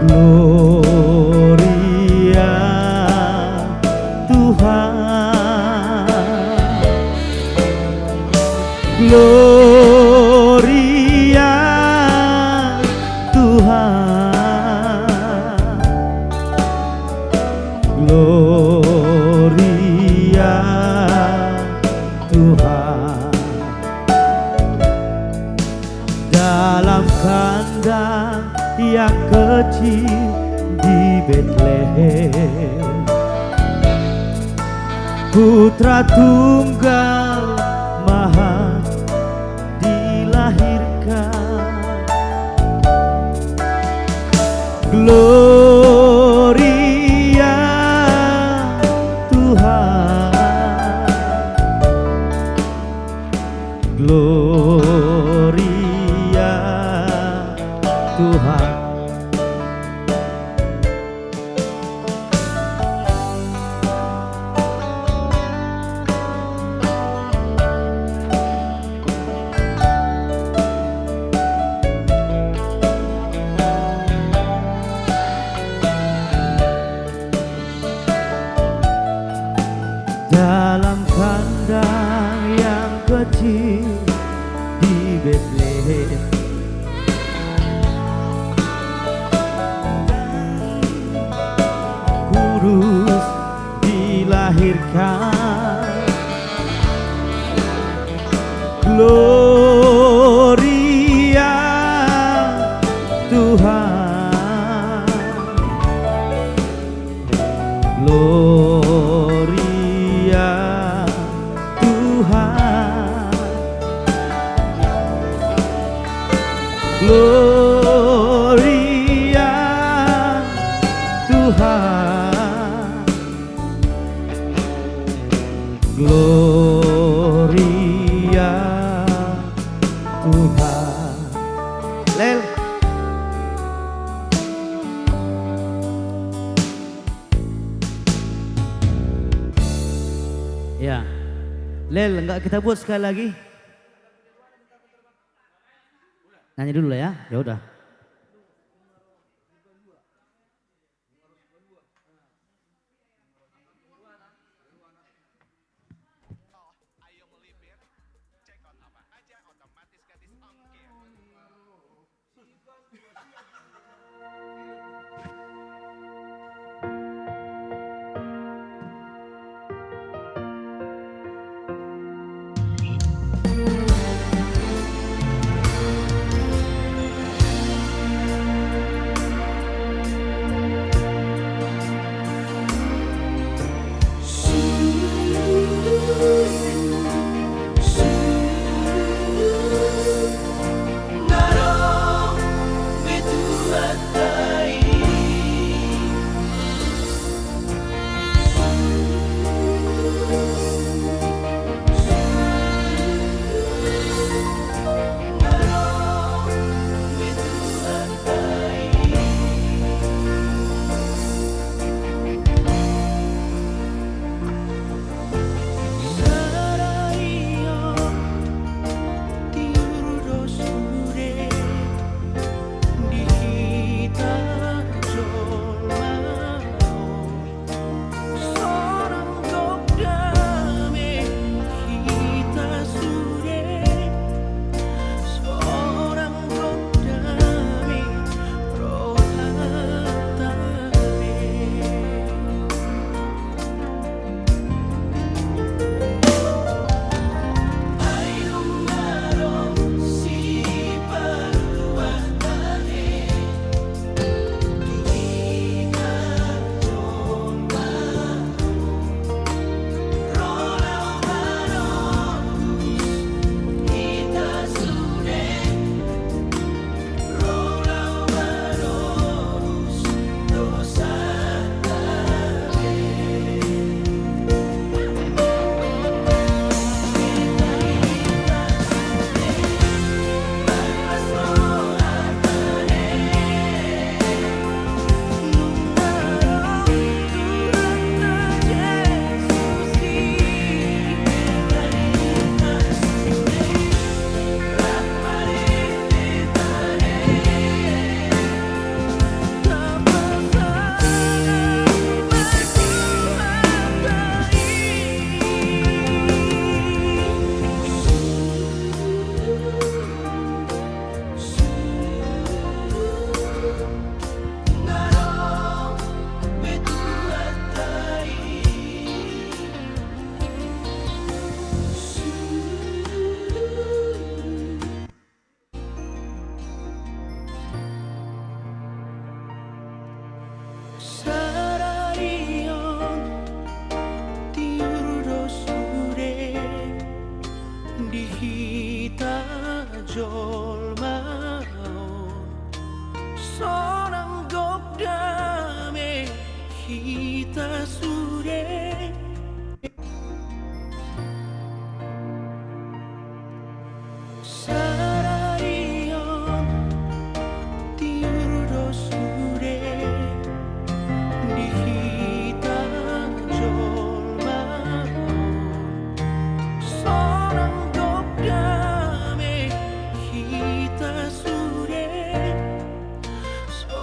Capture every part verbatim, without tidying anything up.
Gloria Tuhan. Gloria Tuhan. Gloria Tuhan. Dalam kandang yang kecil di Betlehem, Putra Tunggal Maha dilahirkan. Gloria Tuhan. Gloria Tuhan. Dalam kandang yang kecil di Betlehem, Kudus dilahirkan. Gloria Tuhan. Gloria Tuhan. Gloria Tuhan. Gloria Tuhan. Lel. Ya. Lel, nggak kita buat sekali lagi? Nyanyi dulu lah ya. Ya udah. jolma on, sonang gok dame hita sude. Sadari on tiur do sude di hita jolma on, sonang gok dame hita sude. So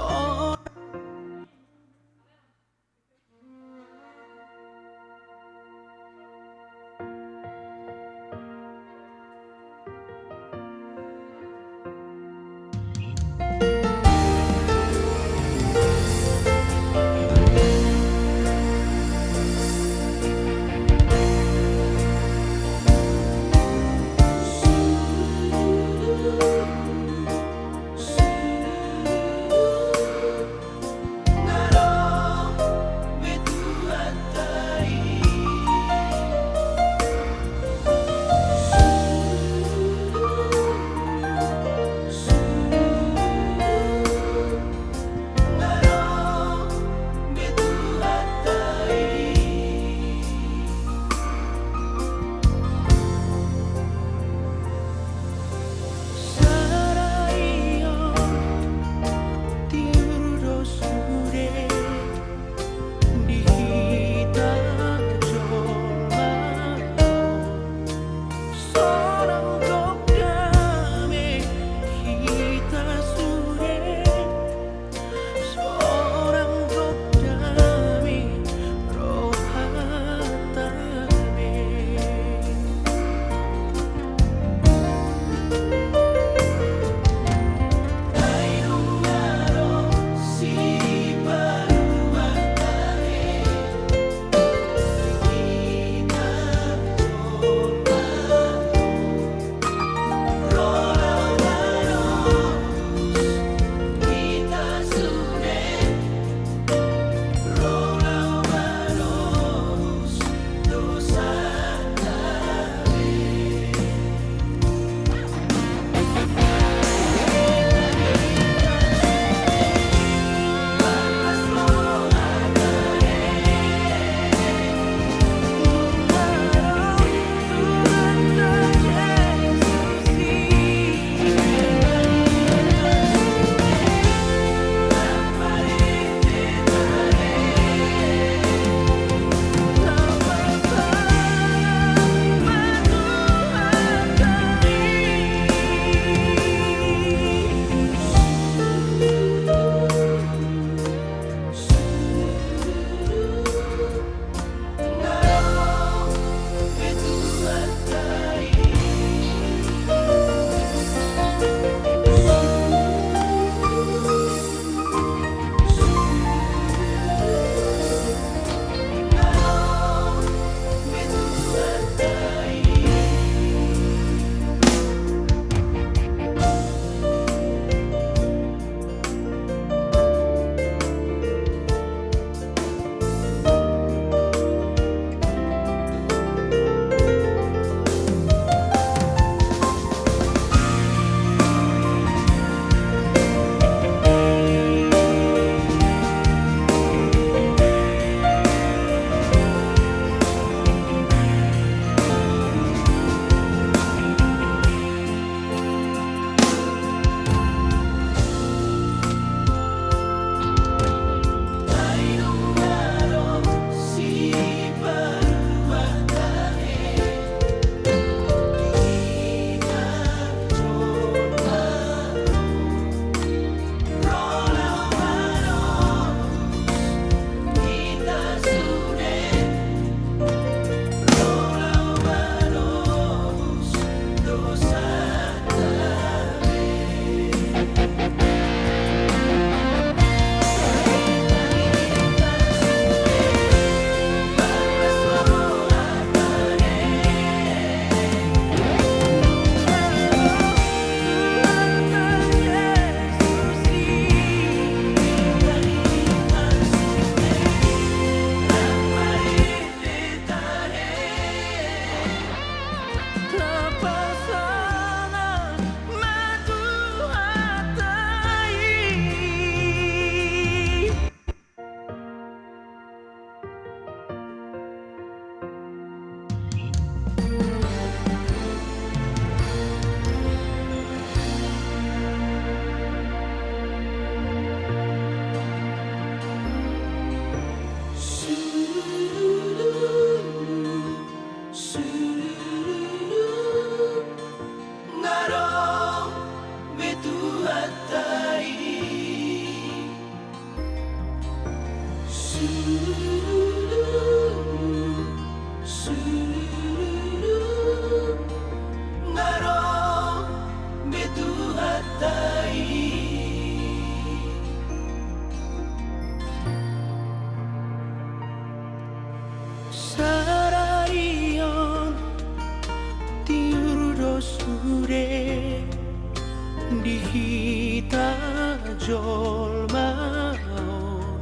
jolma on.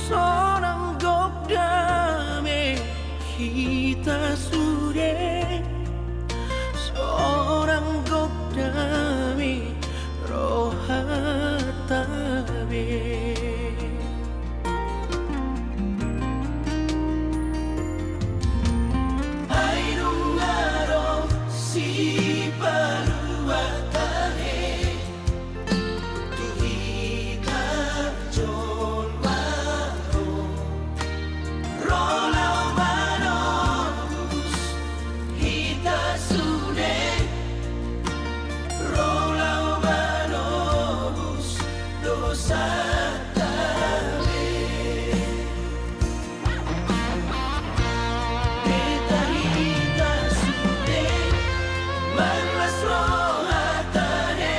Sonang gok dame hita sude, sonang gok dame rohanta be. Ai nunga ro Sipalua tahe tu hita jolma on, ro laho manobus hita sude, ro laho manobus dosanta be. Hita, hita sude, marlas rohanta ne.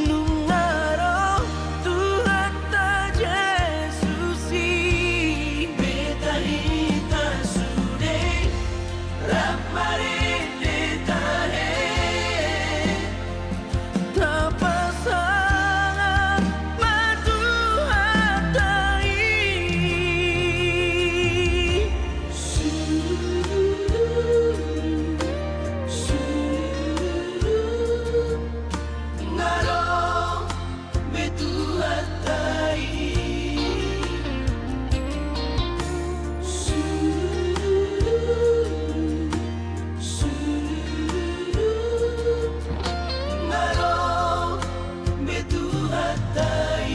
Nunga ro Tuhanta Jesus i. Hita, hita sude, rap marende tahe. Tapasangap ma Tuhanta i. Nga ro be Tuhanta i. Nga ro be Tuhanta i.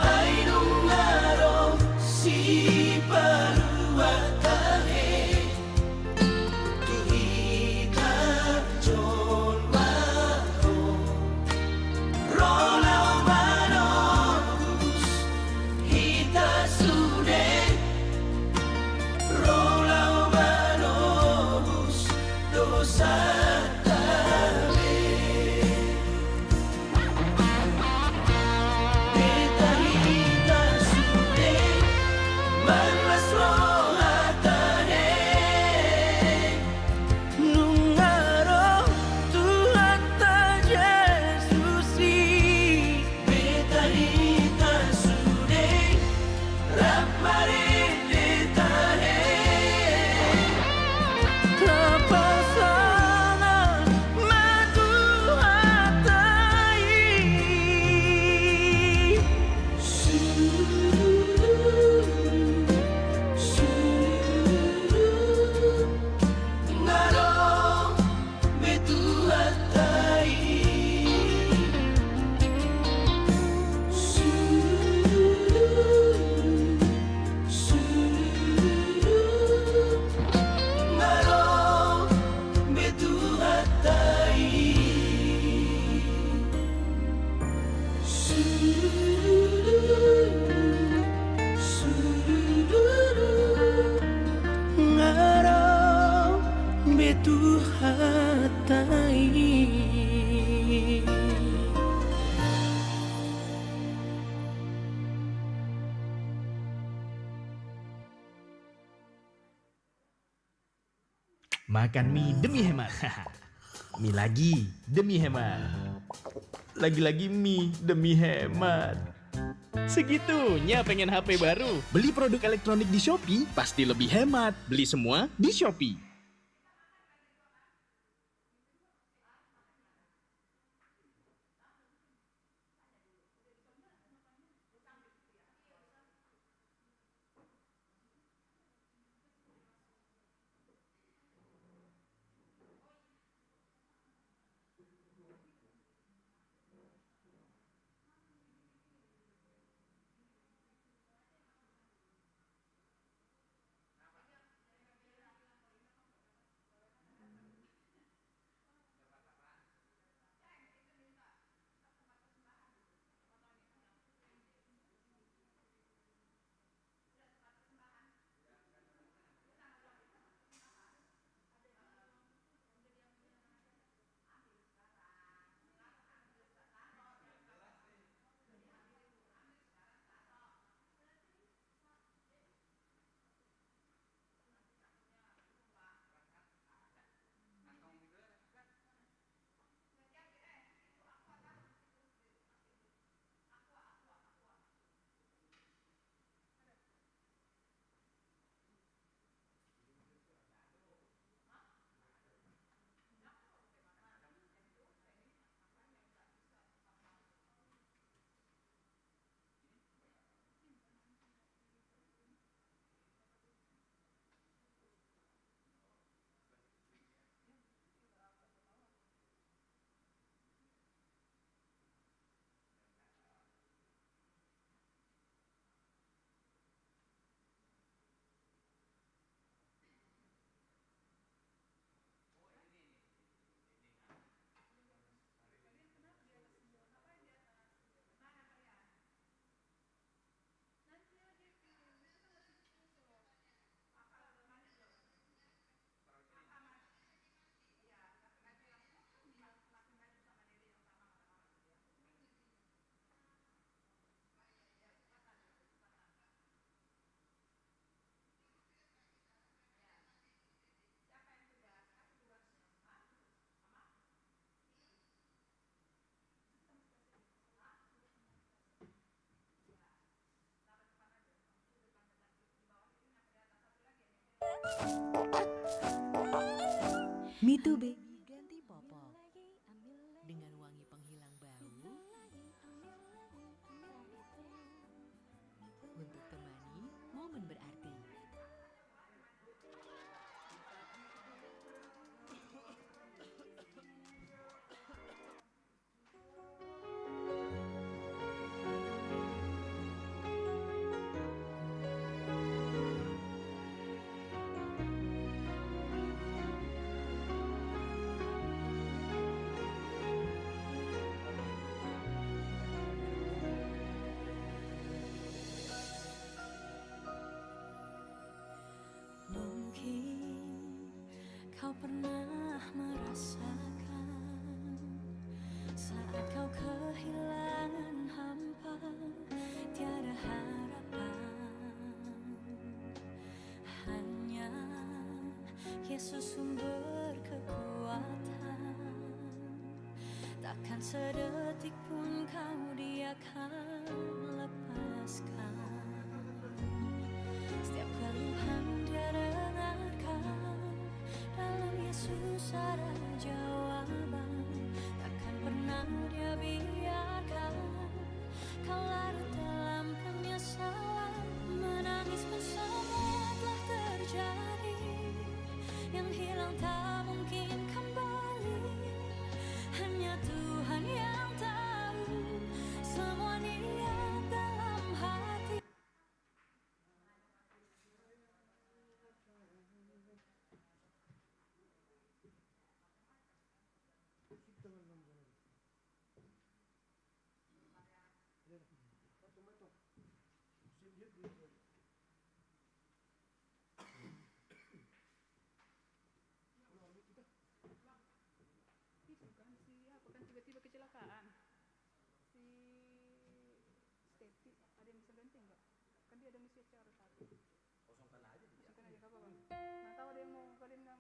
Ai nunga ro Sipalua tahe tu hita jolma on, ro laho manobus hita sude, ro laho manobus dosanta be. Hita, hita sude, marlas rohanta ne. Nunga ro Tuhanta Jesus i. Hita, hita sude, rap marende tahe. Tapasangap ma Tuhanta i. Nga ro be Tuhanta i. Nga ro be Tuhanta i. Nga ro be Tuhanta i. Makan mie demi hemat. Mie lagi demi hemat. Lagi-lagi mie demi hemat. Segitunya pengen H P baru? Beli produk elektronik di Shopee pasti lebih hemat. Beli semua di Shopee. Mitube. Ganti popok dengan wangi penghilang bau untuk temani momen berarti. Mungkin kau pernah merasakan saat kau kehilangan hampa, tiada harapan. Hanya Yesus sumber kekuatan. Takkan sedetik pun kau Dia akan lepaskan. Setiap keluhan Dia dengarkan. Dalam Yesus ada jawaban. Takkan pernah Dia biarkan kau larut dalam penyesalan. Menangis pun semua telah terjadi. Yang hilang tak mungkin kembali. Hanya Tuhan yang tahu semua niat dalam hati. Itu kan si apa kan tiba-tiba kecelakaan. Si Stepi, ada yang bisa ganti nggak? Kan dia ada misi acara satu. Kosongkan aja dia. Kosongkan aja, nggak apa-apa. Nah, tahu ada yang mau kalian nggak?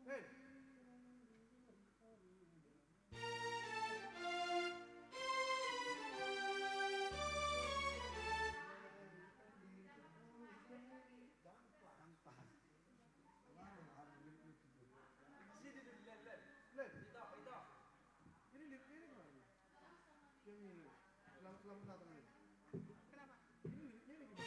Hei. Sini dulu, Lel, Lel. Lel. Ini, ini, ini gimana? Yang ini. Selamat, selamat datang, ya. Kenapa? Ini liriknya ini gimana?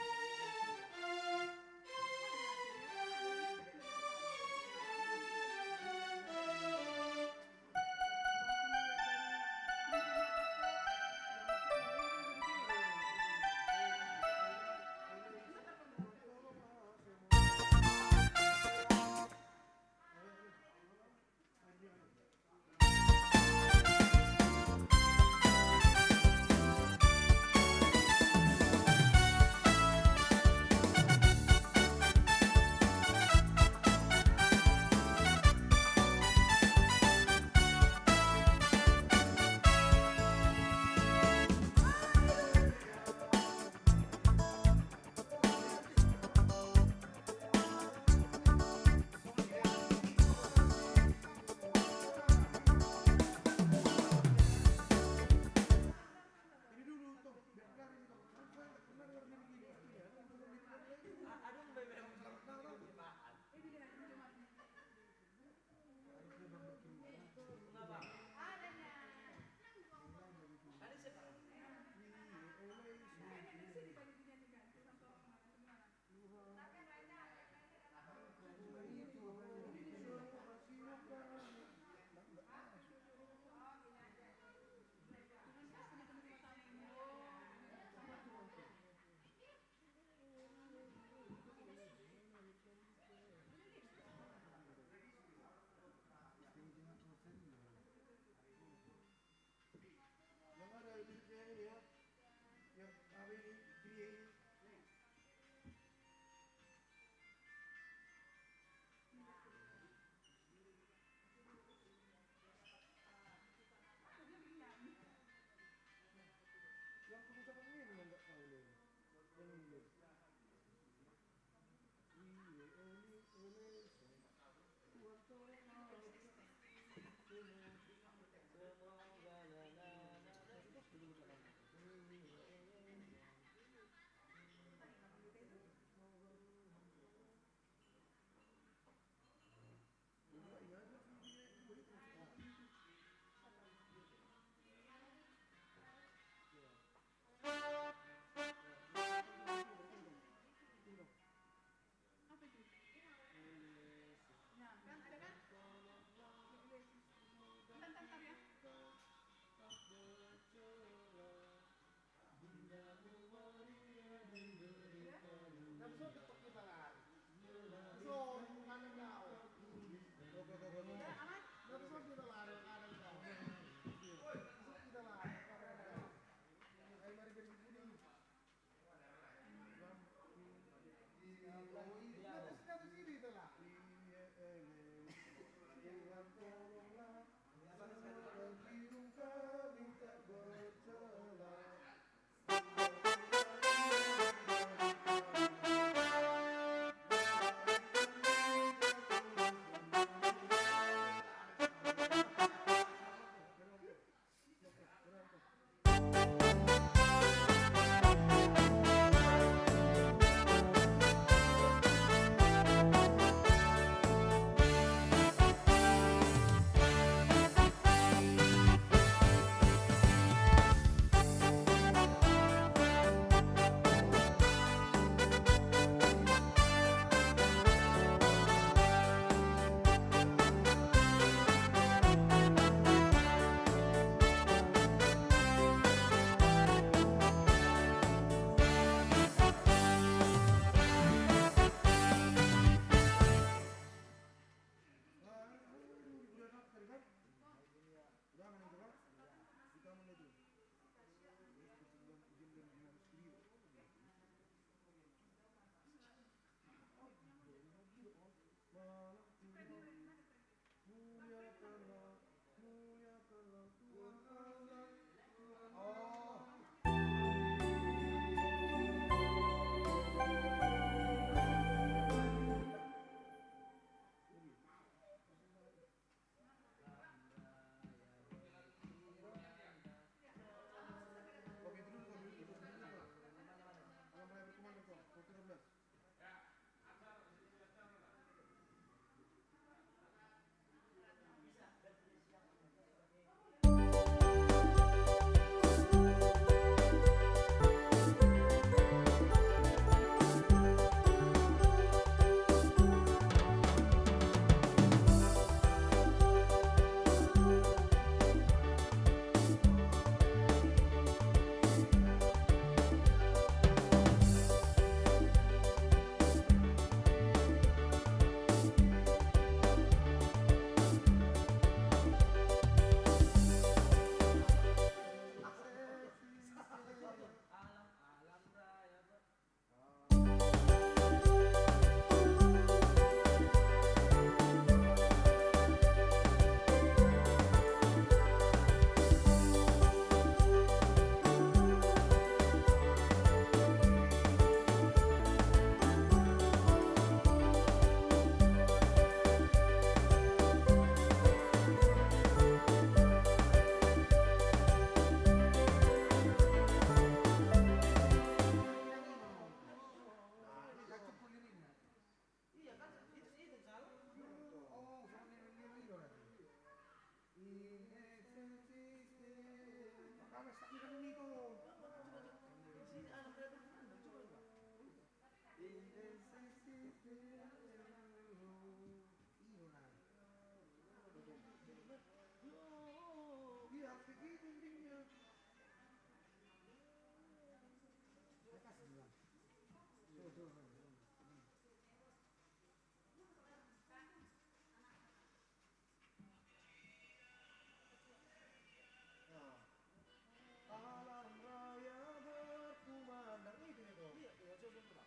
Alam raya berkumandang itu, itu. Iya, iya, coba, coba.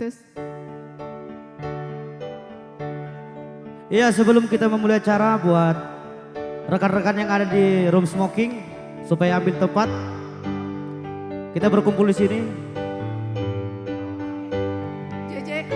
Tes. Iya, sebelum kita memulai acara, buat rekan-rekan yang ada di room smoking, supaya ambil tempat, kita berkumpul di sini. Cek, cek.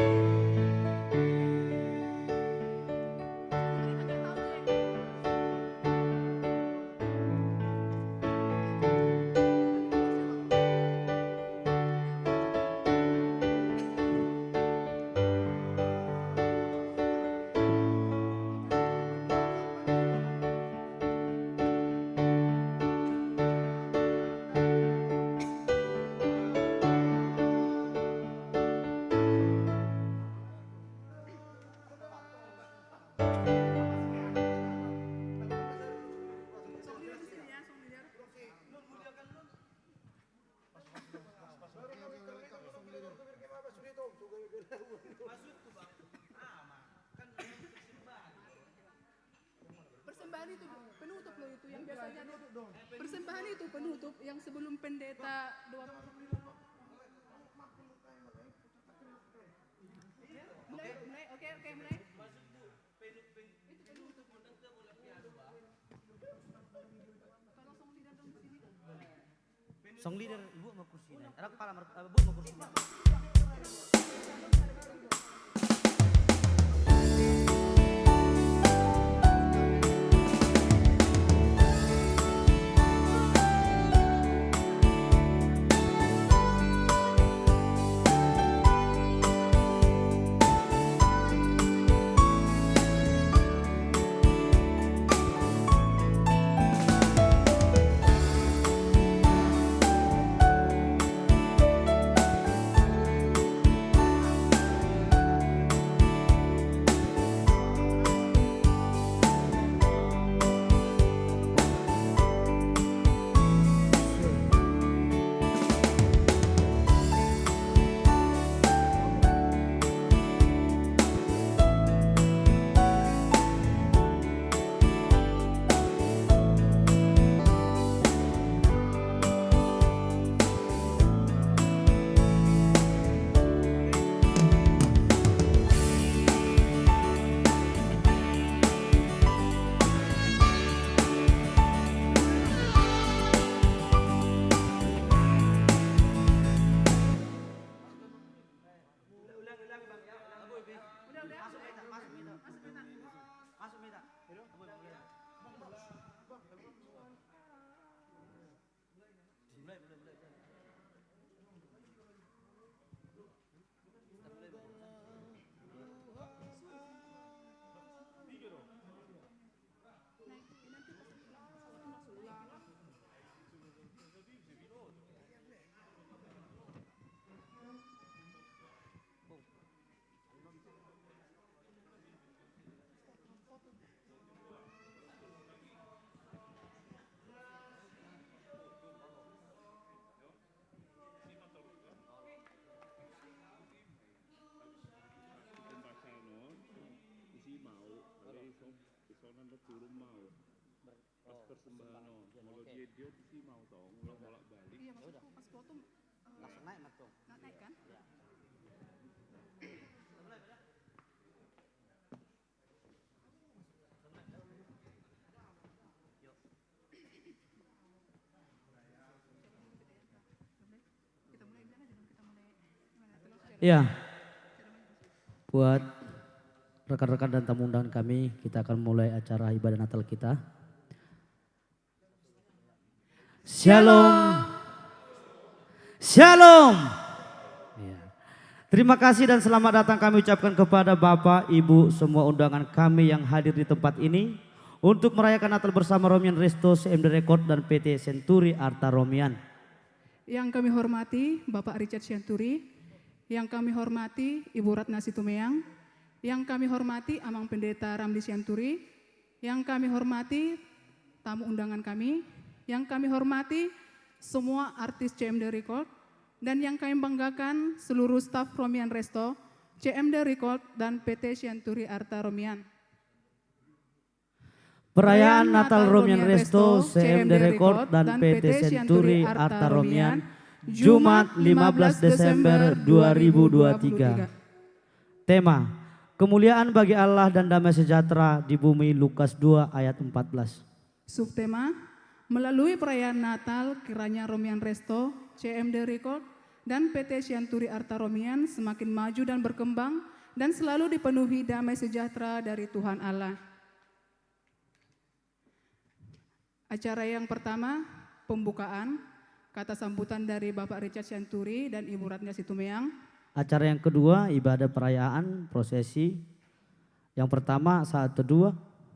Persembahan itu penutup loh, itu yang biasanya. Persembahan itu penutup yang sebelum pendeta doa. Mulai, mulai, oke, oke, mulai. Itu penutup. Tolong song leader dong di sini. Song leader, ibu mau kursi. Ada kepala mer-, eh, ibu mau kursi. Ulang, ulang, Bang, ya, ulang. Udah, udah. Masuk, Mita, masuk, Mita. Masuk, Mita. Masuk, Mita. Mulai, mulai, mulai, mulai. Pembacaon on, isi mau, alai ison, ison nanda turun mau. Pas persembahan on, molo di edit isi mau tong, ulang bolak-balik. Iya, maksudku pas foto, eh, langsung naik, Mat, tuh. Na-, naik kan? Iya. Ya, buat rekan-rekan dan tamu undangan kami, kita akan mulai acara ibadah Natal kita. Shalom. Shalom. Ya. Terima kasih dan selamat datang kami ucapkan kepada Bapak, Ibu, semua undangan kami yang hadir di tempat ini untuk merayakan Natal bersama Romian Resto, C M D Record, dan P T Century Arta Romian. Yang kami hormati Bapak Richard Sianturi, yang kami hormati Ibu Ratna Situmeang, yang kami hormati Amang Pendeta Ramli Sianturi, yang kami hormati tamu undangan kami, yang kami hormati semua artis C M D Record, dan yang kami banggakan seluruh staf Romian Resto, C M D Record, dan P T Sianturi Arta Romian. Perayaan Natal Romian Resto, C M D Record, dan P T Century Arta Romian Jumat, lima belas Desember dua ribu dua puluh tiga. Tema: Kemuliaan bagi Allah dan damai sejahtera di bumi, Lukas dua ayat empat belas. Subtema: Melalui perayaan Natal, kiranya Romian Resto, C M D Record, dan P T Sianturi Arta Romian semakin maju dan berkembang dan selalu dipenuhi damai sejahtera dari Tuhan Allah. Acara yang pertama, pembukaan, kata sambutan dari Bapak Richard Sianturi dan Ibu Ratna Situmeang. Acara yang kedua, ibadah perayaan, prosesi. Yang pertama, saat teduh.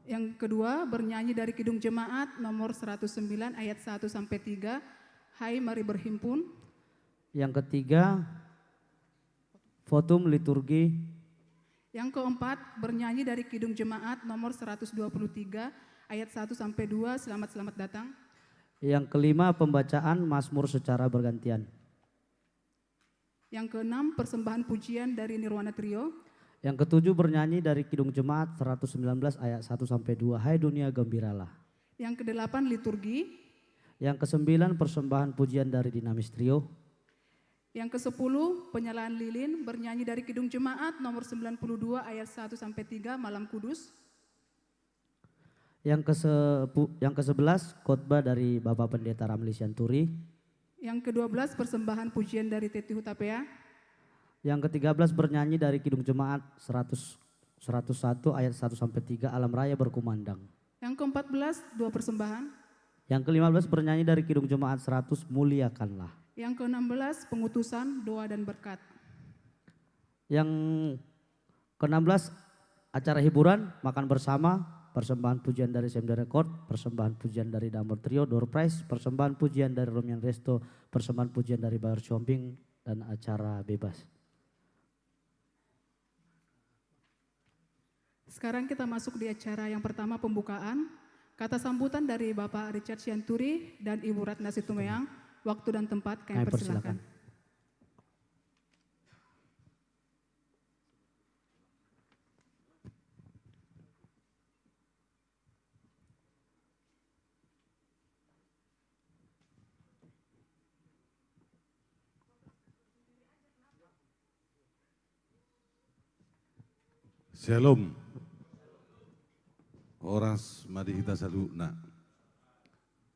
Yang kedua, bernyanyi dari Kidung Jemaat nomor seratus sembilan ayat satu sampai tiga, Hai Mari Berhimpun. Yang ketiga, votum liturgi. Yang keempat, bernyanyi dari Kidung Jemaat nomor seratus dua puluh tiga, ayat satu sampai dua, Selamat, Selamat Datang. Yang kelima, pembacaan Mazmur secara bergantian. Yang keenam, persembahan pujian dari Nirwana Trio. Yang ketujuh, bernyanyi dari Kidung Jemaat seratus sembilan belas ayat satu sampai dua, Hai Dunia, Gembiralah. Yang kedelapan, liturgi. Yang kesembilan, persembahan pujian dari Dinamis Trio. Yang kesepuluh, penyalaan lilin, bernyanyi dari Kidung Jemaat nomor sembilan puluh dua ayat satu sampai tiga, Malam Kudus. Yang kesepu-, yang kesebelas, khotbah dari Bapak Pendeta Ramli Sianturi. Yang kedua belas, persembahan pujian dari Teti Hutapea. Yang ketiga belas, bernyanyi dari Kidung Jemaat seratus, seratus satu ayat satu sampai tiga, Alam Raya Berkumandang. Yang keempat belas, dua persembahan. Yang kelima belas, bernyanyi dari Kidung Jemaat seratus, Muliakanlah. Yang keenam belas, pengutusan, doa dan berkat. Yang keenam belas, acara hiburan, makan bersama, persembahan pujian dari C M D Record, persembahan pujian dari Damar Trio, door prize, persembahan pujian dari Romian Resto, persembahan pujian dari Bayar Shopping, dan acara bebas. Sekarang kita masuk di acara yang pertama, pembukaan. Kata sambutan dari Bapak Richard Sianturi dan Ibu Ratna Situmeang. Waktu dan tempat kami persilakan. Syalom. Horas ma di hita saluhutna.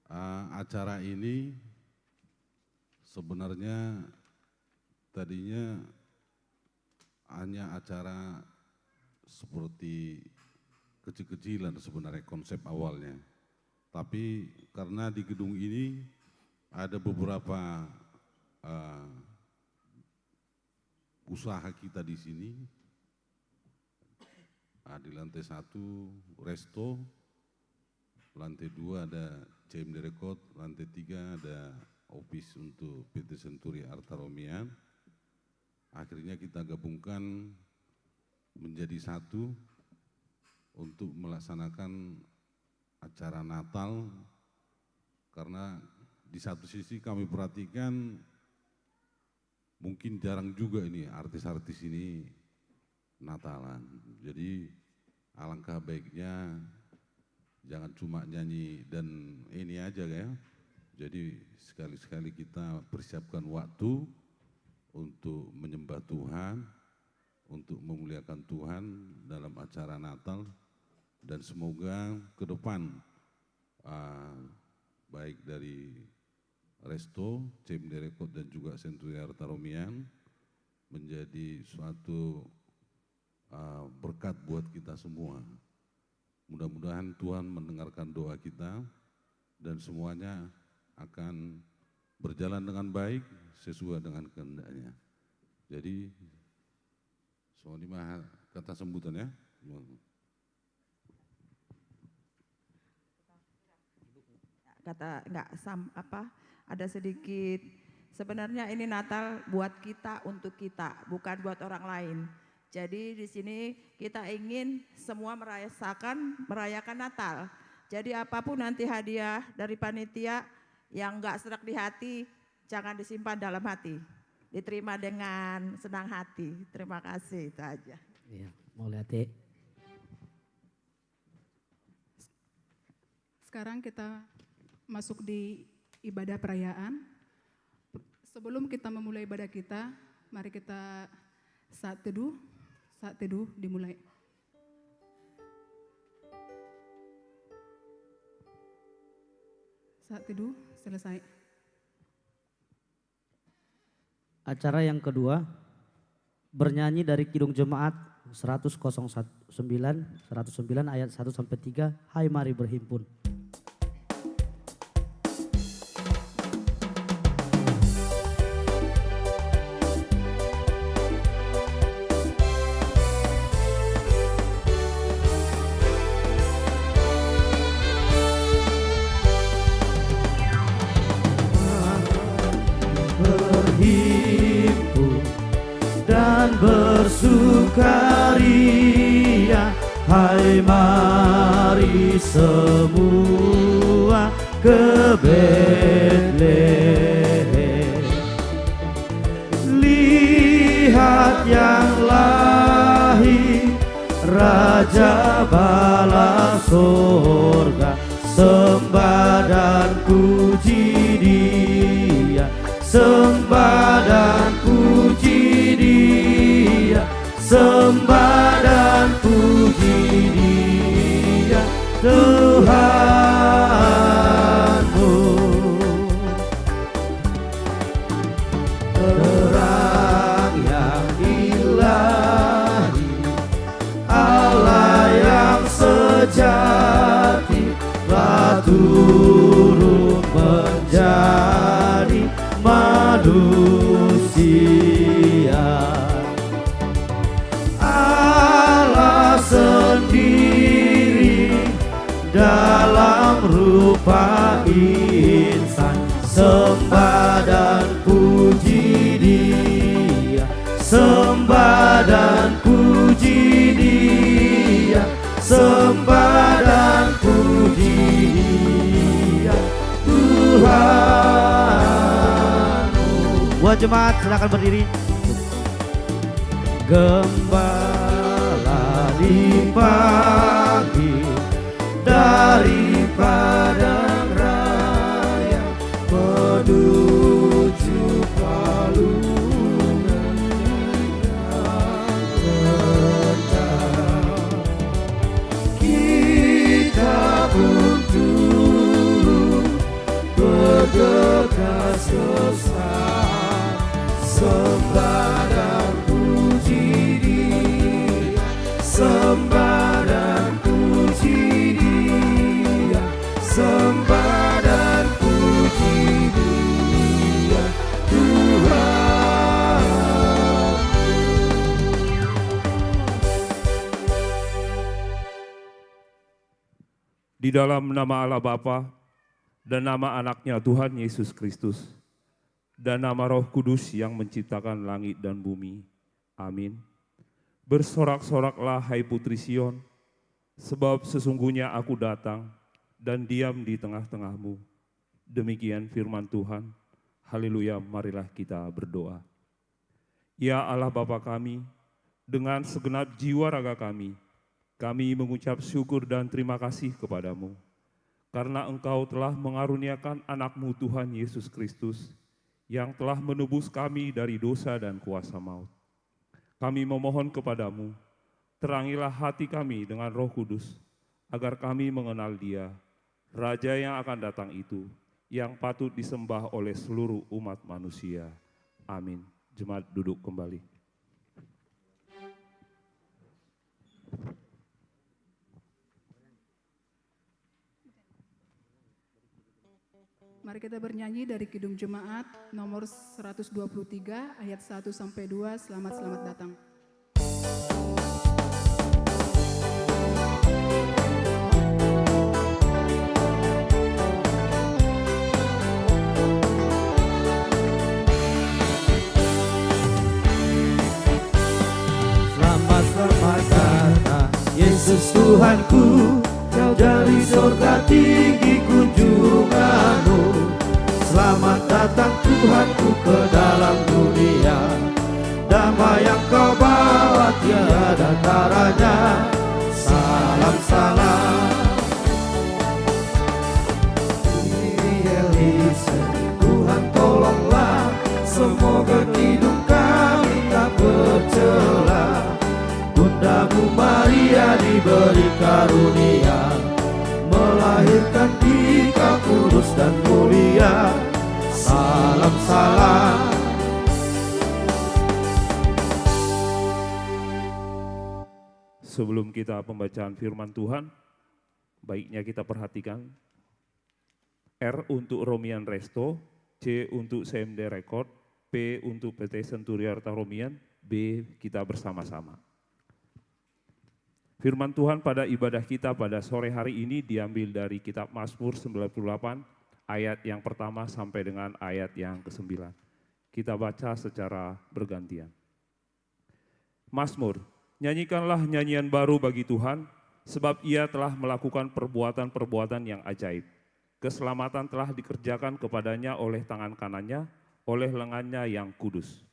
Ah, acara ini sebenarnya tadinya hanya acara seperti kecil-kecilan sebenarnya konsep awalnya. Tapi karena di gedung ini ada beberapa, eh, usaha kita di sini, ah, di lantai satu resto, lantai dua ada C M D Record, lantai tiga ada office untuk P T Century Arta Romian. Akhirnya kita gabungkan menjadi satu untuk melaksanakan acara Natal, karena di satu sisi kami perhatikan mungkin jarang juga ini artis-artis ini Natalan. Jadi alangkah baiknya jangan cuma nyanyi dan ini aja ya. Jadi sekali-sekali kita persiapkan waktu untuk menyembah Tuhan, untuk memuliakan Tuhan dalam acara Natal, dan semoga ke depan, ah, baik dari Resto, C M D Record, dan juga Century Arta Romian menjadi suatu, ah, berkat buat kita semua. Mudah-mudahan Tuhan mendengarkan doa kita dan semuanya akan berjalan dengan baik sesuai dengan kehendaknya. Jadi, songon i ma kata sambutan ya. Kata nggak sam-, apa, ada sedikit, sebenarnya ini Natal buat kita, untuk kita, bukan buat orang lain. Jadi di sini kita ingin semua merasakan, merayakan Natal. Jadi apapun nanti hadiah dari panitia yang nggak serak di hati, jangan disimpan dalam hati. Diterima dengan senang hati. Terima kasih, itu aja. Iya, mauliate. Sekarang kita masuk di ibadah perayaan. Sebelum kita memulai ibadah kita, mari kita saat teduh, saat teduh dimulai. Saat teduh selesai. Acara yang kedua, bernyanyi dari Kidung Jemaat seratus kosong sembilan, seratus sembilan ayat satu sampai tiga, Hai Mari Berhimpun. Berhimpun dan bersukaria, hai mari semua ke Betlehem. Lihat yang lahir, Raja bala sorga, sembah dan puji Dia, sembah dan puji Dia, sembah dan puji Dia, Tuhanmu. Terang yang ilahi, Allah yang sejati, telah turun menjadi manusia. Allah sendiri dalam rupa insan, sembah dan puji Dia, sembah dan puji Dia, sembah dan puji Dia, Tuhanmu. Buat jemaat, silakan berdiri. Gembala dipanggil dari padang raya menuju palungan yang tentram. Kita pun turut bergegas ke sana, sembah dan puji Dia, sembah dan puji Dia, sembah dan puji Dia, Tuhan. Di dalam nama Allah Bapa, dan nama Anaknya Tuhan Yesus Kristus, dan nama Roh Kudus yang menciptakan langit dan bumi. Amin. Bersorak-soraklah, hai Putri Sion, sebab sesungguhnya Aku datang dan diam di tengah-tengahmu. Demikian firman Tuhan. Haleluya, marilah kita berdoa. Ya Allah Bapa kami, dengan segenap jiwa raga kami, kami mengucap syukur dan terima kasih kepada-Mu, karena Engkau telah mengaruniakan Anak-Mu Tuhan Yesus Kristus, yang telah menebus kami dari dosa dan kuasa maut. Kami memohon kepada-Mu, terangilah hati kami dengan Roh Kudus, agar kami mengenal Dia, Raja yang akan datang itu, yang patut disembah oleh seluruh umat manusia. Amin. Jemaat duduk kembali. Mari kita bernyanyi dari Kidung Jemaat nomor seratus dua puluh tiga, ayat satu sampai dua, Selamat, Selamat Datang. Selamat, selamat datang, Yesus Tuhanku. Kau dari sorga tinggi kunjungan-Mu. Selamat datang Tuhanku ke dalam dunia. Damai yang Kau bawa tiada taranya. Salam, salam. Kyrie eleison, Tuhan tolonglah. Kekidung kami tak bercela, Bundamu Maria diberi karunia, melahirkan kita kudus dan mulia. Salam, salam. Sebelum kita pembacaan firman Tuhan, baiknya kita perhatikan. R untuk Romian Resto, C untuk C M D Record, P untuk P T Century Arta Romian, B, kita bersama-sama. Firman Tuhan pada ibadah kita pada sore hari ini diambil dari kitab Mazmur sembilan puluh delapan, ayat yang pertama sampai dengan ayat yang kesembilan. Kita baca secara bergantian. Mazmur. Nyanyikanlah nyanyian baru bagi Tuhan, sebab Ia telah melakukan perbuatan-perbuatan yang ajaib. Keselamatan telah dikerjakan kepadanya oleh tangan kanannya, oleh lengannya yang kudus.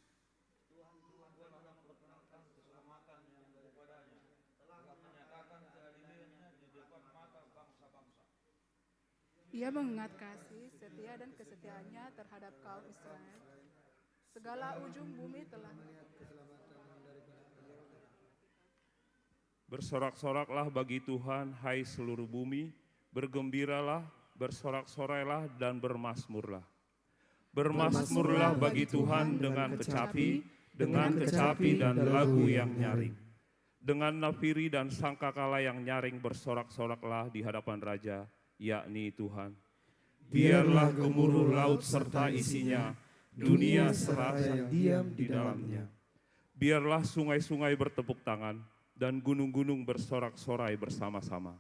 Ia mengingat kasih setia dan kesetiaan-Nya terhadap kaum Israel. Segala ujung bumi telah melihat keselamatan daripada Ia. Bersorak-soraklah bagi Tuhan, hai seluruh bumi, bergembiralah, bersorak-sorailah, dan bermazmurlah. Bermazmurlah bagi Tuhan dengan kecapi, dengan kecapi dan lagu yang nyaring. Dengan nafiri dan sangkakala yang nyaring bersorak-soraklah di hadapan Raja, yakni Tuhan. Biarlah gemuruh laut serta isinya, dunia serasa yang diam di dalamnya. Biarlah sungai-sungai bertepuk tangan, dan gunung-gunung bersorak-sorai bersama-sama.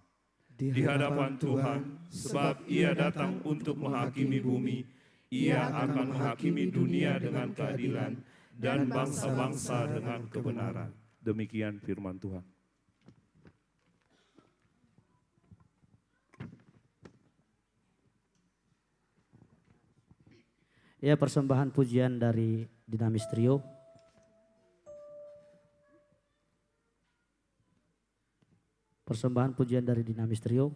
Di hadapan Tuhan, sebab Ia datang untuk menghakimi bumi, Ia akan menghakimi dunia dengan keadilan, dan bangsa-bangsa dengan kebenaran. Demikian firman Tuhan. Ya, persembahan pujian dari Dinamis Trio. Persembahan pujian dari Dinamis Trio.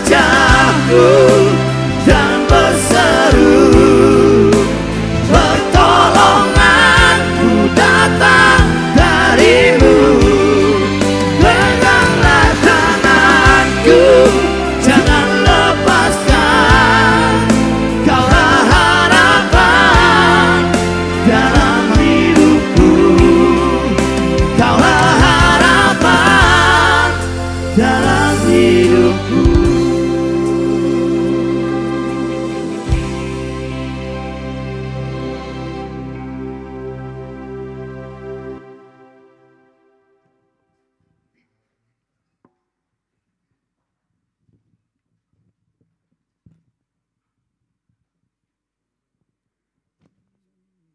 wajahku dan berseru, pertolonganku datang darimu. Peganglah tanganku, jangan lepaskan. Kaulah harapan dalam hidupku. Kaulah harapan dalam hidupku.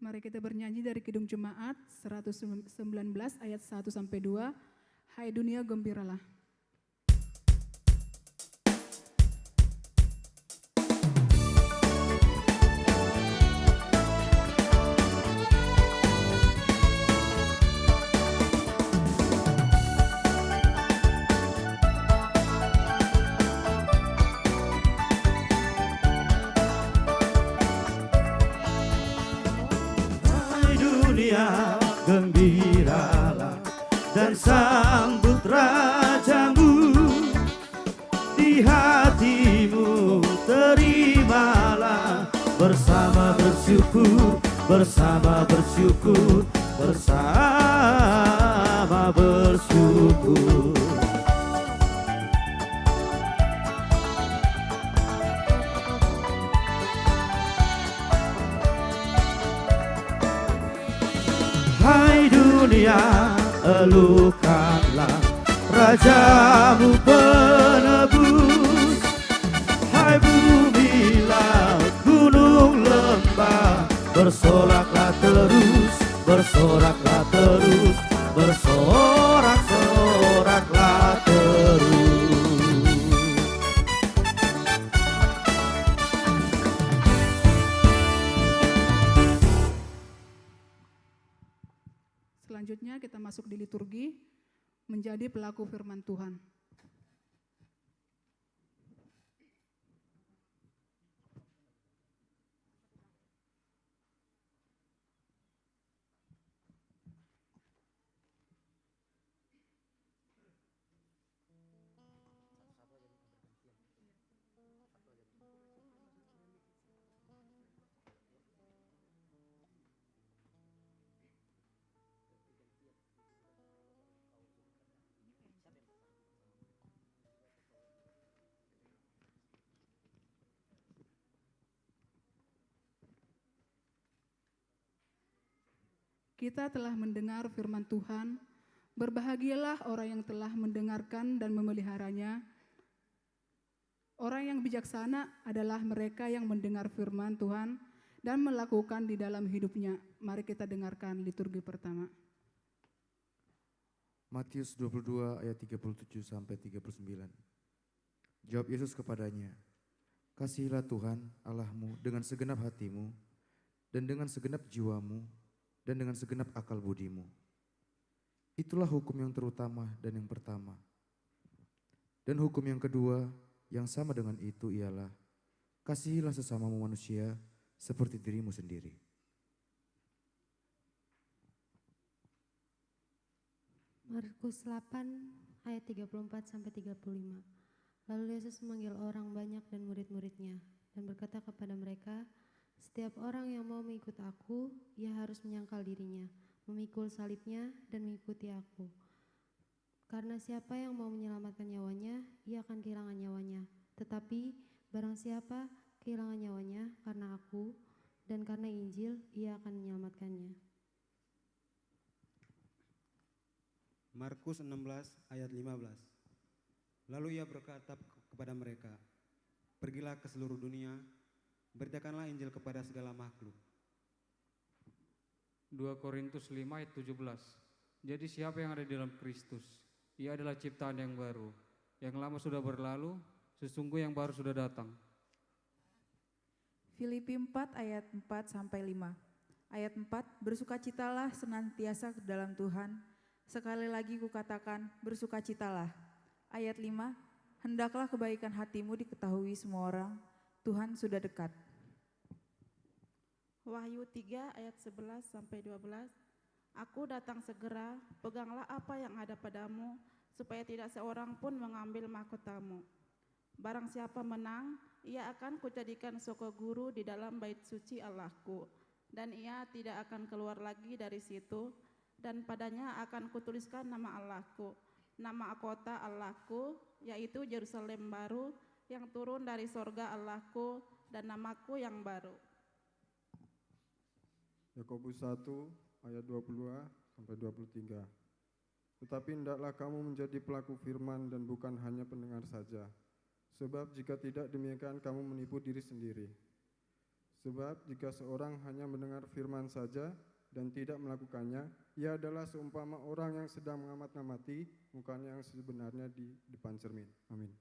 Mari kita bernyanyi dari Kidung Jemaat seratus sembilan belas ayat satu sampai dua. Hai dunia, gembiralah. Hai dunia, gembiralah dan sambut rajamu. Di hatimu terimalah, bersama bersyukur, bersama bersyukur, bersama bersyukur. Hai dunia, elukkanlah rajamu penebus. Hai bumi, laut, gunung, lembah, bersoraklah terus, bersoraklah terus, bersorak-soraklah terus. Selanjutnya kita masuk di liturgi, menjadi pelaku firman Tuhan. Kita telah mendengar firman Tuhan. Berbahagialah orang yang telah mendengarkan dan memeliharanya. Orang yang bijaksana adalah mereka yang mendengar firman Tuhan dan melakukan di dalam hidupnya. Mari kita dengarkan liturgi pertama. Matius dua puluh dua ayat tiga puluh tujuh sampai tiga puluh sembilan. Jawab Yesus kepadanya, "Kasihilah Tuhan Allahmu dengan segenap hatimu, dan dengan segenap jiwamu, dan dengan segenap akal budimu. Itulah hukum yang terutama dan yang pertama. Dan hukum yang kedua yang sama dengan itu ialah, kasihilah sesamamu manusia seperti dirimu sendiri." Markus delapan ayat tiga puluh empat sampai tiga puluh lima. Lalu Yesus memanggil orang banyak dan murid-murid-Nya, dan berkata kepada mereka, "Setiap orang yang mau mengikut Aku, ia harus menyangkal dirinya, memikul salibnya, dan mengikuti Aku. Karena siapa yang mau menyelamatkan nyawanya, ia akan kehilangan nyawanya. Tetapi, barang siapa kehilangan nyawanya karena Aku dan karena Injil, ia akan menyelamatkannya." Markus enam belas ayat lima belas. Lalu Ia berkata kepada mereka, "Pergilah ke seluruh dunia, beritakanlah Injil kepada segala makhluk." Dua Korintus lima ayat tujuh belas. Jadi siapa yang ada di dalam Kristus, ia adalah ciptaan yang baru. Yang lama sudah berlalu, sesungguhnya yang baru sudah datang. Filipi empat ayat empat sampai lima. Ayat empat, "Bersukacitalah senantiasa dalam Tuhan. Sekali lagi kukatakan, bersukacitalah." Ayat lima, Hendaklah kebaikan hatimu diketahui semua orang, Tuhan sudah dekat. Wahyu tiga ayat sebelas sampai dua belas. Aku datang segera, peganglah apa yang ada padamu, supaya tidak seorang pun mengambil mahkotamu. Barang siapa menang, ia akan kujadikan soko guru di dalam bait suci Allahku, dan ia tidak akan keluar lagi dari situ, dan padanya akan kutuliskan nama Allahku, nama kota Allahku, yaitu Yerusalem baru, yang turun dari sorga Allahku, dan namaku yang baru. Yakobus satu ayat dua puluh dua sampai dua puluh tiga. Tetapi hendaklah kamu menjadi pelaku firman dan bukan hanya pendengar saja. Sebab jika tidak demikian kamu menipu diri sendiri. Sebab jika seorang hanya mendengar firman saja dan tidak melakukannya, ia adalah seumpama orang yang sedang mengamat-ngamati mukanya yang sebenarnya di depan cermin. Amin.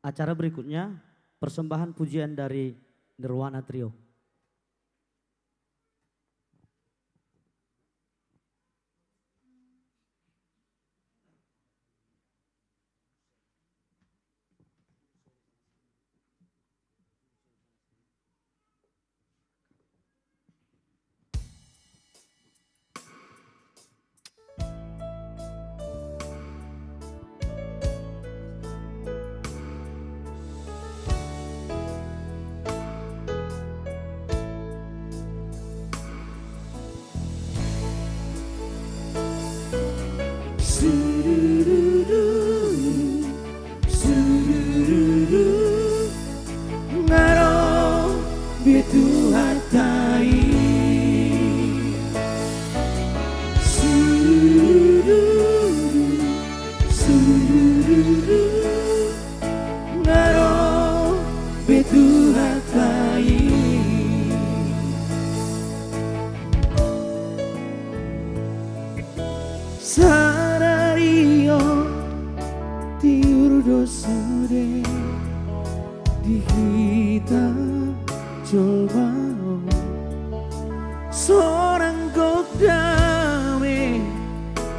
Acara berikutnya, persembahan pujian dari Nirwana Trio. Sudududu, sudududu, nga ro be Tuhanta i. Sudududu, sudududu, nga ro be Tuhanta i. Sadari on tiur do sude di hita jolma on. So rap gok dame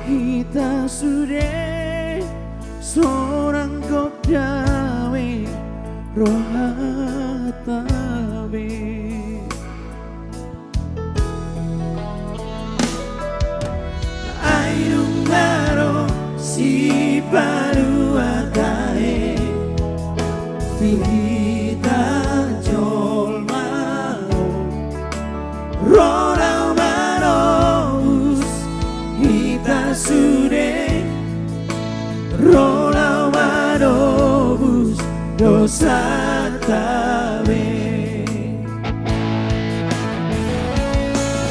hita sude, so rap gok dame rohanta be. Ai nunga ro Sipaluata e tu hita jolma on, ro laho manobus hita sude, ro laho manobus dosanta be.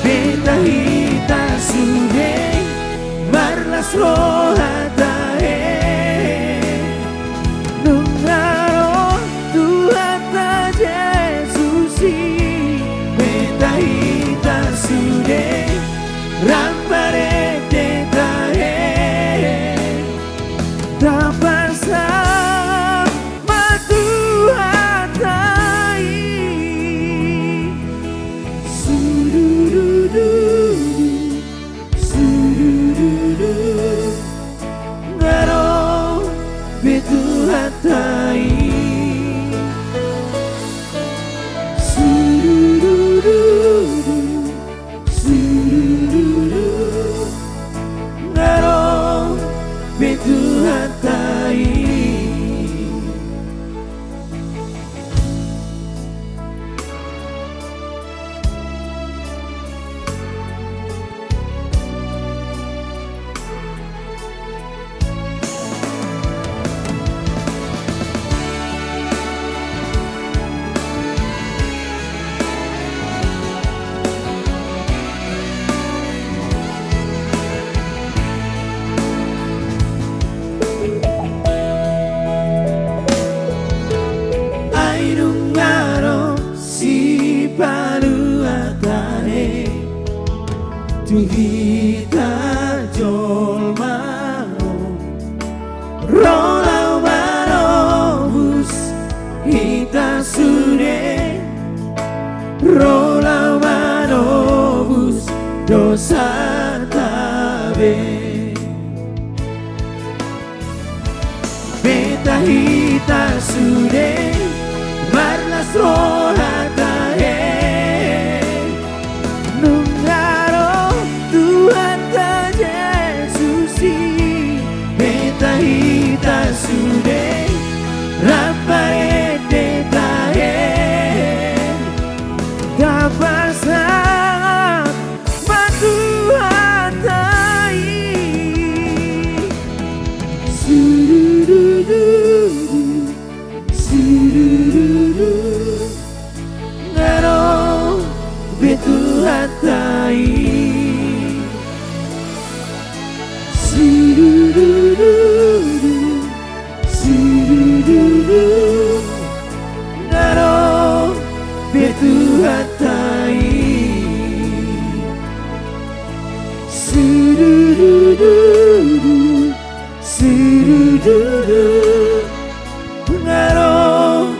Beta hita sude marlas rohanta e, nunga ro Tuhanta Jesus i. Beta hita sude rap marende tahe, tapasangap ma Tuhanta i. Sudududu, sudududu, nga ro be Tuhanta i. Sudududu, sudududu, nga ro be Tuhanta i. Ai nunga ro Sipaluata e tu hita jolma on, ro laho manobus hi sude ro laho manobus dosanta be. Beta hita sude marlas rohanta he. Nunga ro Tuhanta Jesus i, beta hita sude rap marende tahe. Tapasangap ma Tuhanta i. Sududududu, sudududu. Nga ro be Tuhanta i. Sududududu, sudududu. Nga ro be Tuhanta i. Sududududu, sudududu. Nga ro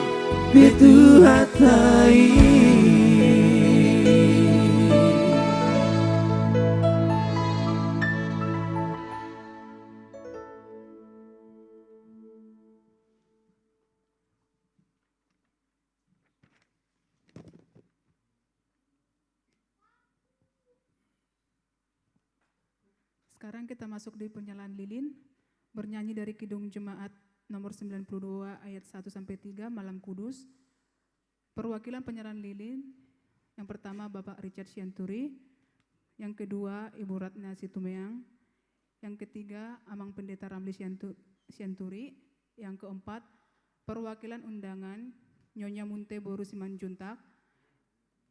be Tuhanta i. Sekarang kita masuk di penyalaan lilin, bernyanyi dari Kidung Jemaat nomor sembilan puluh dua ayat satu sampai tiga, Malam Kudus. Perwakilan penyalaan lilin, yang pertama Bapak Richard Sianturi, yang kedua Ibu Ratna Situmeang, yang ketiga Amang Pendeta Ramli Siantu-, Sianturi, yang keempat perwakilan undangan Nyonya Munte boru Simanjuntak,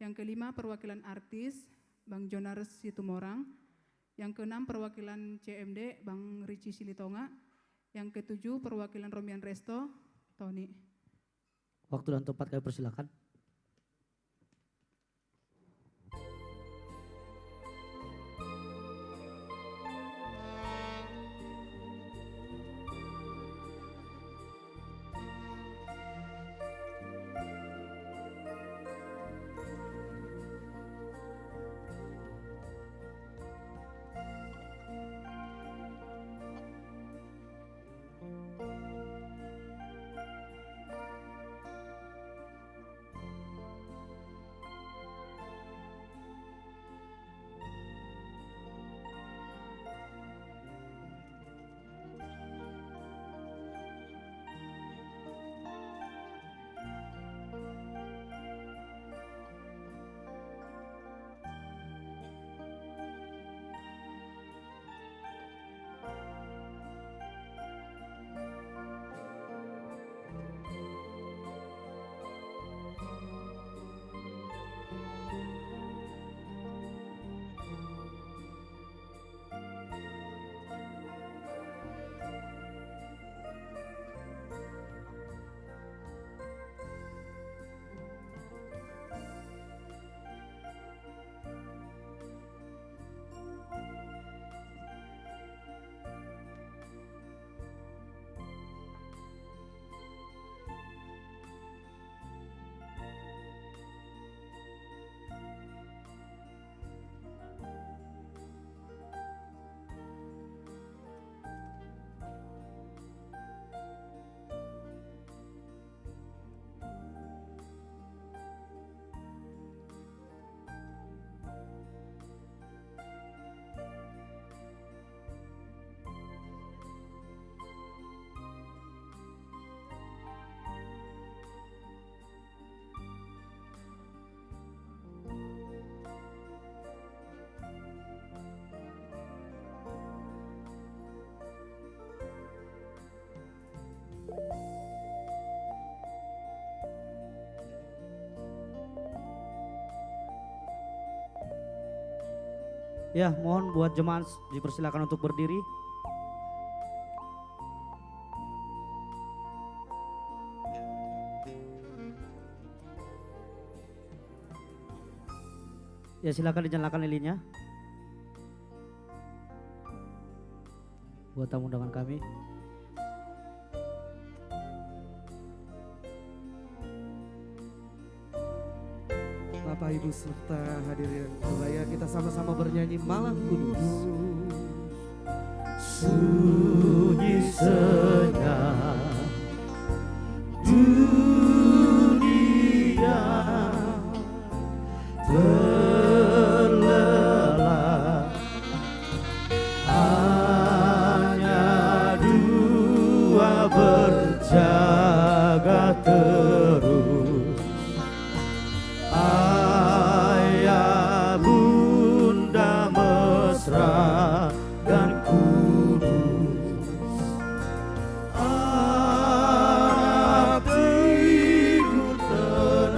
yang kelima perwakilan artis Bang Jonar Situmorang, yang keenam perwakilan C M D Bang Richie Silitonga, yang ketujuh perwakilan Romian Resto, Tony. Waktu dan tempat kami persilakan. Ya, mohon buat jemaat dipersilakan untuk berdiri. Ya, silakan dinyalakan lilinnya buat tamu undangan kami. Bapak Ibu serta hadirin, mari kita sama-sama bernyanyi Malang Kudus. Sunyi senyap dunia terlelap, hanya dua berjaga terus. Ayah, Bunda, Mesra, dan Kudus. Anak tidur tenang,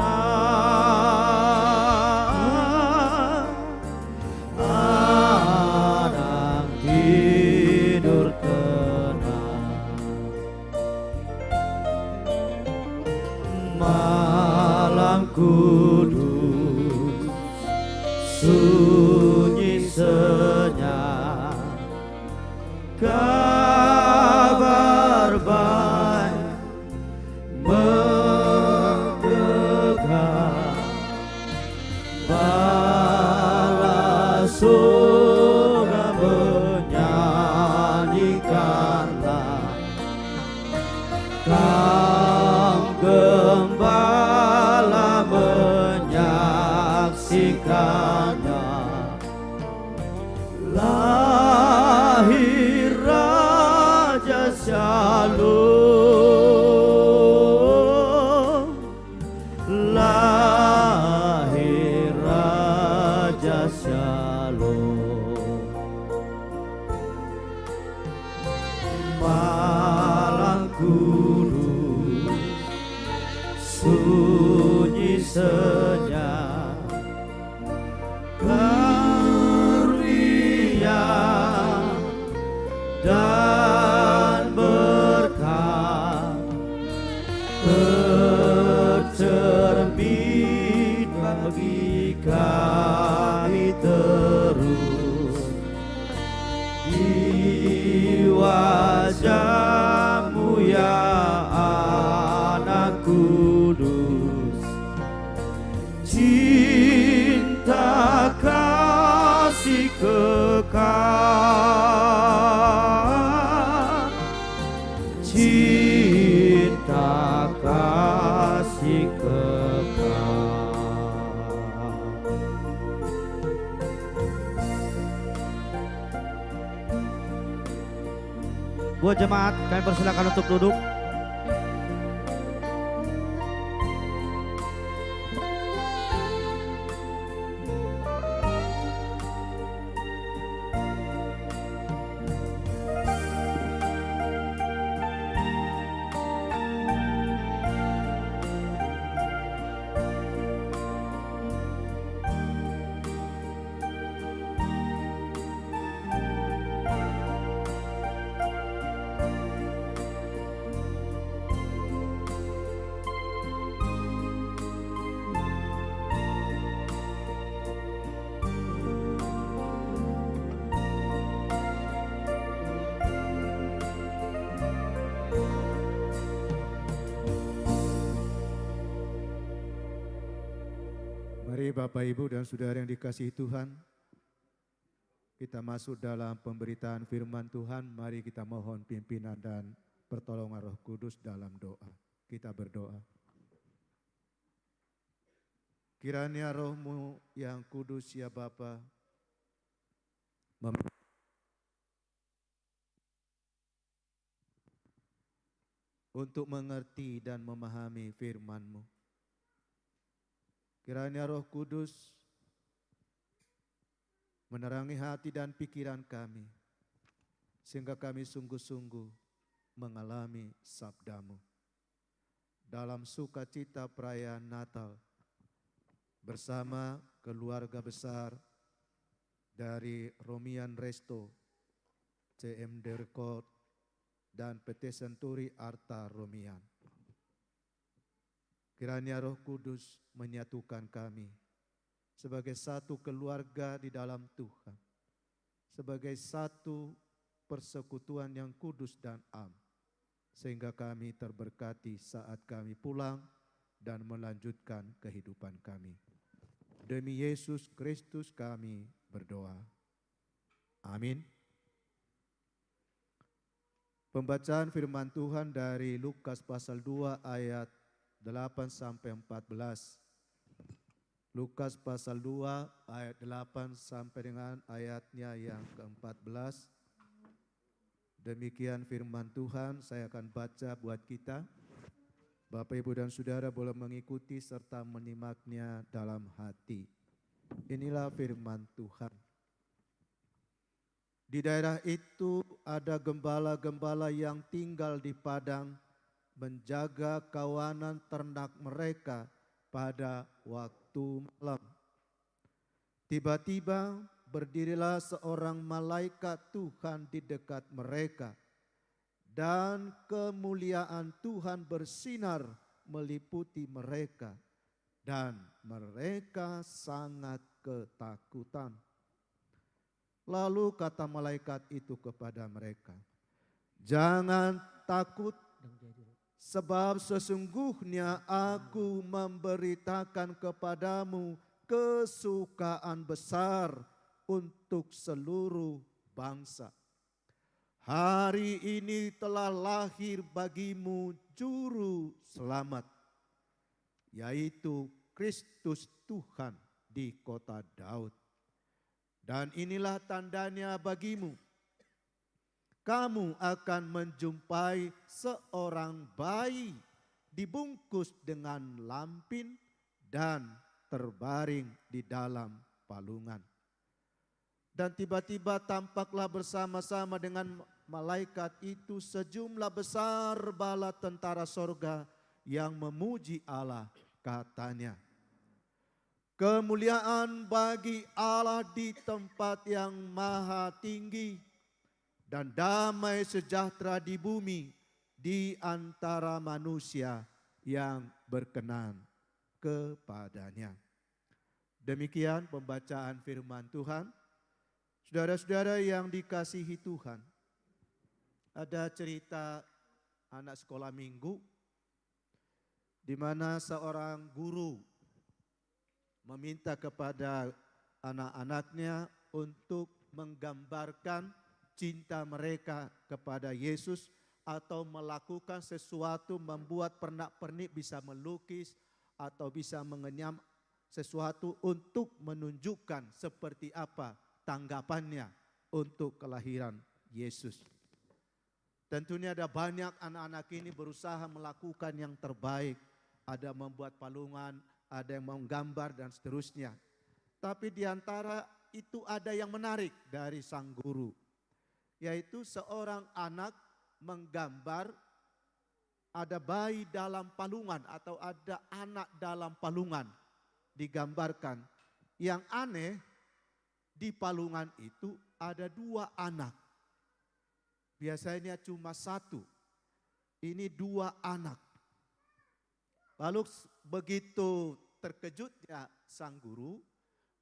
anak tidur tenang. Malang Kudus, sunyi senyap, kabar baik menggema. Bala sorang menyanyikanlah, kaum gembala menyaksikannya. Lahir Raja Shalom, lahir Raja Shalom. Malang Kudus, sunyi senyap, karya dan berkat tercermin bagi kami terus di wajah-Mu, ya Anak Kudus. Cinta kasih kekal, cinta kasih kekal. Buat jemaat, kami persilakan untuk duduk. Mari, Bapak, Ibu, dan Saudara yang dikasihi Tuhan, kita masuk dalam pemberitaan firman Tuhan. Mari kita mohon pimpinan dan pertolongan Roh Kudus dalam doa. Kita berdoa. Kiranya Roh-Mu yang Kudus, ya Bapa, mem- untuk mengerti dan memahami firman-Mu. Kiranya Roh Kudus menerangi hati dan pikiran kami, sehingga kami sungguh-sungguh mengalami sabda-Mu. Dalam sukacita perayaan Natal, bersama keluarga besar dari Romian Resto, C M D Record, dan P T Century Arta Romian. Kiranya Roh Kudus menyatukan kami sebagai satu keluarga di dalam Tuhan, sebagai satu persekutuan yang kudus dan am, sehingga kami terberkati saat kami pulang dan melanjutkan kehidupan kami. Demi Yesus Kristus kami berdoa. Amin. Pembacaan firman Tuhan dari Lukas pasal dua ayat delapan sampai empat belas. Lukas pasal dua ayat delapan sampai dengan ayatnya yang keempat belas. Demikian firman Tuhan, saya akan baca buat kita. Bapak, Ibu, dan Saudara boleh mengikuti serta menyimaknya dalam hati. Inilah firman Tuhan. Di daerah itu ada gembala-gembala yang tinggal di padang, menjaga kawanan ternak mereka pada waktu malam. Tiba-tiba berdirilah seorang malaikat Tuhan di dekat mereka, dan kemuliaan Tuhan bersinar meliputi mereka, dan mereka sangat ketakutan. Lalu kata malaikat itu kepada mereka, "Jangan takut, sebab sesungguhnya aku memberitakan kepadamu kesukaan besar untuk seluruh bangsa. Hari ini telah lahir bagimu juru selamat, yaitu Kristus Tuhan di kota Daud. Dan inilah tandanya bagimu, kamu akan menjumpai seorang bayi dibungkus dengan lampin dan terbaring di dalam palungan." Dan tiba-tiba tampaklah bersama-sama dengan malaikat itu sejumlah besar bala tentara sorga yang memuji Allah, katanya, "Kemuliaan bagi Allah di tempat yang maha tinggi, dan damai sejahtera di bumi di antara manusia yang berkenan kepada-Nya." Demikian pembacaan firman Tuhan. Saudara-saudara yang dikasihi Tuhan, ada cerita anak sekolah minggu di mana seorang guru meminta kepada anak-anaknya untuk menggambarkan cinta mereka kepada Yesus atau melakukan sesuatu, membuat pernak-pernik, bisa melukis atau bisa mengenyam sesuatu untuk menunjukkan seperti apa tanggapannya untuk kelahiran Yesus. Tentunya ada banyak anak-anak ini berusaha melakukan yang terbaik, ada membuat palungan, ada yang menggambar, dan seterusnya. Tapi di antara itu ada yang menarik dari sang guru, yaitu seorang anak menggambar ada bayi dalam palungan atau ada anak dalam palungan digambarkan. Yang aneh, di palungan itu ada dua anak. Biasanya cuma satu. Ini dua anak. Lalu s-, begitu terkejutnya sang guru,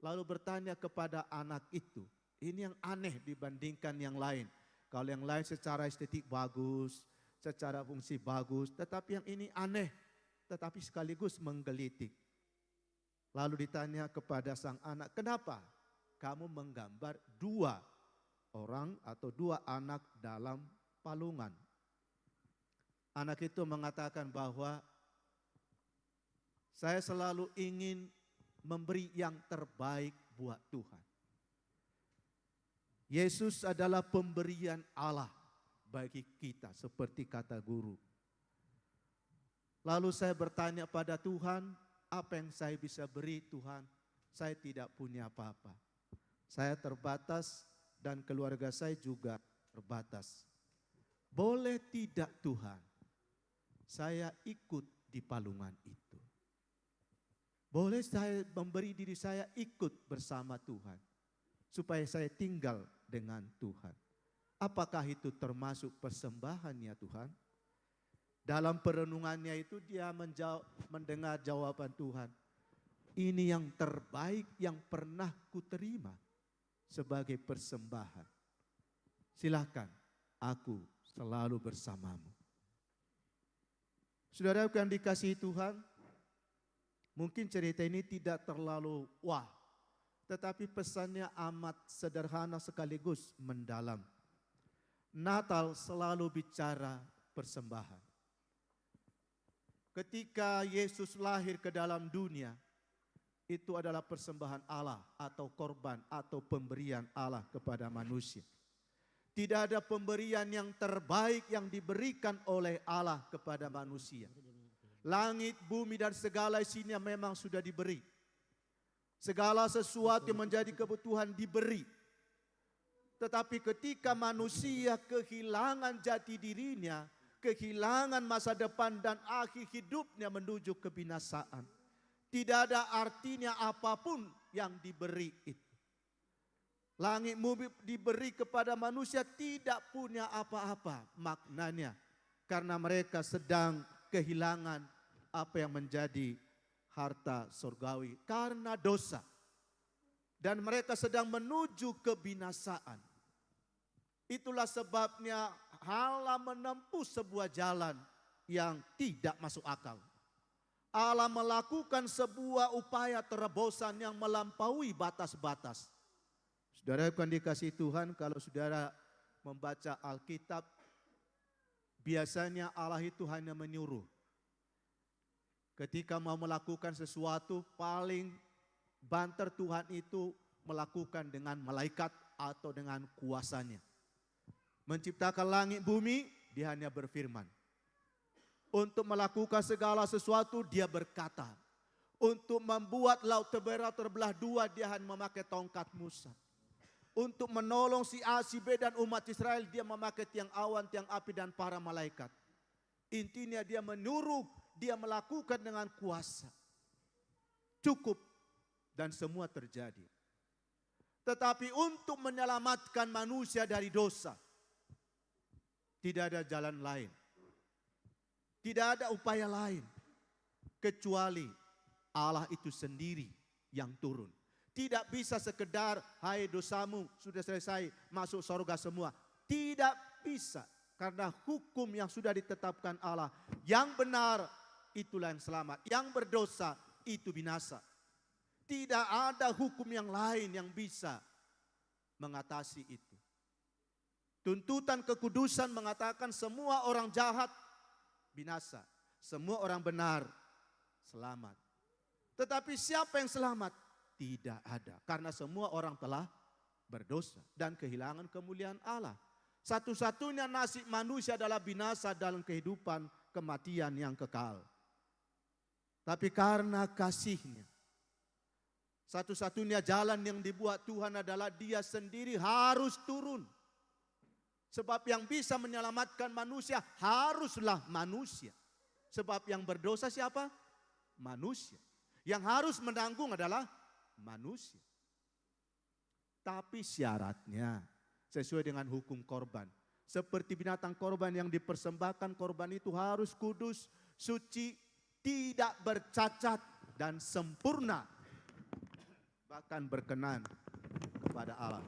lalu bertanya kepada anak itu, ini yang aneh dibandingkan yang lain. Kalau yang lain secara estetik bagus, secara fungsi bagus, tetapi yang ini aneh, tetapi sekaligus menggelitik. Lalu ditanya kepada sang anak, "Kenapa kamu menggambar dua orang atau dua anak dalam palungan?" Anak itu mengatakan bahwa, "Saya selalu ingin memberi yang terbaik buat Tuhan." Yesus adalah pemberian Allah bagi kita, seperti kata guru. Lalu saya bertanya pada Tuhan, "Apa yang saya bisa beri, Tuhan? Saya tidak punya apa-apa. Saya terbatas dan keluarga saya juga terbatas. Boleh tidak, Tuhan, saya ikut di palungan itu? Boleh saya memberi diri saya ikut bersama Tuhan, supaya saya tinggal dengan Tuhan. Apakah itu termasuk persembahan, ya Tuhan?" Dalam perenungannya itu dia menjawab, mendengar jawaban Tuhan, "Ini yang terbaik yang pernah kuterima sebagai persembahan. Silakan, aku selalu bersamamu." Saudara yang dikasihi Tuhan, Mungkin cerita ini tidak terlalu wah, tetapi pesannya amat sederhana sekaligus mendalam. Natal selalu bicara persembahan. Ketika Yesus lahir ke dalam dunia, itu adalah persembahan Allah atau korban atau pemberian Allah kepada manusia. Tidak ada pemberian yang terbaik yang diberikan oleh Allah kepada manusia. Langit, bumi, dan segala isinya memang sudah diberi. Segala sesuatu yang menjadi kebutuhan diberi. Tetapi ketika manusia kehilangan jati dirinya, kehilangan masa depan dan akhir hidupnya menuju kebinasaan, tidak ada artinya apapun yang diberi itu. Langit bumi diberi kepada manusia tidak punya apa-apa maknanya, karena mereka sedang kehilangan apa yang menjadi harta surgawi karena dosa. Dan mereka sedang menuju kebinasaan. Itulah sebabnya Allah menempuh sebuah jalan yang tidak masuk akal. Allah melakukan sebuah upaya terobosan yang melampaui batas-batas. Saudara yang dikasihi Tuhan, kalau saudara membaca Alkitab, biasanya Allah itu hanya menyuruh. Ketika mau melakukan sesuatu, paling banter Tuhan itu melakukan dengan malaikat atau dengan kuasanya. Menciptakan langit bumi, dia hanya berfirman. Untuk melakukan segala sesuatu, dia berkata. Untuk membuat laut Tiberias terbelah dua, dia hanya memakai tongkat Musa. Untuk menolong si A, si B, dan umat Israel, dia memakai tiang awan, tiang api, dan para malaikat. Intinya dia menyuruh, dia melakukan dengan kuasa. Cukup dan semua terjadi. Tetapi untuk menyelamatkan manusia dari dosa, tidak ada jalan lain. Tidak ada upaya lain kecuali Allah itu sendiri yang turun. Tidak bisa sekedar, "Hai dosamu sudah selesai, masuk sorga semua." Tidak bisa, karena hukum yang sudah ditetapkan Allah, yang benar itulah yang selamat, yang berdosa itu binasa. Tidak ada hukum yang lain yang bisa mengatasi itu. Tuntutan kekudusan mengatakan semua orang jahat binasa, semua orang benar selamat. Tetapi siapa yang selamat? Tidak ada, karena semua orang telah berdosa dan kehilangan kemuliaan Allah. Satu-satunya nasib manusia adalah binasa dalam kehidupan kematian yang kekal. Tapi karena kasihnya, satu-satunya jalan yang dibuat Tuhan adalah Dia sendiri harus turun. Sebab yang bisa menyelamatkan manusia haruslah manusia. Sebab yang berdosa siapa? Manusia. Yang harus menanggung adalah manusia. Tapi syaratnya sesuai dengan hukum korban. Seperti binatang korban yang dipersembahkan, korban itu harus kudus, suci, tidak bercacat, dan sempurna, bahkan berkenan kepada Allah.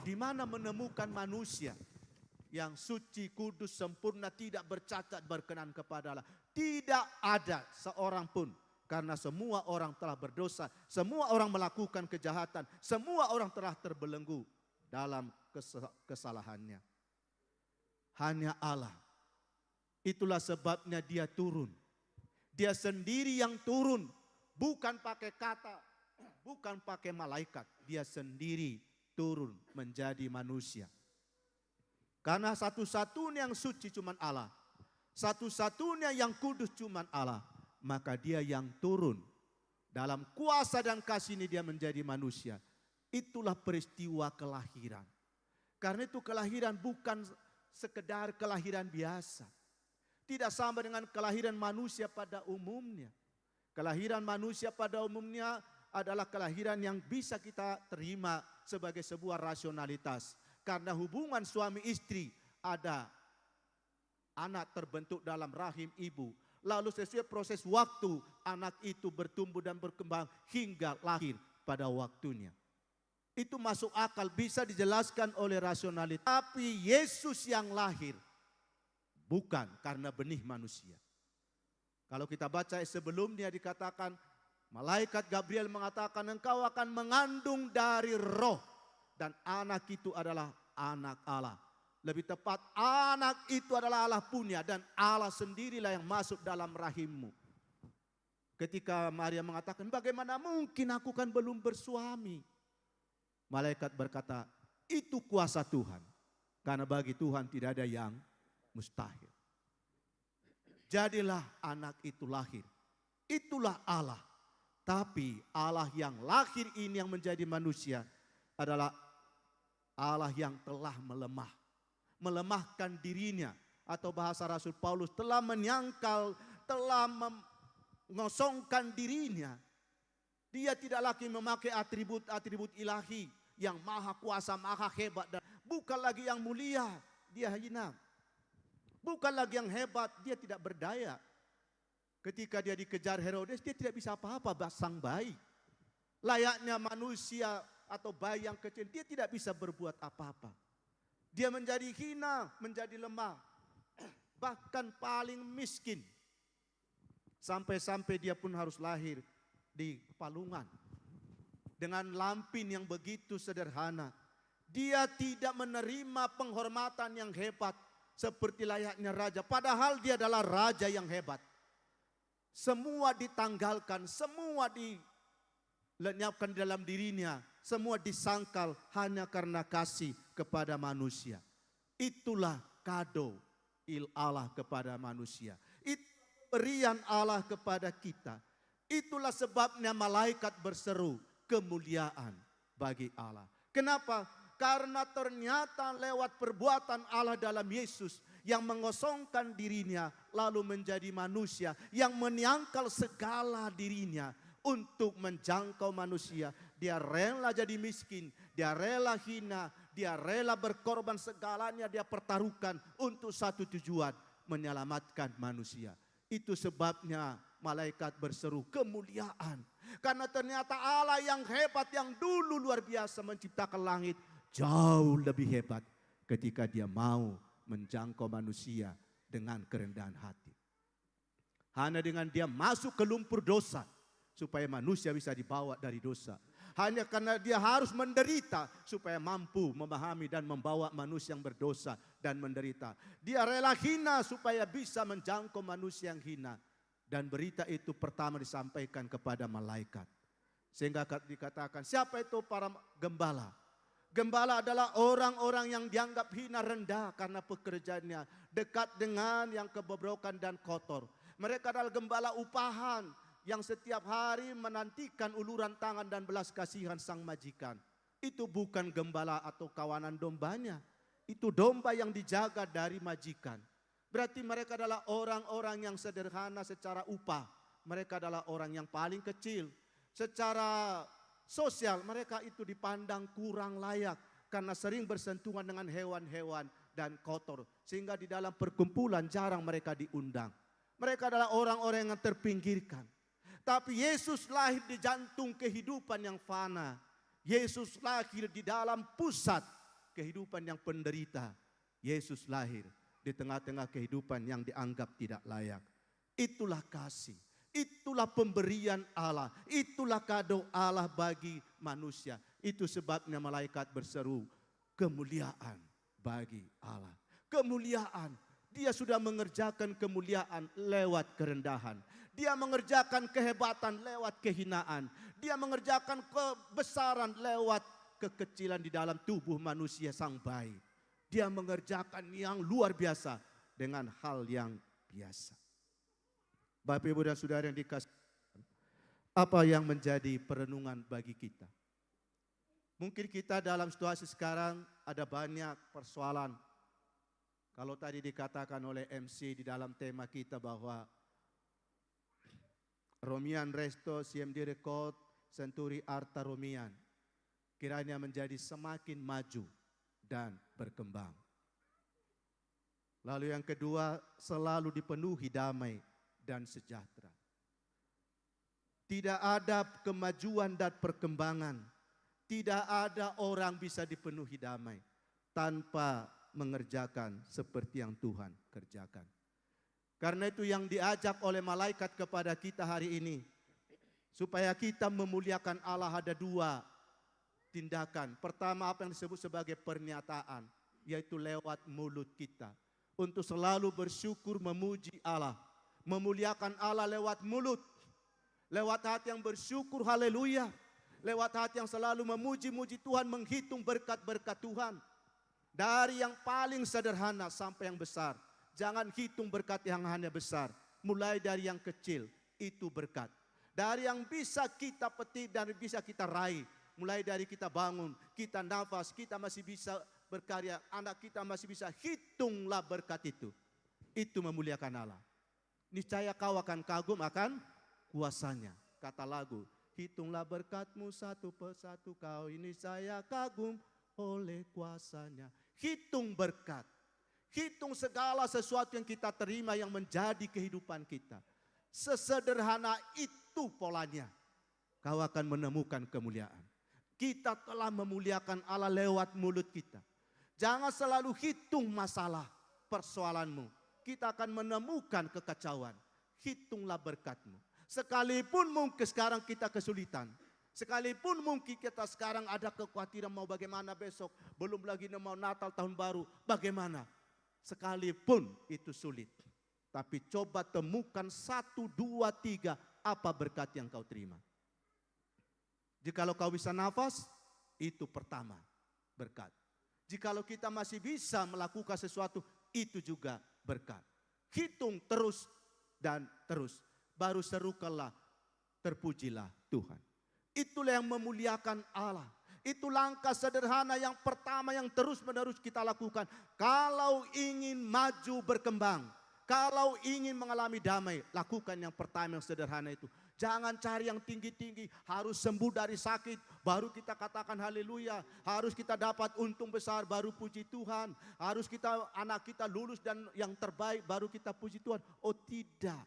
Di mana menemukan manusia yang suci, kudus, sempurna, tidak bercacat, berkenan kepada Allah? Tidak ada seorang pun, karena semua orang telah berdosa, semua orang melakukan kejahatan, semua orang telah terbelenggu dalam kes-, kesalahannya. Hanya Allah. Itulah sebabnya Dia turun. Dia sendiri yang turun, bukan pakai kata, bukan pakai malaikat. Dia sendiri turun menjadi manusia. Karena satu-satunya yang suci cuman Allah, satu-satunya yang kudus cuman Allah, maka Dia yang turun dalam kuasa dan kasih ini, Dia menjadi manusia. Itulah peristiwa kelahiran. Karena itu kelahiran bukan sekedar kelahiran biasa. Tidak sama dengan kelahiran manusia pada umumnya. Kelahiran manusia pada umumnya adalah kelahiran yang bisa kita terima sebagai sebuah rasionalitas. Karena hubungan suami istri, ada anak terbentuk dalam rahim ibu. Lalu sesuai proses waktu, anak itu bertumbuh dan berkembang hingga lahir pada waktunya. Itu masuk akal, bisa dijelaskan oleh rasionalitas. Tapi Yesus yang lahir bukan karena benih manusia. Kalau kita baca sebelumnya dikatakan, malaikat Gabriel mengatakan, "Engkau akan mengandung dari roh, dan anak itu adalah anak Allah." Lebih tepat, anak itu adalah Allah punya, dan Allah sendirilah yang masuk dalam rahimmu. Ketika Maria mengatakan, "Bagaimana mungkin, aku kan belum bersuami?" Malaikat berkata, "Itu kuasa Tuhan, karena bagi Tuhan tidak ada yang mustahil." Jadilah anak itu lahir. Itulah Allah. Tapi Allah yang lahir ini, yang menjadi manusia, adalah Allah yang telah melemah, melemahkan dirinya, atau bahasa Rasul Paulus, telah menyangkal, telah mengosongkan dirinya. Dia tidak lagi memakai atribut-atribut ilahi yang maha kuasa, maha hebat, dan bukan lagi yang mulia, dia hina. Bukan lagi yang hebat, dia tidak berdaya. Ketika dia dikejar Herodes, dia tidak bisa apa-apa, ba-, sang bayi. Layaknya manusia atau bayi yang kecil, dia tidak bisa berbuat apa-apa. Dia menjadi hina, menjadi lemah, bahkan paling miskin. Sampai-sampai dia pun harus lahir di palungan. Dengan lampin yang begitu sederhana. Dia tidak menerima penghormatan yang hebat seperti layaknya raja. Padahal dia adalah raja yang hebat. Semua ditanggalkan, semua dilenyapkan di dalam dirinya, semua disangkal hanya karena kasih kepada manusia. Itulah kado il-, Allah kepada manusia. Itu pemberian Allah kepada kita. Itulah sebabnya malaikat berseru, "Kemuliaan bagi Allah." Kenapa? Karena ternyata lewat perbuatan Allah dalam Yesus yang mengosongkan dirinya lalu menjadi manusia, yang menyangkal segala dirinya untuk menjangkau manusia. Dia rela jadi miskin, dia rela hina, dia rela berkorban, segalanya dia pertaruhkan untuk satu tujuan, menyelamatkan manusia. Itu sebabnya malaikat berseru, "Kemuliaan." Karena ternyata Allah yang hebat, yang dulu luar biasa menciptakan langit, jauh lebih hebat ketika dia mau menjangkau manusia dengan kerendahan hati. Hanya dengan dia masuk ke lumpur dosa, supaya manusia bisa dibawa dari dosa. Hanya karena dia harus menderita supaya mampu memahami dan membawa manusia yang berdosa dan menderita. Dia rela hina supaya bisa menjangkau manusia yang hina. Dan berita itu pertama disampaikan kepada malaikat. Sehingga kat-, dikatakan, siapa itu para gembala? Gembala adalah orang-orang yang dianggap hina, rendah karena pekerjaannya, dekat dengan yang kebobrokan dan kotor. Mereka adalah gembala upahan yang setiap hari menantikan uluran tangan dan belas kasihan sang majikan. Itu bukan gembala atau kawanan dombanya. Itu domba yang dijaga dari majikan. Berarti mereka adalah orang-orang yang sederhana secara upah. Mereka adalah orang yang paling kecil. Secara sosial, mereka itu dipandang kurang layak karena sering bersentuhan dengan hewan-hewan dan kotor. Sehingga di dalam perkumpulan jarang mereka diundang. Mereka adalah orang-orang yang terpinggirkan. Tapi Yesus lahir di jantung kehidupan yang fana. Yesus lahir di dalam pusat kehidupan yang penderita. Yesus lahir di tengah-tengah kehidupan yang dianggap tidak layak. Itulah kasih, itulah pemberian Allah, itulah kado Allah bagi manusia. Itu sebabnya malaikat berseru, "Kemuliaan bagi Allah." Kemuliaan. Dia sudah mengerjakan kemuliaan lewat kerendahan. Dia mengerjakan kehebatan lewat kehinaan. Dia mengerjakan kebesaran lewat kekecilan di dalam tubuh manusia sang bayi. Dia mengerjakan yang luar biasa dengan hal yang biasa. Bapak, Ibu, dan Saudara yang dikasihi, apa yang menjadi perenungan bagi kita? Mungkin kita dalam situasi sekarang ada banyak persoalan. Kalau tadi dikatakan oleh M C di dalam tema kita bahwa Romian resto siem direkot, senturi arta Romian, kiranya menjadi semakin maju dan berkembang. Lalu yang kedua, selalu dipenuhi damai dan sejahtera. Tidak ada kemajuan dan perkembangan, tidak ada orang bisa dipenuhi damai tanpa mengerjakan seperti yang Tuhan kerjakan. Karena itu yang diajak oleh malaikat kepada kita hari ini, supaya kita memuliakan Allah ada dua tindakan. Pertama, apa yang disebut sebagai pernyataan, yaitu lewat mulut kita. Untuk selalu bersyukur, memuji Allah, memuliakan Allah lewat mulut, lewat hati yang bersyukur, haleluya, lewat hati yang selalu memuji-muji Tuhan, menghitung berkat-berkat Tuhan. Dari yang paling sederhana sampai yang besar. Jangan hitung berkat yang hanya besar. Mulai dari yang kecil, itu berkat. Dari yang bisa kita petik dan bisa kita raih. Mulai dari kita bangun, kita nafas, kita masih bisa berkarya, anak kita masih bisa, hitunglah berkat itu. Itu memuliakan Allah. Niscaya kau akan kagum akan kuasanya. Kata lagu, hitunglah berkat-Mu satu per satu, kau ini saya kagum oleh kuasanya. Hitung berkat. Hitung segala sesuatu yang kita terima yang menjadi kehidupan kita. Sesederhana itu polanya. Kau akan menemukan kemuliaan. Kita telah memuliakan Allah lewat mulut kita. Jangan selalu hitung masalah persoalanmu. Kita akan menemukan kekacauan. Hitunglah berkat-Mu. Sekalipun mungkin sekarang kita kesulitan, sekalipun mungkin kita sekarang ada kekhawatiran mau bagaimana besok, belum lagi mau Natal, tahun baru, bagaimana? Sekalipun itu sulit, tapi coba temukan satu, dua, tiga, apa berkat yang kau terima. Jikalau kau bisa nafas, itu pertama, berkat. Jikalau kita masih bisa melakukan sesuatu, itu juga berkat. Hitung terus dan terus. Baru serukanlah, terpujilah Tuhan. Itulah yang memuliakan Allah. Itu langkah sederhana yang pertama yang terus-menerus kita lakukan. Kalau ingin maju berkembang, kalau ingin mengalami damai, lakukan yang pertama yang sederhana itu. Jangan cari yang tinggi-tinggi, harus sembuh dari sakit, baru kita katakan haleluya. Harus kita dapat untung besar, baru puji Tuhan. Harus kita, anak kita lulus dan yang terbaik, baru kita puji Tuhan. Oh tidak,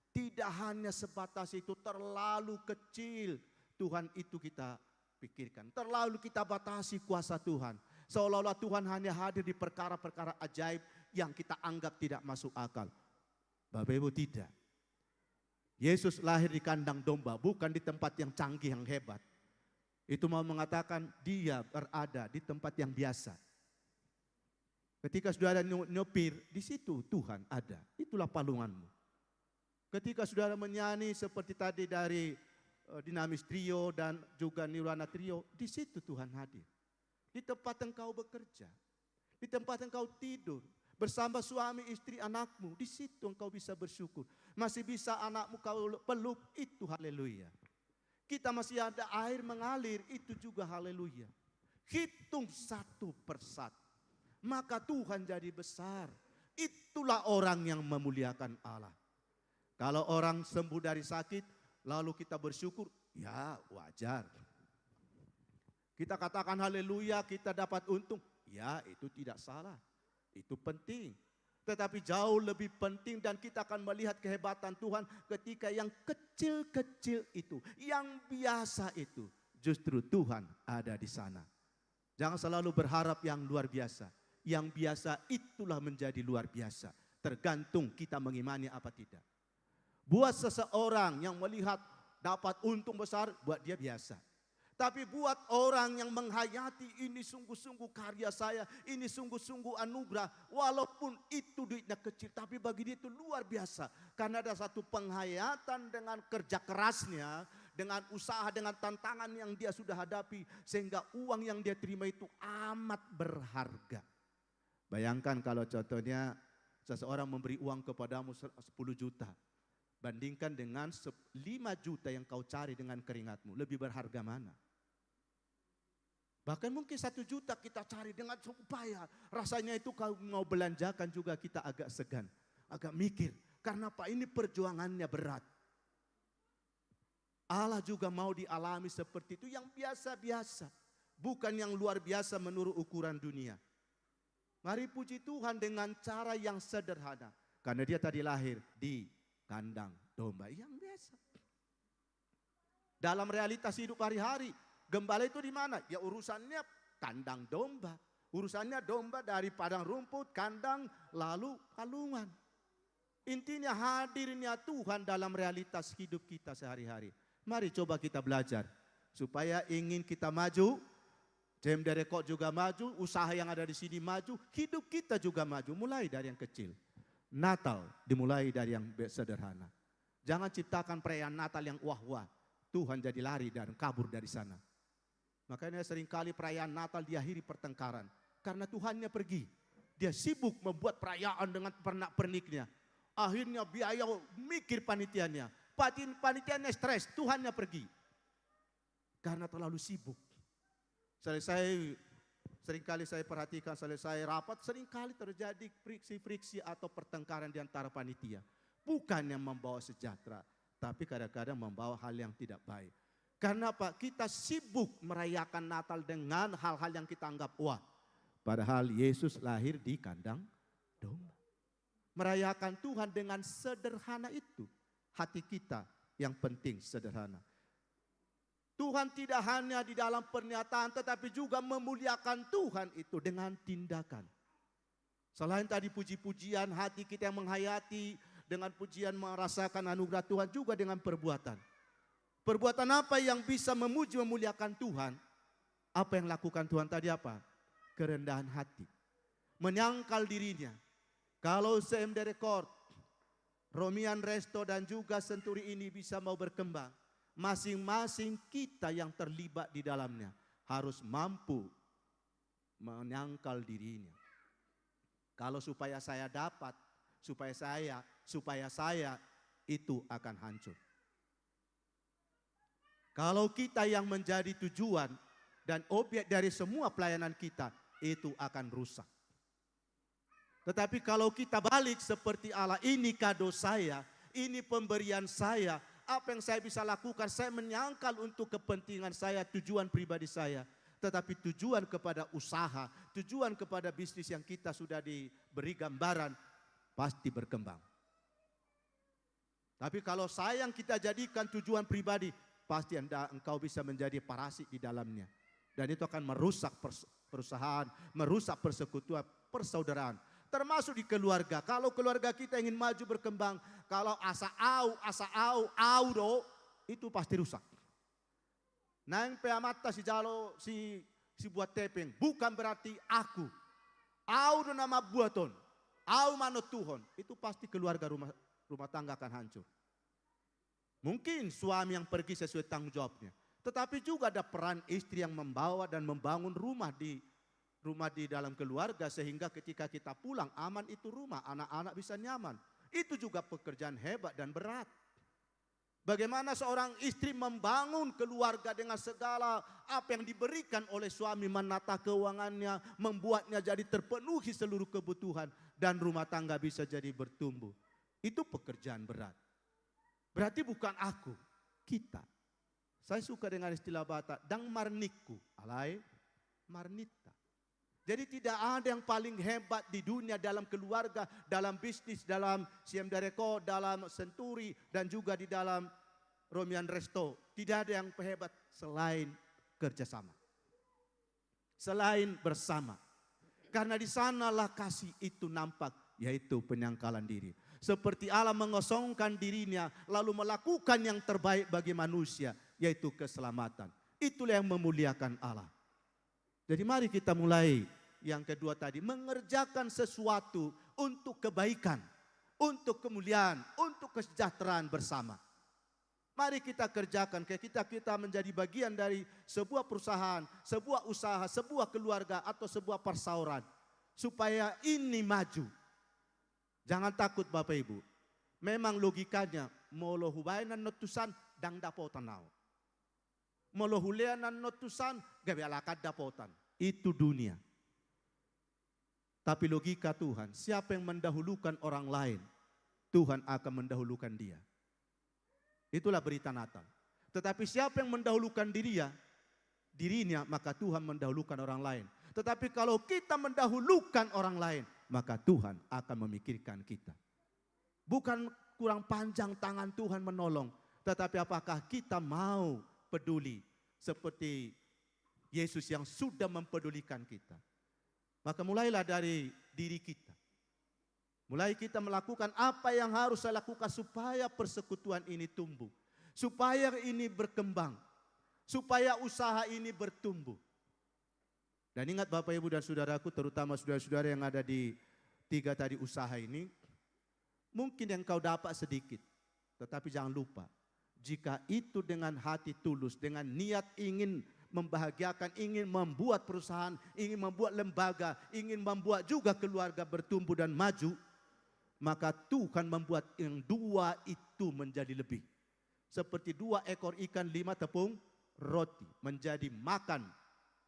tidak hanya sebatas itu, terlalu kecil Tuhan itu kita pikirkan. Terlalu kita batasi kuasa Tuhan. Seolah-olah Tuhan hanya hadir di perkara-perkara ajaib yang kita anggap tidak masuk akal. Bapak Ibu, tidak. Yesus lahir di kandang domba, bukan di tempat yang canggih, yang hebat. Itu mau mengatakan Dia berada di tempat yang biasa. Ketika saudara nyo-, nyopir, di situ Tuhan ada. Itulah palunganmu. Ketika saudara menyanyi seperti tadi dari, eh, Dinamis Trio dan juga Nirwana Trio, di situ Tuhan hadir. Di tempat engkau bekerja, di tempat engkau tidur, bersama suami, istri, anakmu, di situ engkau bisa bersyukur. Masih bisa anakmu kau peluk, itu haleluya. Kita masih ada air mengalir, itu juga haleluya. Hitung satu per satu, maka Tuhan jadi besar. Itulah orang yang memuliakan Allah. Kalau orang sembuh dari sakit, lalu kita bersyukur, ya wajar. Kita katakan haleluya, kita dapat untung, ya itu tidak salah. Itu penting. Tetapi jauh lebih penting dan kita akan melihat kehebatan Tuhan ketika yang kecil-kecil itu, yang biasa itu, justru Tuhan ada di sana. Jangan selalu berharap yang luar biasa. Yang biasa itulah menjadi luar biasa. Tergantung kita mengimani apa tidak. Buat seseorang yang melihat dapat untung besar, buat dia biasa. Tapi buat orang yang menghayati, "Ini sungguh-sungguh karya saya, ini sungguh-sungguh anugerah, walaupun itu duitnya kecil, tapi bagi dia itu luar biasa." Karena ada satu penghayatan dengan kerja kerasnya, dengan usaha, dengan tantangan yang dia sudah hadapi, sehingga uang yang dia terima itu amat berharga. Bayangkan kalau contohnya seseorang memberi uang kepadamu se-, sepuluh juta, bandingkan dengan se-, lima juta yang kau cari dengan keringatmu, lebih berharga mana? Bahkan mungkin satu juta kita cari dengan seupaya, rasanya itu kalau mau belanjakan juga kita agak segan, agak mikir. Karena apa? Ini perjuangannya berat. Allah juga mau dialami seperti itu, yang biasa-biasa, bukan yang luar biasa menurut ukuran dunia. Mari puji Tuhan dengan cara yang sederhana, karena dia tadi lahir di kandang domba yang biasa. Dalam realitas hidup hari-hari, gembala itu di mana? Ya, urusannya kandang domba. Urusannya domba dari padang rumput, kandang, lalu palungan. Intinya, hadirnya Tuhan dalam realitas hidup kita sehari-hari. Mari coba kita belajar. Supaya ingin kita maju, C M D Record juga maju, usaha yang ada di sini maju, hidup kita juga maju. Mulai dari yang kecil. Natal dimulai dari yang be-, sederhana. Jangan ciptakan perayaan Natal yang wah-wah. Tuhan jadi lari dan kabur dari sana. Makanya seringkali perayaan Natal diakhiri pertengkaran. Karena Tuhannya pergi. Dia sibuk membuat perayaan dengan pernak-perniknya. Akhirnya biaya, mikir panitianya. Patin-, panitianya stres, Tuhannya pergi. Karena terlalu sibuk. Selesai, seringkali saya perhatikan, selesai rapat, seringkali terjadi friksi-friksi atau pertengkaran di antara panitia. Bukan yang membawa sejahtera, tapi kadang-kadang membawa hal yang tidak baik. Karena apa? Kita sibuk merayakan Natal dengan hal-hal yang kita anggap wah. Padahal Yesus lahir di kandang domba. Merayakan Tuhan dengan sederhana itu. Hati kita yang penting sederhana. Tuhan tidak hanya di dalam pernyataan, tetapi juga memuliakan Tuhan itu dengan tindakan. Selain tadi puji-pujian, hati kita yang menghayati dengan pujian, merasakan anugerah Tuhan juga dengan perbuatan. Perbuatan apa yang bisa memuji, memuliakan Tuhan? Apa yang lakukan Tuhan tadi apa? Kerendahan hati. Menyangkal dirinya. Kalau C M D Record, Romian Resto dan juga Senturi ini bisa mau berkembang, masing-masing kita yang terlibat di dalamnya harus mampu menyangkal dirinya. Kalau supaya saya dapat, supaya saya, supaya saya, itu akan hancur. Kalau kita yang menjadi tujuan dan objek dari semua pelayanan kita, itu akan rusak. Tetapi kalau kita balik seperti Allah, ini kado saya, ini pemberian saya, apa yang saya bisa lakukan, saya menyangkal untuk kepentingan saya, tujuan pribadi saya. Tetapi tujuan kepada usaha, tujuan kepada bisnis yang kita sudah diberi gambaran, pasti berkembang. Tapi kalau saya yang kita jadikan tujuan pribadi, pasti anda, engkau bisa menjadi parasit di dalamnya. Dan itu akan merusak pers-, perusahaan, merusak persekutuan, persaudaraan. Termasuk di keluarga. Kalau keluarga kita ingin maju berkembang, kalau asa au, asa au, au do, itu pasti rusak. Naeng pe amanta sijalo si, sibuat hepeng, bukan berarti aku. Au do na mambuat on, au manontuhon. Itu pasti keluarga, rumah, rumah tangga akan hancur. Mungkin suami yang pergi sesuai tanggung jawabnya. Tetapi juga ada peran istri yang membawa dan membangun rumah di, rumah di dalam keluarga, sehingga ketika kita pulang, aman itu rumah, anak-anak bisa nyaman. Itu juga pekerjaan hebat dan berat. Bagaimana seorang istri membangun keluarga dengan segala apa yang diberikan oleh suami, menata keuangannya, membuatnya jadi terpenuhi seluruh kebutuhan, dan rumah tangga bisa jadi bertumbuh. Itu pekerjaan berat. Berarti bukan aku, kita. Saya suka dengan istilah Batak, ndang marningku, alai marnita. Jadi tidak ada yang paling hebat di dunia dalam keluarga, dalam bisnis, dalam C M D Record, dalam Senturi, dan juga di dalam Romian Resto. Tidak ada yang hebat selain kerjasama. Selain bersama. Karena di sanalah kasih itu nampak, yaitu penyangkalan diri. Seperti Allah mengosongkan dirinya, lalu melakukan yang terbaik bagi manusia, yaitu keselamatan. Itulah yang memuliakan Allah. Jadi mari kita mulai yang kedua tadi, mengerjakan sesuatu untuk kebaikan, untuk kemuliaan, untuk kesejahteraan bersama. Mari kita kerjakan, kayak kita, kita menjadi bagian dari sebuah perusahaan, sebuah usaha, sebuah keluarga, atau sebuah persaoran. Supaya ini maju. Jangan takut Bapak Ibu. Memang logikanya, molo hubaen annon tusan, ndang dapotan au. Molo hulean annon tusan, gabe alai dapotan. Itu dunia. Tapi logika Tuhan, siapa yang mendahulukan orang lain, Tuhan akan mendahulukan dia. Itulah berita Natal. Tetapi siapa yang mendahulukan dirinya, dirinya, maka Tuhan mendahulukan orang lain. Tetapi kalau kita mendahulukan orang lain, maka Tuhan akan memikirkan kita. Bukan kurang panjang tangan Tuhan menolong, tetapi apakah kita mau peduli seperti Yesus yang sudah mempedulikan kita? Maka mulailah dari diri kita. Mulai kita melakukan apa yang harus saya lakukan supaya persekutuan ini tumbuh, supaya ini berkembang, supaya usaha ini bertumbuh. Dan ingat Bapak, Ibu, dan saudaraku, terutama saudara-saudara yang ada di tiga tadi usaha ini, mungkin yang kau dapat sedikit, tetapi jangan lupa, jika itu dengan hati tulus, dengan niat ingin membahagiakan, ingin membuat perusahaan, ingin membuat lembaga, ingin membuat juga keluarga bertumbuh dan maju, maka Tuhan membuat yang dua itu menjadi lebih. Seperti dua ekor ikan, lima tepung roti, menjadi makan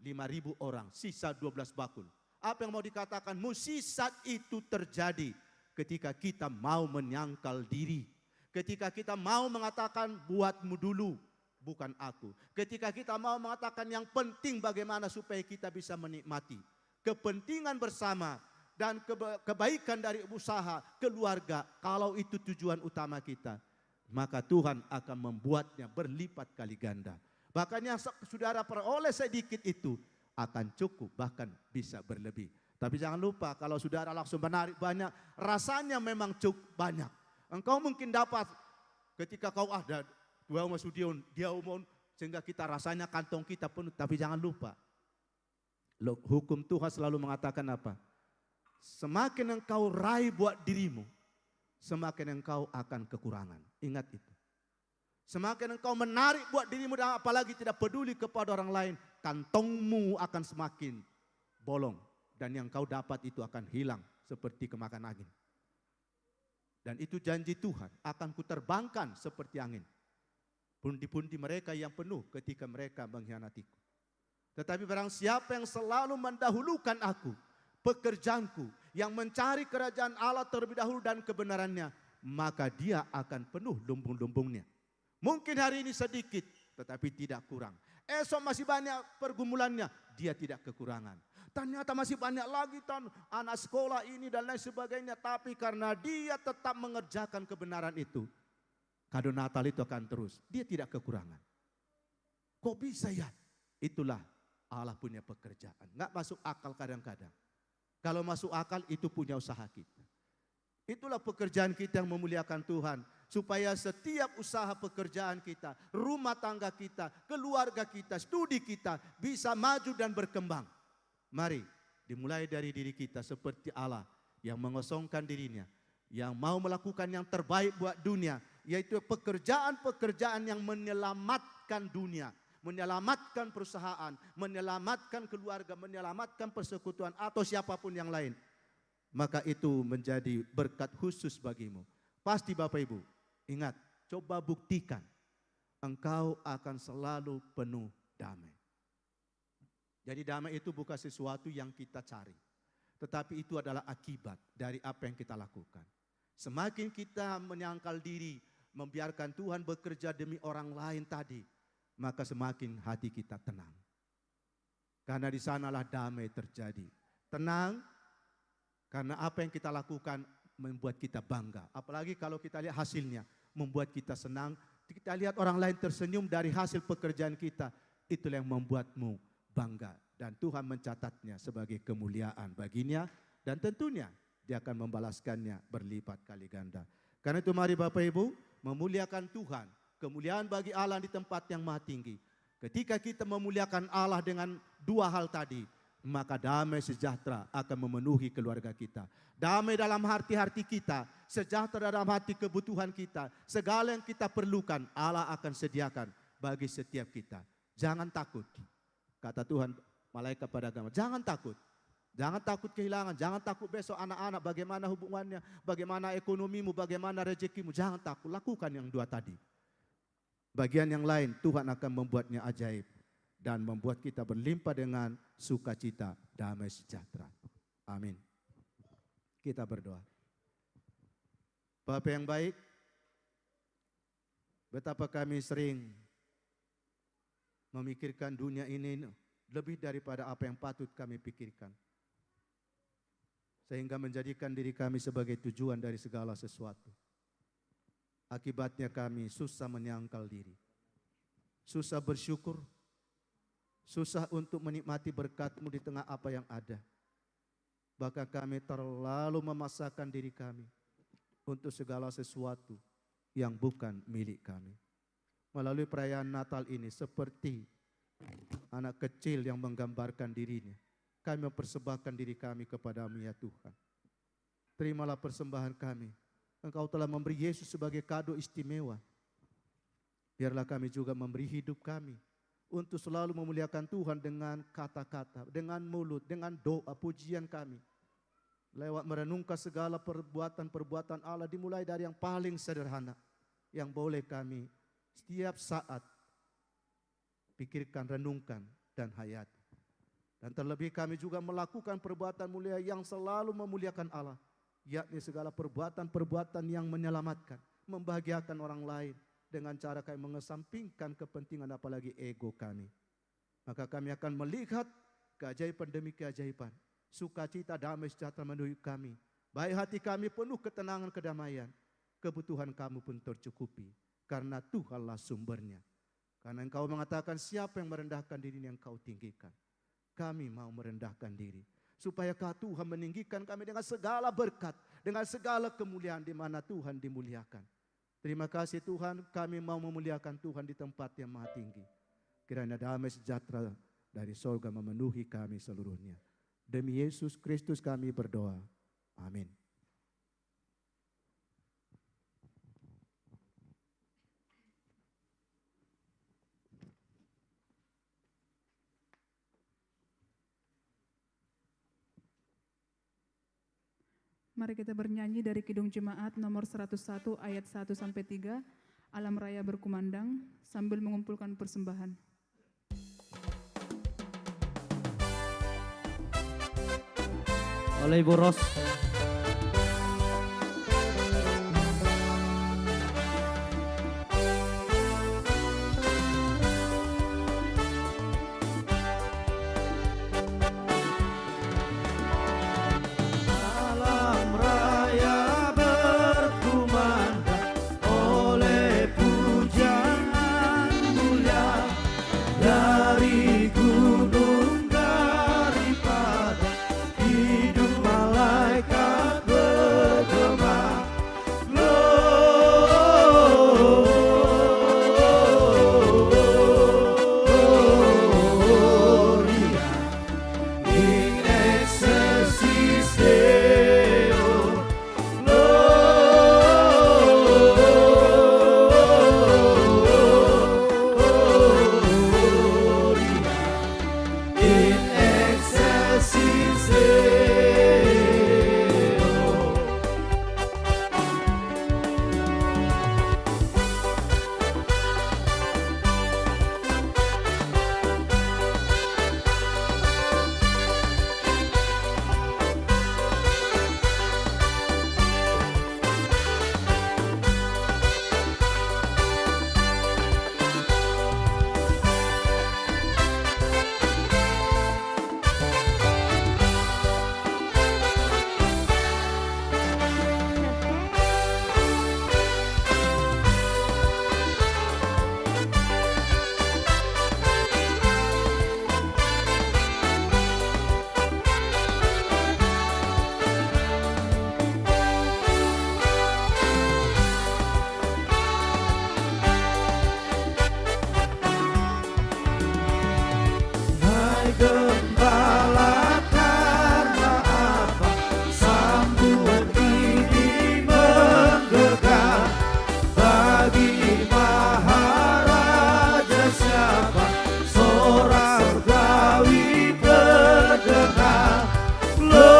lima ribu orang, sisa dua belas bakul. Apa yang mau dikatakan? Mujizat itu terjadi ketika kita mau menyangkal diri. Ketika kita mau mengatakan, "Buatmu dulu, bukan aku." Ketika kita mau mengatakan, "Yang penting bagaimana supaya kita bisa menikmati kepentingan bersama dan keba-, kebaikan dari usaha keluarga," kalau itu tujuan utama kita, maka Tuhan akan membuatnya berlipat kali ganda. Bahkan yang se-, saudara peroleh sedikit itu akan cukup, bahkan bisa berlebih. Tapi jangan lupa, kalau saudara langsung menarik banyak, rasanya memang cukup banyak. Engkau mungkin dapat ketika kau ada dua uma sudion, dia umon, sehingga kita rasanya kantong kita penuh. Tapi jangan lupa, lo-, hukum Tuhan selalu mengatakan apa? Semakin engkau raih buat dirimu, semakin engkau akan kekurangan. Ingat itu. Semakin engkau menarik buat dirimu dan apalagi tidak peduli kepada orang lain, kantongmu akan semakin bolong. Dan yang kau dapat itu akan hilang seperti kemakan angin. Dan itu janji Tuhan, "Akan kuterbangkan seperti angin pundi-pundi mereka yang penuh ketika mereka mengkhianatiku." Tetapi barang siapa yang selalu mendahulukan aku, pekerjaanku, yang mencari kerajaan Allah terlebih dahulu dan kebenarannya, maka dia akan penuh lumbung-lumbungnya. Mungkin hari ini sedikit, tetapi tidak kurang. Esok masih banyak pergumulannya, dia tidak kekurangan. Ternyata masih banyak lagi, tan, anak sekolah ini dan lain sebagainya, tapi karena dia tetap mengerjakan kebenaran itu, kado Natal itu akan terus. Dia tidak kekurangan. Kok bisa, ya? Itulah Allah punya pekerjaan. Nggak masuk akal kadang-kadang. Kalau masuk akal, itu punya usaha kita. Itulah pekerjaan kita yang memuliakan Tuhan, supaya setiap usaha pekerjaan kita, rumah tangga kita, keluarga kita, studi kita bisa maju dan berkembang. Mari, dimulai dari diri kita seperti Allah yang mengosongkan dirinya, yang mau melakukan yang terbaik buat dunia, yaitu pekerjaan-pekerjaan yang menyelamatkan dunia, menyelamatkan perusahaan, menyelamatkan keluarga, menyelamatkan persekutuan, atau siapapun yang lain. Maka itu menjadi berkat khusus bagimu. Pasti, Bapak Ibu, ingat, coba buktikan, engkau akan selalu penuh damai. Jadi, damai itu bukan sesuatu yang kita cari, tetapi itu adalah akibat dari apa yang kita lakukan. Semakin kita menyangkal diri, membiarkan Tuhan bekerja demi orang lain tadi, maka semakin hati kita tenang. Karena di sanalah damai terjadi. Tenang, karena apa yang kita lakukan membuat kita bangga. Apalagi kalau kita lihat hasilnya, membuat kita senang. Kita lihat orang lain tersenyum dari hasil pekerjaan kita, itulah yang membuatmu bangga. Dan Tuhan mencatatnya sebagai kemuliaan baginya, dan tentunya Dia akan membalaskannya berlipat kali ganda. Karena itu, mari Bapak Ibu, memuliakan Tuhan. Kemuliaan bagi Allah di tempat yang maha tinggi. Ketika kita memuliakan Allah dengan dua hal tadi, maka damai sejahtera akan memenuhi keluarga kita. Damai dalam hati-hati kita, sejahtera dalam hati kebutuhan kita, segala yang kita perlukan, Allah akan sediakan bagi setiap kita. Jangan takut. Kata Tuhan, malaikat pada agama, "Jangan takut. Jangan takut kehilangan, jangan takut besok anak-anak, bagaimana hubungannya, bagaimana ekonomimu, bagaimana rezekimu, jangan takut. Lakukan yang dua tadi." Bagian yang lain, Tuhan akan membuatnya ajaib dan membuat kita berlimpah dengan sukacita, damai sejahtera. Amin. Kita berdoa. Bapa yang baik, betapa kami sering memikirkan dunia ini lebih daripada apa yang patut kami pikirkan, sehingga menjadikan diri kami sebagai tujuan dari segala sesuatu. Akibatnya kami susah menyangkal diri, susah bersyukur, susah untuk menikmati berkat-Mu di tengah apa yang ada. Bahkan kami terlalu memaksakan diri kami untuk segala sesuatu yang bukan milik kami. Melalui perayaan Natal ini, seperti anak kecil yang menggambarkan dirinya, kami mempersembahkan diri kami kepada-Mu, ya Tuhan. Terimalah persembahan kami. Engkau telah memberi Yesus sebagai kado istimewa. Biarlah kami juga memberi hidup kami untuk selalu memuliakan Tuhan dengan kata-kata, dengan mulut, dengan doa, pujian kami. Lewat merenungkan segala perbuatan-perbuatan Allah, dimulai dari yang paling sederhana, yang boleh kami setiap saat pikirkan, renungkan, dan hayati. Dan terlebih kami juga melakukan perbuatan mulia yang selalu memuliakan Allah, yakni segala perbuatan-perbuatan yang menyelamatkan, membahagiakan orang lain dengan cara kami mengesampingkan kepentingan apalagi ego kami. Maka kami akan melihat keajaiban demi keajaiban, sukacita, damai sejahtera menuju kami. Baik hati kami penuh ketenangan, kedamaian, kebutuhan kami pun tercukupi, karena Tuhanlah sumbernya. Karena Engkau mengatakan, "Siapa yang merendahkan dirinya, Engkau tinggikan." Kami mau merendahkan diri, supaya Tuhan meninggikan kami dengan segala berkat, dengan segala kemuliaan di mana Tuhan dimuliakan. Terima kasih Tuhan, kami mau memuliakan Tuhan di tempat yang maha tinggi. Kiranya damai sejahtera dari sorga memenuhi kami seluruhnya. Demi Yesus Kristus kami berdoa. Amin. Mari kita bernyanyi dari Kidung Jemaat nomor seratus satu ayat satu sampai tiga, Alam Raya Berkumandang, sambil mengumpulkan persembahan. Oleh Ibu Ros. Alam raya berkumandang oleh pujian mulia dari gunung, dari padang, hidung malaikat bergema. Gloria in excelsis Deo. Gloria in excelsis Deo. Hai gembala, karena apa sambutan ini menggema? Bagi maharaja siapa? Sorak surgawi terdengar. Gloria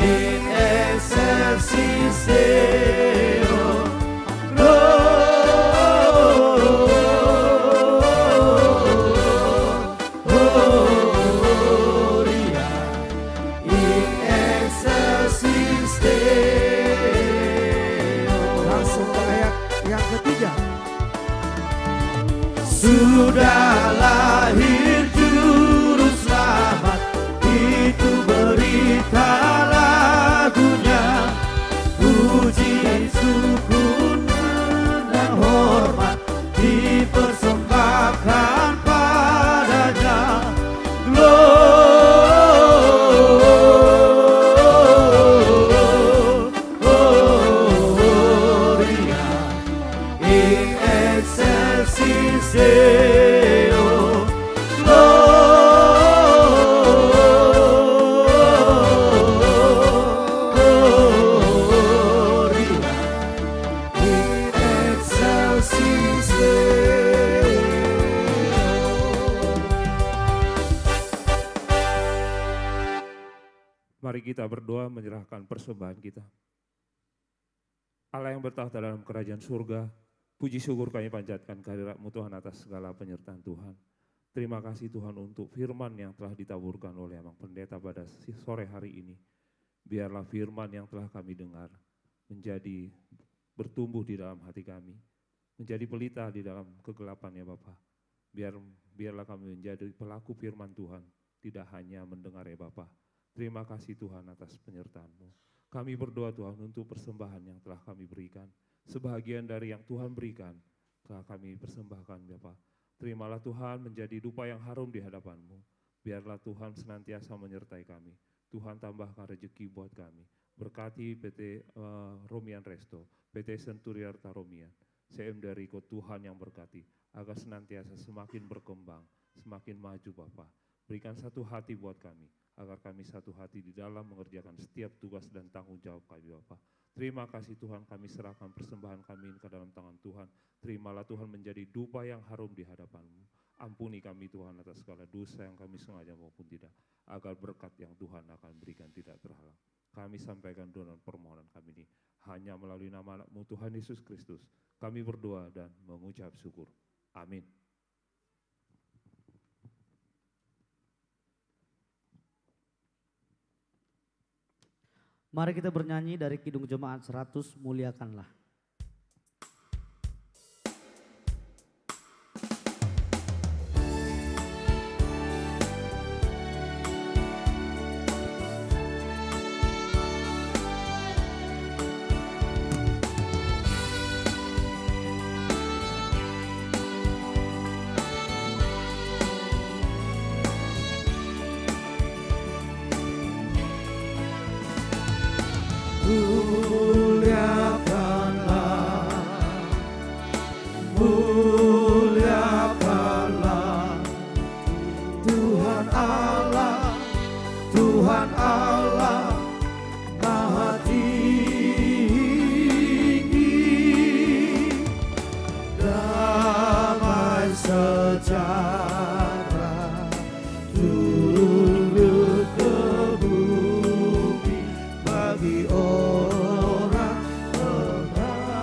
in excelsis Deo. Gloria in excelsis Deo. Langsung ke ayat yang ketiga. Sudah lahir Juru Selamat, itu berita lagunya. Puji Berdoa menyerahkan persembahan kita. Allah yang bertakhta dalam kerajaan surga, puji syukur kami panjatkan kehadirat-Mu Tuhan atas segala penyertaan Tuhan. Terima kasih Tuhan untuk firman yang telah ditaburkan oleh Amang Pendeta pada si-, sore hari ini. Biarlah firman yang telah kami dengar menjadi bertumbuh di dalam hati kami, menjadi pelita di dalam kegelapan ya Bapa. Biar, biarlah kami menjadi pelaku firman Tuhan, tidak hanya mendengar ya Bapa. Terima kasih Tuhan atas penyertaan-Mu. Kami berdoa Tuhan untuk persembahan yang telah kami berikan. Sebahagian dari yang Tuhan berikan telah kami persembahkan Bapa. Terimalah Tuhan menjadi dupa yang harum di hadapan-Mu. Biarlah Tuhan senantiasa menyertai kami. Tuhan tambahkan rezeki buat kami. Berkati P T, eh, Romian Resto, P T Senturi Arta Romian, C M dari Ko Tuhan yang berkati, agar senantiasa semakin berkembang, semakin maju Bapa. Berikan satu hati buat kami, agar kami satu hati di dalam mengerjakan setiap tugas dan tanggung jawab kami Bapa. Terima kasih Tuhan, kami serahkan persembahan kami ini ke dalam tangan Tuhan. Terimalah Tuhan menjadi dupa yang harum di hadapan-Mu. Ampuni kami Tuhan atas segala dosa yang kami sengaja maupun tidak, agar berkat yang Tuhan akan berikan tidak terhalang. Kami sampaikan doa dan permohonan kami ini hanya melalui nama Anak-Mu Tuhan Yesus Kristus. Kami berdoa dan mengucap syukur. Amin. Mari kita bernyanyi dari Kidung Jemaat seratus, Muliakanlah. Muliakanlah, muliakanlah Tuhan Allah, Tuhan Allah Maha Tinggi. Damai sejahtera turun ke bumi bagi orang pengasihannya.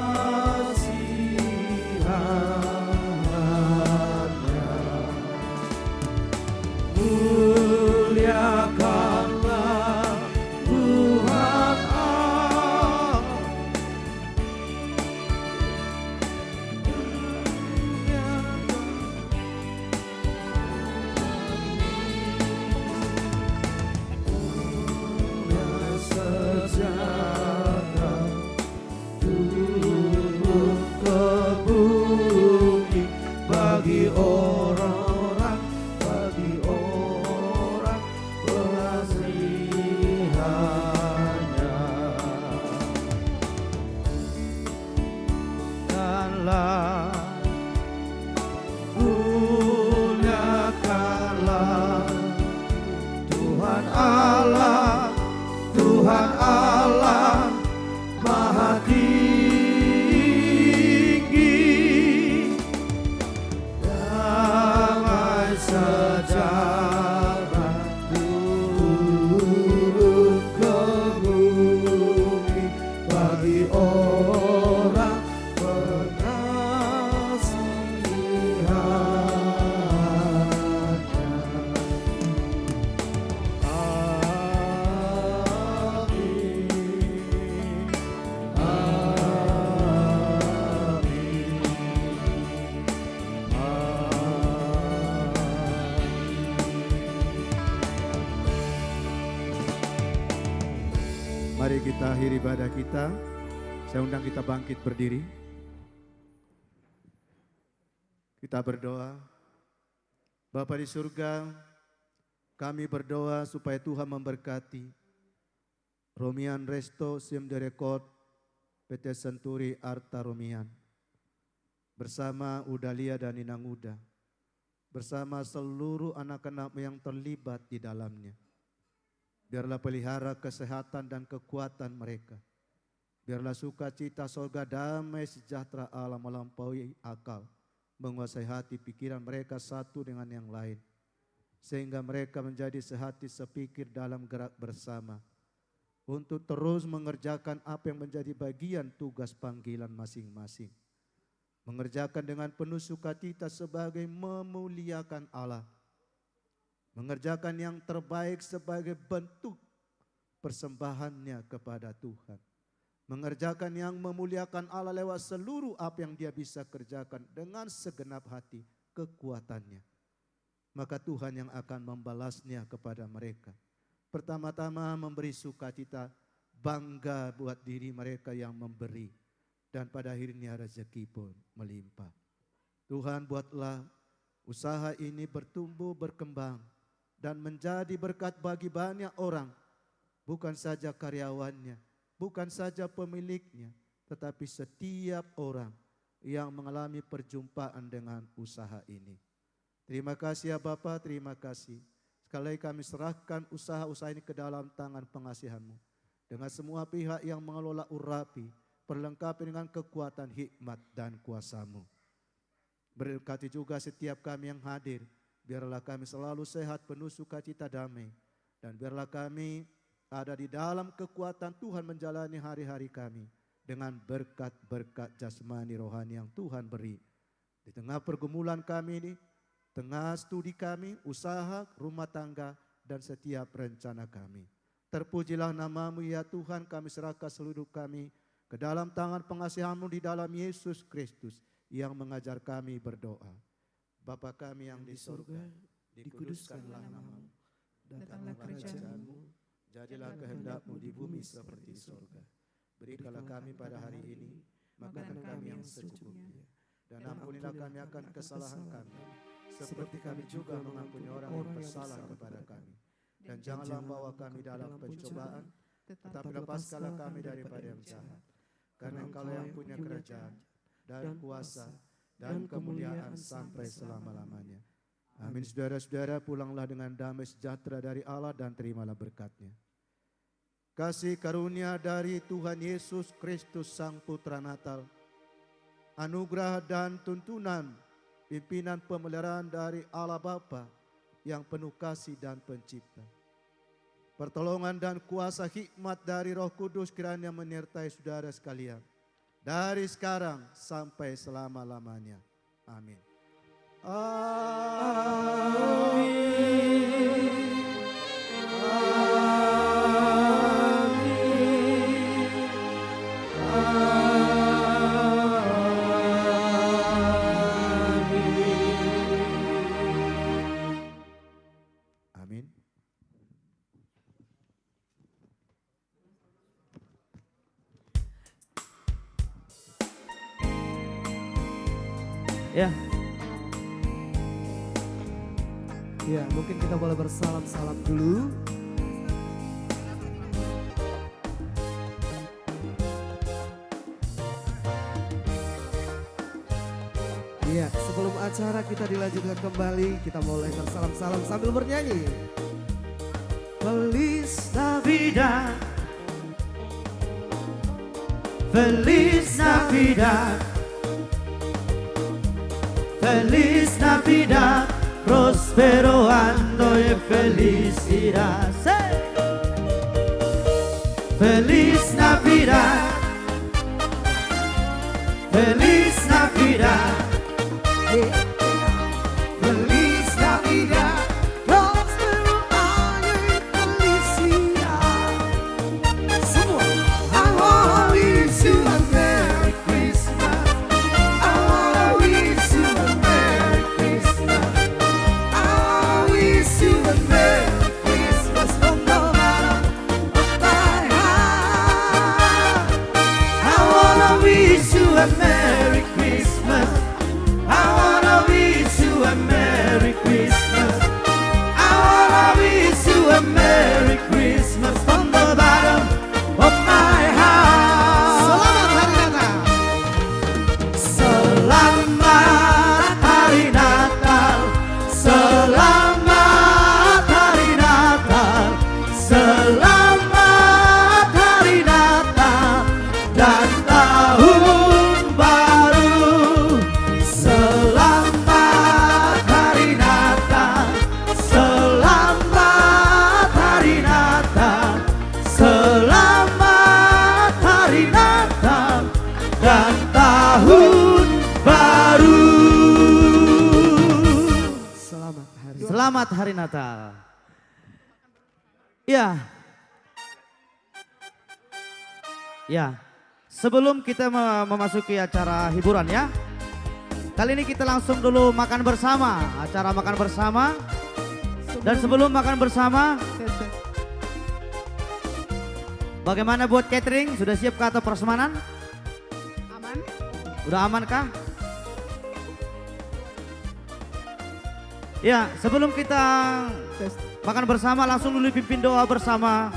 Muliakanlah Tuhan Allah. Sejahtera turun ke bumi bagi orang, bagi orang pengasihannya. Muliakanlah, muliakanlah Tuhan Allah, Tuhan Allah Maha Tinggi. Damai sejahtera turun ke bumi bagi orang pengasihannya. Amin. Amin. Mari kita akhiri ibadah kita. Saya undang kita bangkit berdiri. Kita berdoa. Bapa di surga, kami berdoa supaya Tuhan memberkati Romian Resto, Sim Direkot, P T Senturi Arta Romian, bersama Udalia dan Inang Uda, bersama seluruh anak-anak-Mu yang terlibat di dalamnya. Biarlah pelihara kesehatan dan kekuatan mereka. Biarlah sukacita sorga, damai sejahtera Allah melampaui akal menguasai hati pikiran mereka satu dengan yang lain, sehingga mereka menjadi sehati sepikir dalam gerak bersama. untuk terus mengerjakan apa yang menjadi bagian tugas panggilan masing-masing. Mengerjakan dengan penuh sukacita sebagai memuliakan Allah. Mengerjakan yang terbaik sebagai bentuk persembahannya kepada Tuhan. Mengerjakan yang memuliakan Allah lewat seluruh apa yang dia bisa kerjakan dengan segenap hati kekuatannya. Maka Tuhan yang akan membalasnya kepada mereka. Pertama-tama memberi sukacita, bangga buat diri mereka yang memberi. Dan pada akhirnya rezeki pun melimpah. Tuhan, buatlah usaha ini bertumbuh, berkembang, dan menjadi berkat bagi banyak orang, bukan saja karyawannya, bukan saja pemiliknya, tetapi setiap orang yang mengalami perjumpaan dengan usaha ini. Terima kasih ya Bapa, terima kasih. Sekali lagi kami serahkan usaha-usaha ini ke dalam tangan pengasihan-Mu. Dengan semua pihak yang mengelola, urapi, perlengkapi dengan kekuatan, hikmat, dan kuasa-Mu. Berkati juga setiap kami yang hadir. Biarlah kami selalu sehat, penuh sukacita, damai. Dan biarlah kami ada di dalam kekuatan Tuhan menjalani hari-hari kami dengan berkat-berkat jasmani rohani yang Tuhan beri. Di tengah pergumulan kami ini, tengah studi kami, usaha, rumah tangga, dan setiap rencana kami. Terpujilah nama-Mu, ya Tuhan, kami serahkan seluruh hidup kami ke dalam tangan pengasihan-Mu di dalam Yesus Kristus yang mengajar kami berdoa. Bapa kami yang di sorga, dikuduskanlah nama-Mu. Datanglah kerajaan-Mu. Jadilah kehendak-Mu di bumi seperti di sorga. Berikanlah kami pada hari ini makanan kami yang secukupnya. Dan ampunilah kami akan kesalahan kami, seperti kami juga mengampuni orang yang bersalah kepada kami. Dan janganlah membawa kami dalam pencobaan, tetapi lepaskanlah kami daripada yang jahat. Karena Engkaulah yang punya kerajaan, dan kuasa, dan kemuliaan sampai selama-lamanya. Amin. Saudara-saudara, pulanglah dengan damai sejahtera dari Allah dan terimalah berkat-Nya. Kasih karunia dari Tuhan Yesus Kristus, Sang Putra Natal, anugerah dan tuntunan pimpinan pemeliharaan dari Allah Bapa yang penuh kasih dan Pencipta, pertolongan dan kuasa hikmat dari Roh Kudus kiranya menyertai saudara sekalian, dari sekarang sampai selama-lamanya. Amin. Amin. Amin. Amin. Amin. Ya. Ya, mungkin kita boleh bersalam-salam dulu. Iya, sebelum acara kita dilanjutkan kembali, kita mulai bersalam-salam sambil bernyanyi. Feliz Navidad. Feliz Navidad. Feliz Navidad, próspero año y felicidad. Say! Feliz Navidad. Feliz Navidad. Yeah. Feliz Navidad. Próspero año y felicidad. Semua. I wanna wish you a Merry Christmas. I wanna wish you a Merry Christmas. I wanna wish you a Merry Christmas from the bottom of my heart. I wanna wish you a Merry Christmas. I wanna Selamat Hari Natal. Ya. Ya. Sebelum kita me-, memasuki acara hiburan, ya. Kali ini kita langsung dulu makan bersama, acara makan bersama. Dan sebelum makan bersama, bagaimana buat catering? Sudah siap kah atau prasmanan? Aman. Udah aman kah? Ya, sebelum kita makan bersama, langsung dulu pimpin doa bersama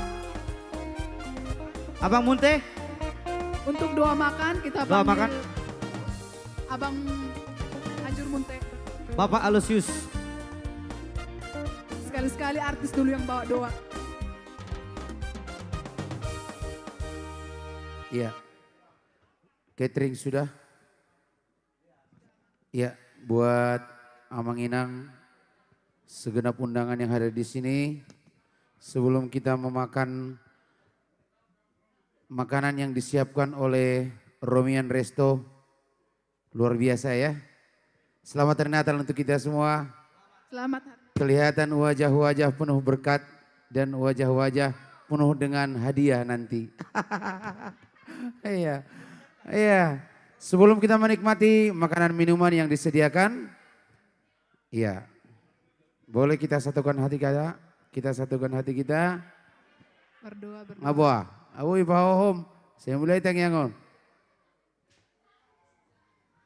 Abang Munte. Untuk doa makan, kita panggil Abang Anjur Munte. Bapak Aloysius. Sekali-sekali artis dulu yang bawa doa. Iya. Catering sudah. Ya, buat Amang Inang, segenap undangan yang hadir di sini, sebelum kita memakan makanan yang disiapkan oleh Romian Resto, luar biasa ya. Selamat Hari Natal untuk kita semua. Selamat Hari Natal. Kelihatan wajah-wajah penuh berkat dan wajah-wajah penuh dengan hadiah nanti. Iya. Iya. Sebelum kita menikmati makanan minuman yang disediakan, iya. Boleh kita satukan hati kita, kita satukan hati kita. Berdoa, berdoa. Ngaboa. Awi pahohom. Saya mulai tangiangon.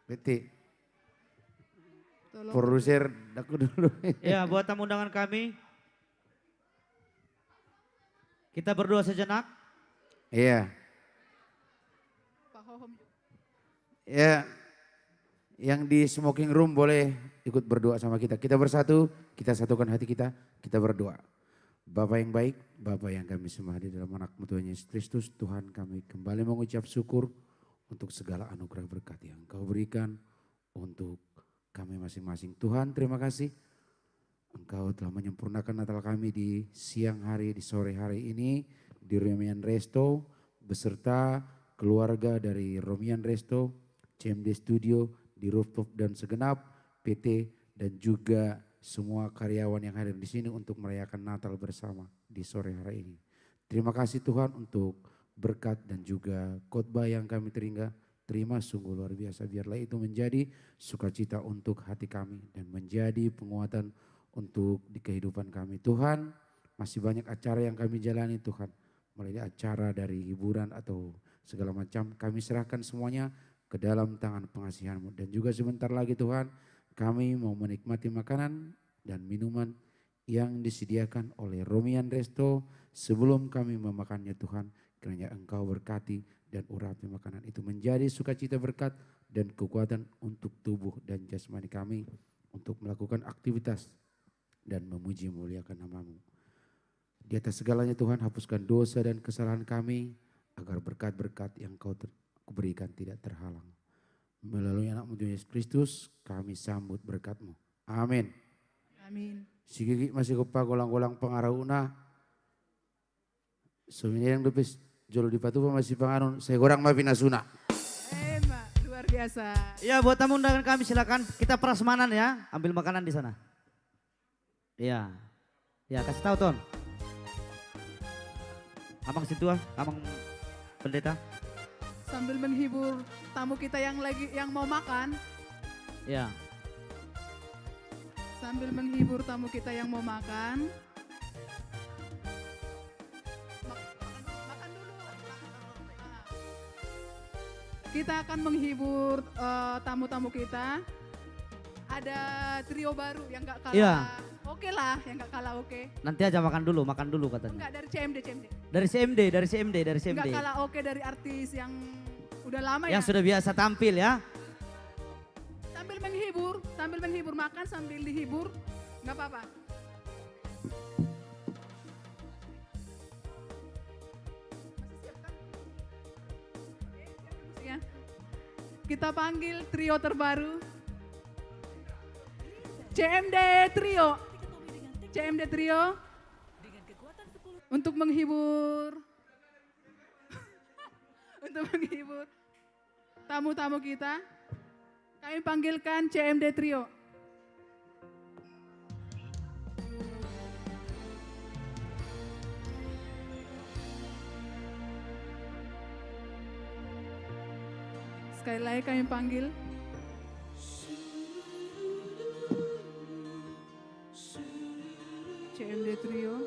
Beti. Tolong. Produser, daku dulu. Ya, buat tamu undangan kami. Kita berdoa sejenak. Iya. Pahohom. Ya, yang di smoking room boleh ikut berdoa sama kita. Kita bersatu, kita satukan hati kita, kita berdoa. Bapa yang baik, Bapa yang kami sembah di dalam Anak-Mu Tuhan Yesus Kristus, Tuhan, kami kembali mengucap syukur untuk segala anugerah berkat yang Engkau berikan untuk kami masing-masing. Tuhan, terima kasih Engkau telah menyempurnakan Natal kami di siang hari, di sore hari ini, di Romian Resto, beserta keluarga dari Romian Resto, C M D Studio, di Rooftop dan segenap P T, dan juga semua karyawan yang hadir di sini untuk merayakan Natal bersama di sore hari ini. Terima kasih Tuhan untuk berkat dan juga khotbah yang kami teringa-, terima, sungguh luar biasa. Biarlah itu menjadi sukacita untuk hati kami dan menjadi penguatan untuk di kehidupan kami. Tuhan, masih banyak acara yang kami jalani Tuhan. Mulai dari acara, dari hiburan atau segala macam, kami serahkan semuanya ke dalam tangan pengasihan-Mu. Dan juga sebentar lagi Tuhan, kami mau menikmati makanan dan minuman yang disediakan oleh Romian Resto. Sebelum kami memakannya Tuhan, kiranya Engkau berkati dan urapi makanan itu menjadi sukacita, berkat, dan kekuatan untuk tubuh dan jasmani kami untuk melakukan aktivitas dan memuji memuliakan nama-Mu. Di atas segalanya Tuhan, hapuskan dosa dan kesalahan kami, agar berkat-berkat yang Kau ter-, berikan tidak terhalang. Melalui Anak-Mu Tuhan Yesus Kristus, kami sambut berkat-Mu. Amin. Amin. Sigigit ma sigompa, golang-golang pangarahutna. So minedang dope jolo dipatupa ma sipanganon, sai godang ma pinasuna. Eh, Mbak, luar biasa. Ya, buat tamu undangan kami, silakan. Kita prasmanan ya, ambil makanan di sana. Iya. Ya, kasih tahu, Ton. Amang Sintua, Amang Pendeta. Sambil menghibur tamu kita yang lagi, yang mau makan. Ya. Sambil menghibur tamu kita yang mau makan. Mak-, makan, makan dulu. Kita akan menghibur, eh, tamu-tamu kita. Ada trio baru yang nggak kalah. Iya. Oke lah, yang nggak kalah oke. Nanti aja makan dulu, makan dulu katanya. Enggak, dari C M D, C M D. Dari C M D, dari C M D, dari C M D. Nggak kalah oke dari artis yang udah lama ya. Yang sudah biasa tampil ya. Sambil menghibur, sambil menghibur, makan sambil dihibur, nggak apa-apa. Masih siap kan? Oke, siap musiknya. Kita panggil trio terbaru. C M D Trio. C M D Trio. Untuk menghibur. Untuk menghibur tamu-tamu kita, kami panggilkan C M D Trio. Sekali lagi kami panggil C M D Trio.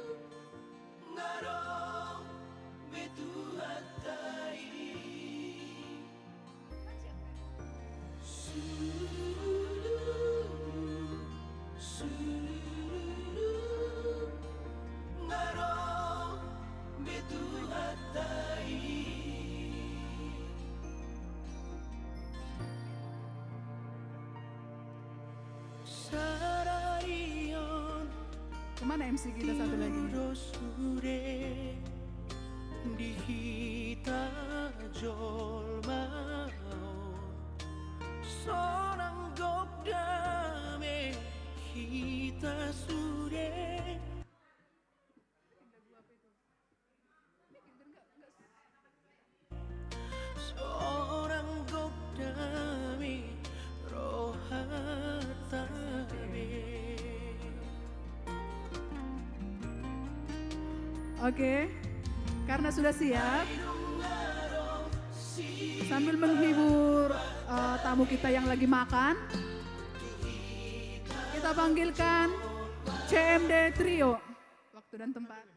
Kemana M C kita satu lagi? Di hita jolma on sonang gok dame hita sude. Sonang gok dame rohanta be. Oke, karena sudah siap, sambil menghibur, eh, tamu kita yang lagi makan, kita panggilkan C M D Trio. Waktu dan tempat.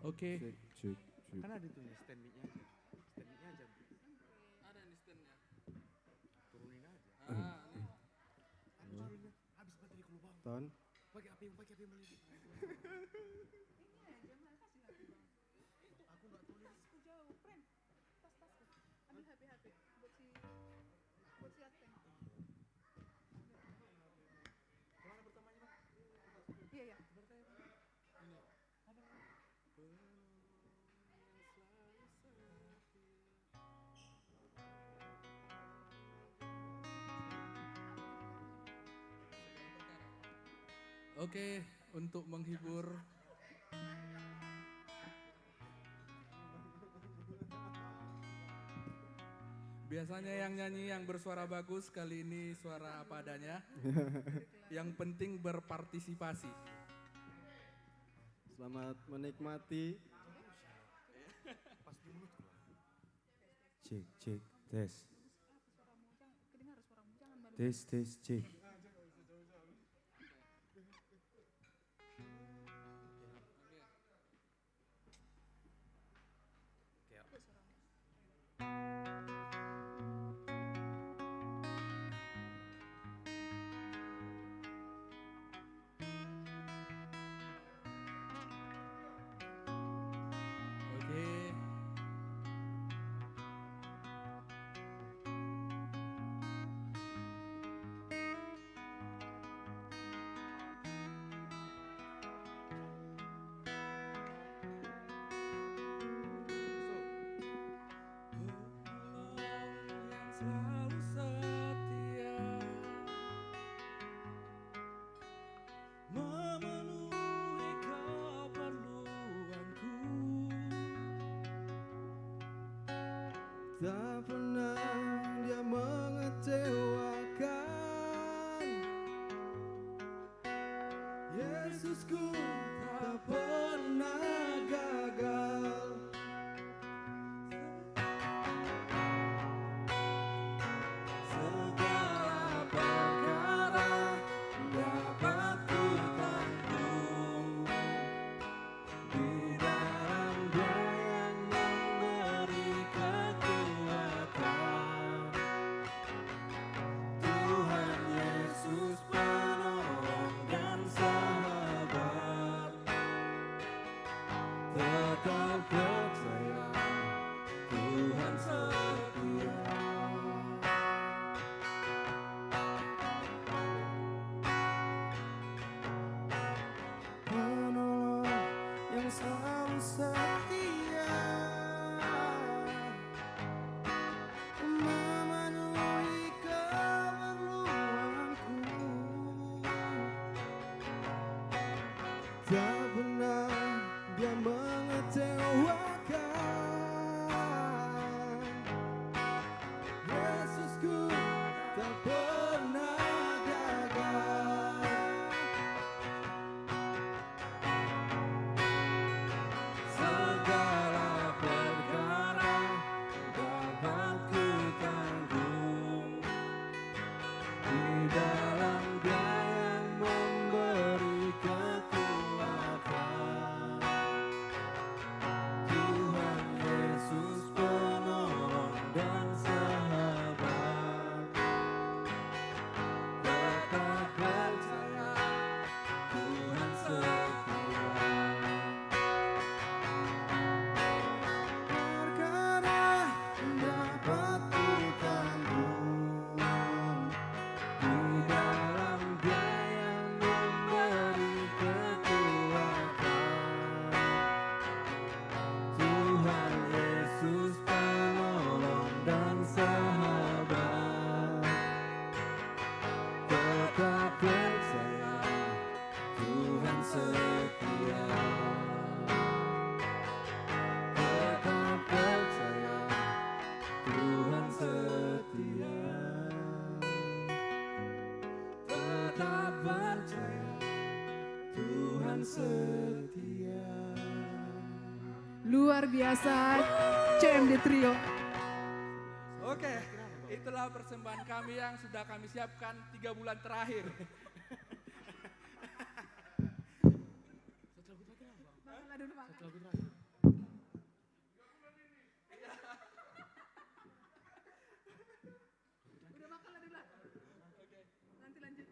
Oke. Cek, cek, cek. Kan ada tuh stand mic-nya aja. Stand mic-nya aja. Ada nih stand-nya. Turunin aja. Ah, nih. Habis baterai ku, Bang. Ton. Pakai apa yang, pakai apa yang beli? Ini aja, Bang. Kasih aku, Bang. Aku nggak tulis. Aku jauh, friend. Tas, tasku. Ambil H P, H P. Buat si, buat si Ateng. Kemana pertamanya, Bang? Iya, iya. Ini. Apa namanya? Oke, untuk menghibur. Biasanya yang nyanyi yang bersuara bagus, kali ini suara apa adanya. Yang penting berpartisipasi. Selamat menikmati. Cek, cek, tes. Tes, tes, cek. Oke. Selalu setia memenuhi keperluanku. Tak pernah Dia mengecewakan. Yesusku tak pernah gagal. Segala perkara dapat ku tanggung di dalam Dia yang memberi kekuatan. Tuhan Yesus penolong dan selalu setia memenuhi keperluanku. Tak pernah Dia mengecewakan. Yesusku tak pernah gagal. Segala perkara dapat ku tanggung di dalam Dia yang memberi kekuatan. Tuhan Yesus penolong dan sahabat. Tetap percaya Tuhan setia. Perkara dapat ku tanggung di dalam Dia yang memberi kekuatan. Tuhan Yesus penolong dan sahabat. Tetap percaya Tuhan setia. Tetap percaya Tuhan setia. Tetap percaya Tuhan setia. Luar biasa, C M D Trio. Oke, itulah persembahan kami yang sudah kami siapkan tiga bulan terakhir. Makan dulu, makan. Udah makan lah dulu lah. Oke. Nanti lanjut.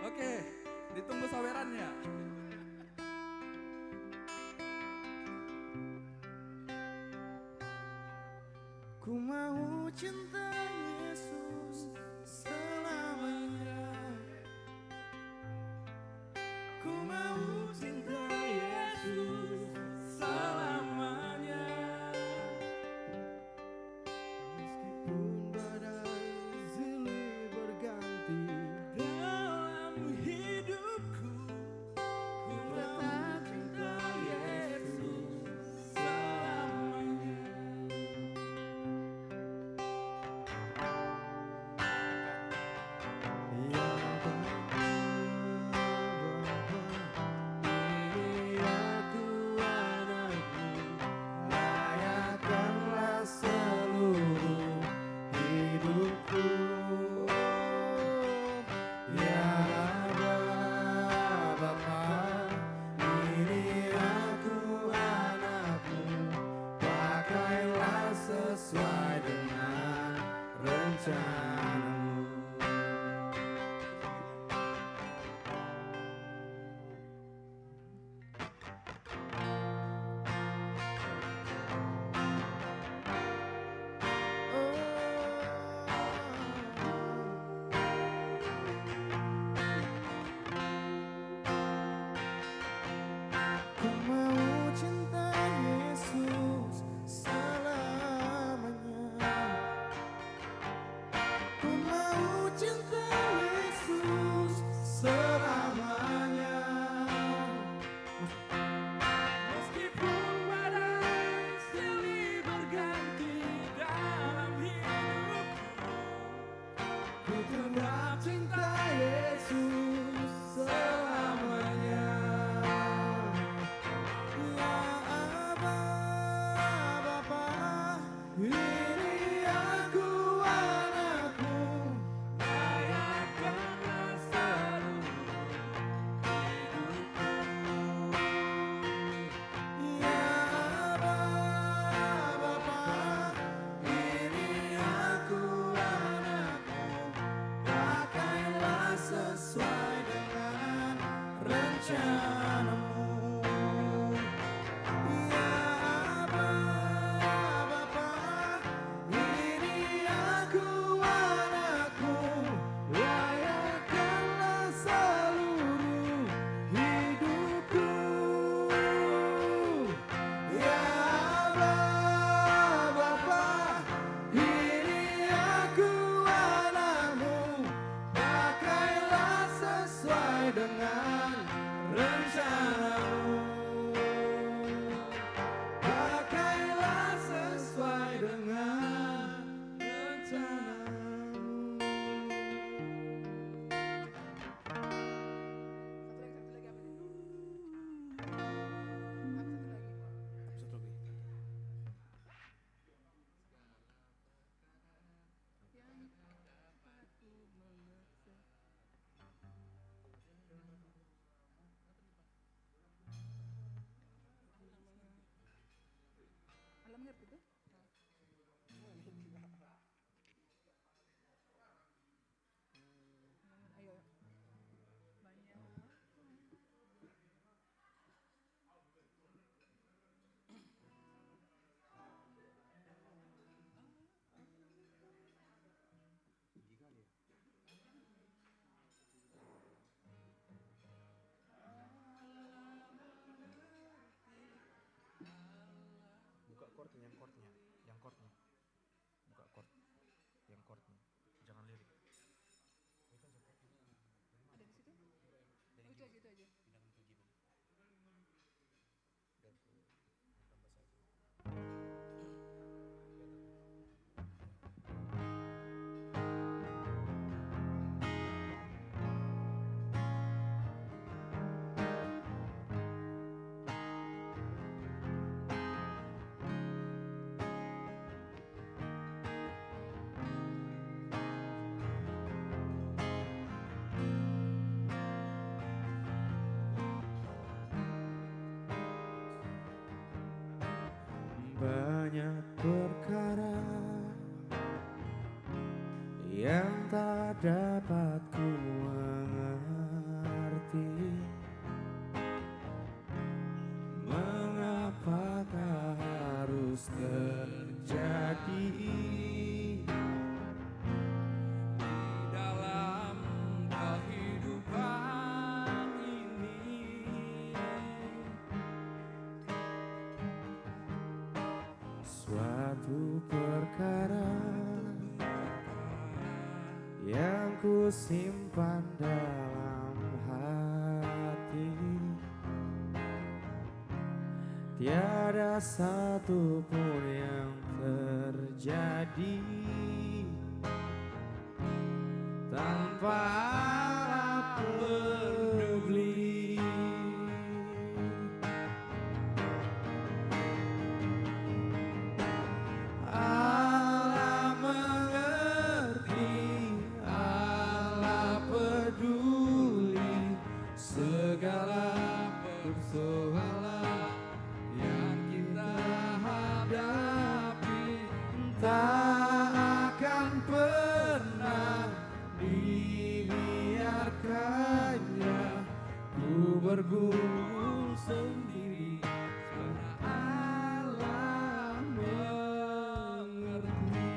Oke, ditunggu sawerannya. Ku mau cinta Yesus selamanya. Ku mau cinta Yesus selamanya. Meskipun badai silih berganti dalam hidupku, ku tetap cinta Yesus selamanya. Ya Bapa, ini aku anakmu, layakkanlah seluruh hidupku. Ya Bapa, ini aku anakmu, pakailah sesuai dengan rencanamu. Gitu. Ayo. Banyak. Buka chordnya, yang chordnya, yang chordnya. Buka chord, yang chordnya. Jangan lirik. Ada di situ? Oh, itu aja, itu aja. Banyak perkara yang tak dapat ku mengerti. Mengapakah harus terjadi di dalam kehidupan ini? Suatu perkara yang ku simpan dalam hati. Tiada satu pun yang terjadi tanpa Allah peduli. Allah mengerti, Allah peduli segala persoalan yang kita hadapi. Tak akan pernah dibiarkannya ku bergumul sendiri, karena Allah mengerti.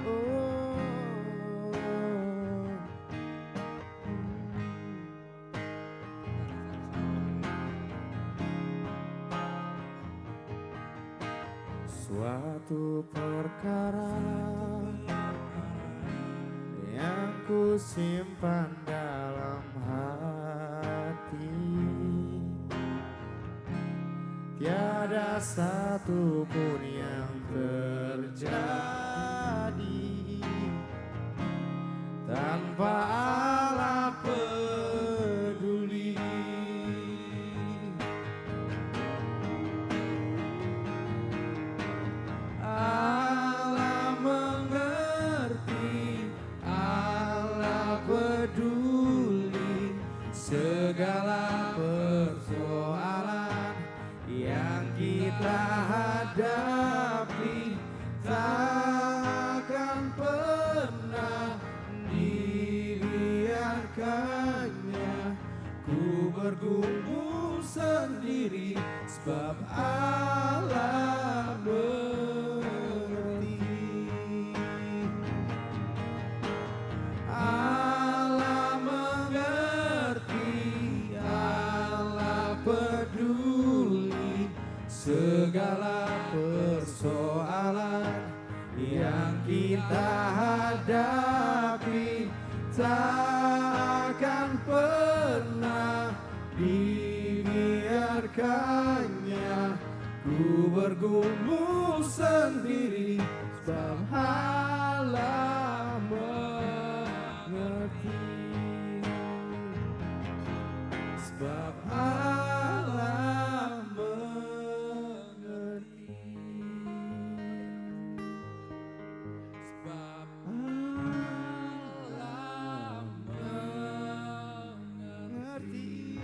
Oh. Suatu perkara yang ku simpan dalam hati. Tiada satu pun yang terjadi tanpa Allah peduli. Allah mengerti, Allah peduli segala persoalan yang kita hadapi. Tak akan pernah dibiarkannya ku bergumul sendiri, sebab Allah mengerti. Allah mengerti, Allah peduli segala persoalan yang kita hadapi. Tak akan pernah dibiarkannya ku bergumul sendiri, sebab Allah mengerti. Sebab Allah mengerti. Sebab Allah mengerti.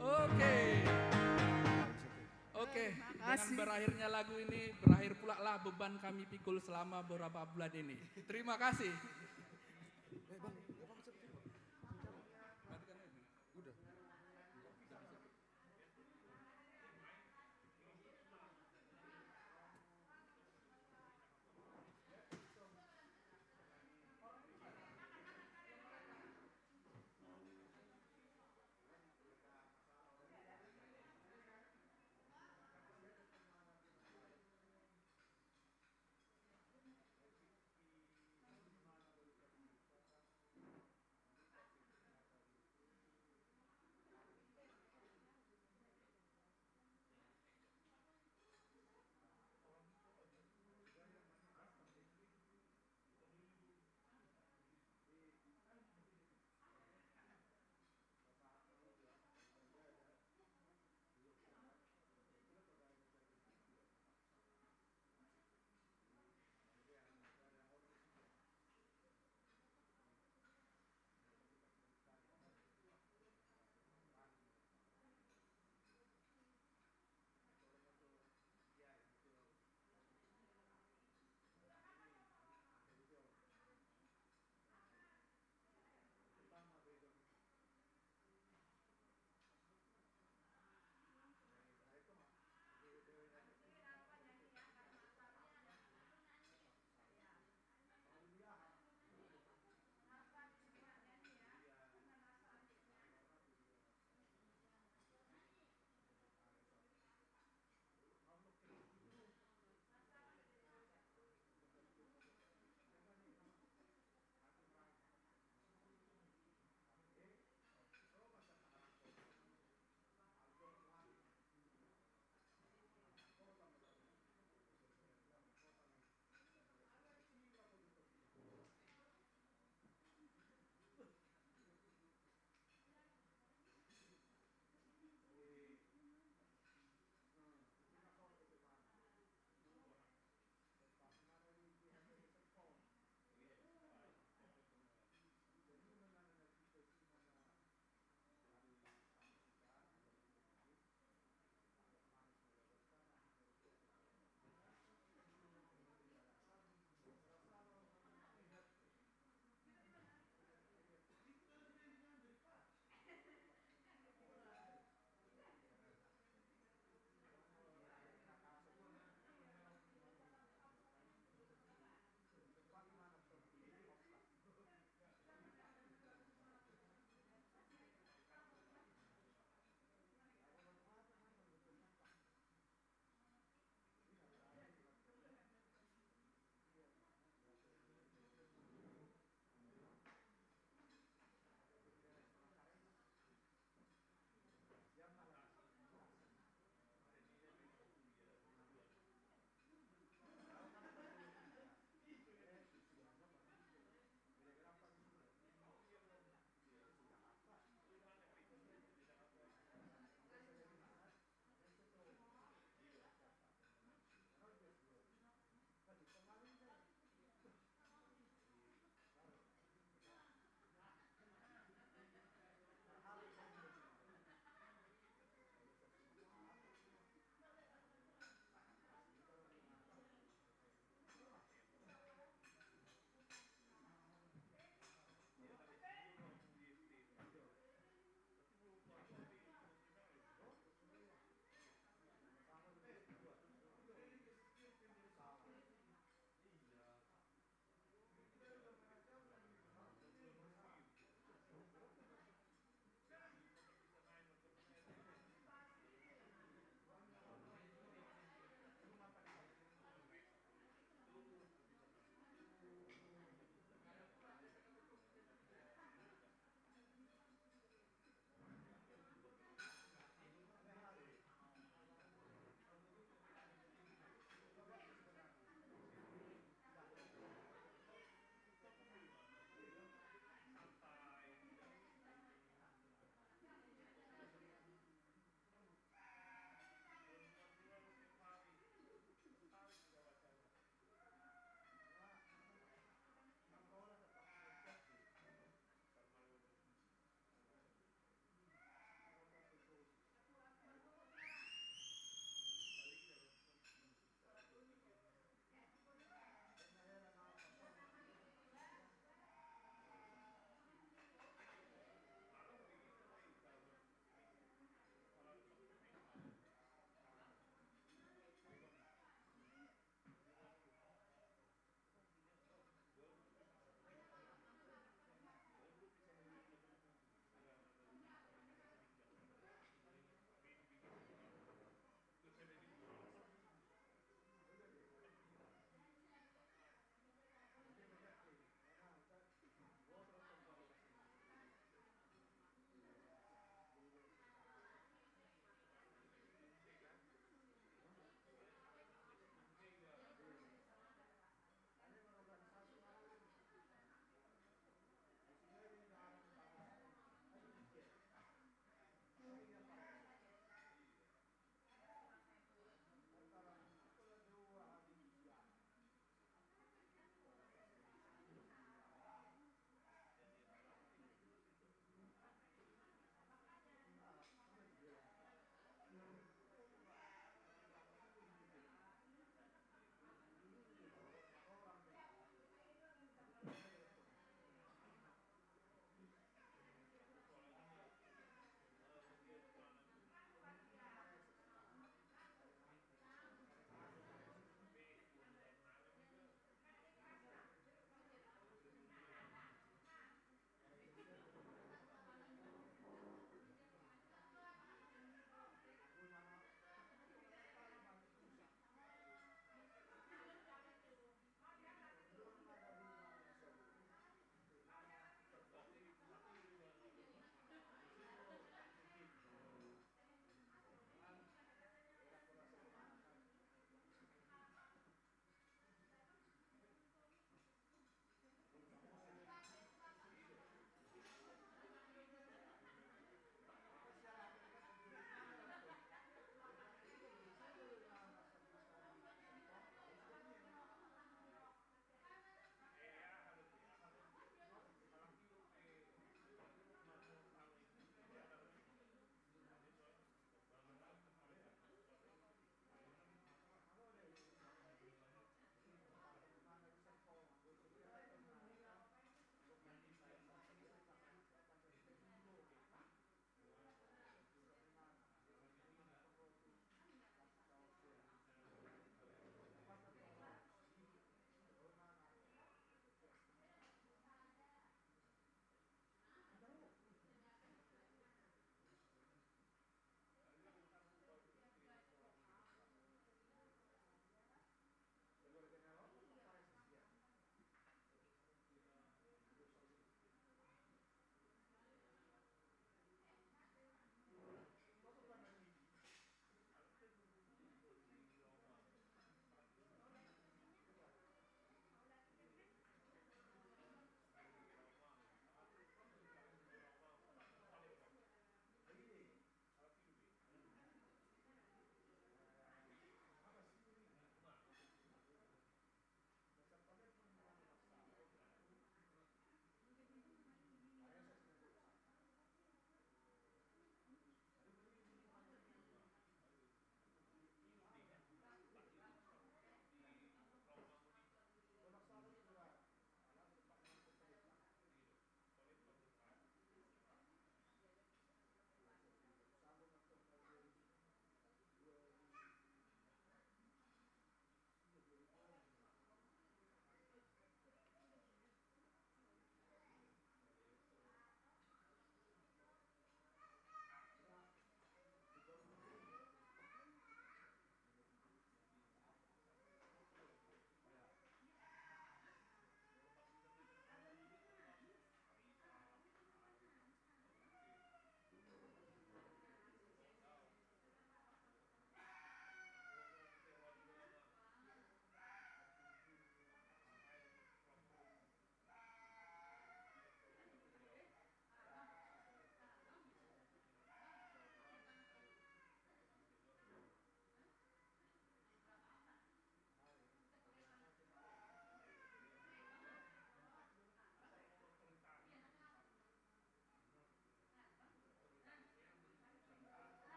Oke. Dengan berakhirnya lagu ini, berakhir pula lah beban kami pikul selama beberapa bulan ini. Terima kasih.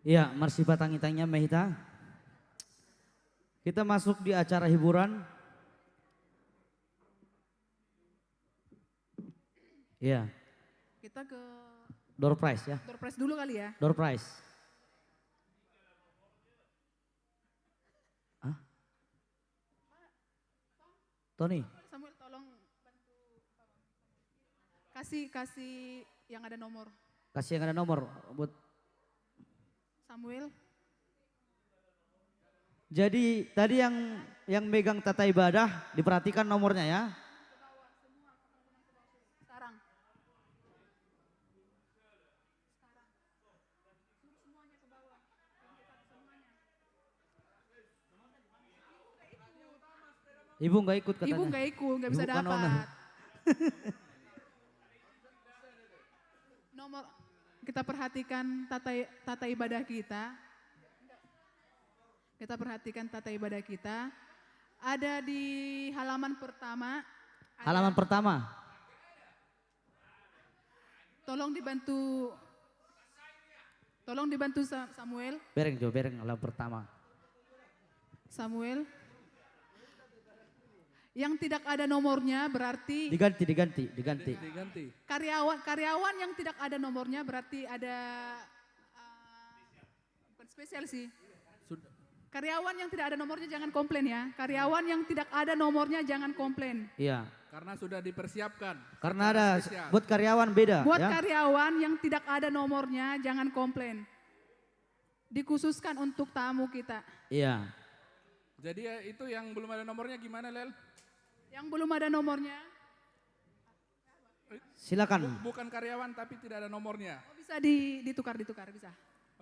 Iya, marsipatangitangian ma hita. Kita masuk di acara hiburan. Iya. Kita ke door prize ya. Door prize dulu kali ya. Door prize. Hah? Tony. Samuel, tolong bantu. Kasih, kasih yang ada nomor. Kasih yang ada nomor buat Samuel. Jadi tadi yang, yang megang tata ibadah, diperhatikan nomornya ya. Sekarang. Ibu nggak ikut katanya. Ibu nggak ikut, nggak bisa dapat. Nomor, kita perhatikan tata, tata ibadah kita. Kita perhatikan tata ibadah kita. Ada di halaman pertama. Halaman pertama. Tolong dibantu, tolong dibantu Sa-, Samuel. Bereng jo, bereng halaman pertama. Samuel. Yang tidak ada nomornya berarti diganti, diganti, diganti. Diganti. Karyawan, karyawan yang tidak ada nomornya berarti ada, eh, bukan spesial sih. Sud- Karyawan yang tidak ada nomornya jangan komplain ya. Karyawan yang tidak ada nomornya jangan komplain. Iya. Karena sudah dipersiapkan. Karena ada buat karyawan beda. Buat karyawan yang tidak ada nomornya jangan komplain. Dikhususkan untuk tamu kita. Iya. Jadi ya, itu yang belum ada nomornya gimana, Lel? Yang belum ada nomornya. Silakan. Bu-, bukan karyawan tapi tidak ada nomornya. Oh, bisa di-, ditukar, ditukar, bisa.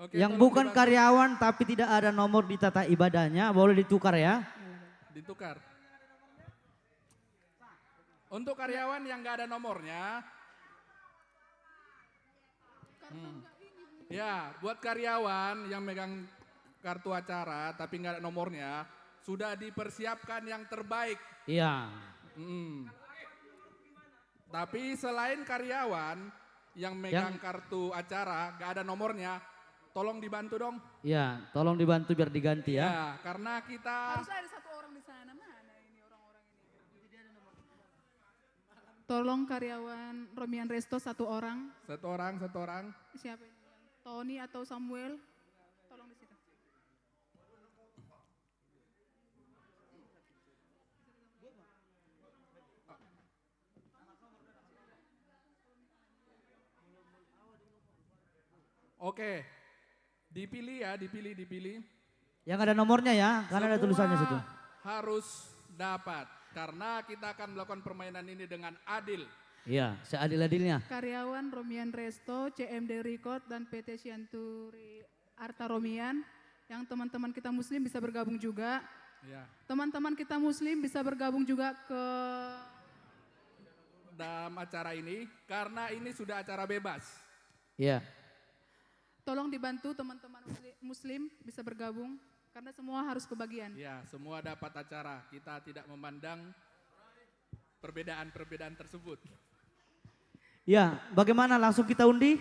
Oke, yang tolong bukan dibantu. Karyawan tapi tidak ada nomor di tata ibadahnya, boleh ditukar ya. Ditukar. Untuk karyawan yang nggak ada nomornya, hmm. Ya, buat karyawan yang megang kartu acara tapi nggak ada nomornya, sudah dipersiapkan yang terbaik. Iya. Mm. Tapi selain karyawan yang megang kartu acara, nggak ada nomornya, tolong dibantu dong. Iya, tolong dibantu biar diganti ya. Ya, karena kita harus ada satu orang di sana. Mana ini orang-orang ini? Tolong karyawan Romian Resto satu orang. Satu orang, satu orang. Siapa ini? Tony atau Samuel? Tolong di situ. Oke. Dipilih ya, dipilih, dipilih. Yang ada nomornya ya, karena ada tulisannya situ. Semua harus dapat, karena kita akan melakukan permainan ini dengan adil. Iya, seadil-adilnya. Karyawan Romian Resto, C M D Record, dan P T Sianturi Arta Romian. Yang teman-teman kita muslim bisa bergabung juga. Iya. Teman-teman kita muslim bisa bergabung juga ke dalam acara ini, karena ini sudah acara bebas. Iya. Tolong dibantu teman-teman musli-, muslim bisa bergabung, karena semua harus kebagian. Ya, semua dapat acara. Kita tidak memandang perbedaan-perbedaan tersebut. Ya, bagaimana, langsung kita undi?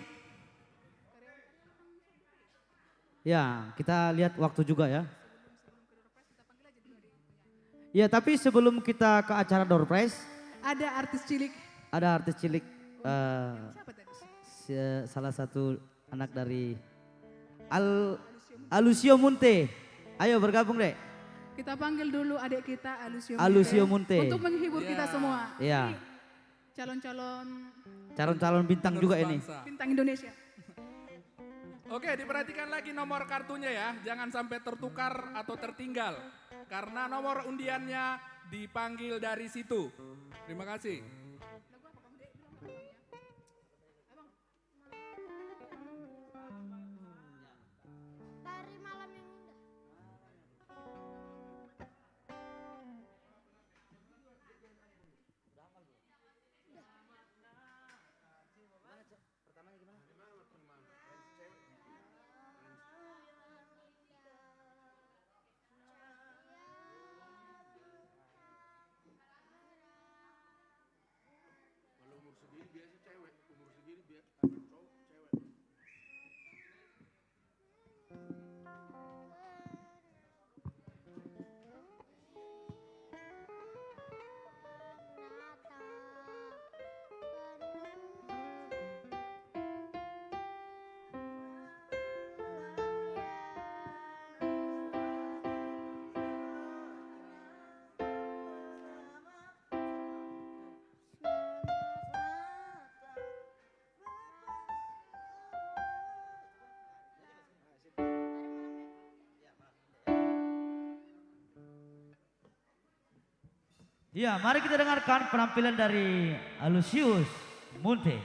Ya, kita lihat waktu juga ya. Ya, tapi sebelum kita ke acara door prize, ada artis cilik. Ada artis cilik, eh, siapa tadi? Si-, salah satu anak dari Al-, Alusio Munte. Ayo bergabung, Dek. Kita panggil dulu adik kita, Alusio Munte. Alusio Munte. Untuk menghibur kita semua. Iya. Calon-calon, calon-calon bintang juga ini. Bintang Indonesia. Oke, diperhatikan lagi nomor kartunya ya, jangan sampai tertukar atau tertinggal. Karena nomor undiannya dipanggil dari situ. Terima kasih. Dari malam yang indah. Pertamanya gimana? Kalau umur segini biasa cewek, umur segini biasa cowok, cewek. Ya, mari kita dengarkan penampilan dari Alusius Munte.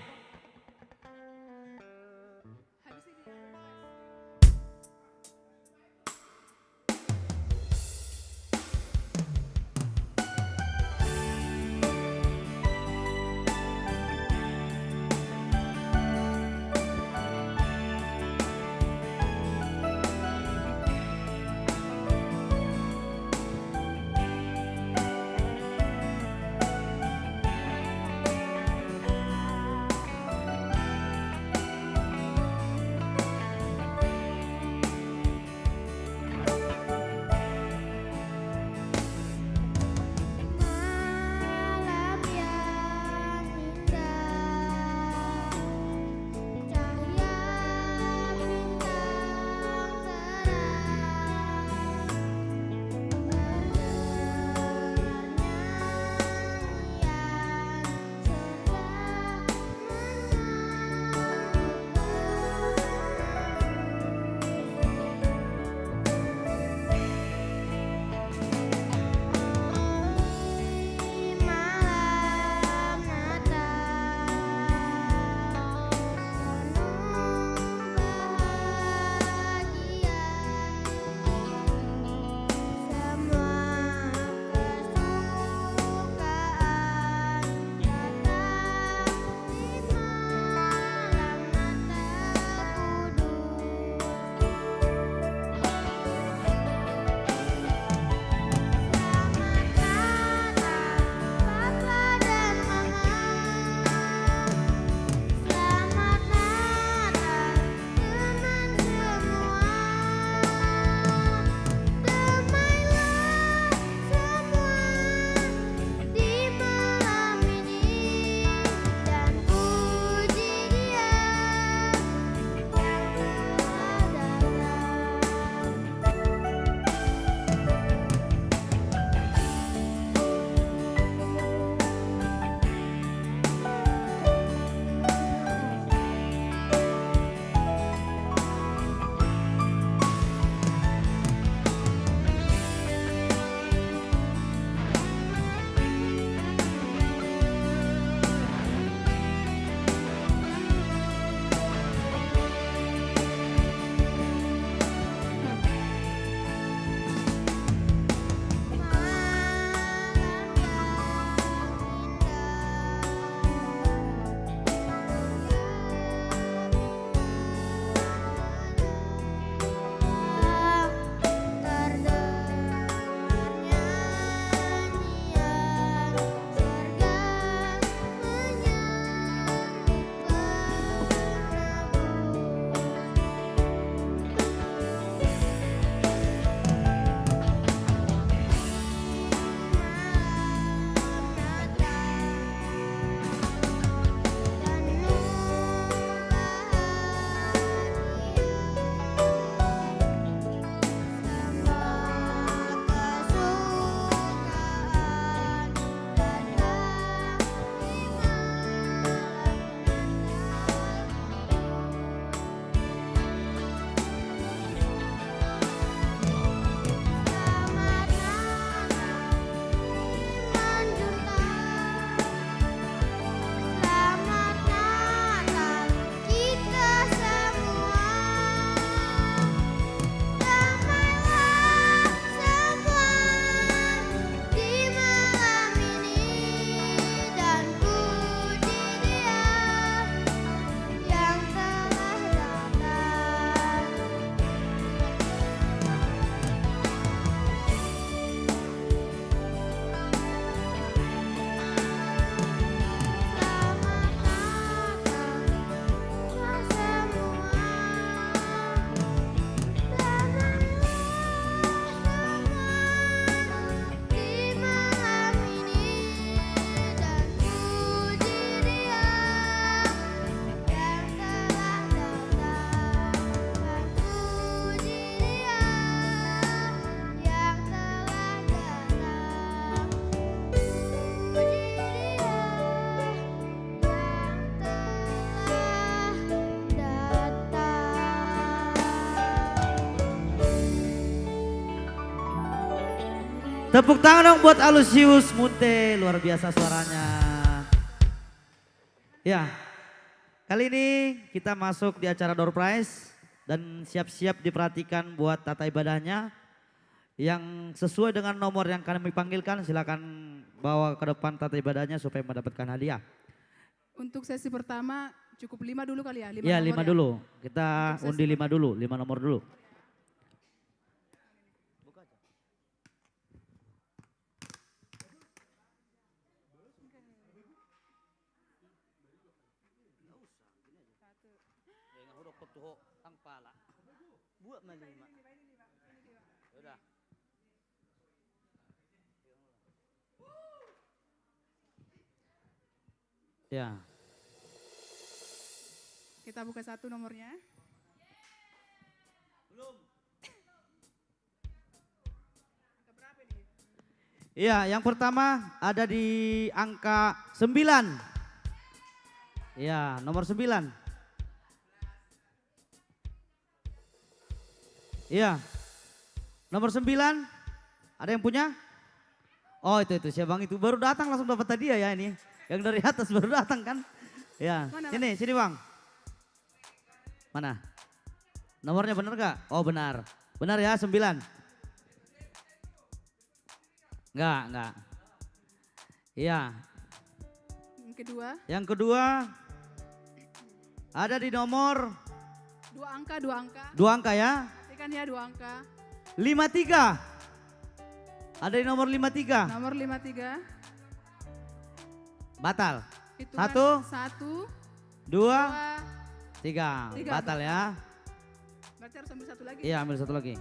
Tepuk tangan dong buat Alusius Munte, luar biasa suaranya. Ya, kali ini kita masuk di acara door prize dan siap-siap diperhatikan buat tata ibadahnya. Yang sesuai dengan nomor yang kami panggilkan, silakan bawa ke depan tata ibadahnya supaya mendapatkan hadiah. Untuk sesi pertama cukup lima dulu kali ya, lima. Iya, nomor lima ya? Dulu. Kita untuk sesi undi lima dulu, lima nomor dulu. Nggak usah, gini aja. Satu. Ya, nggak, udah ketuho tang pala. Buat mah lima. Ya udah. Ya. Kita buka satu nomornya. Belum. Iya, yang pertama ada di angka sembilan. Iya, nomor sembilan. Iya. Nomor sembilan, ada yang punya? Oh, itu, itu, si abang itu baru datang langsung dapat hadiah ya ini. Yang dari atas baru datang kan? Ya. Mana, sini, Bang? Sini, Bang. Mana? Nomornya benar gak? Oh, benar. Benar ya, sembilan. Enggak, enggak. Iya. Yang kedua. Yang kedua ada di nomor. Dua angka, dua angka. Dua angka ya. Perhatikan ya, dua angka. Lima tiga. Ada di nomor lima tiga. Nomor lima tiga. Batal. Hitungan satu. Satu. Dua. Dua. Tiga. Tiga. Batal ya. Berarti harus ambil satu lagi. Iya, ambil satu lagi.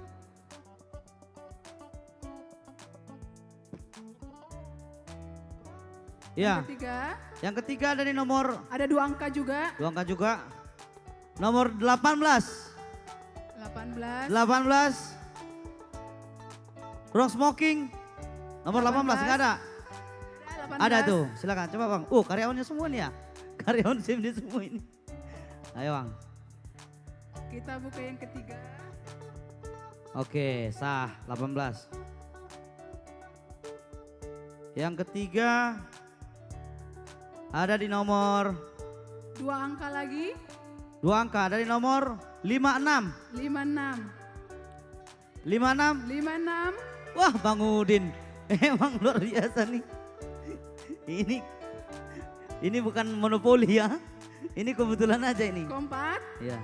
Iya. Yang ketiga. Yang ketiga ada di nomor. Ada dua angka juga. Dua angka juga. Nomor delapan belas. Delapan belas. Delapan belas. Ruang smoking. Nomor delapan belas, delapan belas. Nggak ada? Ada, delapan belas. Ada tuh, silakan. Coba, Bang. Uh, karyawannya semua nih ya. Karyawan sim dia semua ini. Ayo, Bang. Kita buka yang ketiga. Oke, sah, delapan belas. Yang ketiga ada di nomor. Dua angka lagi. Dua angka, ada di nomor lima enam. Lima enam. Lima enam. Lima enam. Wah, Bang Udin. Emang luar biasa nih. Ini, ini bukan monopoli ya. Ini kebetulan aja ini. Keempat. Iya.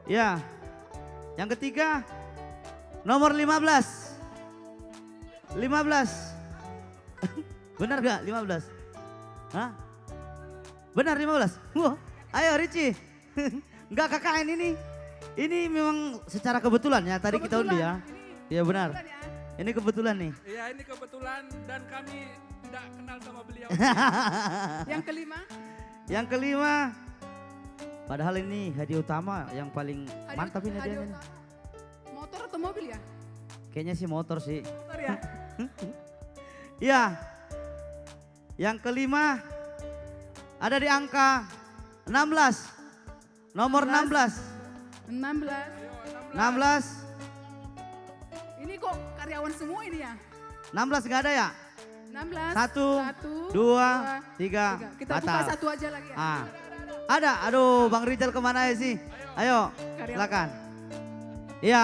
Ya. Yang ketiga, nomor lima belas. Lima belas. Benar gak lima belas? Hah? Benar lima belas? Wah, ayo Ricci. Enggak, K K N ini. Ini memang secara kebetulan ya, tadi kita undi ya. Kebetulan, ini. Iya, benar. Kebetulan ya. Ini kebetulan nih. Iya, ini kebetulan dan kami tidak kenal sama beliau. Yang kelima? Yang kelima, padahal ini hadiah utama yang paling mantap ini hadiahnya nih. Hadiah utama. Motor atau mobil ya? Kayaknya sih motor sih. Motor ya? Iya. Yang kelima ada di angka enam belas. Nomor enam belas. Enam belas. Enam belas. Enam belas. Ini kok karyawan semua ini ya? Enam belas nggak ada ya? Enam belas. Satu, dua, tiga. Kita buka satu aja lagi ya. Ah. Ada. Aduh, Bang Rijal kemana ya sih? Ayo, silakan. Iya.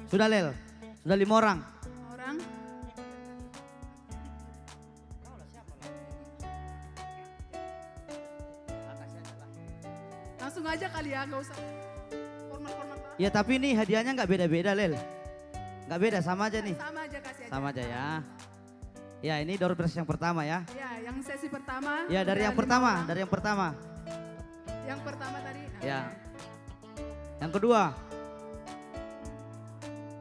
Sudah, Lel. Sudah lima orang. Lima orang. Langsung aja kali ya, nggak usah formal-formal banget. Ya, tapi ini hadiahnya nggak beda-beda, Lel. Nggak beda, sama aja nih. Sama aja, kasih aja. Sama aja ya. Ya, ini door prize yang pertama ya. Ya, yang sesi pertama. Ya, dari yang pertama, dari yang pertama. Yang pertama tadi. Ya. Yang kedua.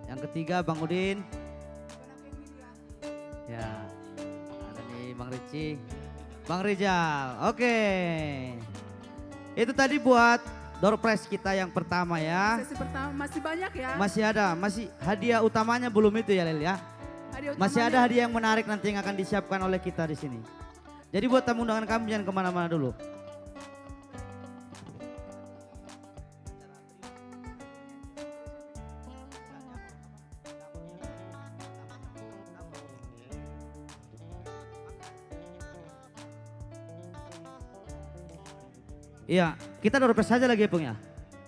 Yang ketiga, Bang Udin. Ya, ada nih Bang Ricci. Bang Rijal, oke. Itu tadi buat door prize kita yang pertama ya. Sesi pertama, masih banyak ya? Masih ada, masih hadiah utamanya belum itu ya, Lel ya. Hadiah utamanya. Masih ada hadiah yang menarik nanti yang akan disiapkan oleh kita di sini. Jadi buat tamu undangan kami jangan kemana-mana dulu. Iya, kita door prize saja lagi ya, Pung, ya?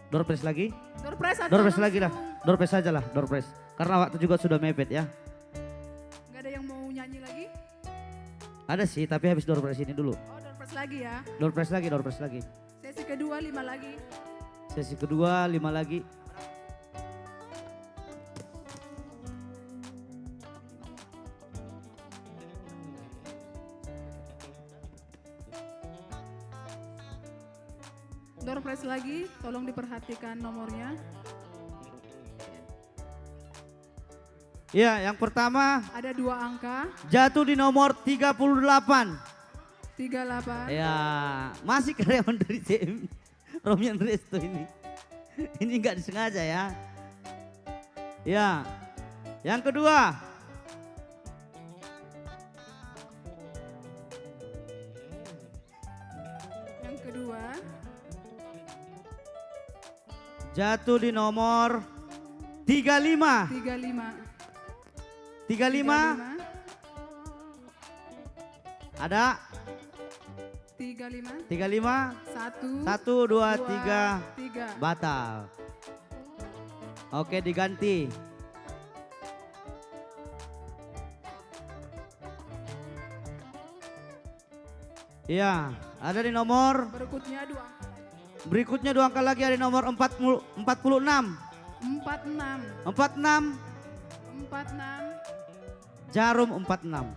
Door prize lagi? Door prize atau Door prize lagi lah. Langsung? Door prize saja lah, door prize. Karena waktu juga sudah mepet, ya. Nggak ada yang mau nyanyi lagi? Ada sih, tapi habis door prize ini dulu. Oh, door prize lagi ya? Door prize lagi, door prize lagi. Sesi kedua, lima lagi. Sesi kedua, lima lagi. Door prize lagi, tolong diperhatikan nomornya. Iya, yang pertama. Ada dua angka. Jatuh di nomor tiga puluh delapan. Tiga delapan. Ya, masih karyawan dari C M. Romian Resto ini. Ini nggak disengaja ya. Ya. Yang kedua. Yang kedua. Jatuh di nomor tiga lima. Tiga lima. Tiga lima. Tiga lima. Ada? Tiga lima. Tiga lima. Satu. Satu, dua, dua, tiga. Tiga. Batal. Oke, diganti. Iya, ada di nomor. Berikutnya dua angka lagi. Berikutnya dua angka lagi, ada di nomor empat puluh, empat puluh enam. Empat enam. Empat enam. Empat enam. Jarum empat enam.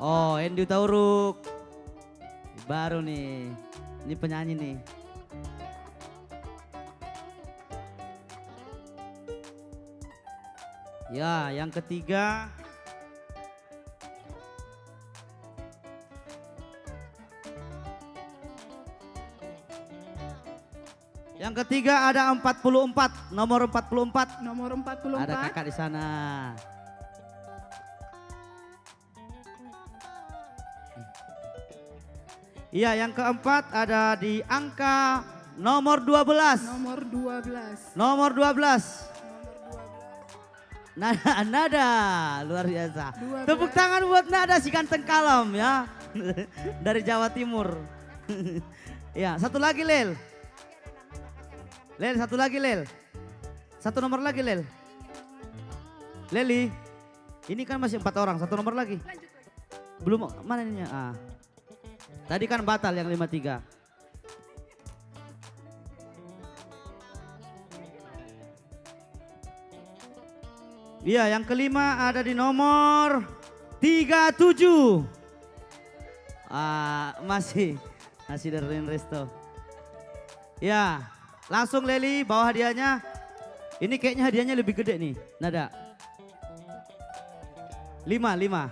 Oh, Endi Hutauruk. Baru nih. Ini penyanyi nih. Ya, yang ketiga. Yang ketiga ada empat puluh empat, nomor empat puluh empat. Nomor empat puluh empat. Ada kakak di sana. Iya, yang keempat ada di angka nomor dua belas. Nomor dua belas. Nomor dua belas. Nomor dua belas. Nada, Nada, luar biasa. Dua belas. Tepuk tangan buat Nada, si ganteng kalem ya. Dari Jawa Timur. Ya, satu lagi, Lel. Lel, satu lagi, Lel. Satu nomor lagi, Lel. Leli. Ini kan masih empat orang, satu nomor lagi. Belum, mana ininya? Ah. Tadi kan batal yang lima tiga. Iya, yang kelima ada di nomor tiga tujuh. Ah, masih, masih dari Resto. Ya, langsung Leli bawa hadiahnya. Ini kayaknya hadiahnya lebih gede nih, Nada. Lima, lima.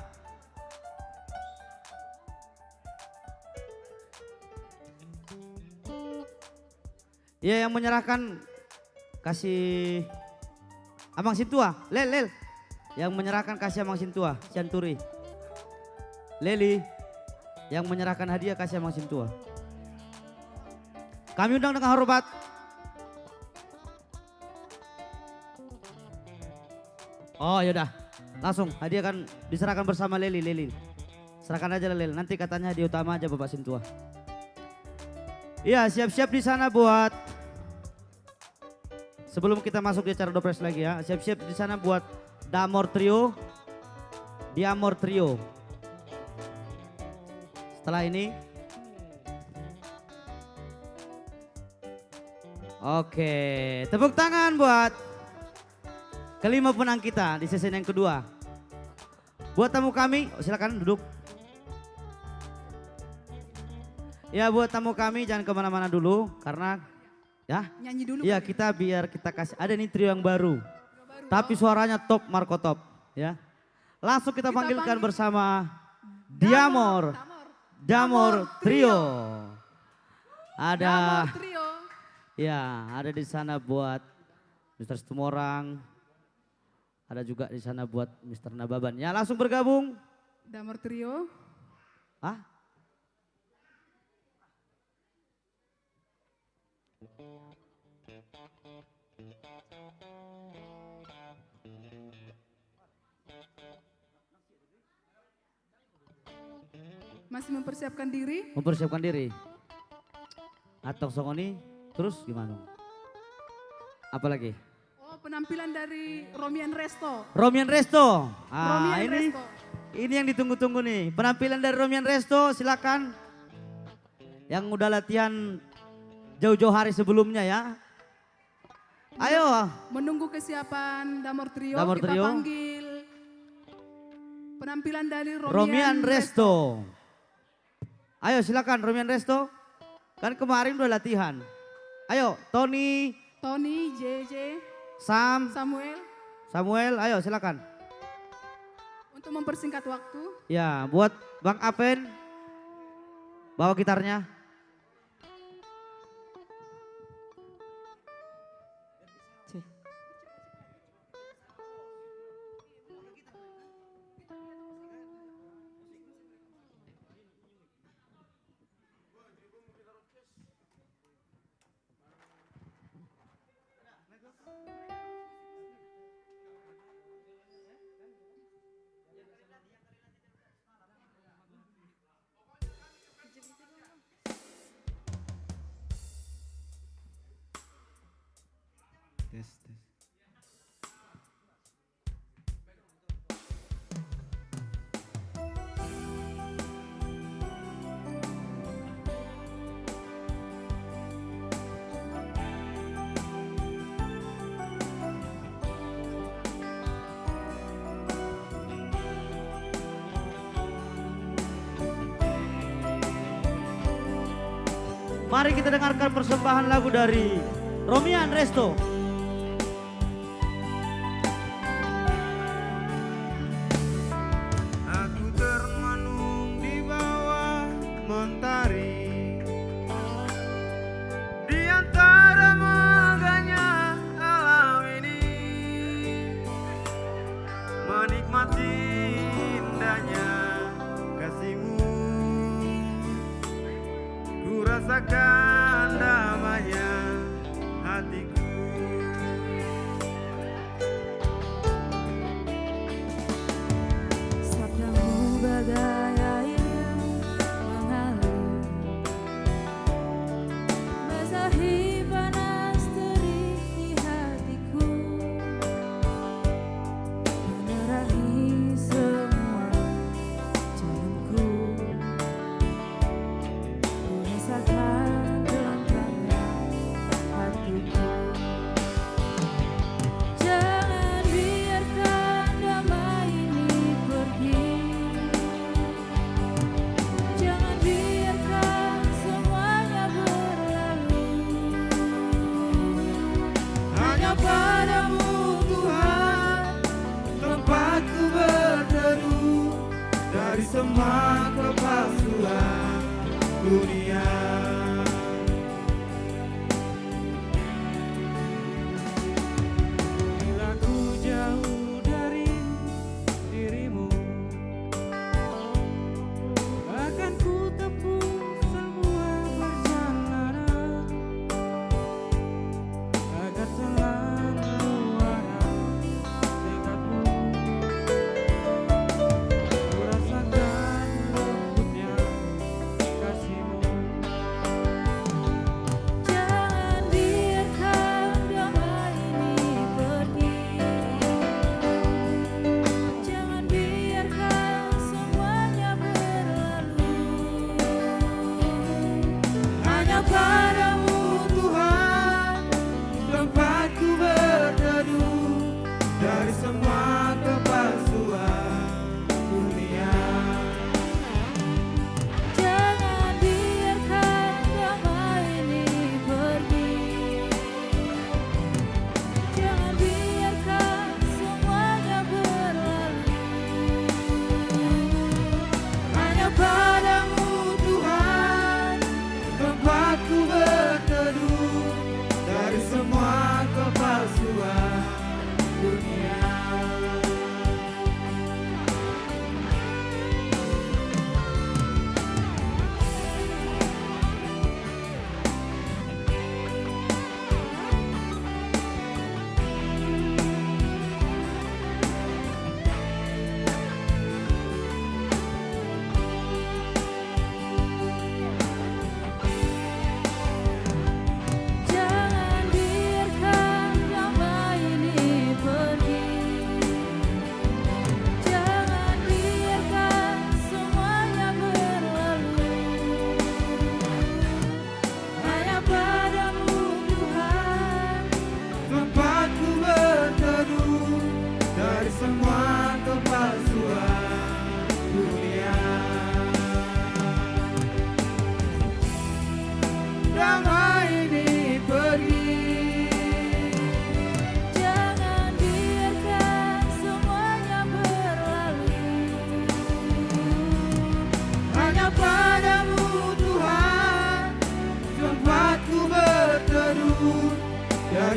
Ya, yang menyerahkan kasih Amang Sintua, Lel, Lel. Yang menyerahkan kasih Amang Sintua, Sianturi. Leli, yang menyerahkan hadiah kasih Amang Sintua. Kami undang dengan hormat. Oh, yaudah. Langsung, hadiah kan diserahkan bersama Leli, Leli. Serahkan aja, Lel. Nanti katanya hadiah utama aja Bapak Sintua. Iya, siap-siap di sana buat, sebelum kita masuk di acara door prize lagi ya, siap-siap di sana buat Damor Trio. Diamor Trio. Setelah ini. Oke, tepuk tangan buat kelima pemenang kita di season yang kedua. Buat tamu kami, oh, silakan duduk. Ya, buat tamu kami jangan kemana-mana dulu karena ya. Nyanyi dulu. Iya, kali. Kita biar kita kasih, ada nih trio yang baru. Trio baru, tapi oh, suaranya top, Marco top, ya. Langsung kita, kita panggilkan panggil bersama Damor, Damor, Damor, Damor Trio. Trio. Ada Damor Trio. Ya, ada di sana buat Mister Situmorang. Ada juga di sana buat Mister Nababan. Ya, langsung bergabung. Damor Trio. Hah? Masih mempersiapkan diri? Mempersiapkan diri. Antong songon i, terus gimana? Apalagi? Oh, penampilan dari Romian Resto. Romian Resto. Ah, Romian ini, Resto. Ini yang ditunggu-tunggu nih. Penampilan dari Romian Resto, silakan. Yang udah latihan jauh-jauh hari sebelumnya ya. Ayo. Menunggu kesiapan Damor Trio, Damor kita Trio. Panggil penampilan dari Romian Romian Resto. Resto. Ayo, silakan, Romian Resto. Kan kemarin udah latihan. Ayo, Tony. Tony, J J. Sam. Samuel. Samuel, ayo, silakan. Untuk mempersingkat waktu. Ya, buat Bang Apen. Bawa gitarnya. Tes, tes. Mari kita dengarkan persembahan lagu dari Romian Resto. Aku termenung di bawah mentari, di antara megahnya alam ini, menikmati indahnya kasih-Mu. Ku rasakan damainya hatiku. Sabda-Mu bagai air yang mengalir, basahi panas terik di hatiku, menerangi semua jalanku. Ku rasakan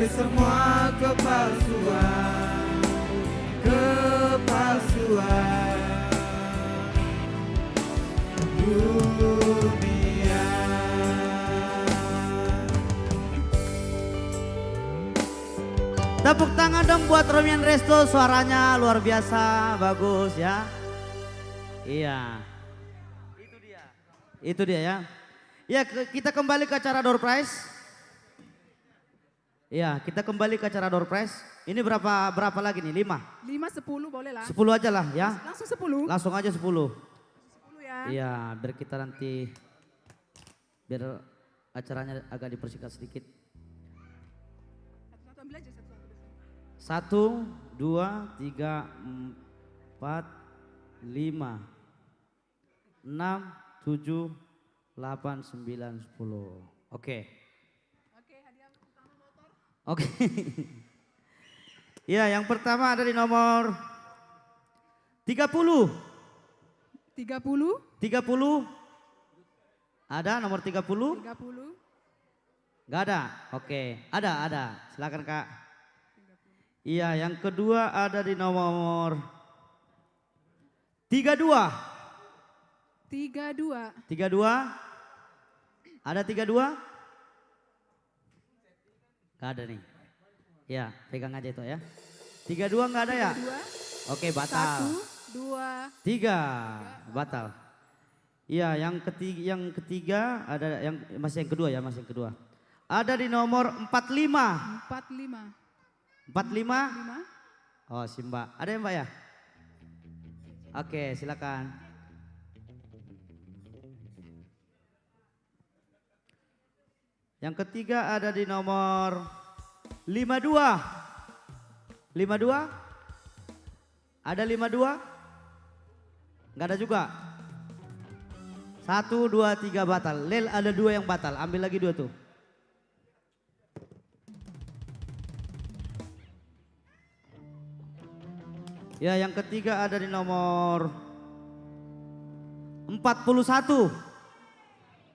Semua kepalsuan, kepalsuan dunia. Tepuk tangan dong buat Romian Resto, suaranya luar biasa, bagus ya. Iya. Itu dia. Itu dia ya. Ya, ke-, kita kembali ke acara door prize. Iya, kita kembali ke acara door prize. Ini berapa, berapa lagi nih? Lima? Lima, sepuluh boleh lah. Sepuluh aja lah ya. Langsung sepuluh? Langsung aja sepuluh. Sepuluh ya. Iya, biar kita nanti, biar acaranya agak dipersingkat sedikit. Satu-satu ambil aja, satu-satu. Satu, dua, tiga, empat, lima. Enam, tujuh, delapan, sembilan, sepuluh. Oke. Oke, hadiah utama motor. Oke. Ya, yang pertama ada di nomor tiga puluh. Tiga puluh? Tiga puluh. Ada nomor tiga puluh? Tiga puluh. Nggak ada? Oke. Ada, ada. Silakan, Kak. Iya, yang kedua ada di nomor tiga dua. Tiga dua. Tiga dua? Ada tiga dua? Nggak ada nih. Ya, pegang aja itu ya. Tiga dua nggak ada ya? Tiga dua. Oke, batal. Satu, dua. Tiga, batal. Iya, yang ketiga, yang ketiga ada yang, masih yang kedua ya, masih yang kedua. Ada di nomor empat lima. Empat lima. Empat lima? Lima. Oh, si Mbak. Ada ya, Mbak, ya? Oke, silakan. Yang ketiga ada di nomor lima dua. Lima dua? Ada lima dua? Nggak ada juga. Satu, dua, tiga, batal. Lel, ada dua yang batal. Ambil lagi dua tuh. Ya, yang ketiga ada di nomor empat puluh satu.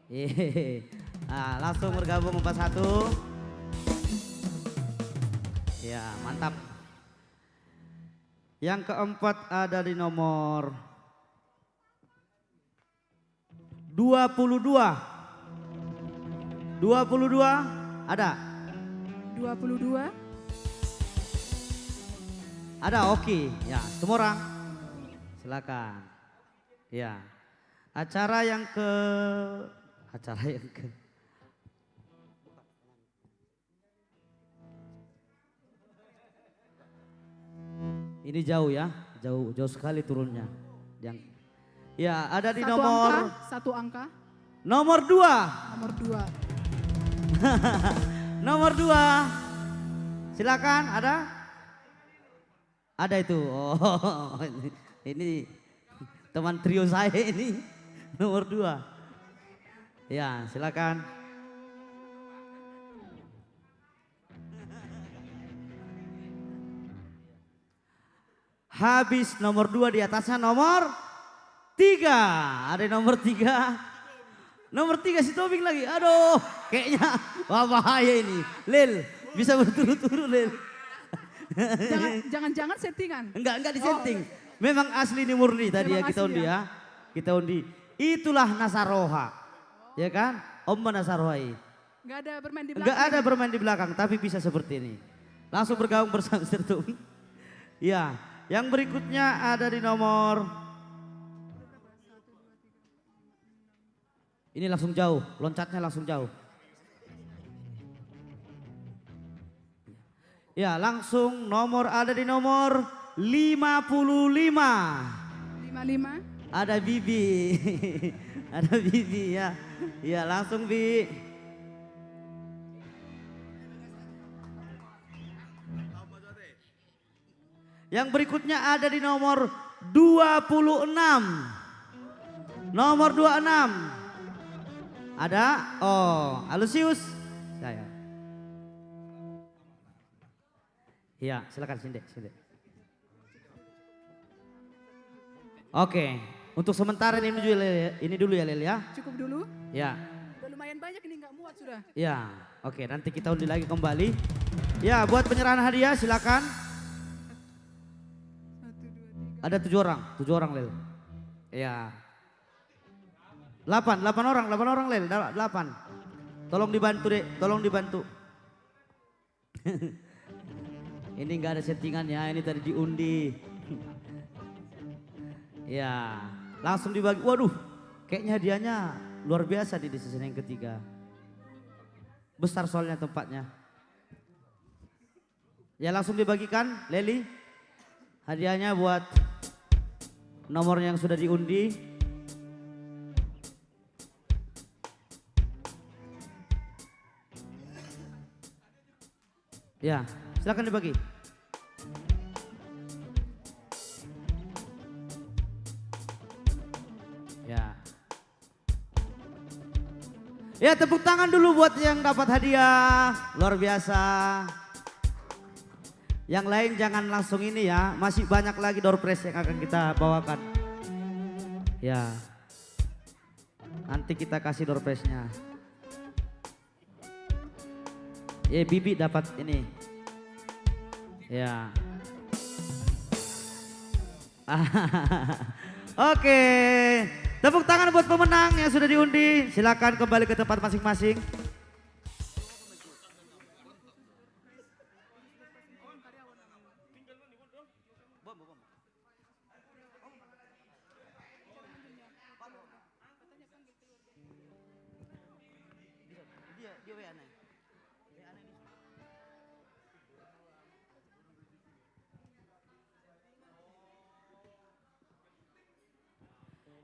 Hehe. Nah, langsung bergabung empat satu. Ya, mantap. Yang keempat ada di nomor dua puluh dua. Dua puluh dua, ada? Dua puluh dua. Ada, oke. Ya, semua orang. Silakan. Ya. Acara yang ke, acara yang ke Ini jauh ya, jauh, jauh sekali turunnya. Yang, ya, ada di nomor satu angka, satu angka. Nomor dua. Nomor dua. Nomor dua. Silakan, ada? Ada itu. Oh, ini, ini teman trio saya ini. Nomor dua. Ya, silakan. Habis nomor dua, di atasnya nomor tiga. Ada nomor tiga. Nomor tiga si Tobing lagi. Aduh, kayaknya wah, bahaya ini. Lel, bisa berturut-turut, Lel. Jangan, jangan-jangan settingan. Enggak, enggak disetting. Oh, iya. Memang asli ini murni tadi ya, memang kita asli undi ya. Kita undi. Itulah na saroha. Ya kan? Om na saroha i. Nggak ada bermain di belakang. Nggak ada bermain di belakang, tapi bisa seperti ini. Langsung bergabung bersama Mister Tommy. Ya, yang berikutnya ada di nomor. Ini langsung jauh, loncatnya langsung jauh. Ya, langsung nomor, ada di nomor lima puluh lima. Lima lima. Ada Bibi. Ada Bibi ya. Ya, langsung, Bi. Yang berikutnya ada di nomor dua puluh enam. Nomor dua enam. Ada? Oh, Alusius. Ya, ya. Iya, silakan, sini, sini. Oke, untuk sementara ini dulu ya, Lel, ya. Ini dulu ya, Lel, ya. Cukup dulu. Ya. Udah lumayan banyak ini, nggak muat sudah. Ya, oke, nanti kita undi lagi kembali. Ya, buat penyerahan hadiah, silakan. Satu, dua, tiga. Ada tujuh orang, tujuh orang, Lel. Ya. Delapan, delapan orang, delapan orang, Lel, da-, delapan. Tolong dibantu, Dek, tolong dibantu. Ini nggak ada settingannya, ini tadi diundi. Ya, langsung dibagi. Waduh, kayaknya hadiahnya luar biasa di, di season yang ketiga. Besar soalnya tempatnya. Ya, langsung dibagikan, Leli. Hadiahnya buat nomor yang sudah diundi. Ya, silakan dibagi. Ya. Ya, tepuk tangan dulu buat yang dapat hadiah. Luar biasa. Yang lain jangan langsung ini ya, masih banyak lagi door prize yang akan kita bawakan. Ya. Nanti kita kasih door prize-nya. Ya, Bibi dapat ini. Ya. Oke. Tepuk tangan buat pemenang yang sudah diundi. Silakan kembali ke tempat masing-masing.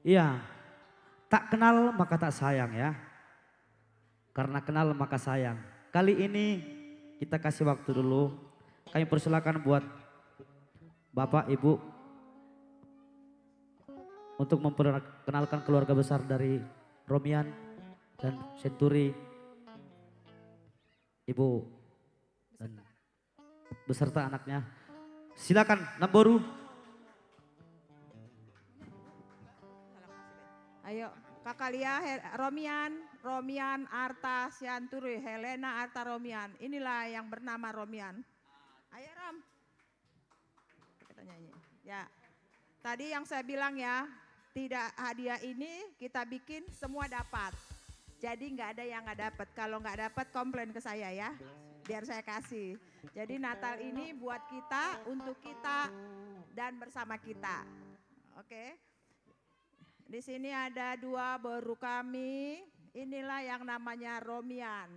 Iya, tak kenal maka tak sayang ya. Karena kenal maka sayang. Kali ini kita kasih waktu dulu. Kami persilakan buat Bapak, Ibu untuk memperkenalkan keluarga besar dari Romian dan Senturi, Ibu dan beserta anaknya. Silakan, Namboru. Ayo, Kakak Lia, He-, Romian, Romian, Arta, Sianturi, Helena, Arta, Romian. Inilah yang bernama Romian. Ayo, Rom. Kita nyanyi. Ya. Tadi yang saya bilang ya, tidak, hadiah ini kita bikin semua dapat. Jadi nggak ada yang nggak dapat. Kalau nggak dapat, komplain ke saya ya. Biar saya kasih. Jadi Natal ini buat kita, untuk kita, dan bersama kita. Oke. Di sini ada dua boru kami. Inilah yang namanya Romian.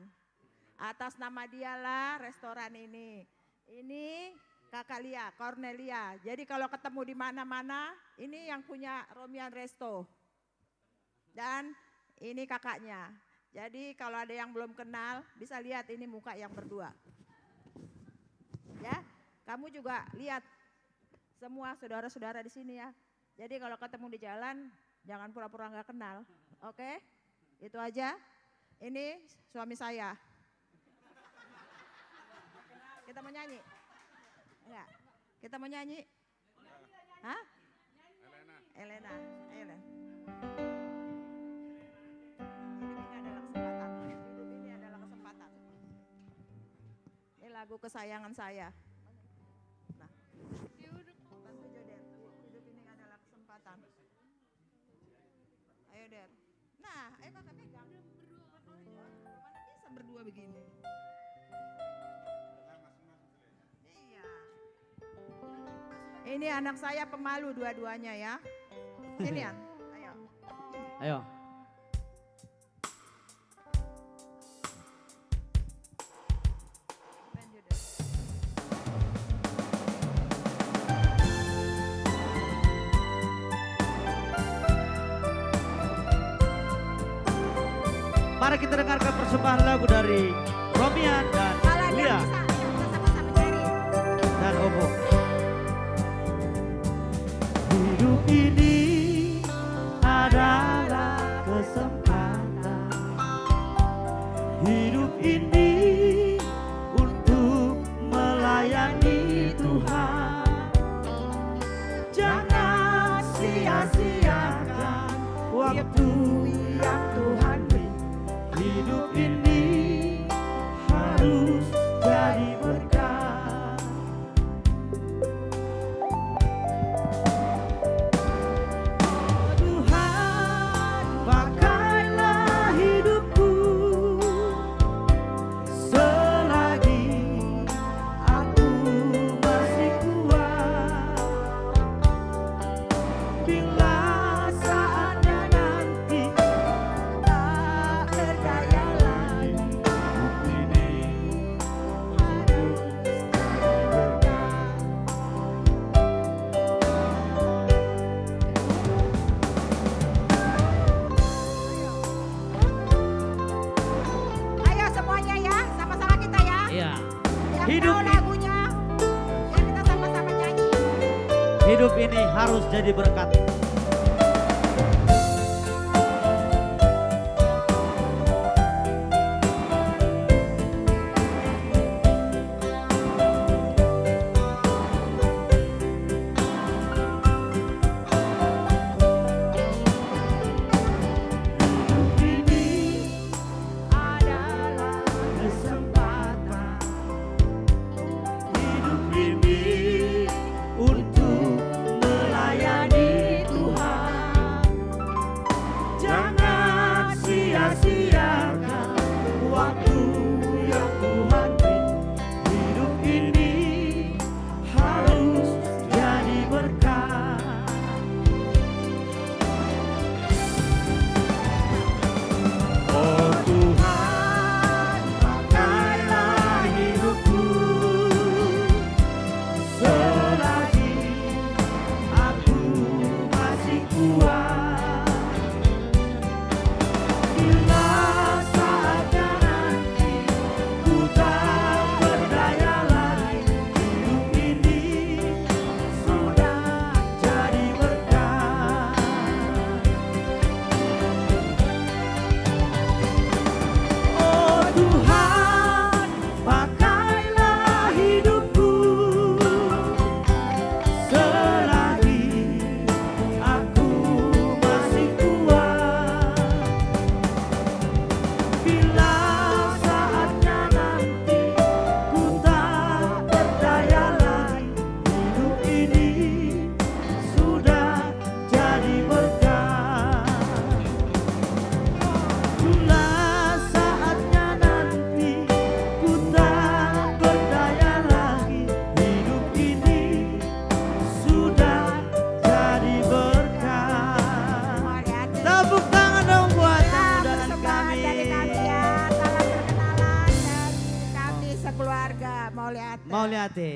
Atas nama dialah restoran ini. Ini Kakak Lia, Cornelia. Jadi kalau ketemu di mana-mana, ini yang punya Romian Resto. Dan ini kakaknya. Jadi kalau ada yang belum kenal, bisa lihat ini muka yang berdua. Ya, kamu juga lihat semua saudara-saudara di sini ya. Jadi kalau ketemu di jalan, jangan pura-pura nggak kenal. Oke? Itu aja. Ini suami saya. Kita mau nyanyi? Enggak. Kita mau nyanyi? Hah? Elena. Elena. Ayo, Len. Hidup ini adalah kesempatan. Hidup ini adalah kesempatan. Ini lagu kesayangan saya. Nah. Bantu Jo, Der. Hidup ini adalah kesempatan. Ayo, Der. Nah, ayo Kakak pegang. Mana bisa berdua begini? Iya. Ini anak saya pemalu dua-duanya ya. Sini, An. Ayo. Ayo. Mari kita dengarkan persembahan lagu dari Romian dan Lia. Dan Obo. Hidup ini adalah kesempatan. Hidup ini untuk melayani Tuhan. Jangan sia-siakan waktu yang Tuhan beri. Hidup ini harus jadi berkat. Hidup ini harus jadi berkat. Hidup ini adalah kesempatan. Hidup ini untuk melayani Tuhan. Jangan sia-siakan waktu yang Tuhan beri. Hidup ini harus jadi berkat. Oh Tuhan, pakailah hidupku selagi aku masih kuat. Bila saatnya nanti ku tak berdaya lagi, hidup ini sudah jadi berkat. Oh Tuhan, pakailah hidupku selagi aku masih kuat. Bila saatnya nanti ku tak berdaya lagi, hidup ini sudah jadi berkat. Bila saatnya nanti ku tak berdaya lagi, hidup ini sudah jadi berkat. Tepuk tangan dong buat tamu undangan kami. Persembahan dari kami ya. Salam perkenalan dari kami sekeluarga. Mauliate. Mauliate.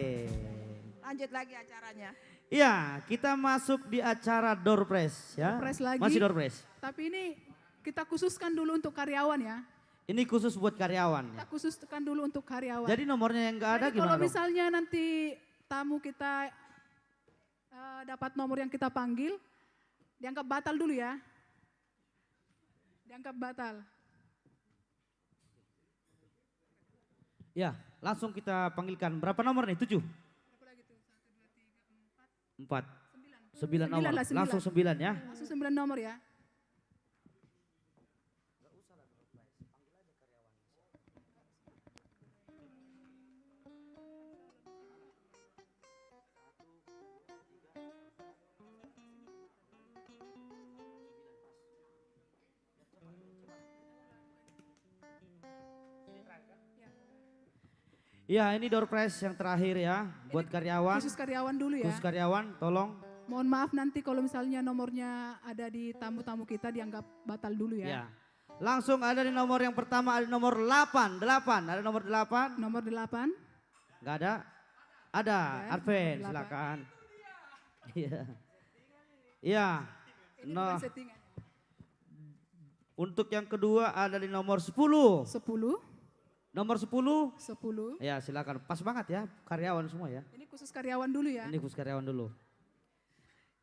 Lanjut lagi acaranya. Iya, kita masuk di acara door prize ya. Door prize lagi. Masih door prize. Tapi ini kita khususkan dulu untuk karyawan ya. Ini khusus buat karyawan ya. Kita khususkan dulu untuk karyawan. Jadi nomornya yang nggak ada gimana dong? Jadi kalau misalnya nanti tamu kita eh, dapat nomor yang kita panggil, dianggap batal dulu ya. Dianggap batal. Ya, langsung kita panggilkan. Berapa nomor nih? Tujuh? Empat. Sembilan nomor. Langsung sembilan ya. Langsung sembilan nomor ya. Ya, ini door prize yang terakhir ya, buat karyawan. Khusus karyawan dulu ya. Khusus karyawan, tolong. Mohon maaf nanti kalau misalnya nomornya ada di tamu-tamu kita dianggap batal dulu ya. Ya. Langsung ada di nomor yang pertama, ada nomor delapan, delapan, ada nomor delapan. Nomor delapan. Nggak ada? Ada, Arven, silakan. Iya. Iya. Untuk yang kedua ada di nomor sepuluh. Sepuluh. Nomor sepuluh. Sepuluh. Ya, silakan. Pas banget ya, karyawan semua ya. Ini khusus karyawan dulu ya. Ini khusus karyawan dulu.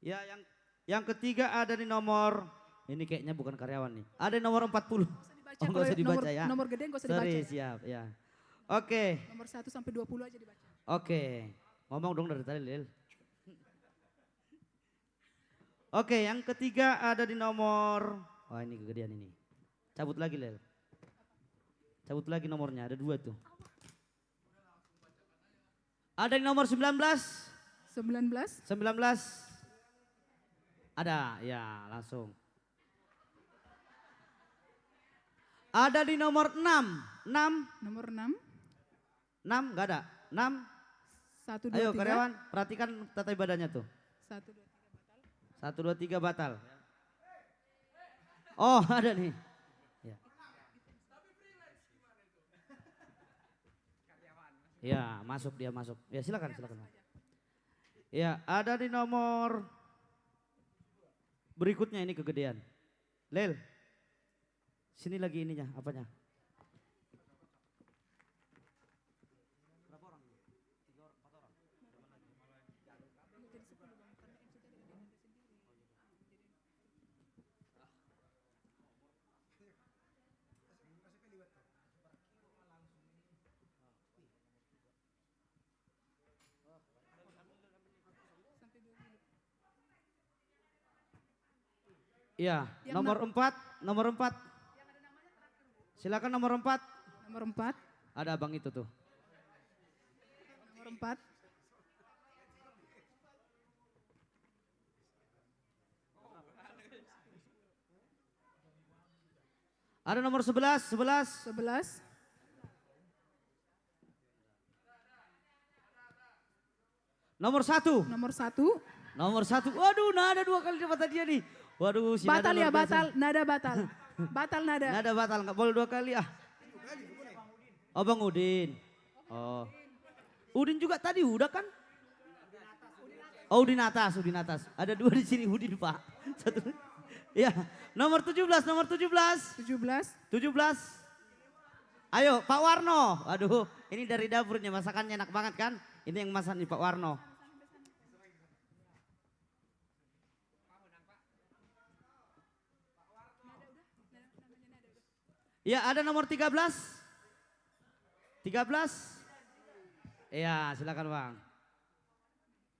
Ya, yang yang ketiga ada di nomor, ini kayaknya bukan karyawan nih. Ada di nomor empat puluh. Nggak usah dibaca ya. Nomor gede nggak usah dibaca. Sorry, siap ya. Oke. Nomor satu sampai dua puluh aja dibaca. Oke. Ngomong dong dari tadi, Lil. Oke, yang ketiga ada di nomor, wah, ini kegedean ini. Cabut lagi, Lil. Cabut lagi nomornya, ada dua tuh. Ada di nomor sembilan belas? Sembilan belas? Sembilan belas. Ada, ya, langsung. Ada di nomor enam. Enam. Nomor enam. Enam, nggak ada. Enam. Satu, dua, tiga. Ayo, karyawan, perhatikan tata ibadahnya tuh. Satu, dua, tiga, batal. Satu, dua, tiga, batal. Oh, ada nih. Ya. Ya, masuk dia, masuk. Ya, silakan, silakan. Ya, ada di nomor berikutnya ini kegedean. Lel, sini lagi ininya, apanya? Berapa orang? Tiga orang, empat orang? Berapa lagi? Iya, yang nomor na- empat, nomor empat. Silakan nomor empat. Nomor empat. Ada abang itu tuh. Nomor empat. Ada nomor sebelas, sebelas. Sebelas. Nomor satu. Nomor satu. Nomor satu. Waduh, nada dua kali dapat hadiah nih. Waduh, si nada luar biasa. Batal ya, batal. Nada batal. Batal nada. Nada batal, nggak boleh dua kali ah. Oh, Bang Udin. Oh. Udin juga tadi udah kan? Oh, Udin atas, Udin atas. Ada dua di sini Udin, Pak. Satu. Ya, nomor tujuh belas, nomor tujuh belas. Tujuh belas. Tujuh belas. Ayo, Pak Warno. Aduh, ini dari dapurnya, masakannya enak banget kan? Ini yang masak nih, Pak Warno. Ya, ada nomor tiga belas? Tiga belas? Ya, silakan, Bang.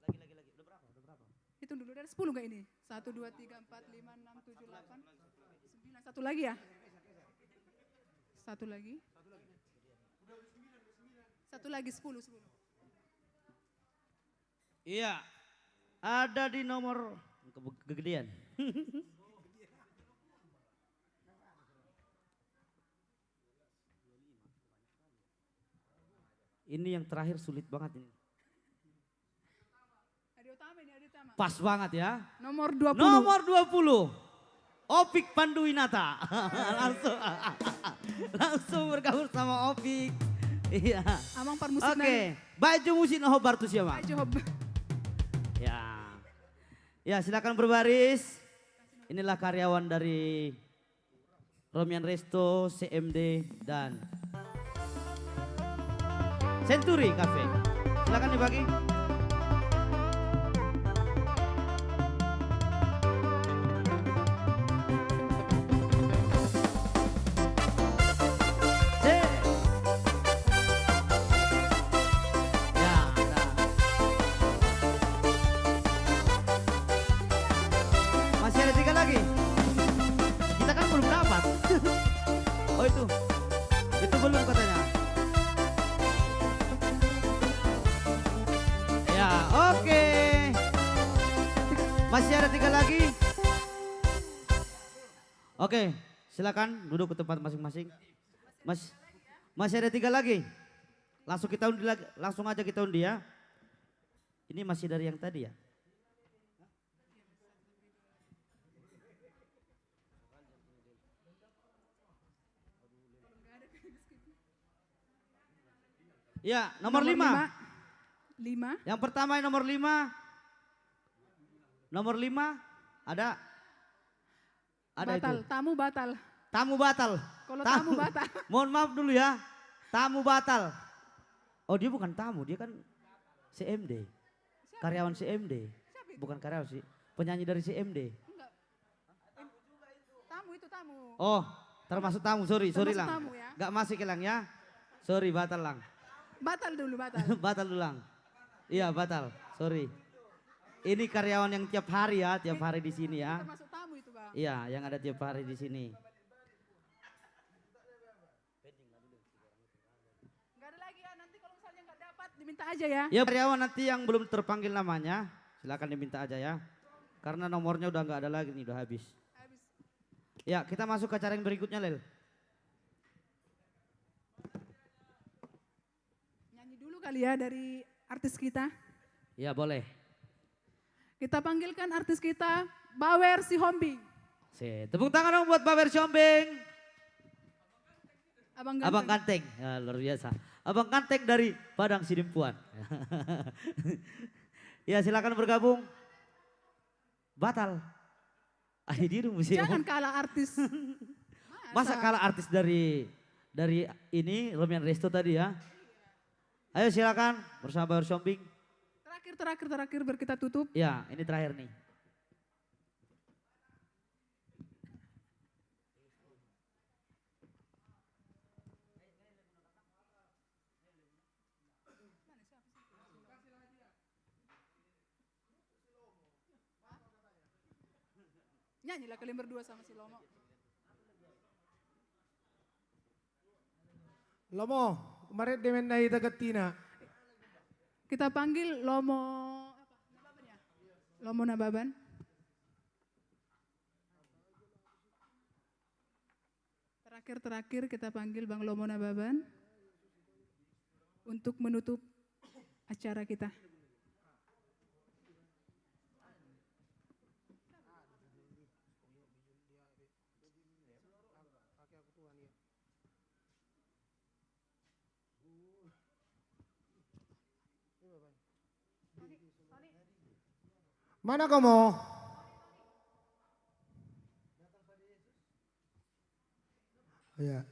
Lagi, lagi, lagi. Udah berapa? Udah berapa? Hitung dulu, dari sepuluh nggak ini? Satu, dua, tiga, empat, lima, enam, tujuh, delapan, sembilan. Satu lagi ya? Satu lagi. Satu lagi, sepuluh, sepuluh. Iya. Ada di nomor, kegedean. Ini yang terakhir sulit banget ini. Hadiah utama ini, hadiah utama. Pas banget ya. Nomor dua puluh. Nomor dua puluh. Opik Panduwinata. Langsung, langsung bergabung sama Opik. Iya. Amang parmusik. Oke. Baik jo musik na hombar tu sia, Bang. Baik jo hombar. Ya. Ya, silakan berbaris. Inilah karyawan dari Romian Resto, C M D, dan Century Cafe. Silakan dibagi. Cek. Ya, dah. Masih ada tiga lagi. Kita kan belum dapat. Oh, itu. Itu belum katanya. Ya, oke. Masih ada tiga lagi. Oke, silakan duduk ke tempat masing-masing. Mas, masih ada tiga lagi. Langsung kita undi lagi, langsung aja kita undi ya. Ini masih dari yang tadi ya? Ya, nomor lima. Nomor lima. Lima. Yang pertama yang nomor lima. Nomor lima, ada? Ada itu. Batal, tamu batal. Tamu batal. Kalau tamu batal. Mohon maaf dulu ya. Tamu batal. Oh, dia bukan tamu, dia kan C M D. Siapa? Karyawan C M D. Siapa itu? Bukan karyawan sih. Penyanyi dari C M D. Enggak. Tamu itu tamu. Oh, termasuk tamu. Sorry, sorry, Lang. Termasuk tamu ya. Nggak masuk ya, Lang ya. Sorry, batal, Lang. Batal dulu, batal. Batal dulu, Lang. Iya, batal. Sorry. Ini karyawan yang tiap hari ya, tiap hari di sini ya. Termasuk tamu itu, Bang. Iya, yang ada tiap hari di sini. Nggak ada lagi ya, nanti kalau misalnya nggak dapat, diminta aja ya. Ya, karyawan nanti yang belum terpanggil namanya, silakan diminta aja ya. Karena nomornya udah nggak ada lagi nih, udah habis. Habis. Ya, kita masuk ke acara yang berikutnya, Lel. Nyanyi dulu kali ya dari artis kita. Ya, boleh. Kita panggilkan artis kita, Bawer Sihombing. Sip, tepuk tangan dong buat Bawer Sihombing. Abang ganteng. Abang ganteng. Ya, luar biasa. Abang ganteng dari Padang Sidempuan. Ya, silakan bergabung. Batal. Ah, ini rumus ya. Jangan kalah artis. Masa? Masa kalah artis dari, dari ini, Romian Resto tadi ya? Ayo, silakan bersama Bawer Sihombing. Terakhir, terakhir, terakhir, biar kita tutup. Ya, ini terakhir nih. Nyanyilah kalian berdua sama si Lomo. Lomo, marende ma hita gantina. Kita panggil Lomo apa? Nababan ya? Lomo Nababan. Terakhir-terakhir kita panggil Bang Lomo Nababan untuk menutup acara kita. Mana komo? Iya.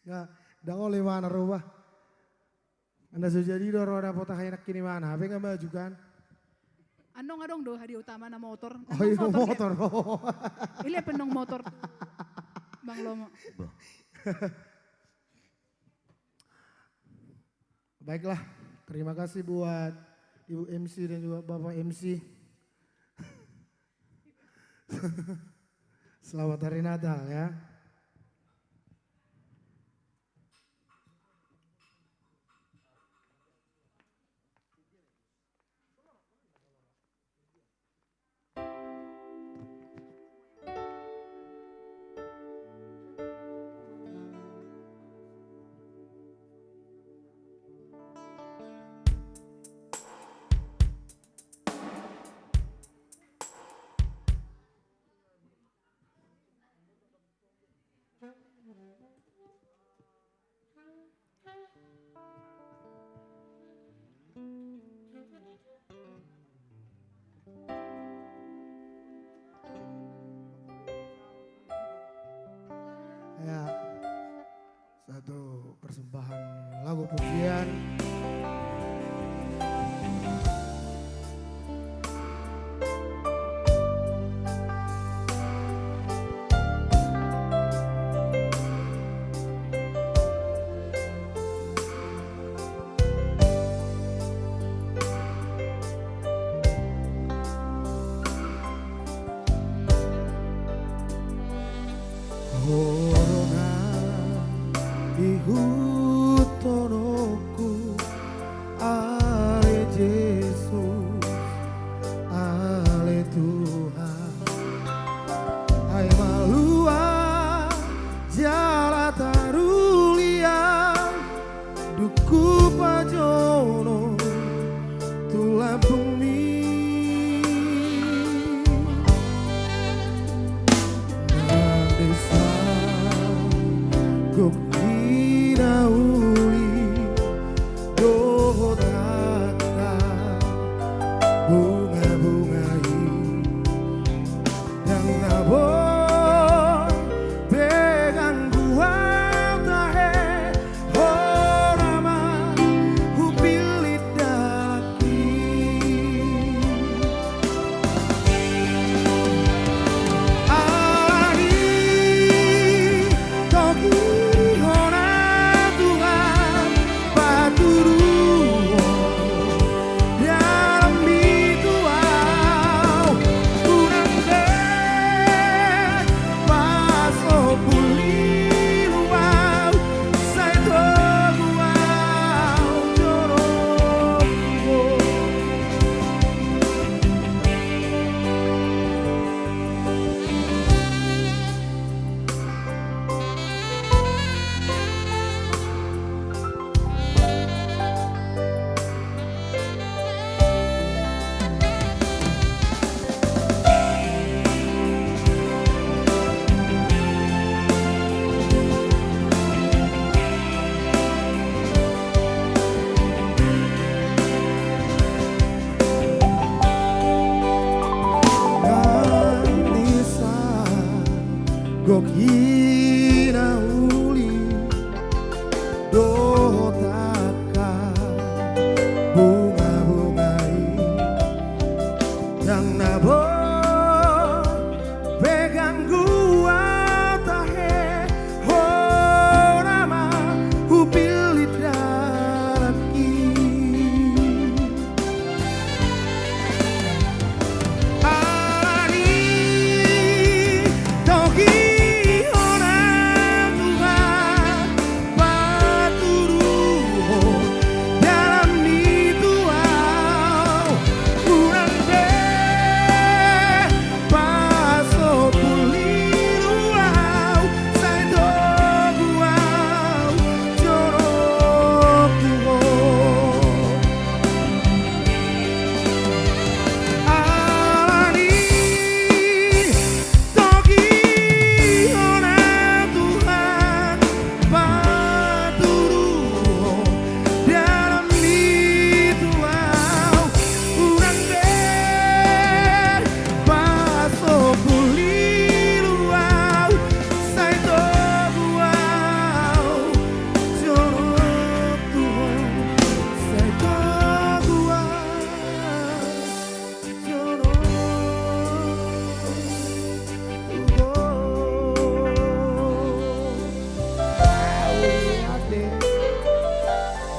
Nga, dang olo imana roba. Anda so jadi do roda potahai nangkin imana, hape nga maju kan? Annon adong do hadiah utama na motor. Oh, iya, motor, motor. Ila pe annon motor tu Bang Lomo. Baiklah, terima kasih buat Ibu M C dan juga Bapak M C. Selamat Hari Natal ya. Ya, satu persembahan lagu pujian.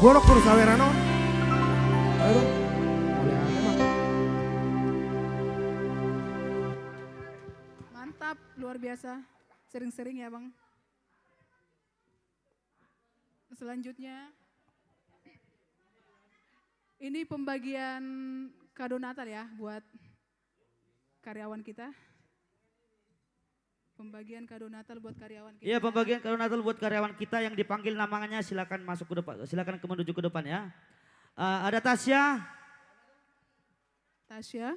Borok pur saweran on. Ayo dong. Boleh aja, Bang. Mantap, luar biasa. Sering-sering ya, Bang. Selanjutnya, ini pembagian kado Natal ya buat karyawan kita. Pembagian kado Natal buat karyawan kita. Iya, pembagian kado Natal buat karyawan kita yang dipanggil namanya, silakan masuk ke depan, silakan ke, menuju ke depan ya. Eh, ada Tasya. Tasya.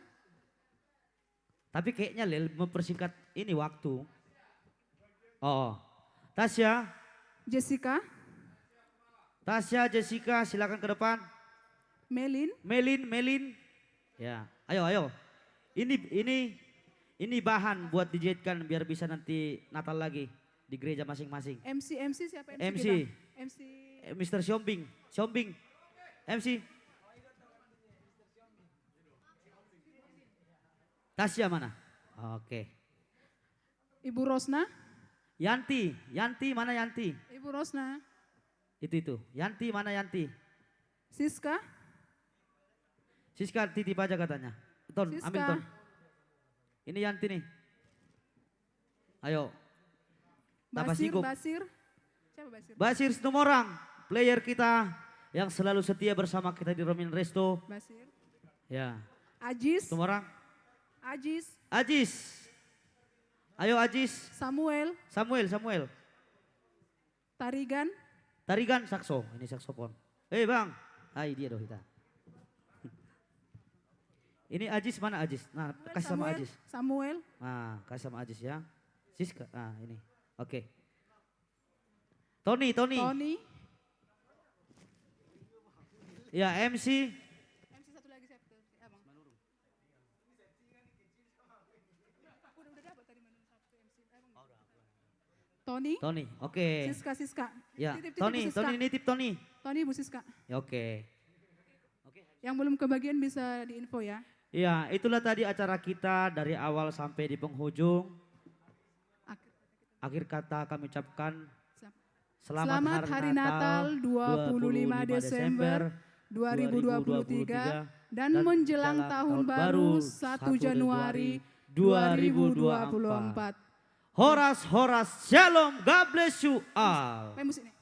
Tapi kayaknya, Lel, mempersingkat ini waktu. Oh, Tasya. Jessica. Tasya, Jessica, silakan ke depan. Melin. Melin, Melin. Ya, ayo, ayo. Ini, ini, ini bahan buat dijahitkan biar bisa nanti Natal lagi di gereja masing-masing. M C, M C siapa M C M C. Kita? M C. Eh, Mister Siombing, Siombing. M C. Tasya mana? Oke. Ibu Rosna. Yanti, Yanti, mana Yanti? Ibu Rosna. Itu, itu. Yanti, mana Yanti? Siska. Siska titip aja katanya. Ton, Siska. Ambil Ton. Ini Yanti nih. Ayo. Basir, Basir. Siapa Basir? Basir Situmorang, player kita yang selalu setia bersama kita di Romin Resto. Basir. Ya. Ajis. Situmorang. Ajis. Ajis. Ayo Ajis. Samuel. Samuel, Samuel. Tarigan. Tarigan sakso, ini saksofon. Eh, Bang. Ai, dia doh kita. Ini Ajis, mana Ajis? Nah, Samuel, kasih sama Samuel. Ajis. Samuel. Nah, kasih sama Ajis ya. Siska, ah, ini. Oke. Tony, Tony. Tony. Ya, M C. M C satu lagi, siapa tuh? Abang. Udah, udah dapat tadi Manurung satu M C. Abang. Tony. Tony, oke. Siska, Siska. Ya, titip, titip, Tony, Bu Siska. Tony, nitip Tony. Tony, Bu Siska. Ya, oke. Yang belum kebagian bisa diinfo ya. Ya, itulah tadi acara kita dari awal sampai di penghujung. Ak- Akhir kata kami ucapkan, selamat Hari Natal dua puluh lima Desember dua ribu dua puluh tiga dan menjelang Tahun Baru satu Januari dua ribu dua puluh empat. Horas, horas, shalom, God bless you all. Main musik nih.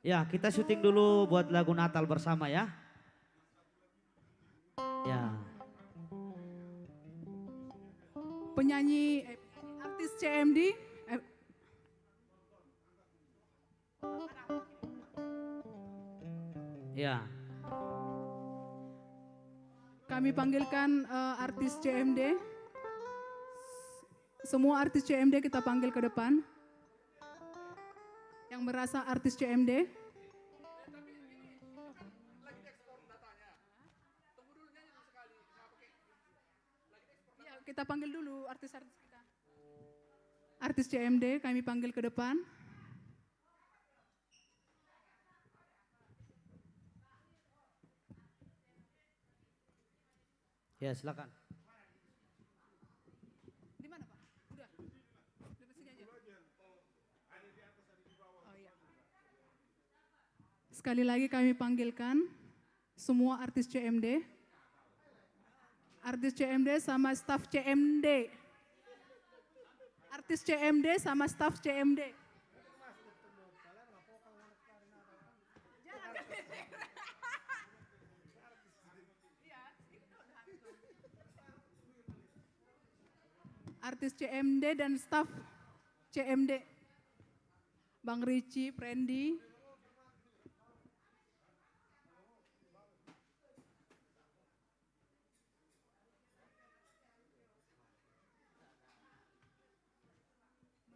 Ya, kita syuting dulu buat lagu Natal bersama ya. Ya. Penyanyi, eh, artis C M D. Eh. Ya. Kami panggilkan, eh, artis C M D. Semua artis C M D kita panggil ke depan. Yang merasa artis C M D. Iya, kita panggil dulu artis-artis kita. Artis C M D kami panggil ke depan. Ya, silakan. Di mana, Pak? Udah. Depan sini aja. Oh, iya. Sekali lagi kami panggilkan semua artis C M D. Artis C M D sama staf C M D. Artis C M D sama staf C M D. Artis C M D dan staf C M D. Bang Ricci, Prendy.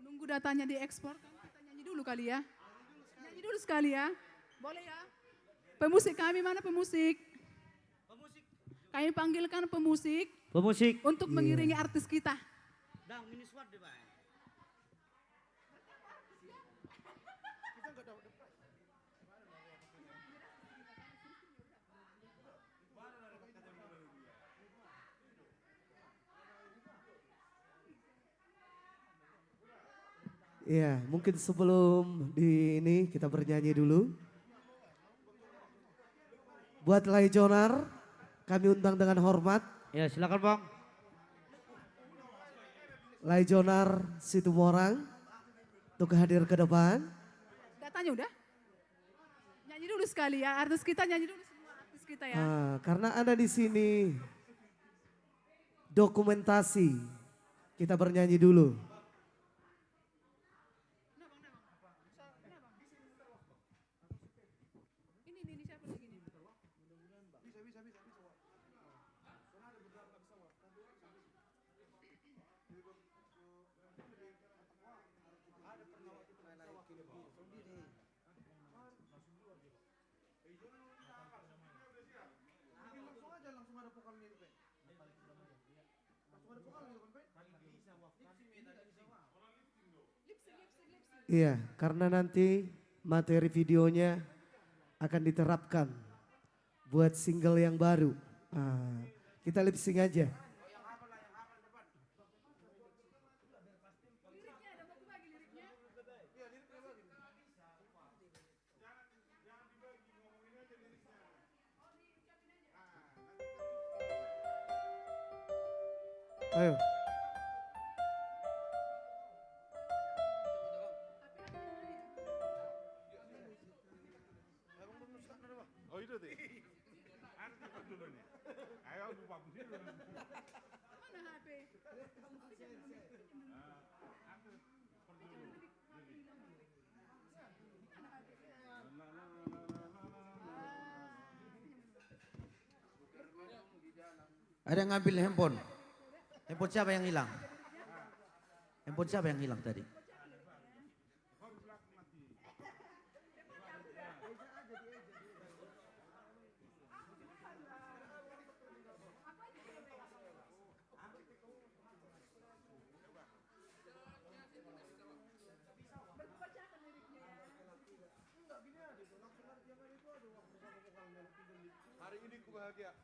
Menunggu datanya diekspor, kan kita nyanyi dulu kali ya. Nyanyi dulu sekali ya. Boleh ya. Pemusik kami mana pemusik? Kami panggilkan pemusik. Pemusik. Untuk mengiringi artis kita. Dang, minus watt deh, Bang. Iya, mungkin sebelum di ini kita bernyanyi dulu. Buat Laijonar, kami undang dengan hormat. Ya, silakan, Bang. Laijonar Situmorang untuk hadir ke depan. Datanya udah? Nyanyi dulu sekali ya, artis kita nyanyi dulu semua artis kita ya. Ah, karena ada di sini dokumentasi, kita bernyanyi dulu. Ini, ini, ini siapa lagi nih? Iya, karena nanti materi videonya akan diterapkan buat single yang baru. Ah, kita lip sync aja. Ayo. Oh, itu tuh. Ayo, lupa. Mana H P? Ada yang ngambil handphone. Handphone siapa yang hilang? Handphone siapa yang hilang tadi? Hari ini ku bahagia.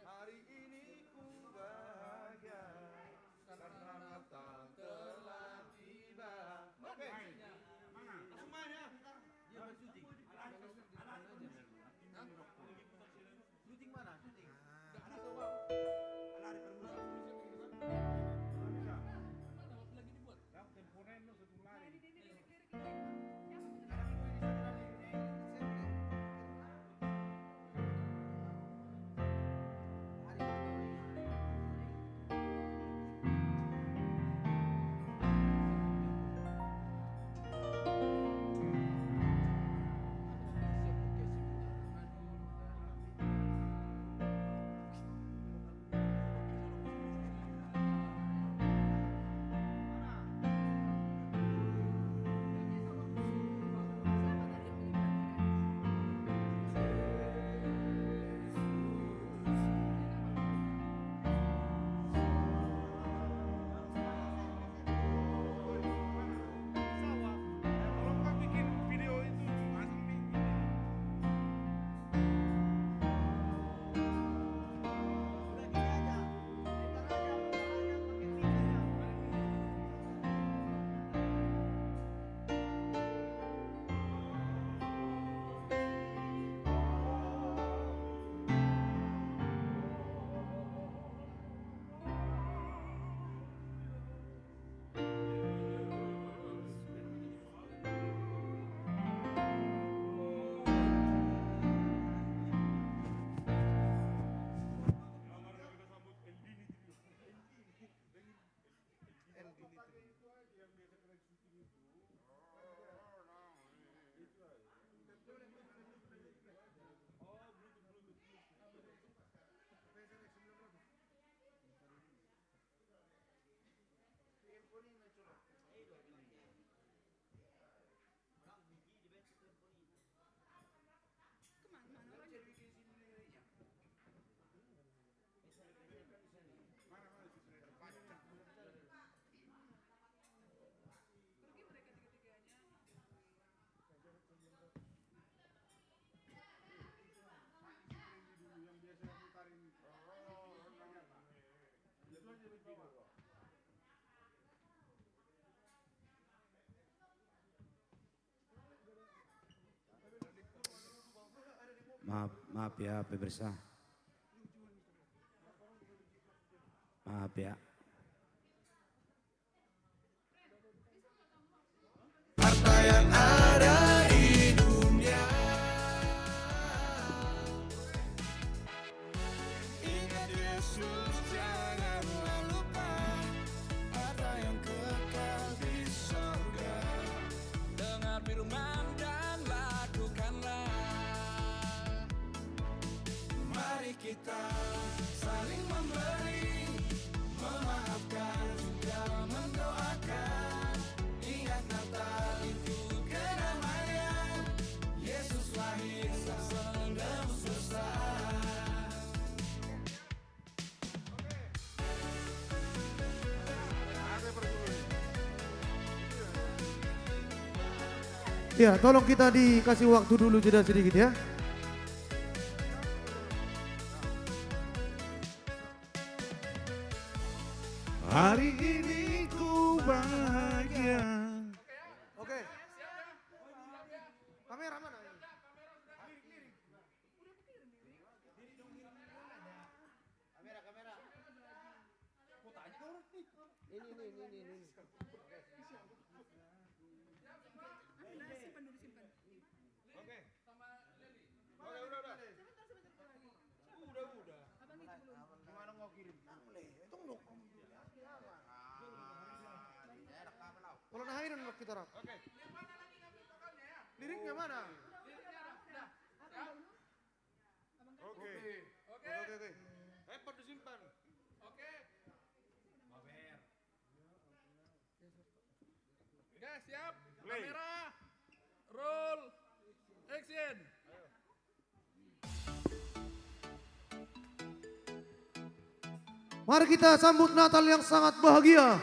Hari ini ku bahagia karena Natal telah tiba. Oke. Langsung main ya. Syuting mana? Syuting. Maaf, maaf ya, pemirsa. Maaf ya. Harta yang ada di dunia. Ingat Yesus, janganlah lupa harta yang kekal di sorga. Dengar firman dan lakukanlah. Mari kita saling memberi, memaafkan, juga mendoakan. Ingat, Natal itu kedamaian. Yesus lahir, Sang Penebus dosa. Ya, tolong kita dikasih waktu dulu, jeda sedikit ya. Hari ini ku bahagia. Oke. Kamera mana? Kamera, kamera. Ini, ini, ini, ini, ini. Oke. Oke, udah, udah. Udah, udah. Gimana mau kirim? Tolong, nah, ini kita, Ram. Oke. Liriknya mana? Oke. Oke, oke, oke. Handphone disimpan. Oke. Oke, siap. Play. Kamera. Roll. Action. Mari kita sambut Natal yang sangat bahagia.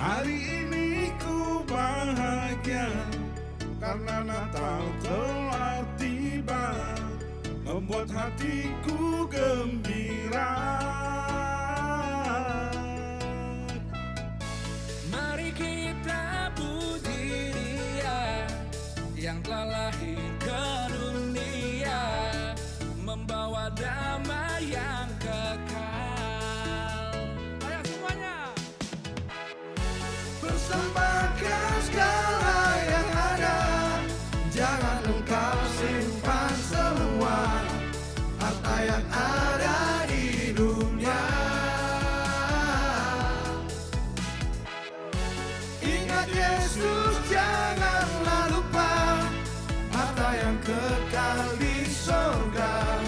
Hari ini ku bahagia karena Natal telah tiba, membuat hatiku gembira. Mari kita puji Dia yang telah lahir ke dunia, membawa damai yang kekal. Ayo semuanya. Persembahkan segala yang ada, jangan engkau simpan semua harta yang ada di dunia. Ingat Yesus, janganlah lupa harta yang kekal di sorga.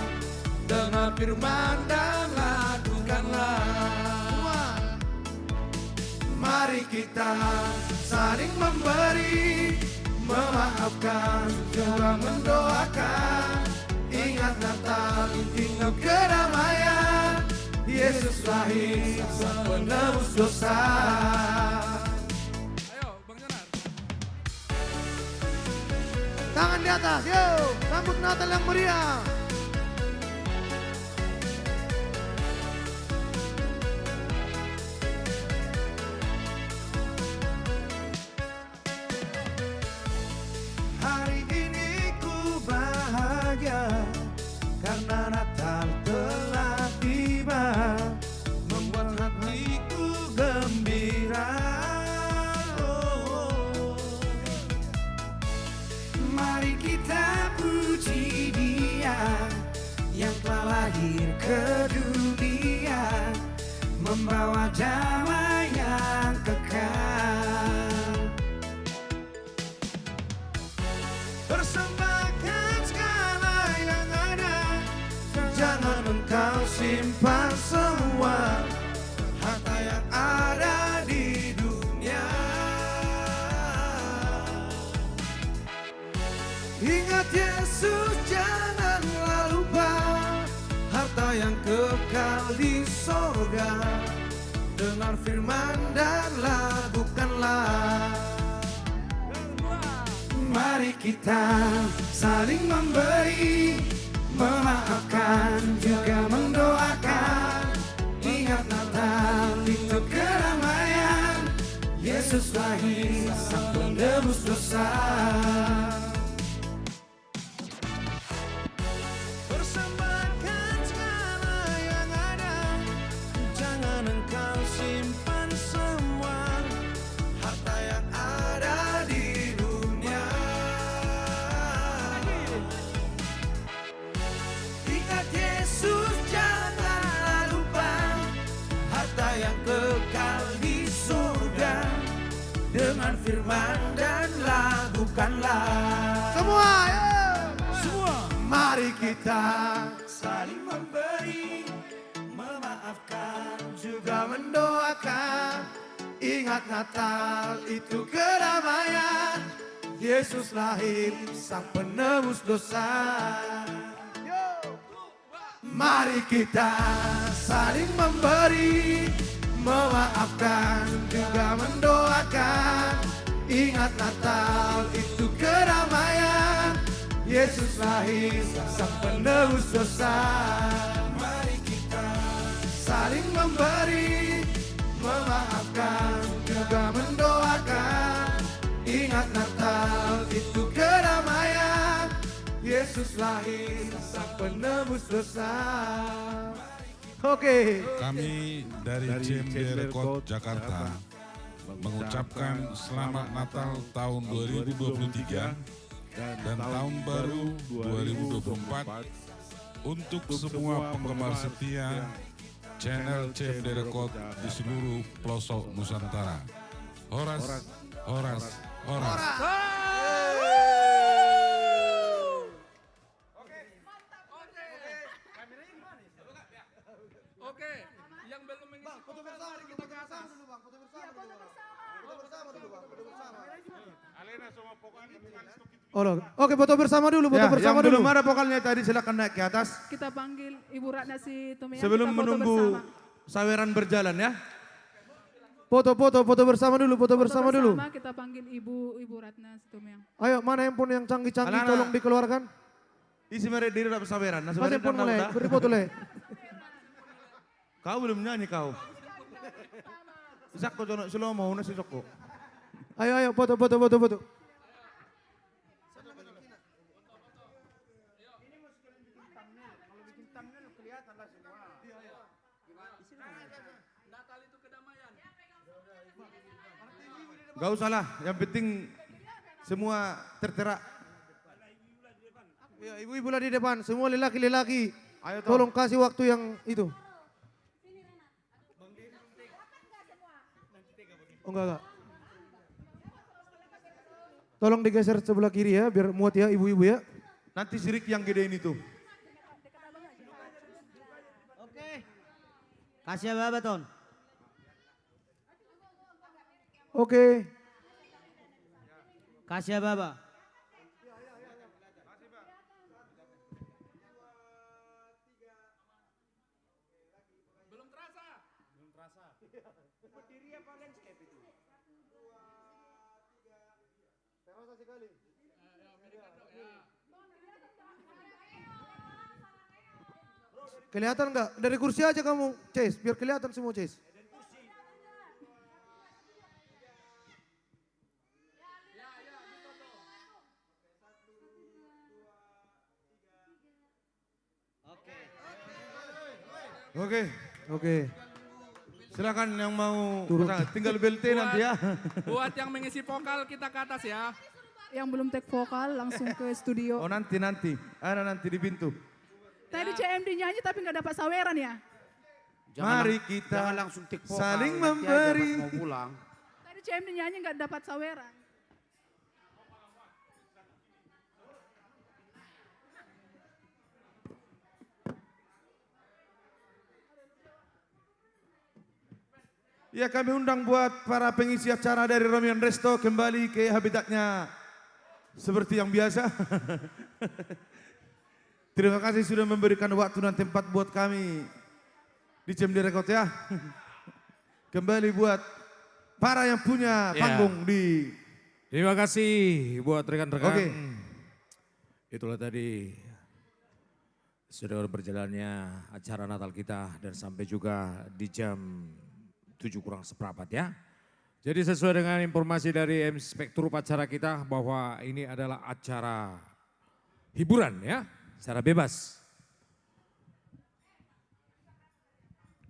Dengar firman dan lakukanlah. Mari kita saling memberi, memaafkan, juga mendoakan. Ingat Natal itu kedamaian, Yesus lahir, Sang Penebus dosa. Ayo, Bang Jonar. Tangan di atas, yuk, sambut Natal yang meriah. Hari ini ku bahagia karena Natal telah tiba, membuat hatiku gembira. Oh, mari kita puji Dia yang telah lahir ke dunia, membawa damai yang kekal. Persembahkan segala yang ada, jangan engkau simpan Ingat Yesus, janganlah lupa harta yang kekal di sorga. Dengar firman dan lakukanlah. Mari kita saling memberi, memaafkan, juga mendoakan. Ingat Natal itu kedamaian, Yesus lahir sang penebus dosa. Persembahkan segala yang ada, jangan engkau simpan semua harta yang ada di dunia. Ingat Yesus, janganlah lupa harta yang kekal di surga. Dengan firman dan lakukanlah. Semua, ayo. Semua. Mari kita saling memberi, memaafkan, juga mendoakan. Ingat Natal itu kedamaian, Yesus lahir sang penebus dosa. Yo. Mari kita saling memberi, memaafkan, juga mendoakan. Ingat Natal itu kedamaian, Yesus lahir sang penebus dosa. Mari kita saling memberi, memaafkan, juga mendoakan. Ingat Natal itu kedamaian, Yesus lahir sang penebus dosa. Oke. Kami dari C M D Record Jakarta mengucapkan selamat Natal tahun dua ribu dua puluh tiga dan tahun baru dua ribu dua puluh empat untuk semua penggemar setia channel C M D Record di seluruh pelosok Nusantara. Horas, horas, horas. Horas. Oke, yang belum mengisi vokal, mari kita ke atas. Iya, foto bersama dulu, Bang, foto bersama dulu, Bang. Foto bersama dulu, Bang, foto bersama. Alena sama vokal itu kan stok itu. Olo. Oke, foto bersama dulu, foto bersama dulu. Ya, yang belum ada vokalnya tadi, silakan naik ke atas. Kita panggil Ibu Ratna Situmeang, kita foto bersama. Sebelum menunggu saweran berjalan, ya. Foto, foto, foto bersama dulu, foto bersama dulu. Foto bersama, kita panggil Ibu, Ibu Ratna Situmeang. Ayo, mana handphone yang canggih-canggih, tolong dikeluarkan. Isi mere diri dapat saweran. Nah, mana handphone mulai? Beri foto, Le. Kau belum nyanyi kau. Isakko jonok si Lomo, una si Sokko. Ayo, ayo, foto, foto, foto, foto. Gak usah lah, yang penting semua tertera. Ya, ibu-ibu lah di depan, semua lelaki-lelaki. Ayo, tolong kasih waktu yang itu. Oh, enggak, enggak. Tolong digeser sebelah kiri ya, biar muat ya, ibu-ibu ya. Nanti si Ricky yang gedein itu. Oke. Kasih apa, Baton? Oke. Kasih apa, Bang? Belum terasa. Belum terasa. Berdiri apa landscape itu? Terasa sekali. Kelihatan nggak? Dari kursi aja kamu, Ces, biar kelihatan semua, Ces. Oke. Oke. Silakan yang mau turun. Tinggal B L T nanti ya. Buat yang mengisi vokal, kita ke atas ya. Yang belum take vokal langsung ke studio. Oh, nanti, nanti. Ada nanti di pintu. Tadi C M D nyanyi tapi nggak dapat saweran ya? Mari kita saling memberi. Tadi C M D nyanyi nggak dapat saweran. Ya, kami undang buat para pengisi acara dari Romion Resto kembali ke habitatnya. Seperti yang biasa. Terima kasih sudah memberikan waktu dan tempat buat kami di C M D Record ya. Kembali buat para yang punya panggung di... Terima kasih buat rekan-rekan. Oke. Itulah tadi sudah berjalannya acara Natal kita dan sampai juga di jam tujuh kurang seperempat ya. Jadi sesuai dengan informasi dari inspektur upacara kita bahwa ini adalah acara hiburan ya, acara bebas.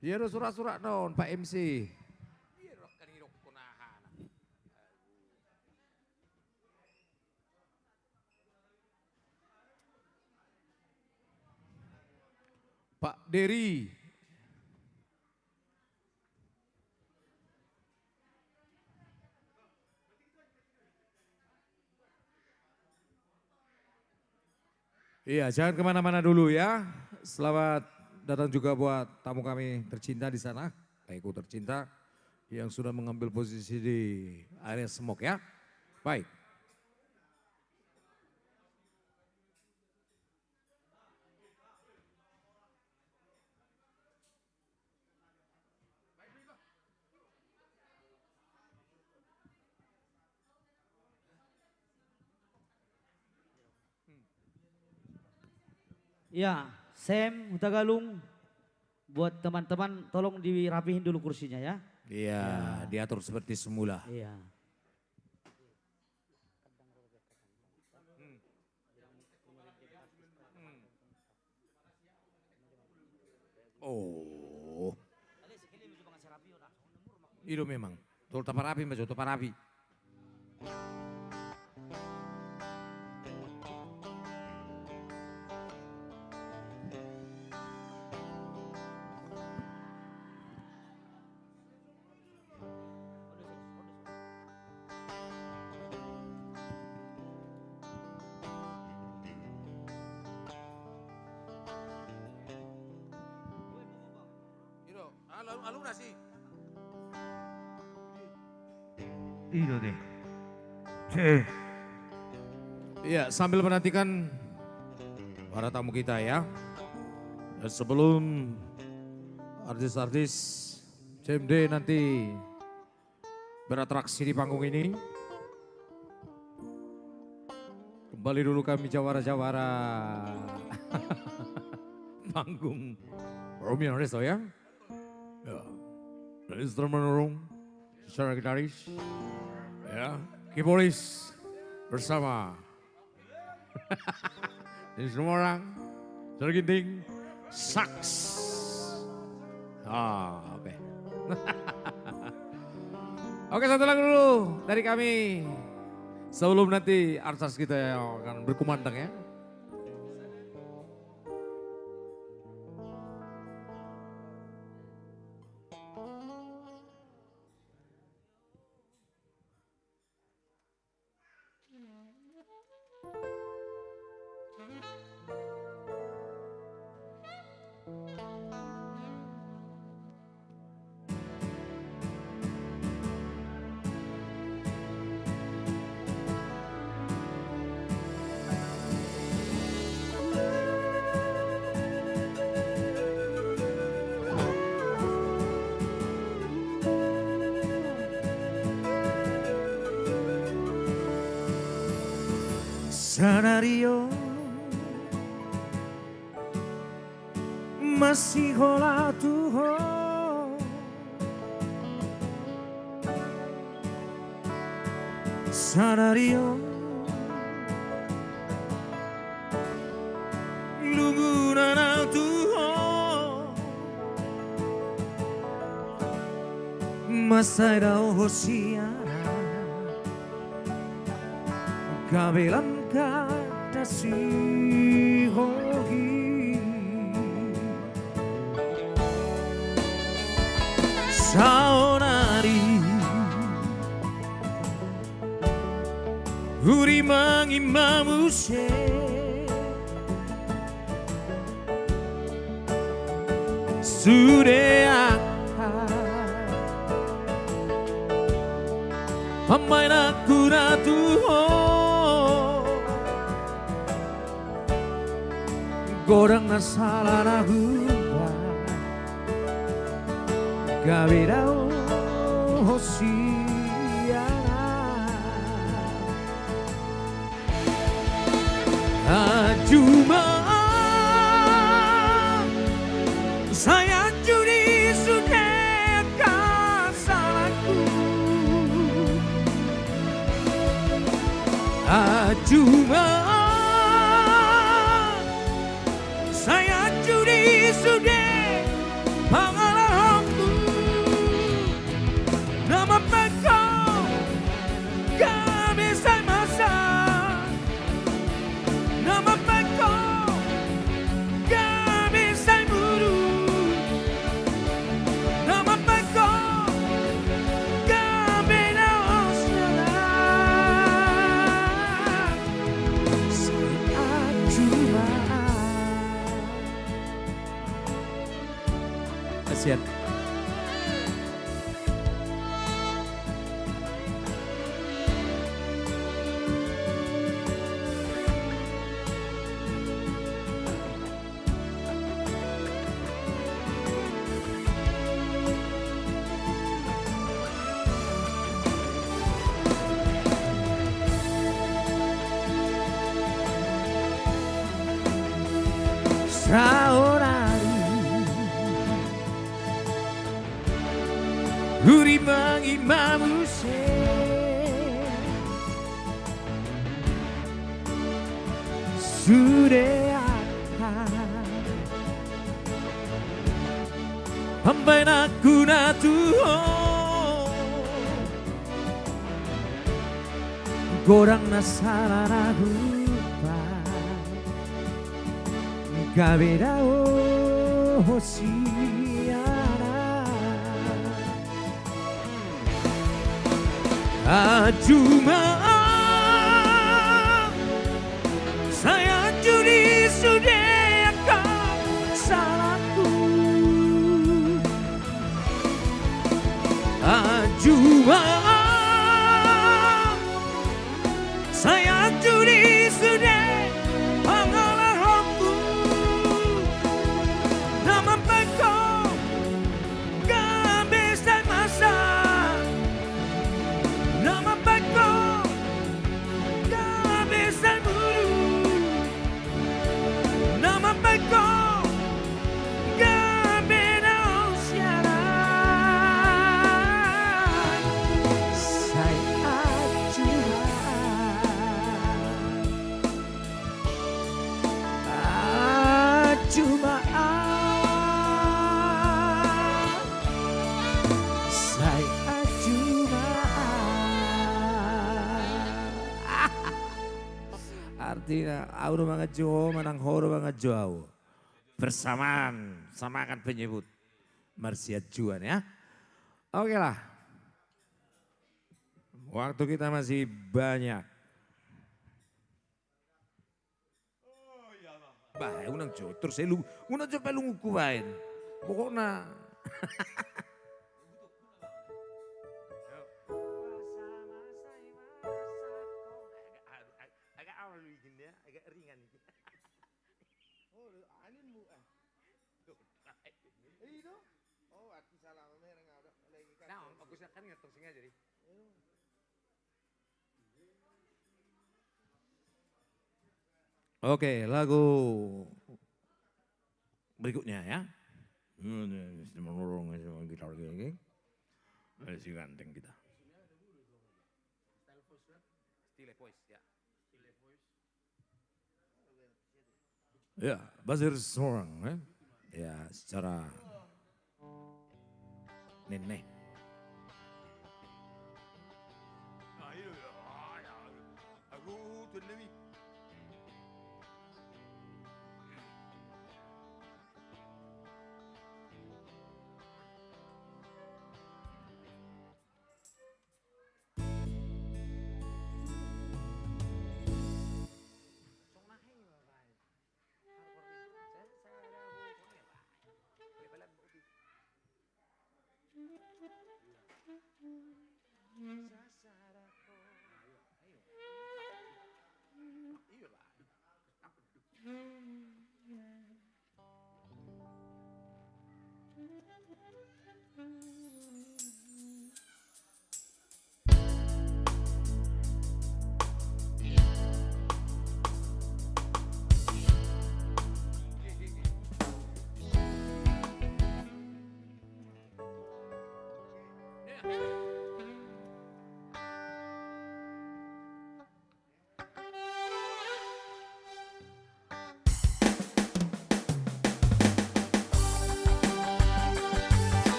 Iya do, surak-surak non Pak M C. Pak Dery. Iya, jangan kemana-mana dulu ya. Selamat datang juga buat tamu kami tercinta di sana, Pak Eko tercinta, yang sudah mengambil posisi di area smoke ya. Baik. Ya, Sam Hutagalung, buat teman-teman tolong dirapihin dulu kursinya ya. Iya, diatur seperti semula. Iya. Oh. I do memang. Tol taparapi ma jo, taparapi. I do, alu, alu nasi. I do deh. Iya, sambil menantikan para tamu kita ya. Dan sebelum artis-artis C M D nanti beratraksi di panggung ini, kembali dulu kami jawara-jawara panggung Romian Resto ya. Ya. Instrumen room, secara gitaris, ya, keyboardis bersama Di Semarang, Terginting, sax. Ah, oke. Oke, satu lagu dulu dari kami. Sebelum nanti artis kita yang akan berkumandang ya. Sadari on masihola tu ho. Sadari on lungun au tu ho. Mansai dao ho sian ahu gabe lam ganda sihohot. Saonari hurimangi ma muse sude angka pambahenanku na tu ho. Godang na sala na hubahen, gabe dao ho sian ahu. Anju ma, sai anju di sude angka salangku. Anju ma, sai anju di sude pangalahonku. Na mambahen ho gabe sai masa, na mambahen ho gabe sai muruk, na mambahen ho gabe na sian ahu. Sai anju ma. Kasian. Saonari hurimbangi ma muse sude angka pambahenanku na tu ho. Godang na sala na hubahen, gabe dao ho sian ahu. Anju ma, sai anju di sude angka salangku. Anju ma, sai anju di sude pangalahonku. Na mambahen ho gabe sai masa, na mambahen ho gabe sai muruk, na mambahen ho gabe na sian ahu. Sai anju ma. Anju ma. Sai anju ma. Artina, ahu do manganju ho, manang ho do manganju ahu. Bersamaan, samakan penyebut. Marsianjuan, ya. Oke lah. Waktu kita masih banyak. Bah, unang jo, terus saya lu, unang jo pelungku baen. Pokokna. Agak awal lu bikin dia, agak ringan. Oh, lu angin mu, ah. Tuh. Iya, tuh. Oh, aku salah mereng, ada lagi. Nah, aku kan ngetong sini aja, deh. Iya. Oke, lagu berikutnya ya. Ini si Manurung, si Gitar, oke. Eh, si ganteng kita. Stile Voice, ya. Ya, Basir Sorang, ya. Ya, secara nene.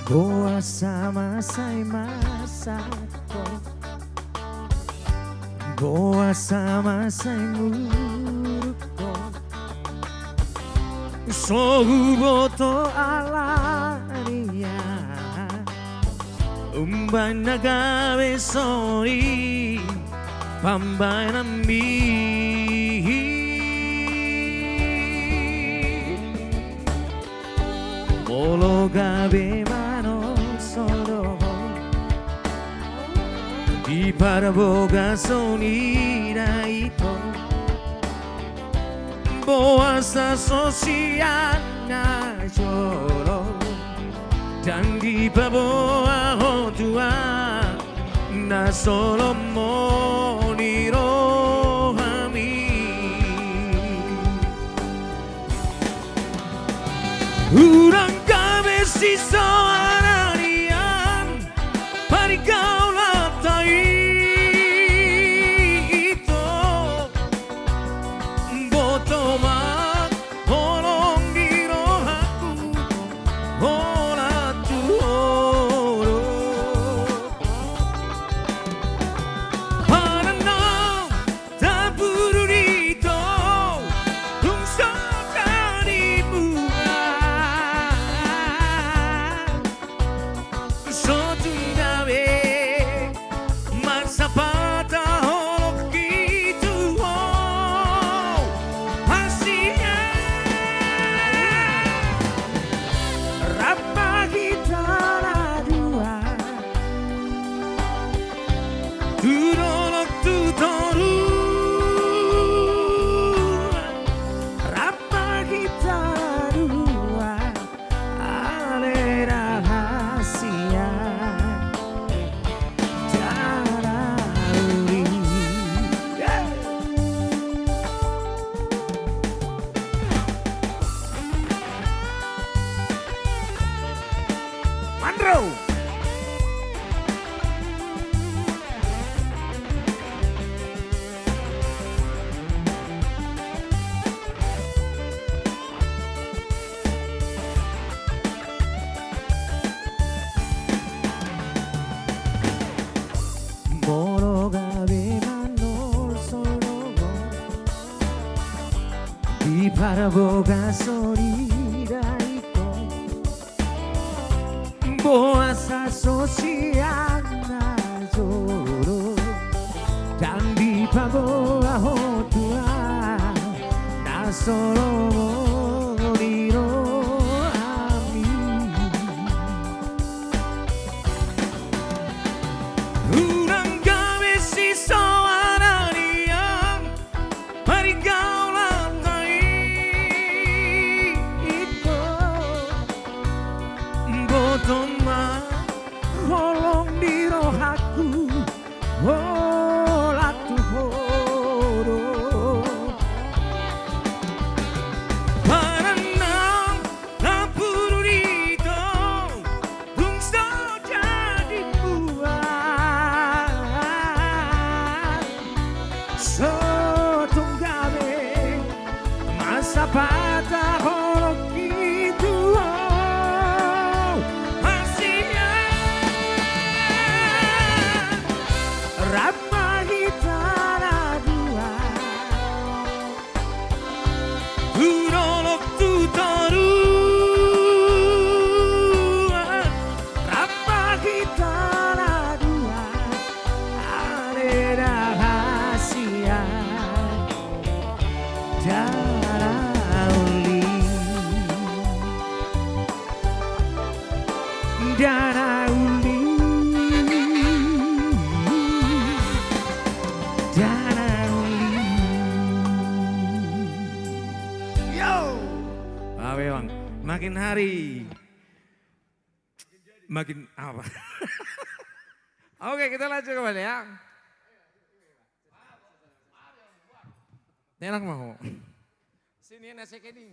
Boasa ma sai masak ho? Boasa ma sai muruk ho? So huboto alani an. Umbahen na gabe songon pambahenanmi. Molo gabe manolsol do ho, di parbogason i da ito. Boasa so sian na jolo, ndang dipaboa ho tuan, na so lomo ni rohami. Unang gabe sisoara nian pargaulanta i, ito. Boto ma holong di rohangku, holan tu ho do. Haranna tampulun ito, dung so jadi bulan. So tung gabe marsapata holongki tu ho, hasian. Rap ma hita na dua tu dolok tu toru. Rap ma hita na dua, ale rahasia. Jala uli. Manro. Molo gabe manolsol do ho, di parbogason i da ito. Boasa so sian na jolo, ndang dipaboa ho tuan, na so lomo ni rohami. Unang gabe sisoara nian pargaulanta i, ito. Boto ma holong di rohangku, holan tu ho do. Haranna tampulun ito, dung so jadi bulan. So tung gabe marsapata holongki tu ho, hasian. Rap ma hita na dua tu dolok tu toru. Rap ma hita na dua, ale rahasia. Ndada uli. Ndada uli. Ndada uli. Yo. Ah, memang. Makin hari makin apa? Oke, kita lanjut kembali ya. Enak mau. Sini na sekening.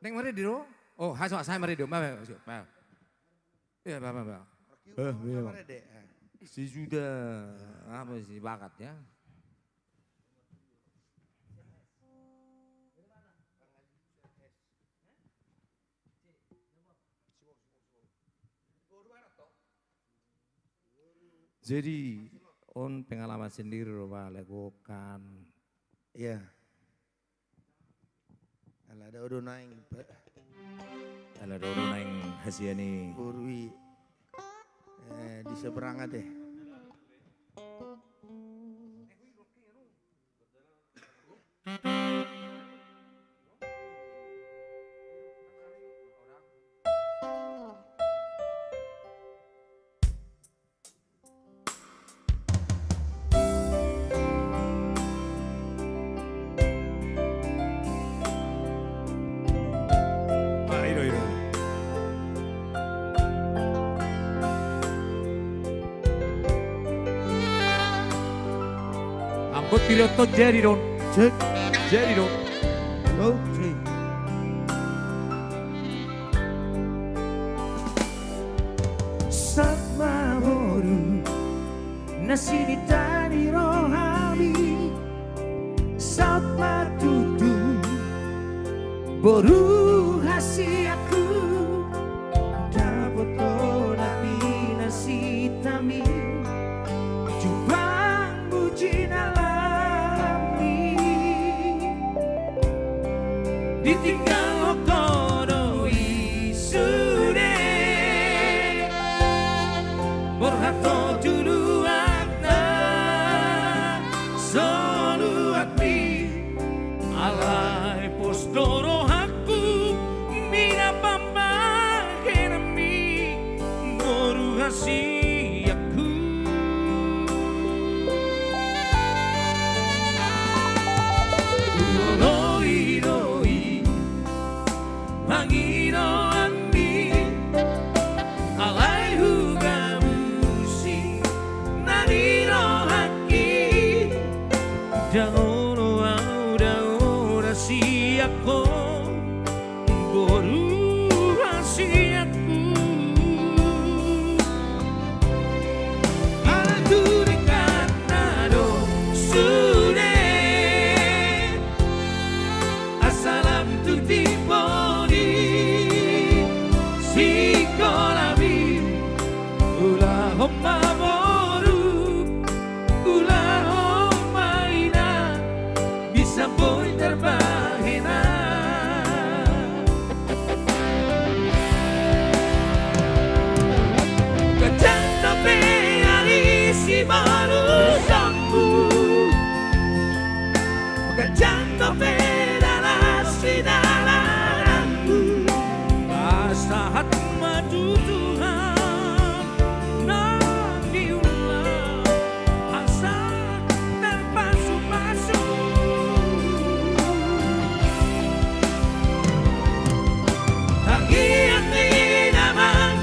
Naeng marende do? Oh, haso, saya marende do. Ma, ma, ma. Iya, ma, ma, ma. Eh, iya, ma. Marende, eh. Si sudah, apa sih, bakat ya? Jadi, on pengalaman sendiri do, Pak, lek gok kan. Iya. Ala dao do naeng pe-, ala dao do naeng hasian i. Boru i, eh, di seberang ate. Ah, i do, i do. Angkot tiri oto jadi don. Cek. Jadi don. Oke. Sahat ma boru na sininta ni rohami. Sahat ma tutu boru hasianku. Dapot ho na pinasitami. Jumpang muji na lami. Ditinggalhon ho do i sude. Borhat ho tu luatna. Soluatmi. Alai pos do rohangku. Mina pambahenanmi. Boru hasianku. Huoloi do i pangidoanmi, alai hugabusi na di rohangki. Ndang olo au dao hasianghon. Boru hasianku. Ala tu dengganna do sude. Asa lam tu timboni. Singkolami. Ulahon ma boru. Ulahon ma ina. Bisa boi tarbahenan. Ganjang dope ari sibolusonku. Ganjang dope dalan sidalananku. Pasahat ma tu Tuhan nang di ula. Asa tarpasupasu. Tangiang ni damang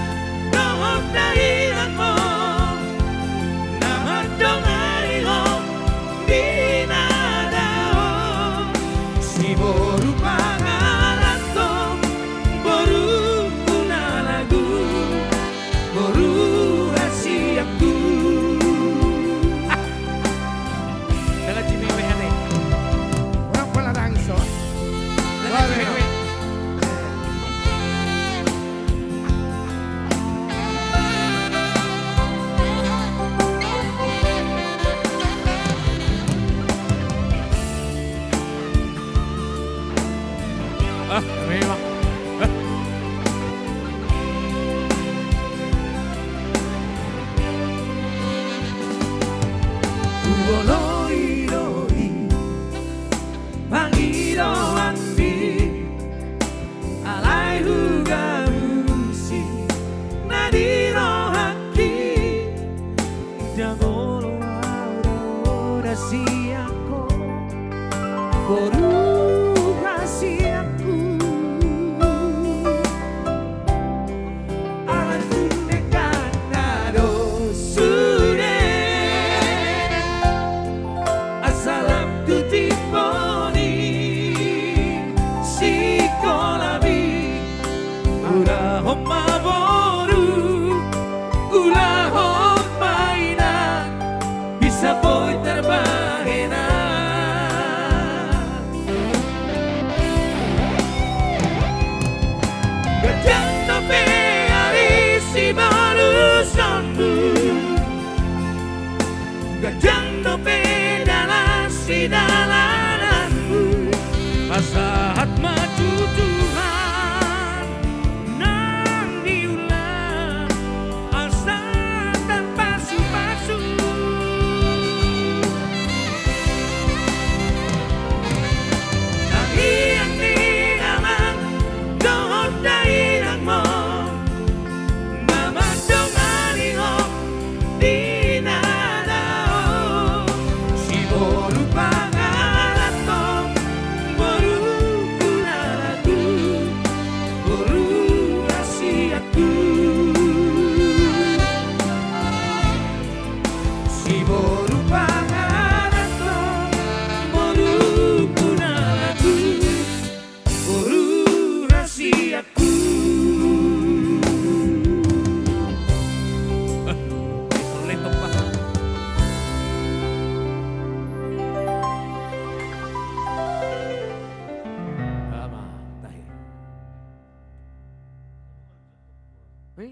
dohot dainangku. Na mandongani ho di na dao. Si boru pangaranto, boru na lagu. Boru hasianku. Dalan Cimewe ate. Orang pala dangso. Dalan Cimewe. Ah, memang. Huoloi do i pangidoanmi, alai hugabusi na di rohangki. Ndang olo au dao hasianghon, boru hasianku. Ala tu dengganna do sude. Asa lam tu timboni. Singkolami. boi tarbahen. Ganjang dope ari sibolusonmu, ganjang dope dalan sidalananmu. Pasahat ma tu Tuhan nang niula asa tarpasupasu. Tangiang ni damang dohot dainangmu, na mandongani ho di na dao. Siboru pangaranmu, boru ku na lagu, boru rasia. Siboru pangaranmu, boru ku na lagu, boru rasiaku. Eh, letong, Pak. Ama, tahe. Hei.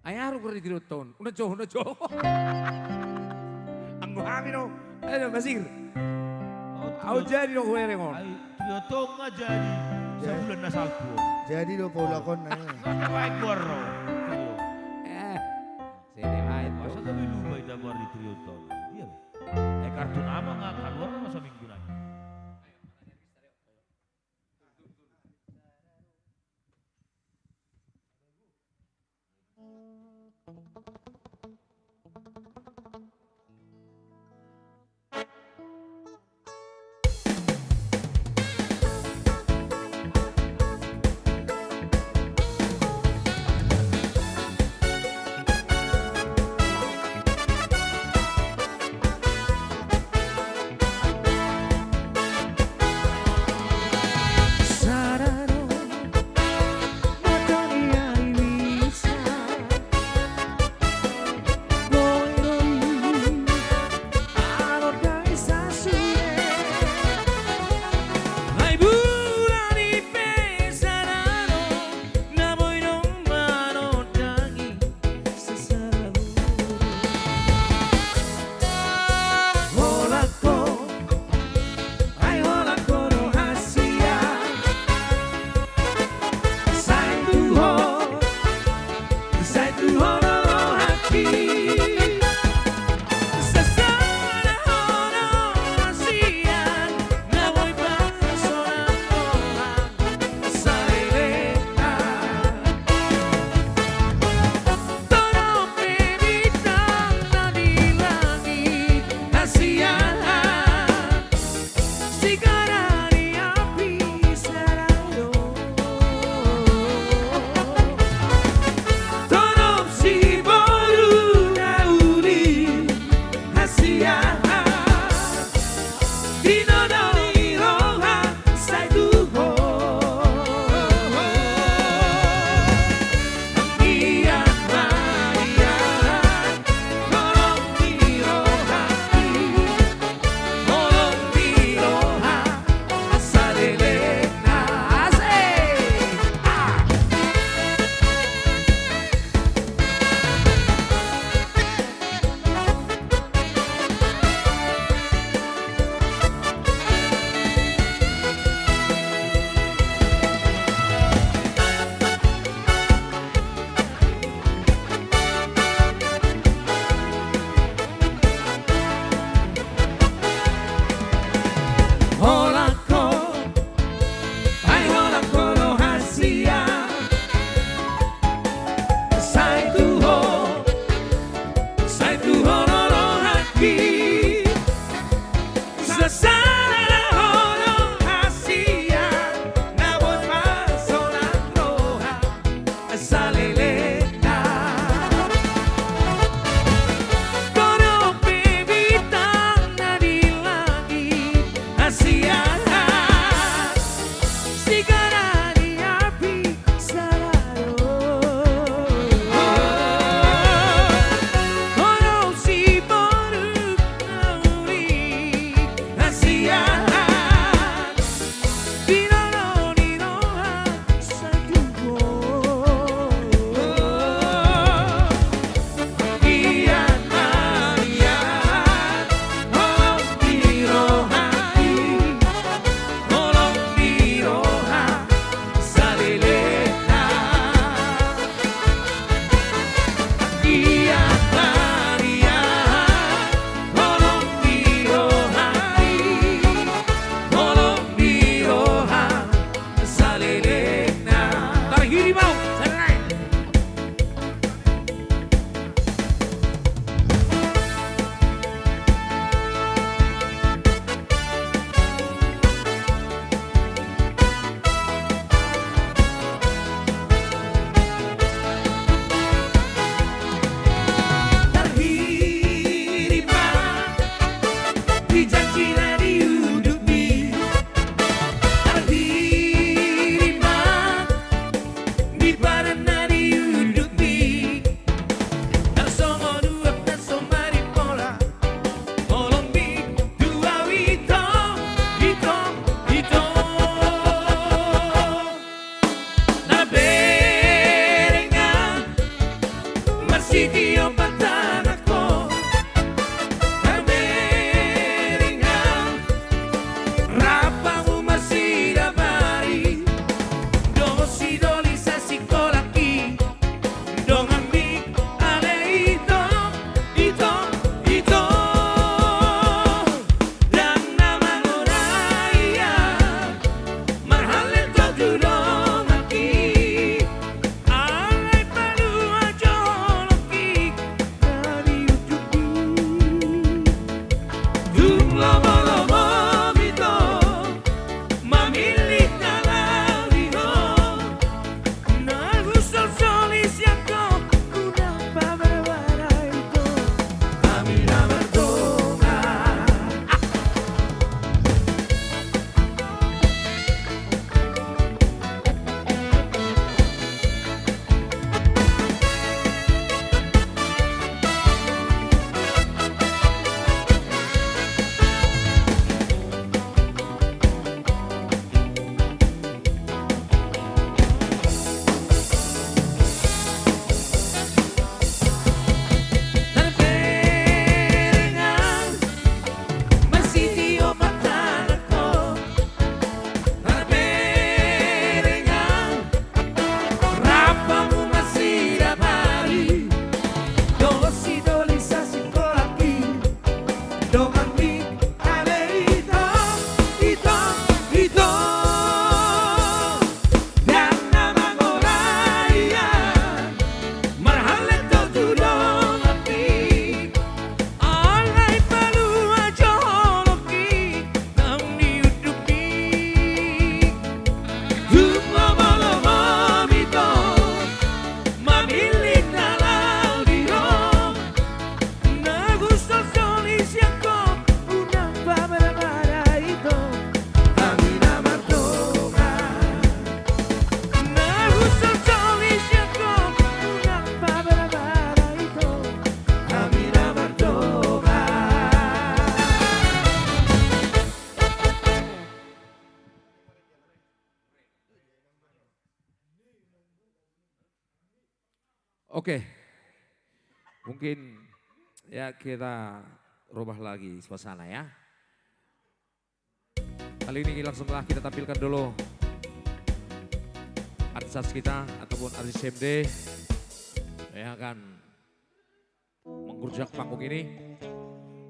Ai aru gor di trio ton. Una jo, una jo. Anggo hami do. Ayo, Basir. Au jadi do huereng on. Ai trio ton nga jadi. Sabulan na salpu. Jadi do paulakon na. Kata baik gor ro. Trio. Eh. Sini baik. Masa gabe lupa ita gor di trio ton. Dia. Eh, kartu nama nga kaluar nama saminggu nai. Oke. Mungkin ya kita rubah lagi suasana ya. Kali ini langsunglah kita tampilkan dulu artis kita ataupun artis M D yang akan menggerjak panggung ini.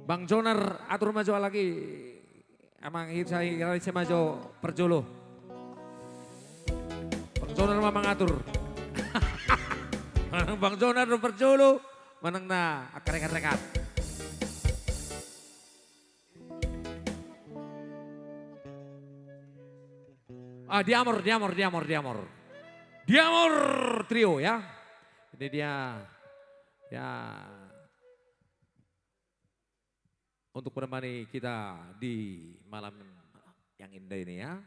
Bang Jonar, atur ma jo lagi. Amang, hira, hira, ise ma jo parjolo. Bang Jonar ma mangatur. Manang Bang Jonar do parjolo, manang na angka rekan-rekan. Ah, Diamor, Diamor, Diamor, Diamor. Diamor Trio ya. Ini dia ya untuk menemani kita di malam yang indah ini ya.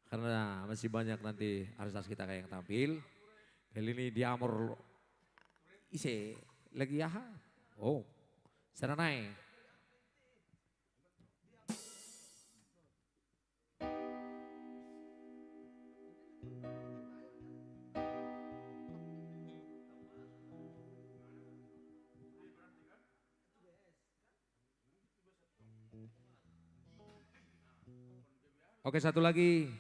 Karena masih banyak nanti artis kita yang tampil. Kali ini Diamor ise lagi ya. Oh, sana naik. Oke, satu lagi.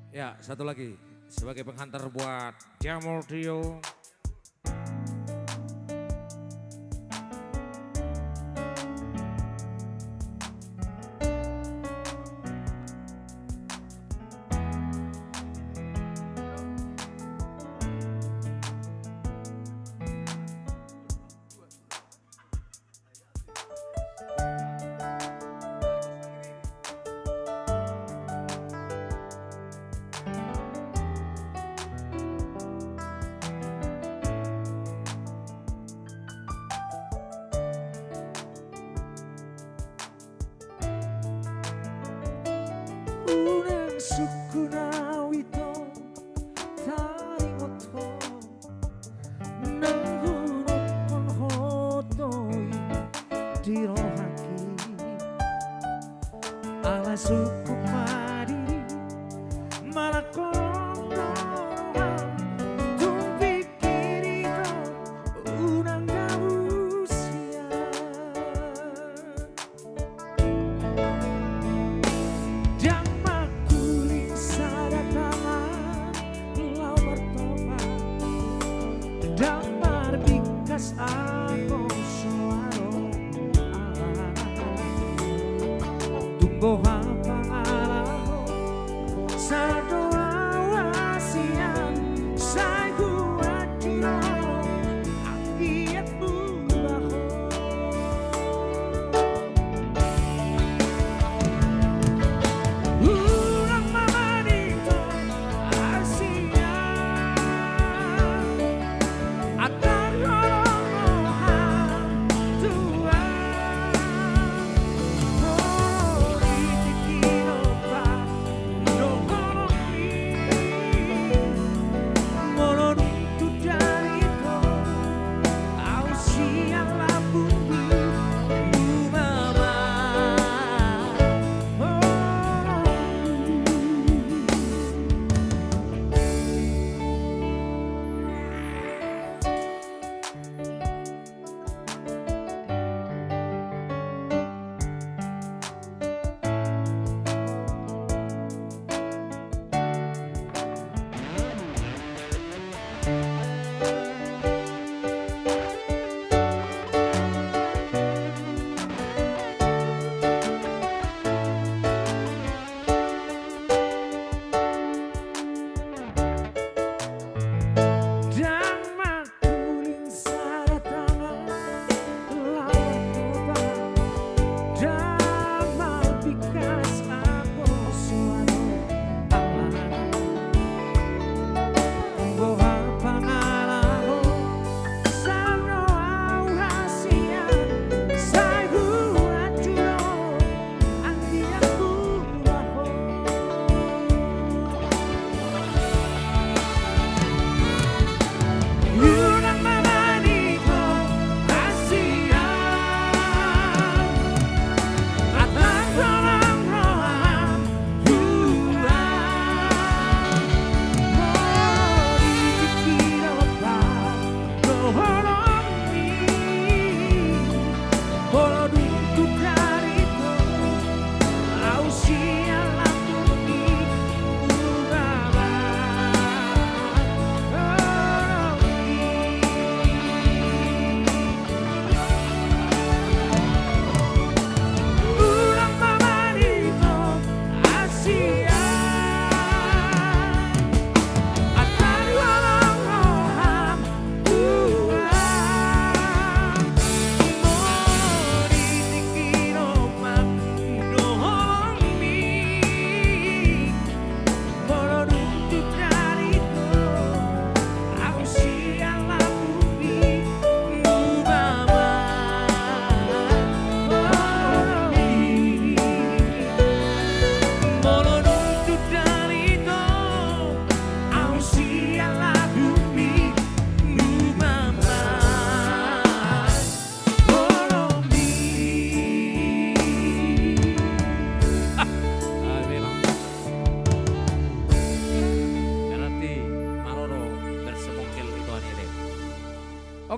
Ya, satu lagi sebagai penghantar buat Diamor Trio. Unang sungkun au ito taringot ho, nang hudokkon ho do i di rohangki. Ala sungkun ma diri, malangkong do roham, tung pingkiri do unang gabusian. Ndang mangkuling sada tangan laho martopak, ndang marbingkas anggo so adong alana. Tung boha pangalahon sada do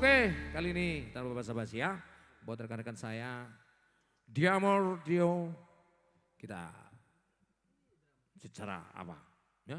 Oke, kali ini tanpa basa-basi ya, buat rekan-rekan saya, Diamor Dio, kita secara apa, ya?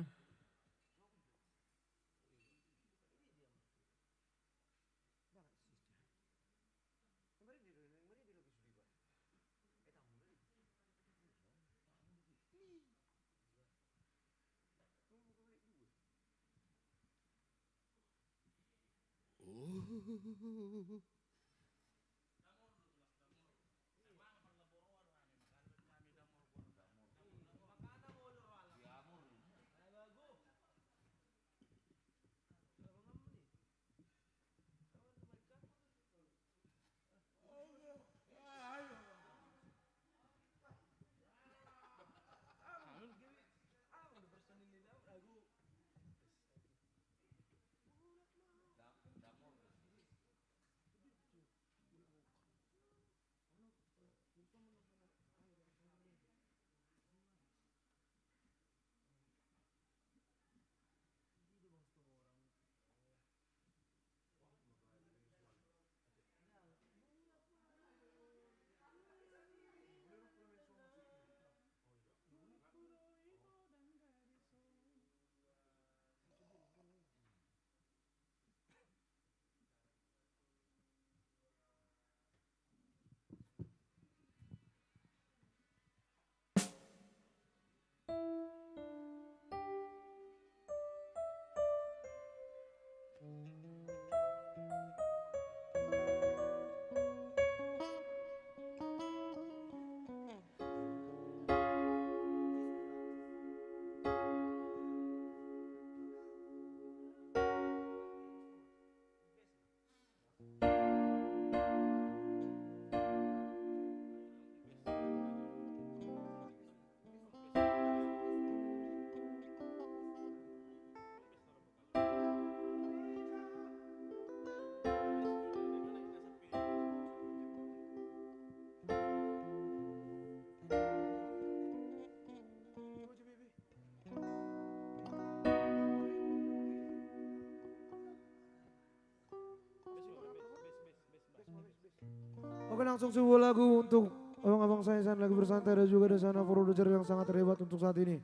Oke, langsung sebuah lagu untuk abang-abang saya, sana lagi bersantai, ada juga di sana produser yang sangat terhebat untuk saat ini.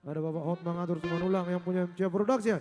Ada Bapak Hot Mangatur Simanulang yang punya M C A Production.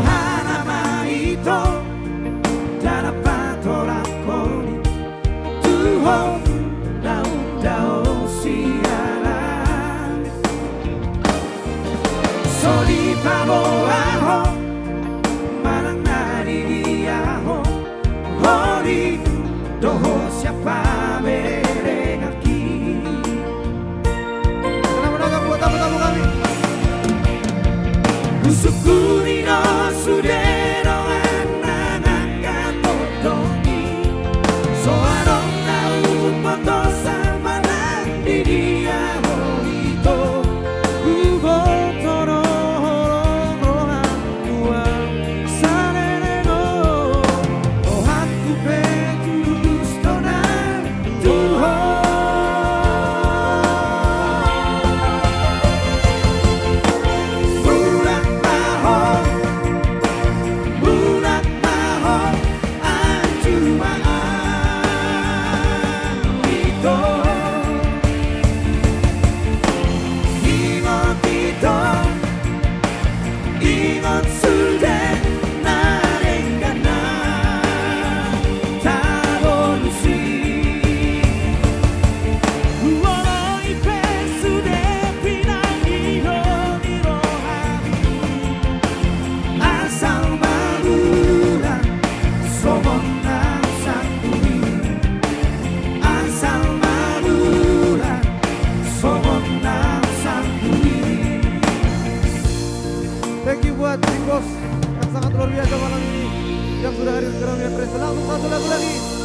Hana ma ito, ndada patorang holi, tu ho na undao sialan. So dipaboa ho manang na didia ho, holi do ho sian paberenganki. Tepuk tangan buat tamu-tamu kami. Husungkun i do sude dongan na nangkatondong i. So adong na umbotosa manang didia ho ito. Huboto do holong rohangku, salelengon rohangku pe tulus do nang tu ho. Mulak ma ho, mulak ma ho, anju ma ahu ito. Ingot ito, ingot sude na denggan na tabolus i. Huoloi pe sude pinangido ni rohami, asal ma mulak songon na sanggup i. Asal ma mulak songon na sanggup i. Thank you buat Big Boss yang sangat luar biasa malam ini, yang sudah hadir ke Ramian Fest. Langsung satu lagu lagi.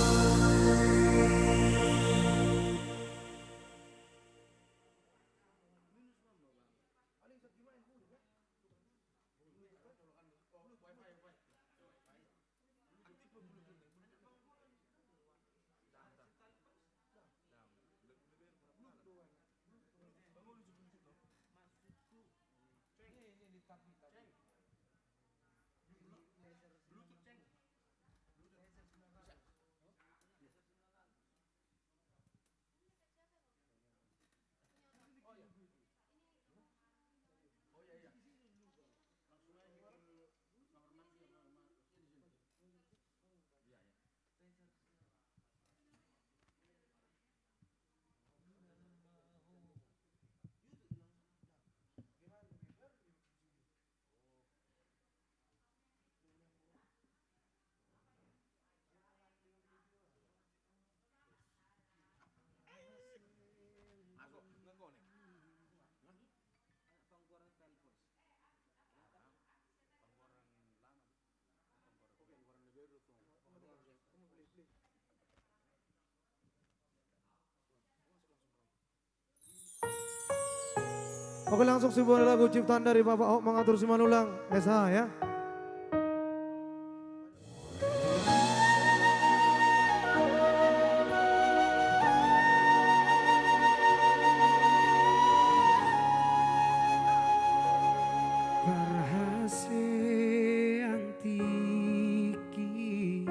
Oke, langsung sebuah lagu ciptaan dari Bapak Ahok Mangatur Simanulang, S H, ya. Parhasean tingki i,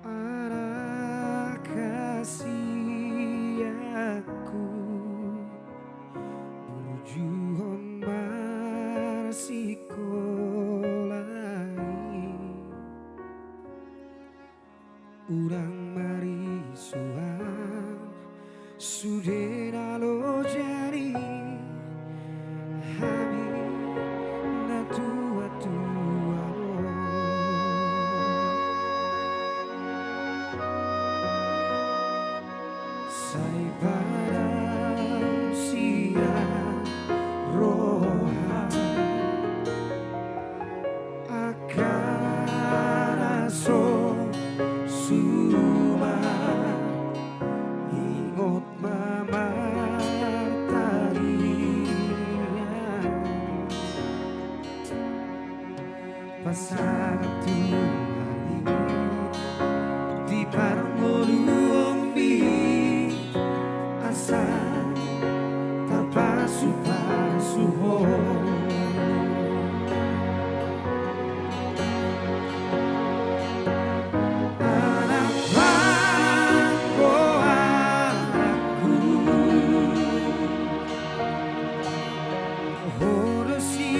anak hasianku, burjuhon marsikola i. Unang marisuan sude na loja ni hami natuatua on. Sai padam sian roham angka na so suman, ingot ma martalian. Pasahat Tuhan i di parngoluonmi, asa tarpasupasu ho. Anak panggoaranku, ho do si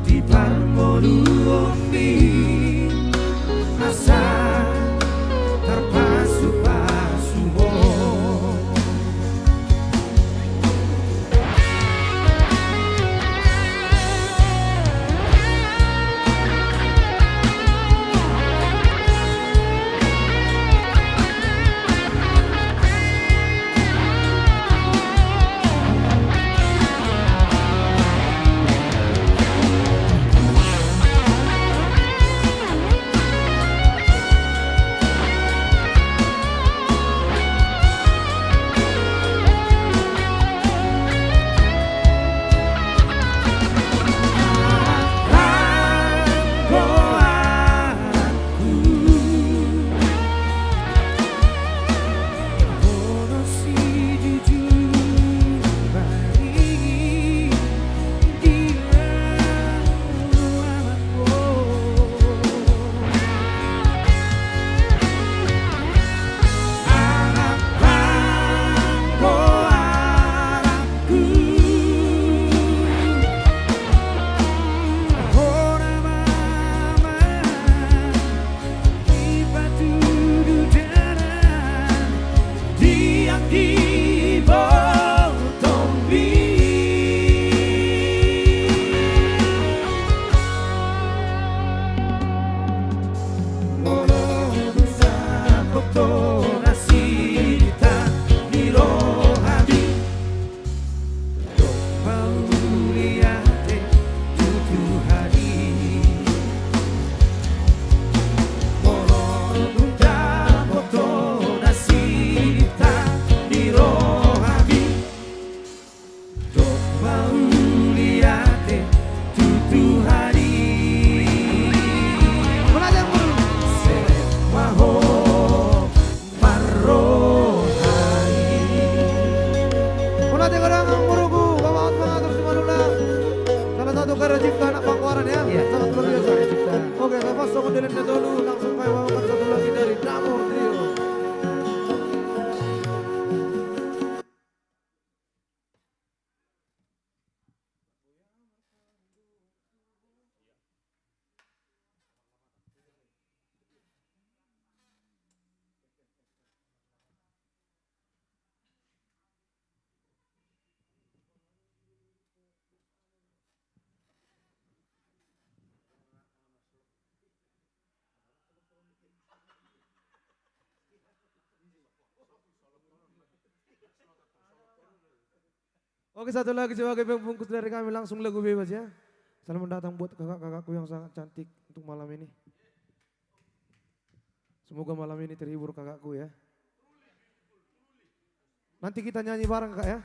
Di parngoluonmi asa tarpasupasu ho. Dipatudu dalan di anggi botomi. Molo dung sahat do nasida di rohami. Dok mauliate tu Tuhan i. Molo dung dapot do nasida di rohami. Dok mauliate tu Tuhan i. Mauliate, mauliate. Sere ma ho. Marroha i. Mauliate godang amang boruku, bapak hot mangatur simanula. Salah satu karya cipta anak Pangkoaran ya. Iya. Sangat luar biasa. Karya cipta. Oke, lepas songon i, na tolu, langsung kami bawakan satu lagi dari Damur Trio. Oke, satu lagi sebagai pembungkus dari kami, langsung lagu bebas ya. Selamat datang buat kakak-kakakku yang sangat cantik untuk malam ini. Semoga malam ini terhibur kakakku ya. Nanti kita nyanyi bareng, Kak, ya.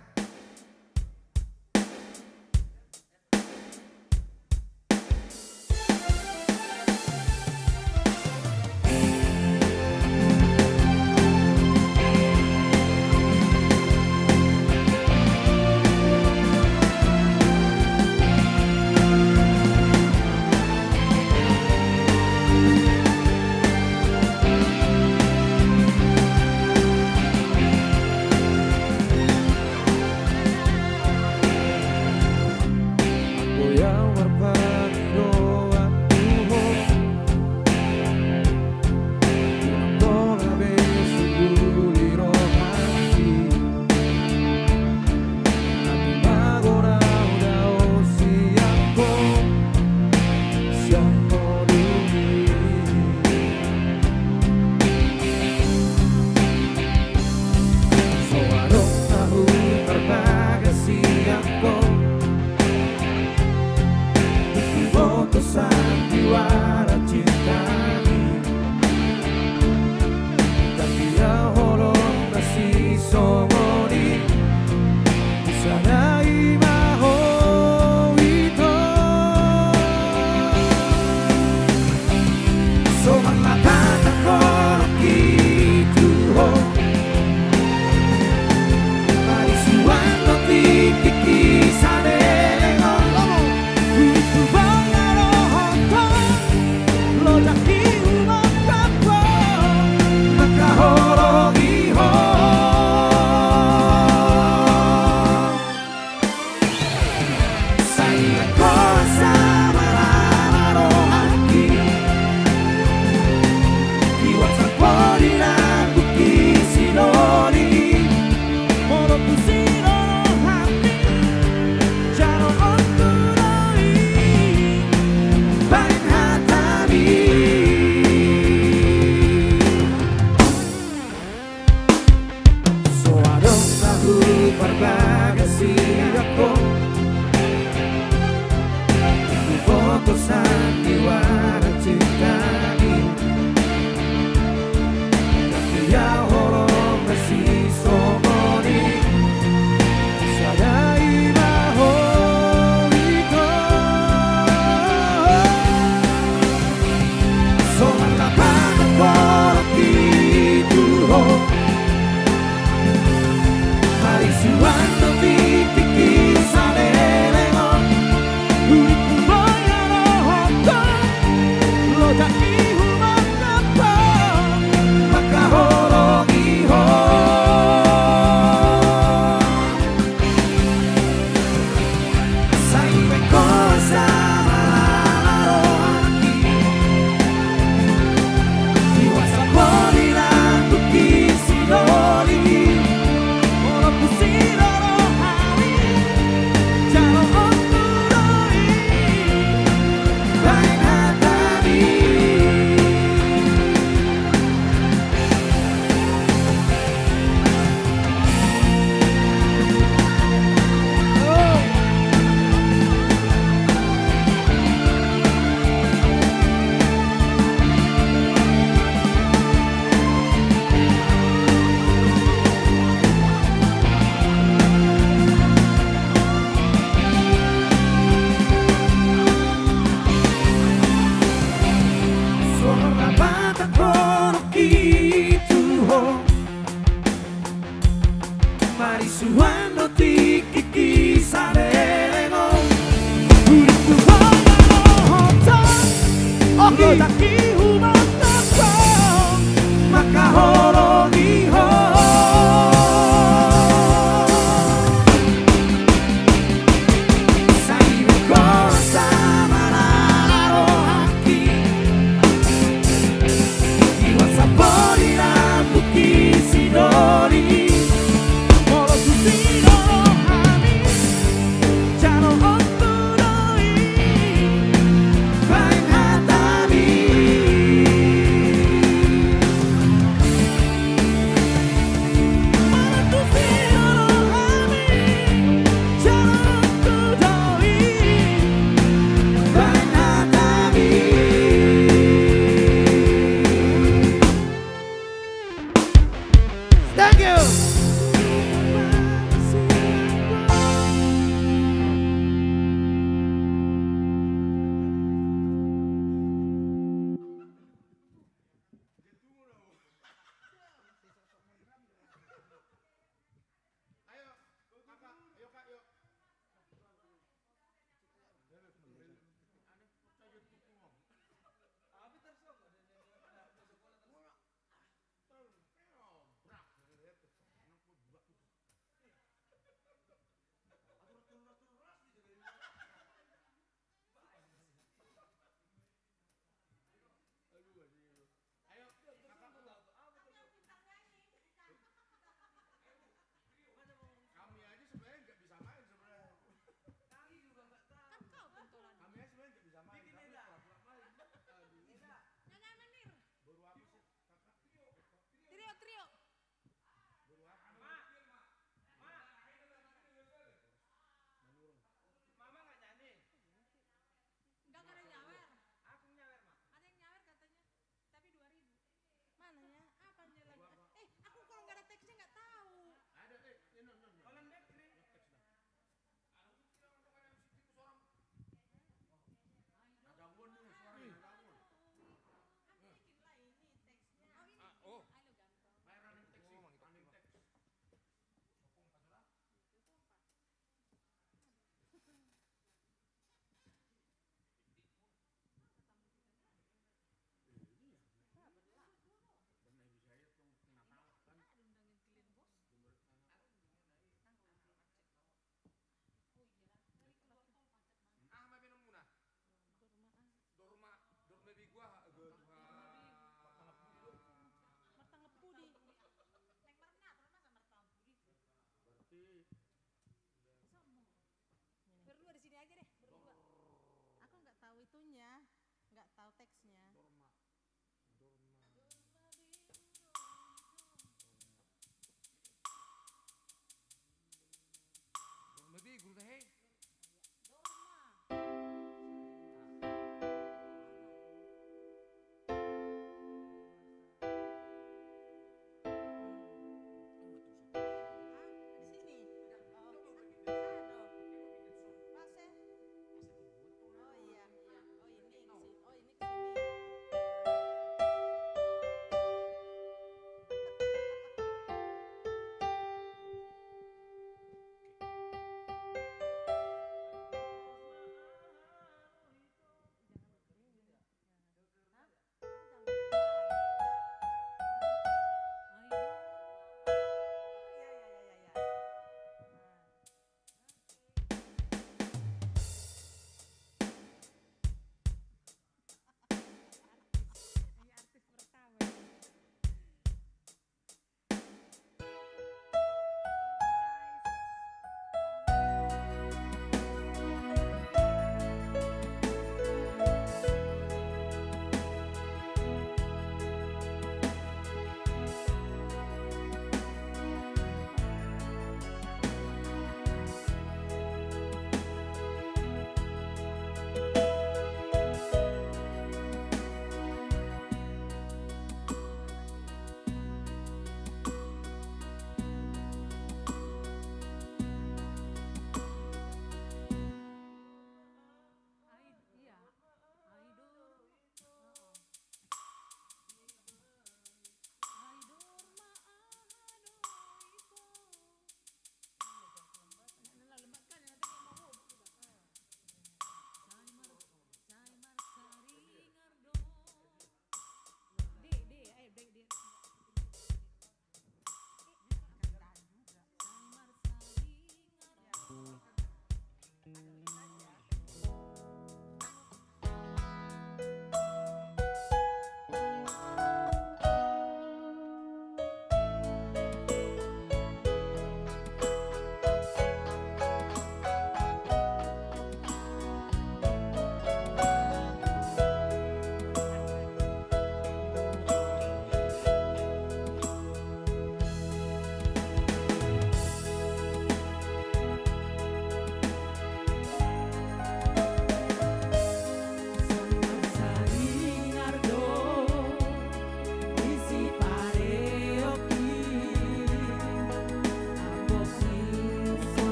Thank you. Ayo, kakak. Kami aja sebenarnya nggak bisa main sebenarnya. Kan kau pentolan. Kami aja sebenarnya nggak bisa main, tapi pura-pura main. Aduh. Nyanyi Menir. Baru apa sih, kakak? Trio, trio. Baru apa? Ma. Ma. Mama nggak nyanyi. Nggak ada yang nyawer. Aku nyawer, Ma. Ada yang nyawer katanya. Tapi dua ribu. Mananya? Apanya lagi? Eh, aku kalau nggak ada teksnya nggak tahu. Ada, eh, ini, ini, ini. Kalau nggak, ini. Teks dah. Ada gua nih, suara ada gua. Aku bikin lah ini teksnya. Oh, ini. Ah, oh. Halo, gampang. Main running text sih, running text. Ah, ma pe nomuna. Dorma, ah. Dorma, dorma be gua, ah, gua tuha. Martangep pudi. Naik marna, dorma sama martangep pudi. Berarti Berdua di sini aja deh, berdua. Aku nggak tahu itunya, nggak tahu teksnya. Dorma. Dorma. Dorma be guru tahe. Dorma. Hah? Di sini? Oh, aduh. Pas, eh? Oh, iya, iya. Oh, ini ke sini. Oh, ini ke sini.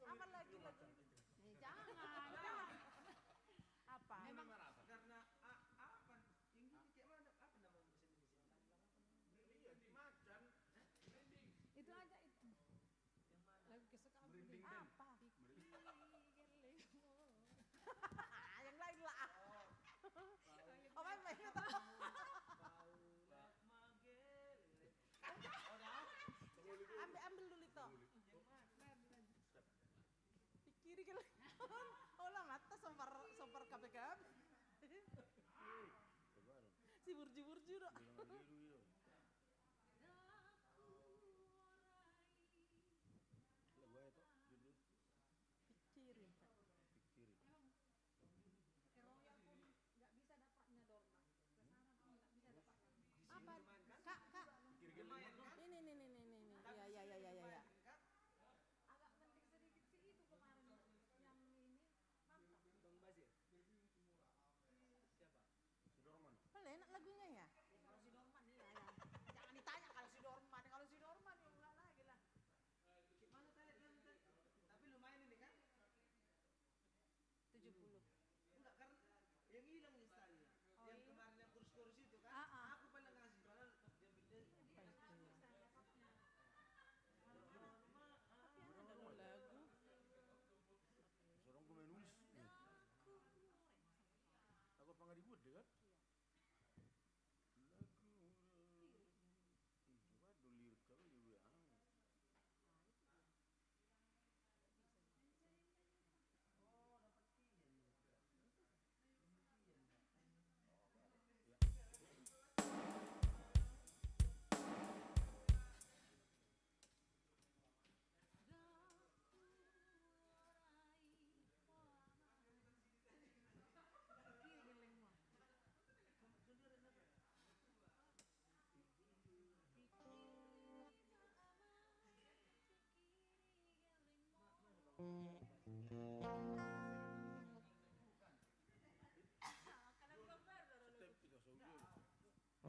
Apa lagi, lagi? Eh, jangan. Apa? Emang karena a-, apa? Yang ini kayak mana? Apa nama bahasa Indonesia? Iya, di macan. Itu aja itu. Lagu kesukaan. Merinding apa? Yang lain lah. Apa yang lain? Ambil, ambil dulu itu. Pikiri kali. Olah mata sompar, sompar K P K. Si burju-burju do. Pikirin. Apa? Kak, kak. Ini, ini, ini, ini, ini. Ya, ya, ya, ya, ya, ya. Agak penting sedikit sih itu kemarin. Yang ini, mantap. Bang Basir. Siapa? Sudarman. Boleh, enak lagunya ya? Sudarman, iya.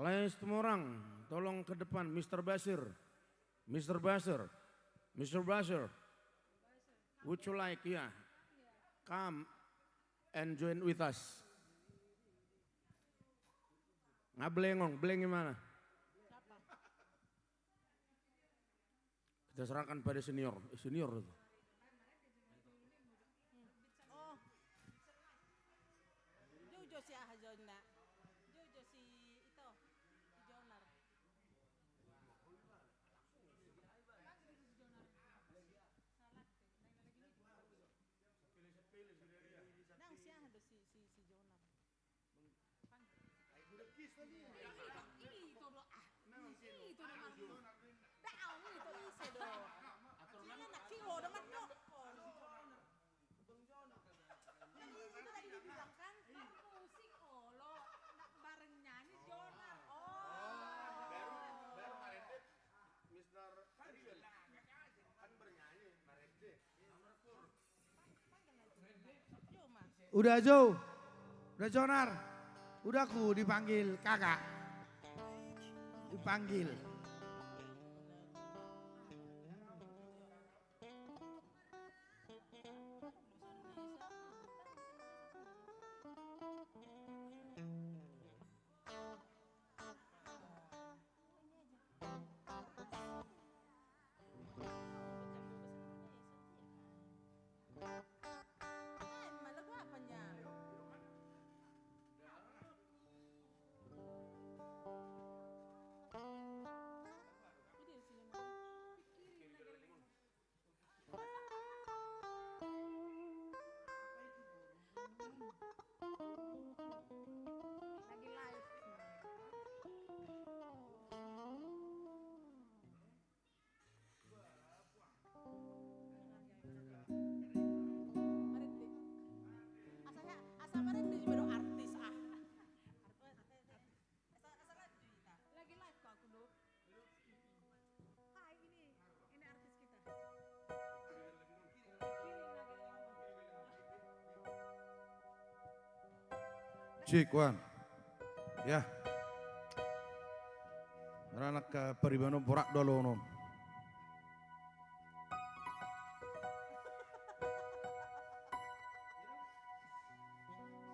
Lais Tumorang, tolong ke depan, Mister Basir. Mister Basir. Mister Basir. Would you like, yeah, come and join with us? Nga belengong, beleng di mana? Kita serahkan pada senior. Eh, senior itu. Oh. Jojo si aha Jona. Jojo si ito. Si Jonar. Nang si aha do si, si, si Jonar. Ini do, ini do, ah. Ini do, Bang. Dah, ini do, ise do. Sini, nak, kiwo, dengan dokon. Yang itu tadi dibilang kan, musik, olo, nak bareng nyanyi, Jonar. Oh. Baru, baru kemarin deh, Mister Ariel. Kan bernyanyi, kemarin deh. Udah, Jo. Udah, Jonar. Udah, ku dipanggil kakak. Dipanggil. Lagi live kok aku, Dok. Hai, ini, ini artis kita. Cik, wan. Ya. Maranak ka paribanon borak do alohonon.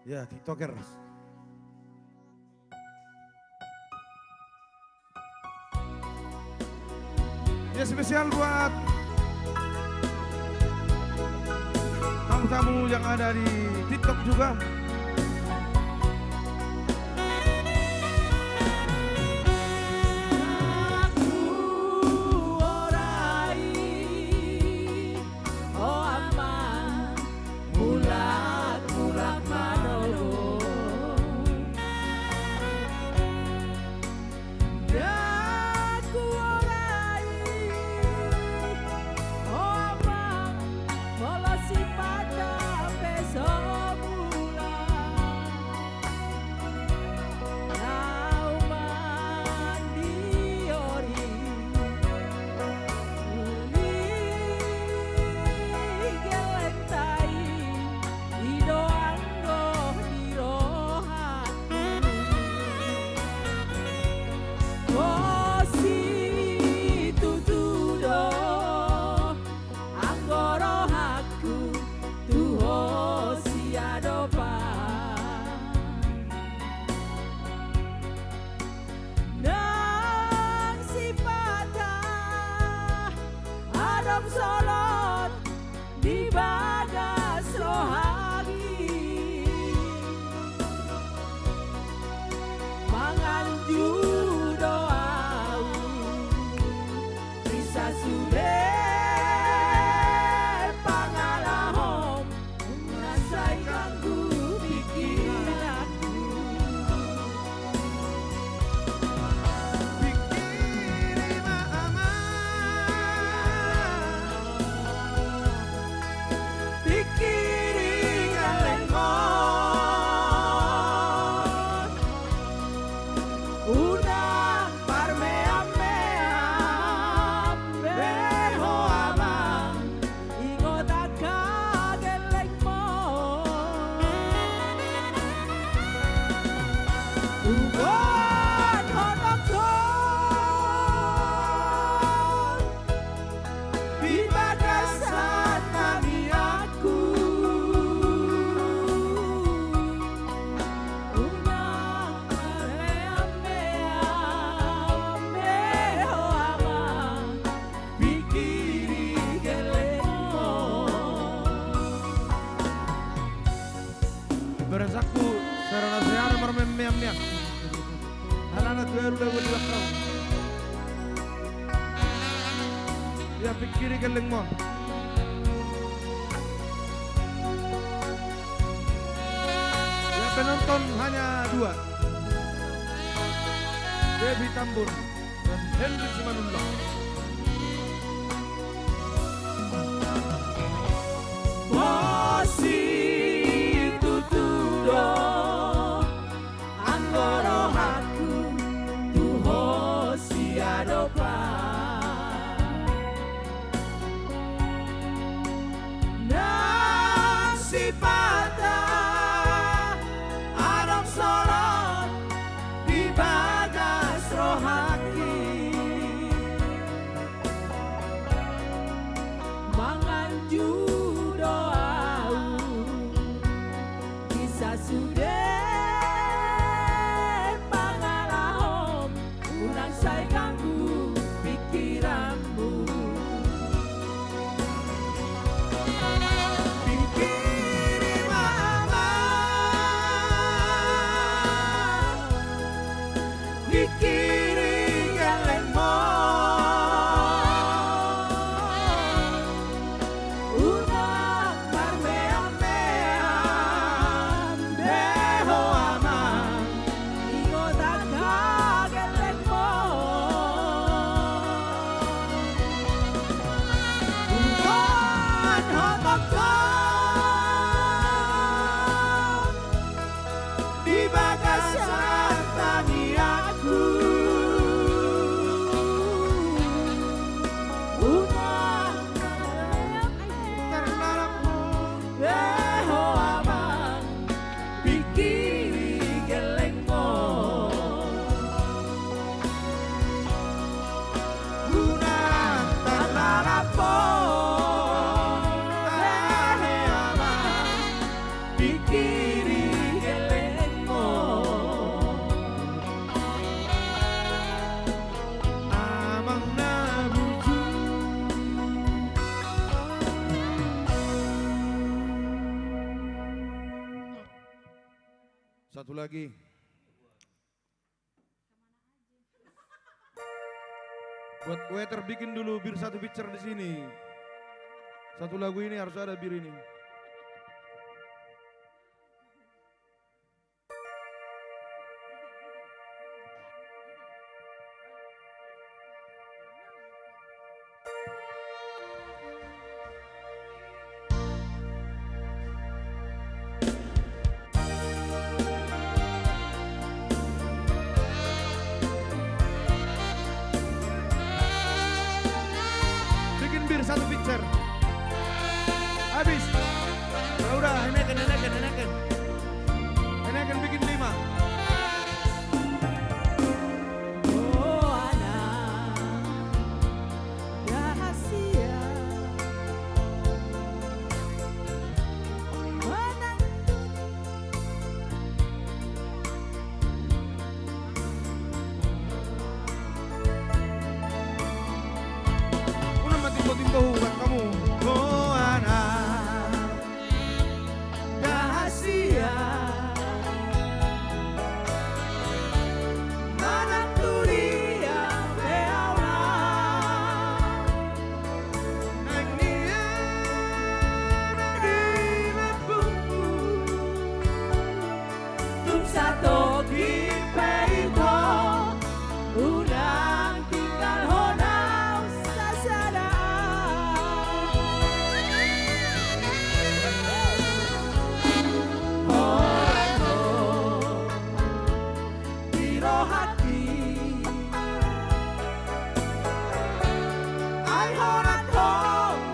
Ya, TikTokers. Ya, spesial buat tamu-tamu yang ada di TikTok juga. Mulak, mulak ma dohot. Ndang huorai ho amang, molo sipata pe so mulak. Laho mandiori uli gellengta i, i do anggo di rohangku. Ho situtu do anggo rohangku tu ho siadopan. Ndang sipata adong solot di bagas rohangki. Manganju do ahu, bisa sude pangalahom na sai ganggu pikiranku. Pikiri ma amang, pikiri gellengmu. Unang parmeam-meam be. Ya, pingkiri gellengmon. Ya, penonton hanya dua. Devi Tambun dan Henry Simanullang. Pos situtu do anggo rohangku tu ho siadopan. Nang sipata adong solot di bagas rohangki. Manganju do ahu di sasude pangalahom, unang sai ganggu pikiranmu. Pingkiri ma amang, pingkiri gellengmon. Unang marmeam-meam be ho amang, ingot angka gellengmon. Huboan ho tongtong di bagasan tangiangku. Unang tarlalap ho be ho amang, pingkiri gellengmon. Unang tarlalap ho be ho amang, pingkiri gellengmon. Amang na bujur. Satu lagi. Buat waiter, bikin dulu bir satu pitcher di sini. Satu lagu ini harus ada bir ini. Bikin bir satu pitcher. Habis. Ya udah, enakan, enakan, enakan. Enakan bikin lima. Oh, anak. Rahasia manang. Unang ma timbo-timbo hubat hamu. Oh, anak. Rahasia manang tudia pe au na. Nang nian di lambungku tung satongkin pe ito. Unang tinggalhon au sasada. Holan ho di rohangki. Ai holan ho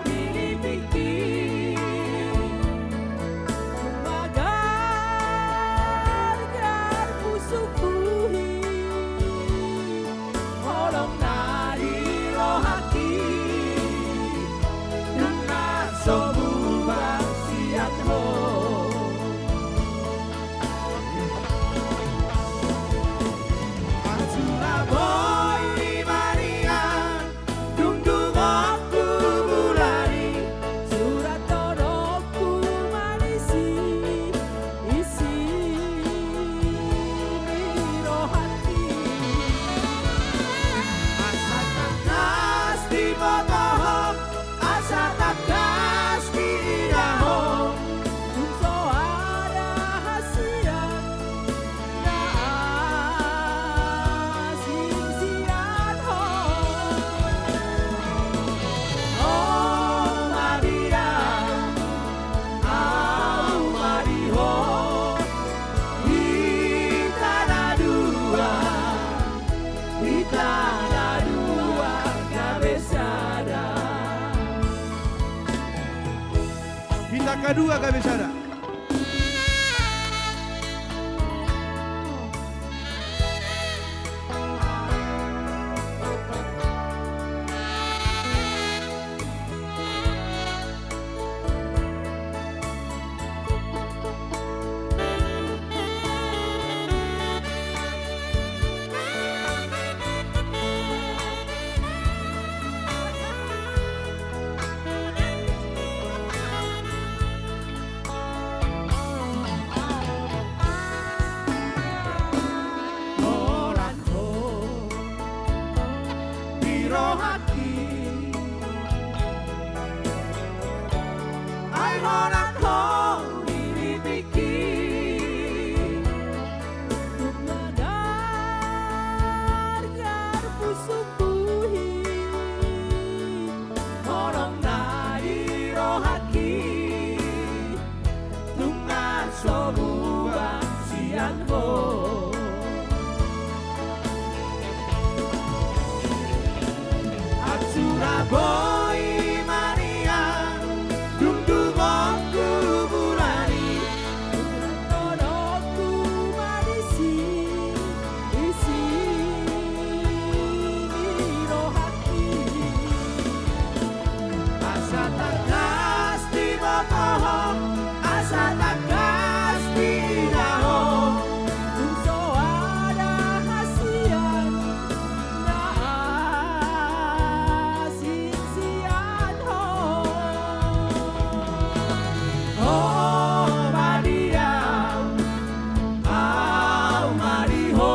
di lipingki. Magargar pusukku i. Holong na di rohangki, nang na so bubar sian ho. Ansu na boi di maringan, dung dung oku mulani, surat todongku manisi. Isi ni rohangki. Asa tangkas diboto ho Kadua gabe sada. Holan ho di rohangki, ai holan ho di lipingki. Tung na gargar pusukku i, holong na di rohangki. Tung na so bubar sian ho. Ansu ra boi marian, dung dung on tu bulan i. Tolongku ma disi, disi ni rohangki. Asa tangkas diboto ho, asa tangkas diida ho. Tung so ada hasian na asing sian ho. Ho ma di au, au ma di ho.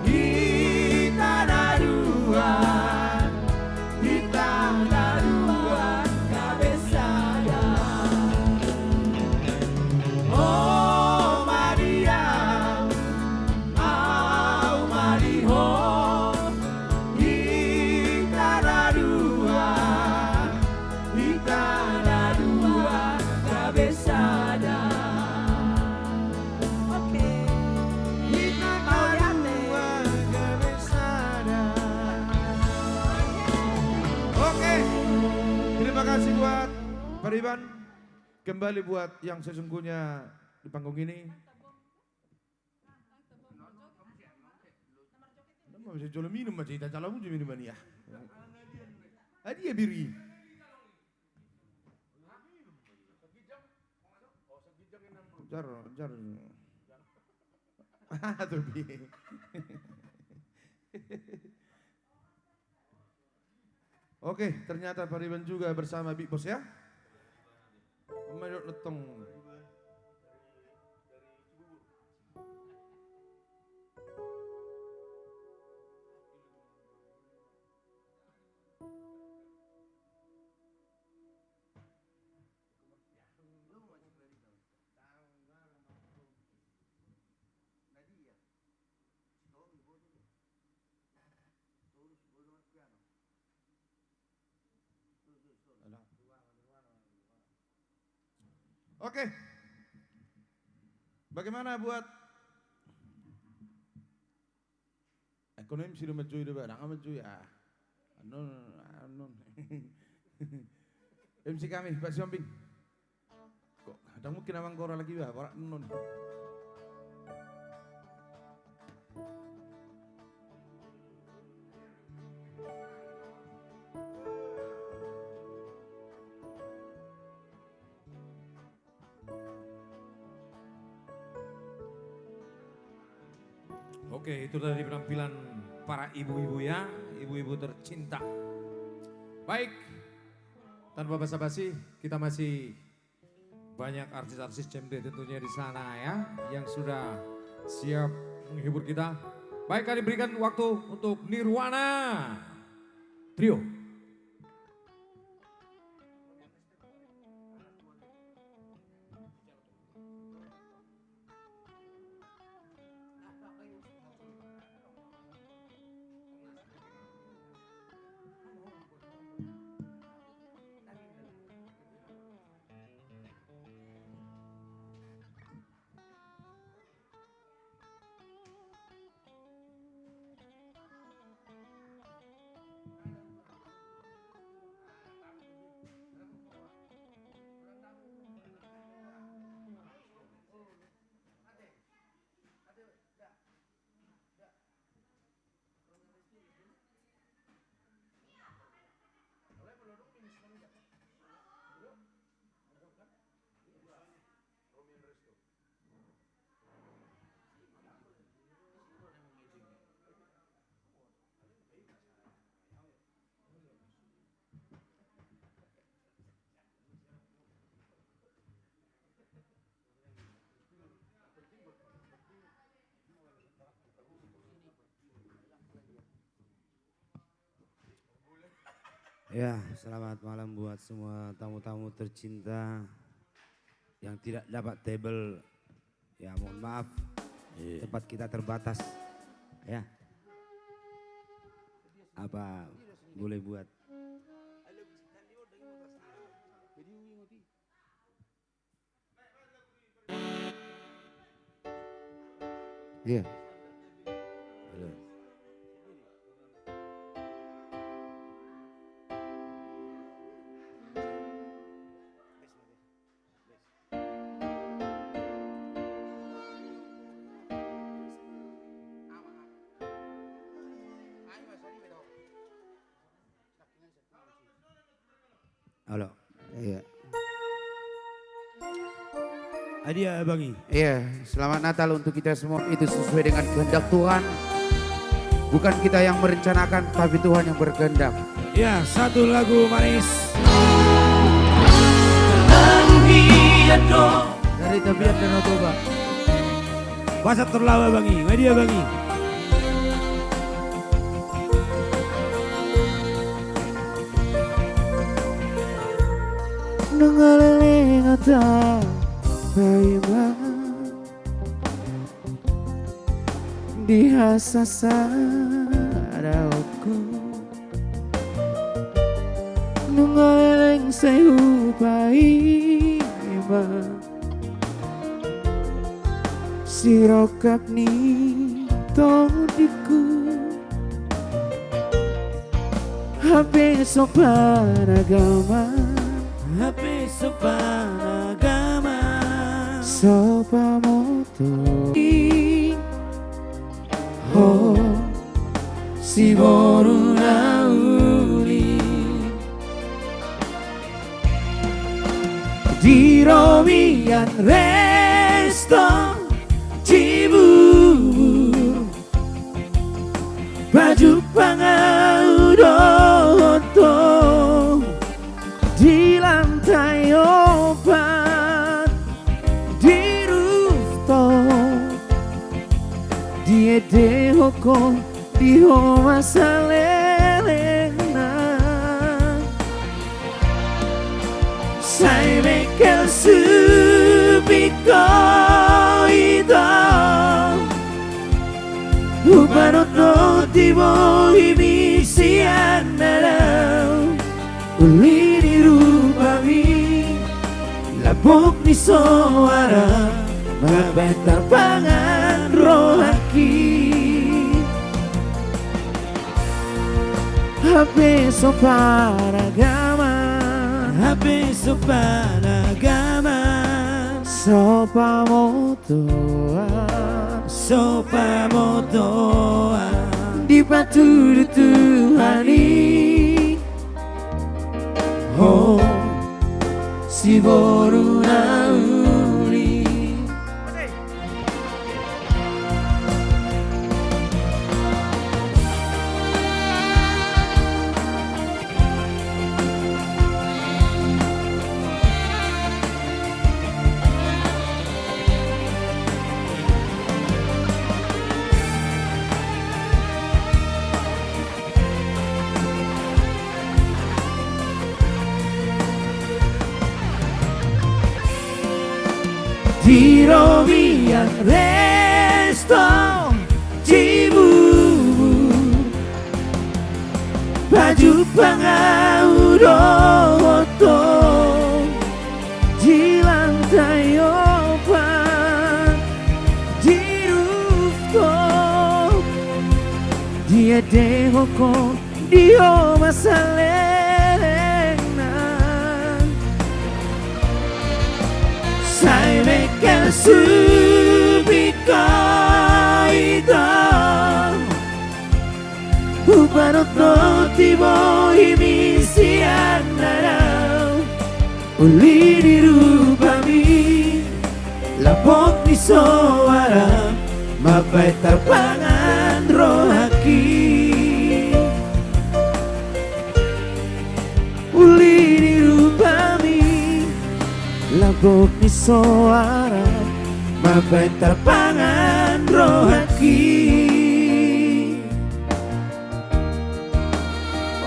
Hita na dua, hita na dua gabe sada. Ho ma di au, au ma di ho. Hita na dua, hita na dua gabe sada. Oke. Hita na dua gabe sada. Oke. Terima kasih buat Pariban. Kembali buat yang sesungguhnya di panggung ini. Nama bisa jolo minum aja, kita jalo muji minuman ya. Adi ya biri. Jar, jar. Ah, tuh, bi. Oke, ternyata Pariban juga bersama Big Boss ya. Om Mario Letong. Oke. Bagaimana buat ekonomi sudah mencuy, udah barang amat cuy, ah. Anon, anon. M C kami, Pak Siombing. Kok, ndang mungkin amang gora lagi, bah, borak non. Oke, itu tadi penampilan para ibu-ibu ya, ibu-ibu tercinta. Baik, tanpa basa-basi, kita masih banyak artis-artis cemde tentunya di sana ya, yang sudah siap menghibur kita. Baik, kami berikan waktu untuk Nirwana Trio. Ya, selamat malam buat semua tamu-tamu tercinta yang tidak dapat table. Ya, mohon maaf, iya, tempat kita terbatas. Ya. Apa boleh buat? Iya. Halo. Halo. Iya. Adia, Bang I. Iya, selamat Natal untuk kita semua. Itu sesuai dengan kehendak Tuhan. Bukan kita yang merencanakan, tapi Tuhan yang berkehendak. Ya, satu lagu manis. Dari Tapian Danau Toba. Bahasa Torlawa, Bang I. Adia, Bang I. Nunga leleng hata paima di hasasadaonku. Nunga leleng sai hupaima sirongkap ni tondingku. Hape sopan agama, hape sopan agama, so pamotoan ho, si boru na uli. Di robean resto Cibubur, pajumpang ahu dohot ho di lantai opat di rooftop. Diedehon ho di homa salelengna. Sai bengkel supit ho ito, hupanotnoti bohimi sian na dao. Uli ni rupami, lambok ni soara, mambahen tarpangan rohangki. Hape sopan agama, hape sopan agama, so pamotoan, so pamotoan. Dipatudu Tuhan i ho, si boru na uli. Di robean resto Cibubur, pajumpang ahu dohot ho di lantai opat di rooftop. Diedehon ho di homa salelengna. Sai bengkel supit ho ito, hupanotnoti bohimi sian na dao. Uli ni rupami, lambok ni soara, mambahen tarpangan rohangki. Uli ni rupami, lambok ni soara, mambahen tarpangan rohangki.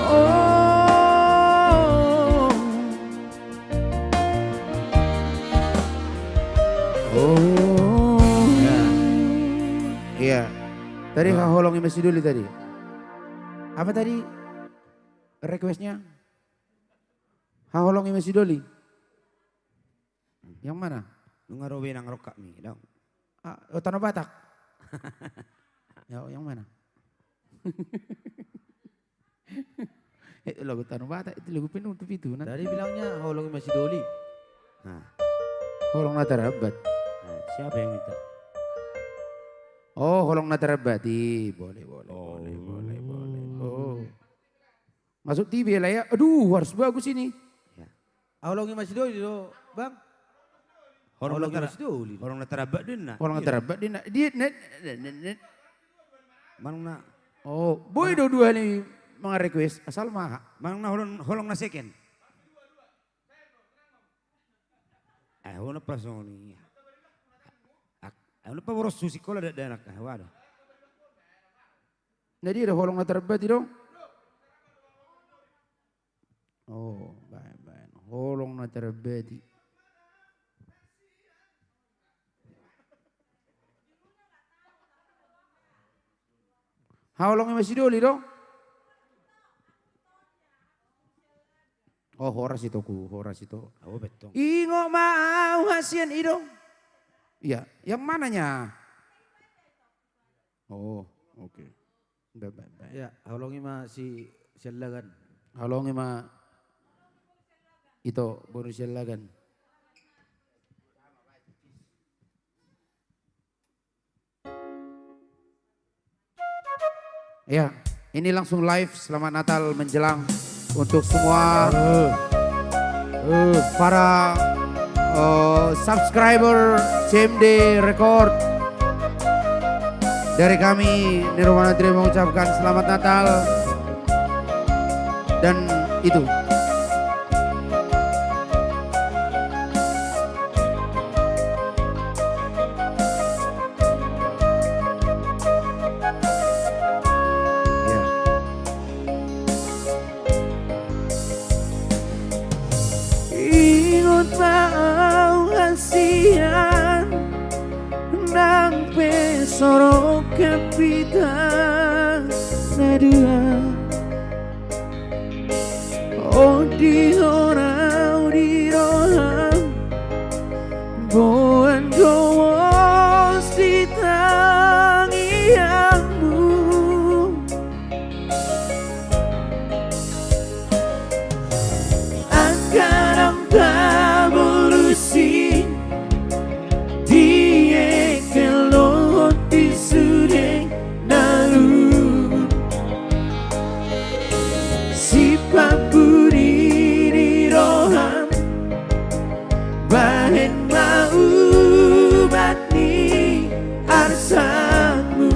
Oh. Tadi, ah, haholongi ma si Doli tadi. Apa tadi requestnya? Haholongi ma si Doli. Yang mana? Nunga ro be nang rongkapmi, dong. Ah, oh, Tanah Batak. Ya, yang mana? Eh, lagu Tanah Batak itu lagu penutup itu, nah. Tadi bilangnya holong ma si Doli. Nah. Holong na tarabbat. Nah, siapa yang minta? Oh, holong na tarabbat. Ih, boleh, boleh, oh, boleh, boleh, boleh. Oh. Masuk T V lah ya. Aduh, harus bagus ini. Ya. Holong ma si Doli do, Bang. Holong na tara-, holong na tarabbat do inna. Holong na tarabbat do inna. Dia, net, net, net, net. Manang na. Oh, boi do dua ni manga request, asal maha. Manang na holong, holong na second. Eh, holong na pas on i. Ak-, holong na pas boros susi kola dak danak. Eh, waduh. Jadi ada holong na tarabbat i do. Oh, baen, baen. Holong na tarabbat i. Haholongi ma si Doli do. Oh, horas ito ku, horas ito. Au bettong. Ingot ma au hasian i do. Iya, yang mananya? Oh, oke. Baik, baik, baik. Ya, haholongi ma si Siallagan. Haholongi ma ito boru Siallagan. Ya, ini langsung live. Selamat Natal menjelang untuk semua, eh, eh, para, eh, subscriber C M D Record. Dari kami, Nirwana Trio, mengucapkan Selamat Natal. Dan itu. Ya. Ingot ma au hasian, nang pe so ro hita na dua. Undihon au di roham, boan gomos di tangiangmu. Angka na taborusi di engkel dohot di sude na luhut. Sipampuli ni roham, bahen ma ubat ni arsamu.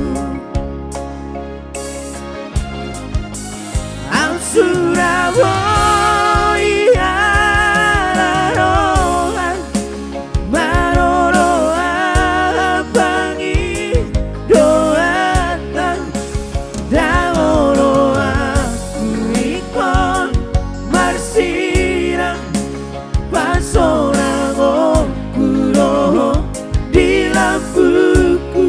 Au sura boi ala roha, maroro aha pangidoanta, ndang olo aku ingkon marsilang, pasorangonku do di lambungku.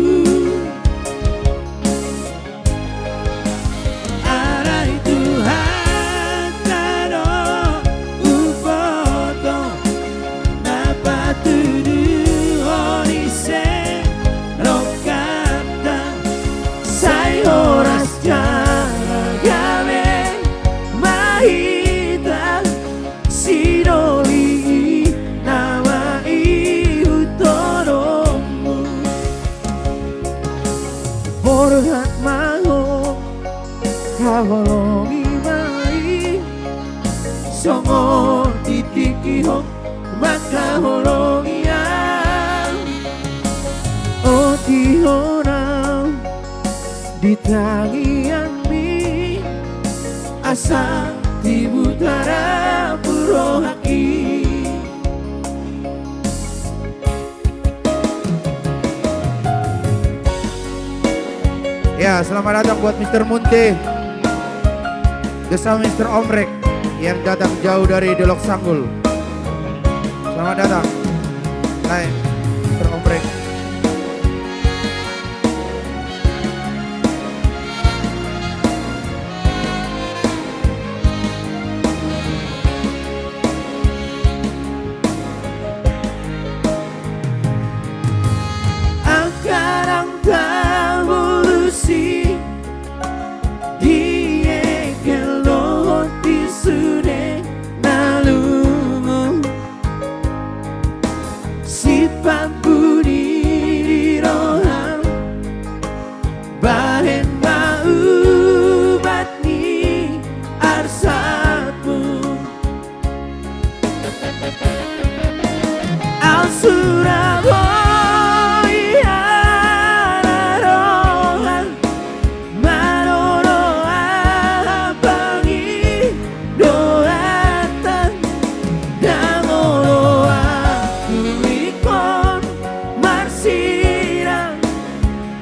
Alai Tuhanta do umboto, na patuduhon ise rongkapta, sai horas jala gabe ma hita. Si Doli i nama ihuthononmu. Borhat ma ho, haholongi ma i, songon di tingki ho mangkaholongi au. Undihon au di tangiangmi, asa tibu tarapul rohangki. Ya, selamat datang buat Mister Munte bersama Mister Omrek yang datang jauh dari Dolok Sanggul. Selamat datang. Hai, Mister Omrek. Sura boi hararoan, manono aha pangidoan, ndang olo ahu ingkon marsirang,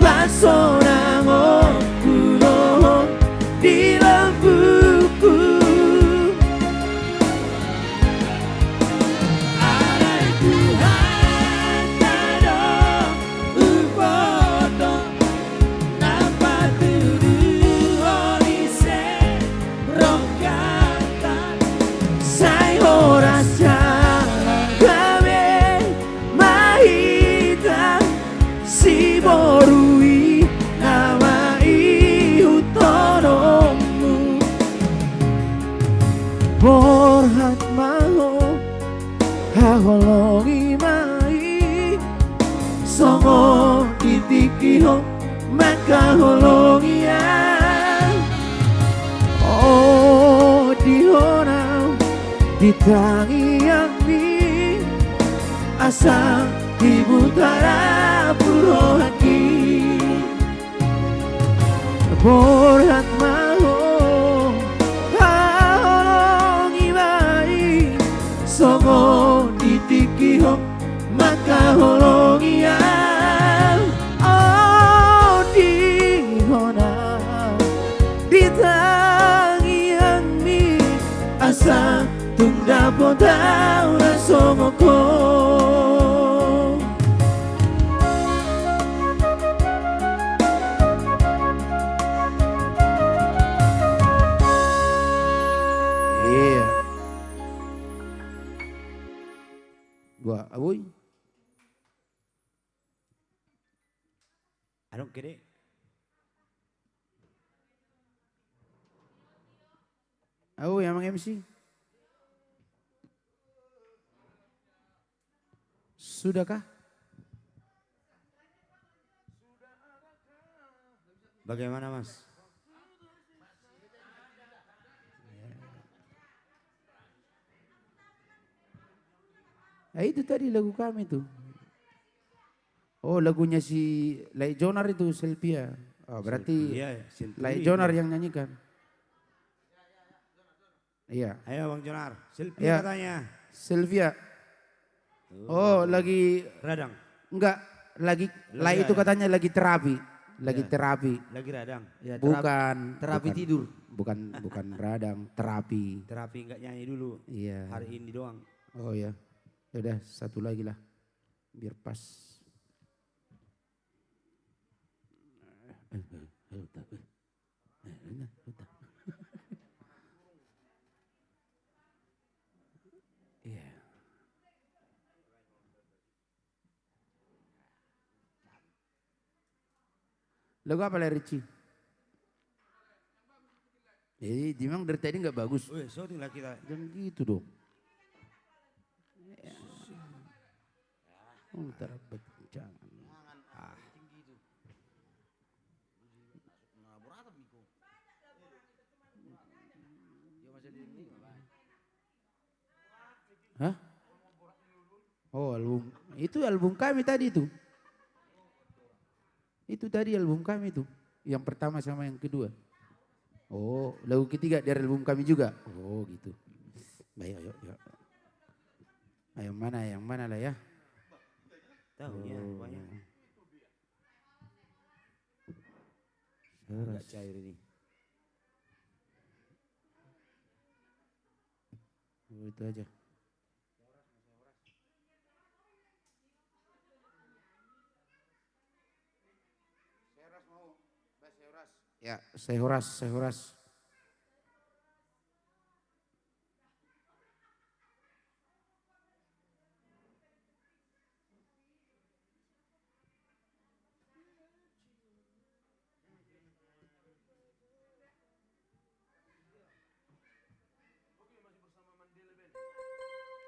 pasonangonku do ho di lambungku. Alai Tuhanta do huboto, na patuduhon ise rongkapta, sai horas jala gabe ma hita, siboru i nama ihuthononmu. Borhat ma ho, haholongi ma i, songon di tingki on mangkaholongi ahu. Odihon ahu di tangiangmi, asa dibutar ahu rohangki. Borhat ma ho, haholongi ma i, songon di tingki on mangkaholongi ahu. Odihon ahu di tangiangmi, asa tung dapot ahu na songon ho. Iya. Dua, abui. Adong kede. Au yang meng-M C. Sudahkah? Bagaimana, Mas? Ah, itu tadi lagu kami tuh. Oh, lagunya si Lae Jonar itu, Selvia. Oh, berarti Selvia, Lae Jonar yang nyanyikan. Iya. Ayo, Bang Jonar. Selvia katanya. Selvia. Oh, lagi radang. Enggak, lagi, Lae itu katanya lagi terapi. Lagi terapi. Lagi radang. Ya, bukan, terapi tidur. Bukan, bukan radang, terapi. Terapi, enggak nyanyi dulu. Iya. Hari ini doang. Oh, iya. Ya udah, satu lagi lah. Biar pas. Iya. Lagu apa, Lae Ricci? Jadi, memang dari tadi nggak bagus. Weh, syuting lah kita. Jangan gitu dong. Ya. Oh, ntar jangan. Ah. Hah? Oh, album. Itu album kami tadi itu. Itu tadi album kami itu. Yang pertama sama yang kedua. Oh, lagu ketiga dari album kami juga. Oh, gitu. Baik, ayo, ayo. Ayo, mana, yang mana lah ya? Tahu ya, rupanya. Agak cair ini. Oh, itu aja. Ya, saya horas, saya horas.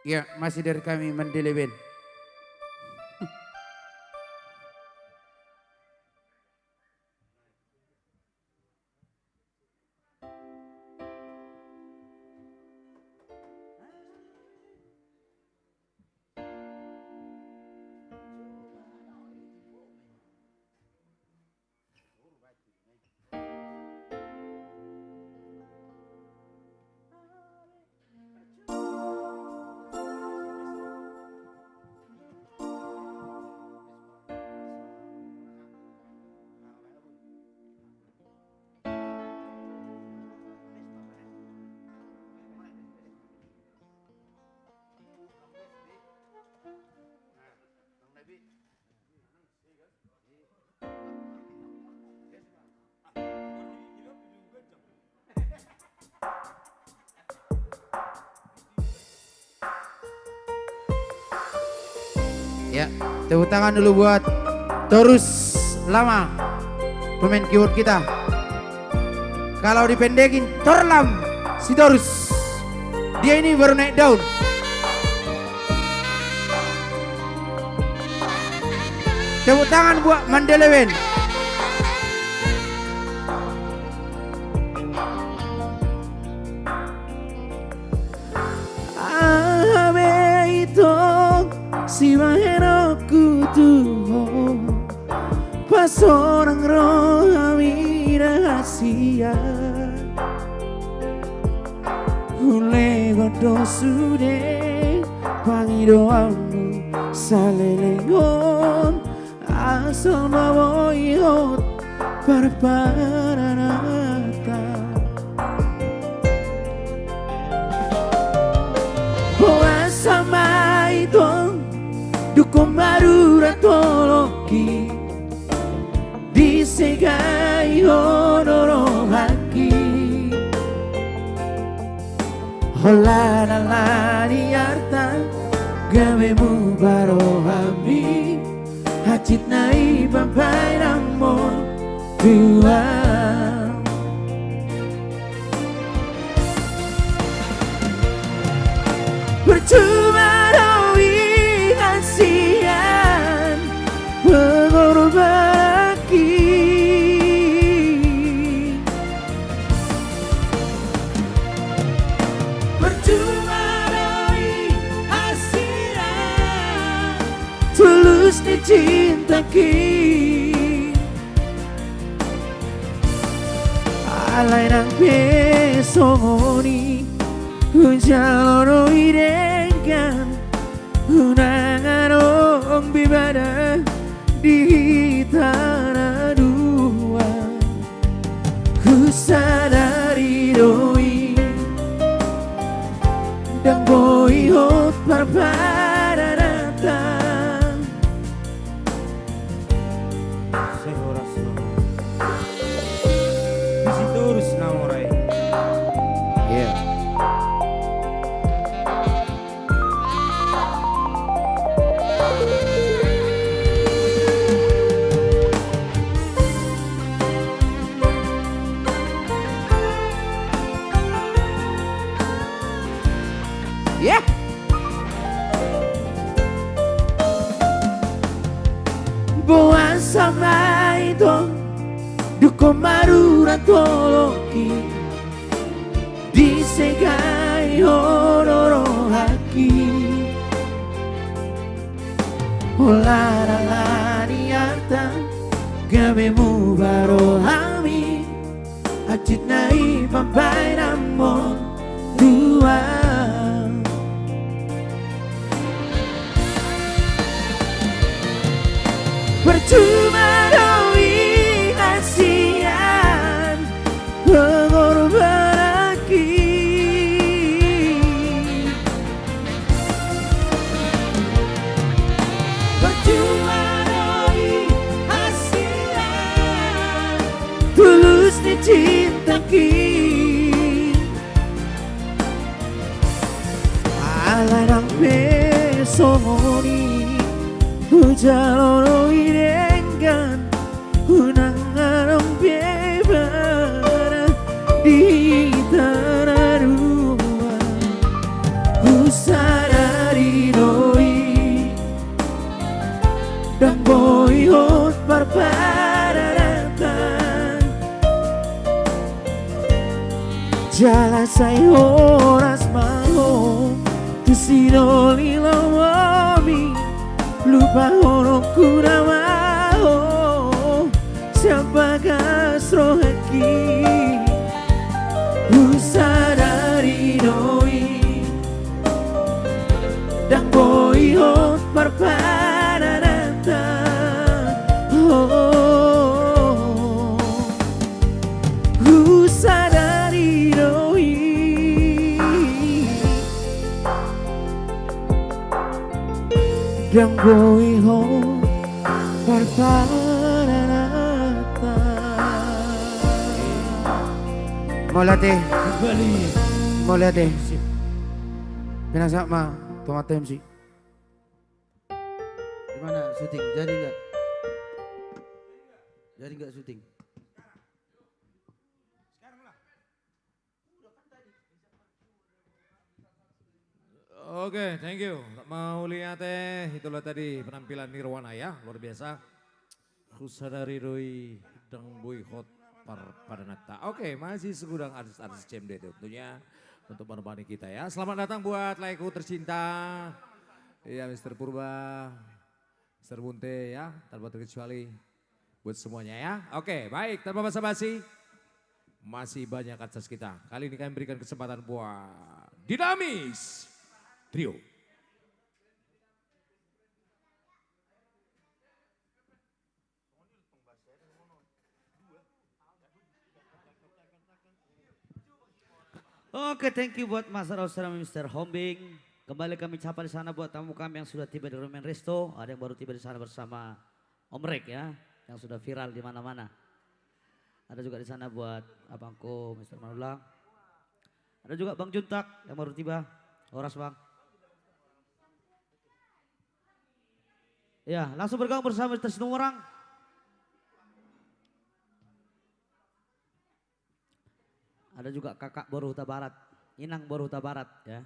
Ya, masih dari kami, Mandele Band. Ya, tepuk tangan dulu buat Torus Lama, pemain keyboard kita. Kalau dipendekin, Torlam Sitorus. Dia ini baru naik daun. Tepuk tangan buat Mandele Band. Aha be itong sibahenonku tu ho, pasonang rohami na hasian. Hulegon do sude pangidoanmu saleleng on, asal ma boi hot parparananta. Boasa ma itong dungkon marurat holongki, disegai ho do rohangki. Holan ala ni arta gabe muba rohami, hansit na i pambahenanmon Tuhan. Percuma do i hasian mengorbanki. Percuma do i hasian tulus ni cintaki. Alai nang pe songon i, hujalo do i denggan, unang adong be bada di hita na dua. Husadari do i, ndang boi hot parparananta. Sai horas na mora. Disi torus na mora i. Iya. Iya. Boasa ma itong dungkon marurat holongki, disegai ho do rohangki. Holan ala ni arta gabe muba rohami, hansit na i pambahenanmon Tuhan. Percuma do i hasian mengorbanki. Percuma do i hasian tulus ni cintaki. Alai nang pe songon i, hujalo do i denggan, unang adong be bada di hita na dua. Husadari do i, ndang boi hot parparananta. Jala sai horas ma ho tu sinoli lomomi, lupahononku nama ho sian bagas rohangki. Husadari do i, ndang boi hot parparananta. Oh, husadari do i, ndang boi hot parparananta. Mauliate. Kembali. Mauliate. Sip. Pinasahat ma tu amanta M C. Syuting, jadi nggak? Jadi nggak syuting? Oke, thank you. Mauliate, itulah tadi penampilan Nirwana ya, luar biasa. Husadari do i ndang boi hot parpadananta. Oke, masih segudang artis-artis C M D tentunya untuk menemani kita ya. Selamat datang buat laeku tercinta. Iya, Mister Purba, Mister Bunte ya, tanpa terkecuali buat semuanya ya. Oke, baik, tanpa basa-basi. Masih banyak artis kita. Kali ini kami berikan kesempatan buat Dinamis Trio. Oke, thank you buat Mas Rosra, Mister Hombing. Kembali kami sapa di sana buat tamu kami yang sudah tiba di Roman Resto, ada yang baru tiba di sana bersama Om Rek ya, yang sudah viral di mana-mana. Ada juga di sana buat abangku, Mister Manulang. Ada juga Bang Juntak yang baru tiba. Horas, Bang. Ya, langsung bergabung bersama Mister Situmorang. Ada juga kakak boru Hutabarat, inang boru Hutabarat, ya.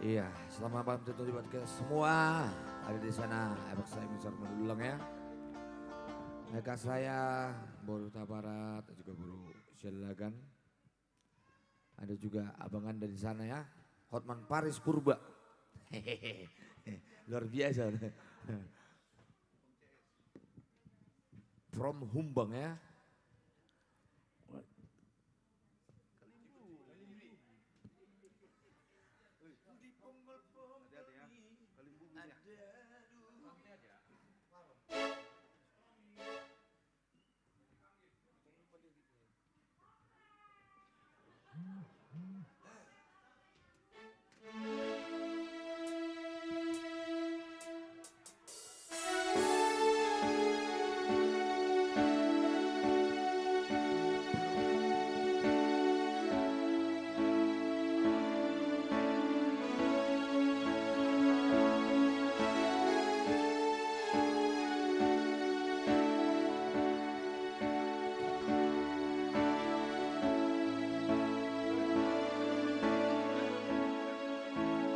Iya, selamat malam tentu buat kita semua. Ada di sana, Abang saya Mister Manulang ya. Kakak saya, boru Hutabarat, juga boru Siahaan. Ada juga abang anda di sana ya, Hotman Paris Purba. Luar biasa. From Humbang ya.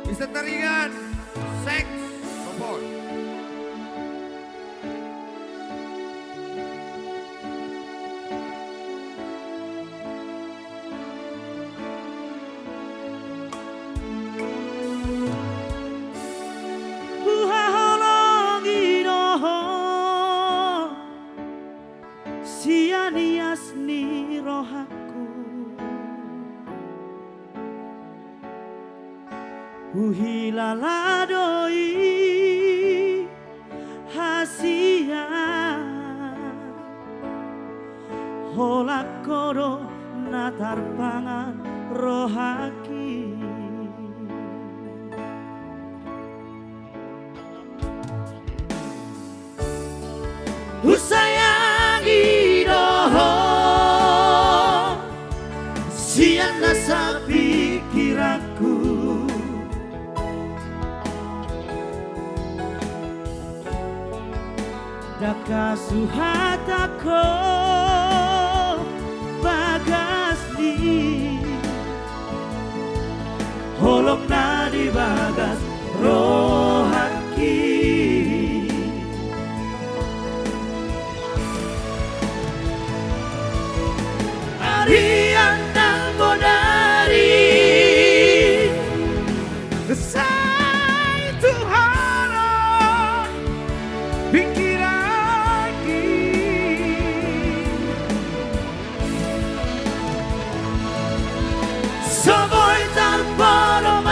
Mister Taringan, saxophone. Huhaholongi do ho sian ias ni rohangku. Huhilala do i hasian, holan ho do na tarpangan rohangki. Husayangi do ho sian nasa pingkiranku. Dangka suhat ho bagas ni holong na di bagas rohangki. Arian nang bodari sai tu holong pingkiranki. So boi tarpaloman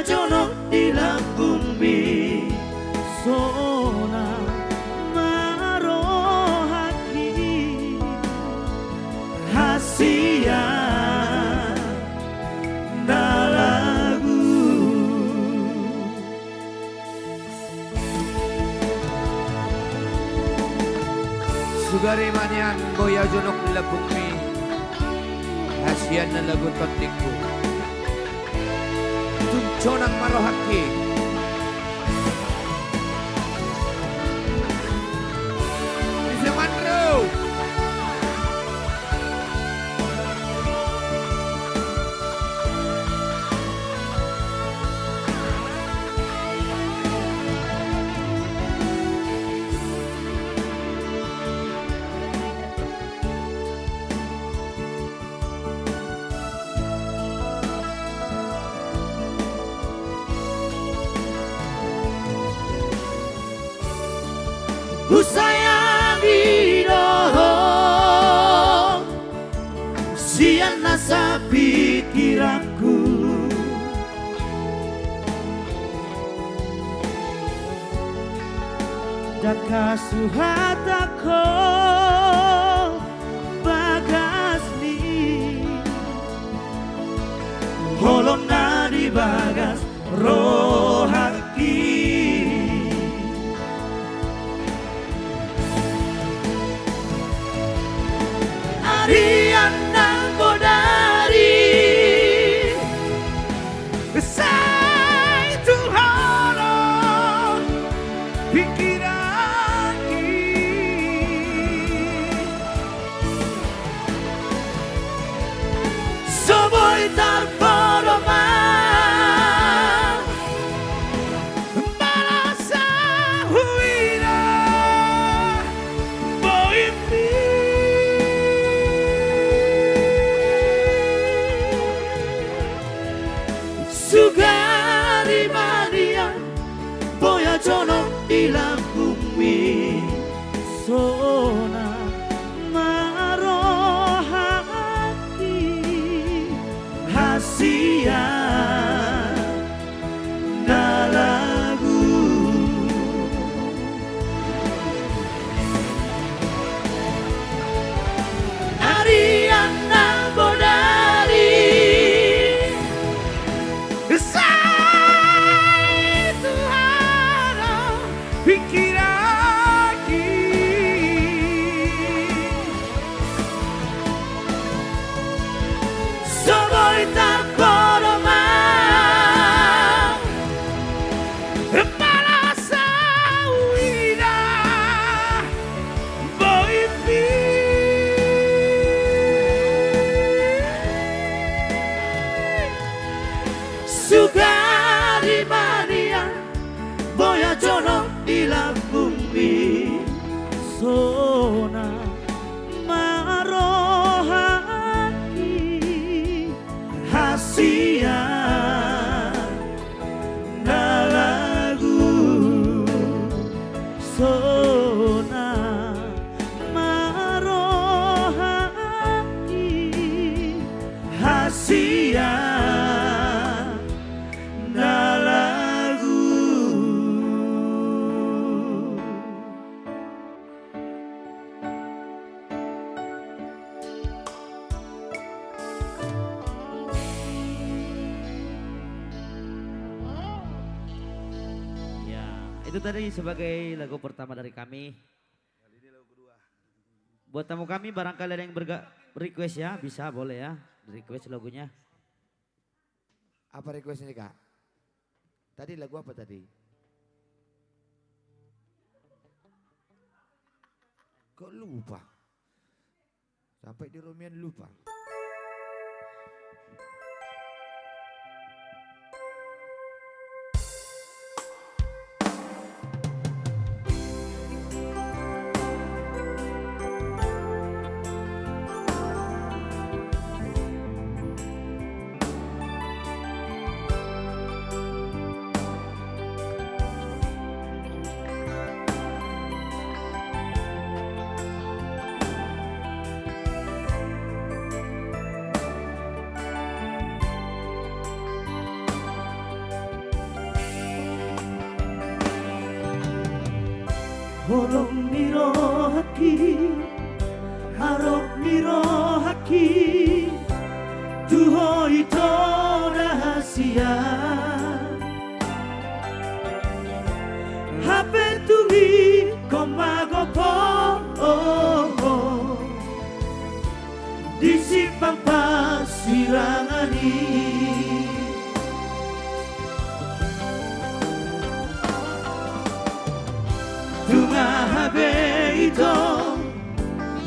jonok di lambungmi, sonang ma rohangki, hasian na lagu. Sugari ma nian boi ahu jonok di lambungmi, hasian na lagu tondingku. Tung sonang ma rohangki. Bisa manro. Husayangi do ho sian nasa pikiranku. Ndang hasuhatangko bagas ni holong na di bagas rohangki. Arian nang bodari, sai tu holong pikiranki. So boi tarpodo ma manasa huida bohimmi. Sugari ma nian boi ahu jonok di lambungmi, sonang ma rohangki, hasian na lagu. Arian nang bodari, sai tu holong pikiranki. So boi tarpodo ma manasa huida bohimmi. Sugari ma nian boi ahu jonok di lambungmi, sonang ma rohangki, hasian na lagu. Sonang ma rohangki, hasian na lagu. Ya, itu tadi sebagai lagu pertama dari kami. Buat tamu kami, barangkali ada yang berga-, request ya, bisa, boleh ya, request lagunya. Apa request ini, Kak? Tadi lagu apa tadi? Kok lupa? Sampai di romian lupa. Holong ni rohangki, haroro ni rohangki, tu ho ito da hasian. Hape tung ingkon ma gopo, oh, oh, di simpang parsirangan i. Tung aha be ito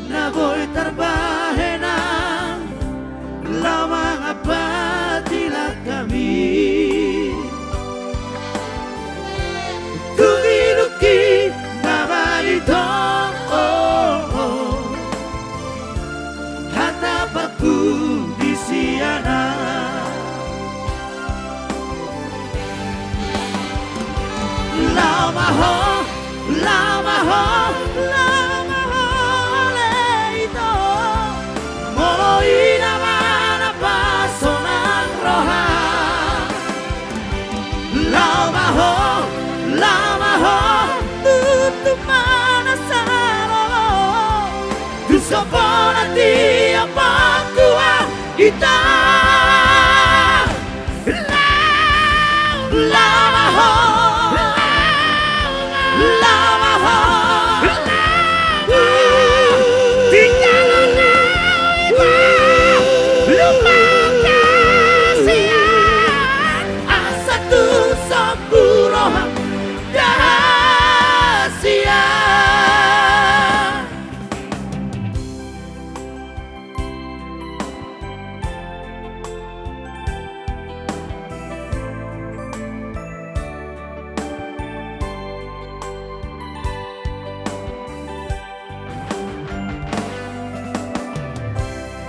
na boi tarbahen, laho mangambat langkami. Tung dilungki ma barita, oh, oh, hata parpudi sian ahu. Laho ma ho, laho ma ho, laho ma ho ale ito, molo i na manapasonang roha. Laho ma ho, laho ma ho, tutu ma na salolo, tu so bona tiop pangkuan ita. Laho ma ho, laho ma ho, tinggalon ahu ito, lupa hasian, asa tung sombu roham da hasian.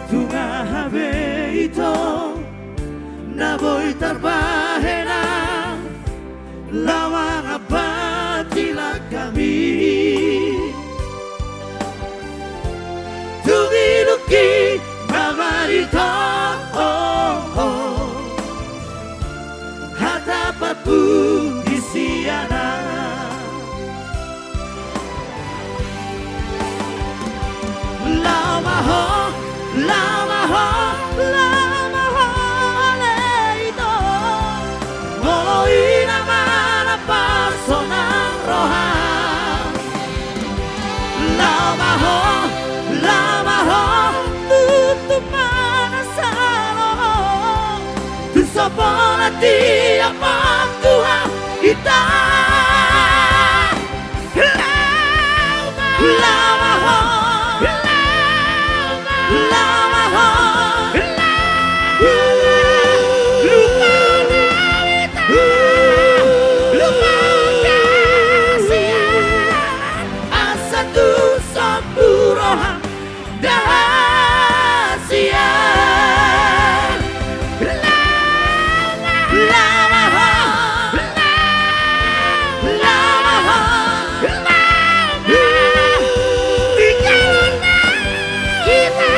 Tung aha be ito na boi tarbahen, laho mangambat langkami. Tung dilungki ma barita, oh, oh, hata parpudi sian ahu. Laho ma ho, laho ma ho, laho ma ho ale ito, molo i na manapasonang roha. Laho ma ho, laho ma ho, tutu ma na salolo, tu so bona tiop pangkuan ita. Laho ma ho, laho ma ho, laho ma ho, lupa hasian, asa tung sombu roham da hasian. Laho ma ho, laho ma ho, tinggalon ahu ito,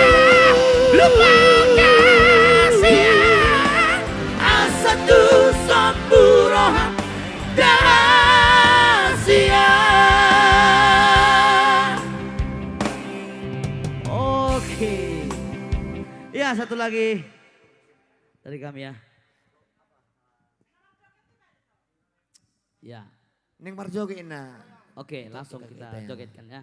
lupa hasian, asa tung sombu roham da hasian. Oke. Ya, satu lagi dari kami ya. Ya. Ning marjoget inna. Oke, langsung kita jogetkan ya.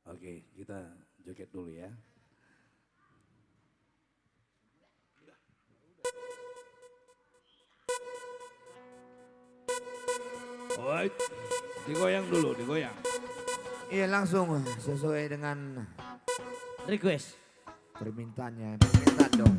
Oke, kita joget dulu ya. Oi, digoyang dulu, digoyang. Iya, langsung sesuai dengan request. Permintaannya, permintaan dong.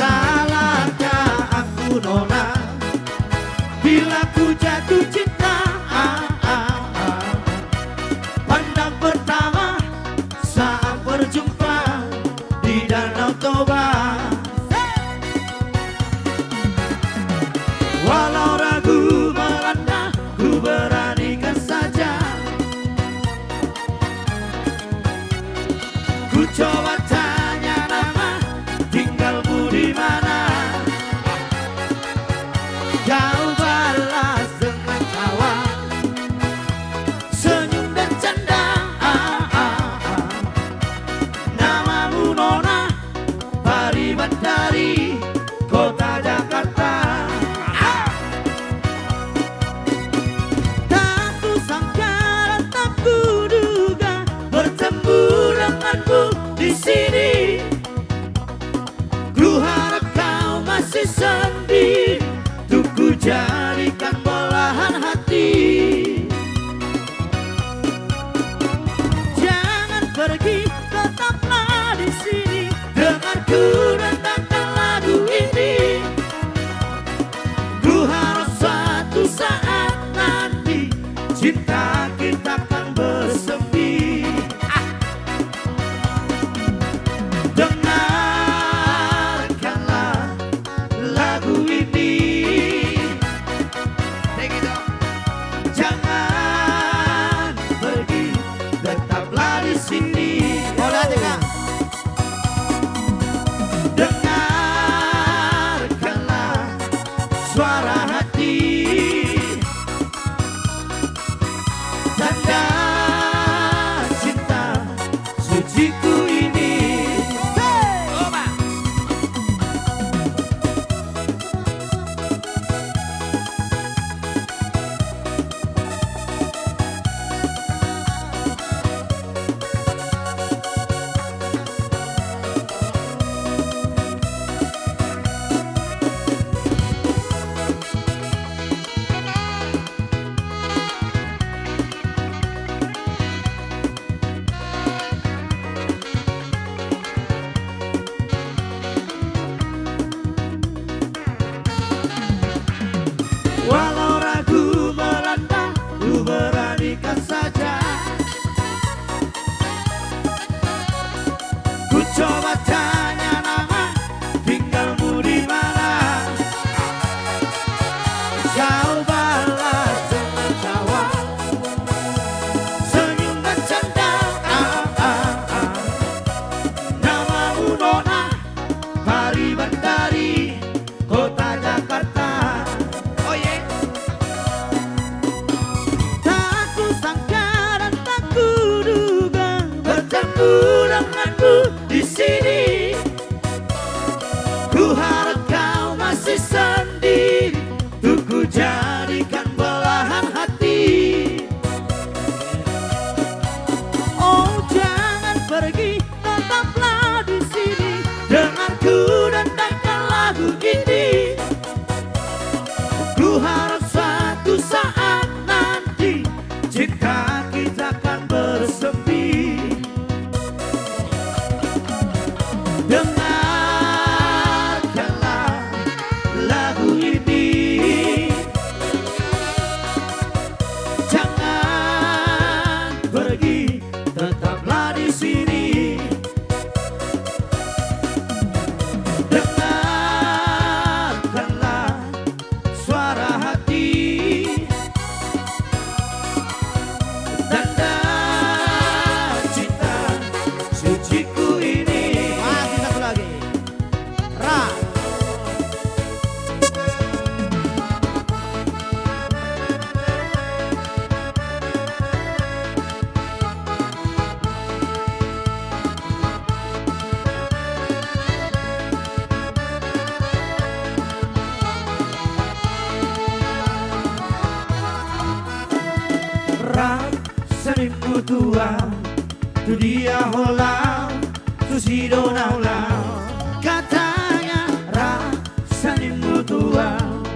Salahkah aku nona bila ku jatuh cinta? Ah, ah, ah. Pandang pertama saat berjumpa di Danau Toba. Walau ragu melanda, ku beranikan saja. Ku coba tanya nama, tinggalmu di mana? Kau balas dengan tawa, senyum dan canda. Ah, ah, ah. Namamu nona Pari Bandari, kota Jakarta. Ah! Tak kusangka dan tak kuduga bertemu denganmu di sini. Ku harap kau masih sendiri, untuk ku jadikan belahan hati. Jangan pergi, tetaplah di sini. Dengar ku rendangkan lagu ini. Ku harap suatu saat nanti cinta kita akan bersemi. Ah. Dengarkanlah lagu ini. Begitu. Jangan pergi, tetaplah di sini. Hola, Teka. Dengarkanlah suara hati. Tanda cinta suciku ini. Hey! Oba! Walau ragu melanda, ku beranikan saja. Ku coba tanya nama, tinggalmu di mana? Kau balas dengan tawa, senyum dan canda. Ah, ah, ah. Namamu nona Pari Bandari, kota Jakarta. Oh, ye. Tak kusangka dan tak kuduga bertemu denganmu di sini. Ku harap kau masih sendiri, untuk ku jadikan belahan hati. Oh, jangan pergi, tetaplah di sini. Dengar ku rendangkan lagu ini. Ku harap suatu saat nanti cinta kita akan bersemi. Dengarkanlah lagu ini. Jangan pergi, tetaplah di sini. Dengarkanlah suara hati. Tanda cinta suciku ini. Masih satu lagi. Ra. Ra, senimu tuan, tu dia ho laho, tu si do na ulaon. Hatana ra, senimu tuan,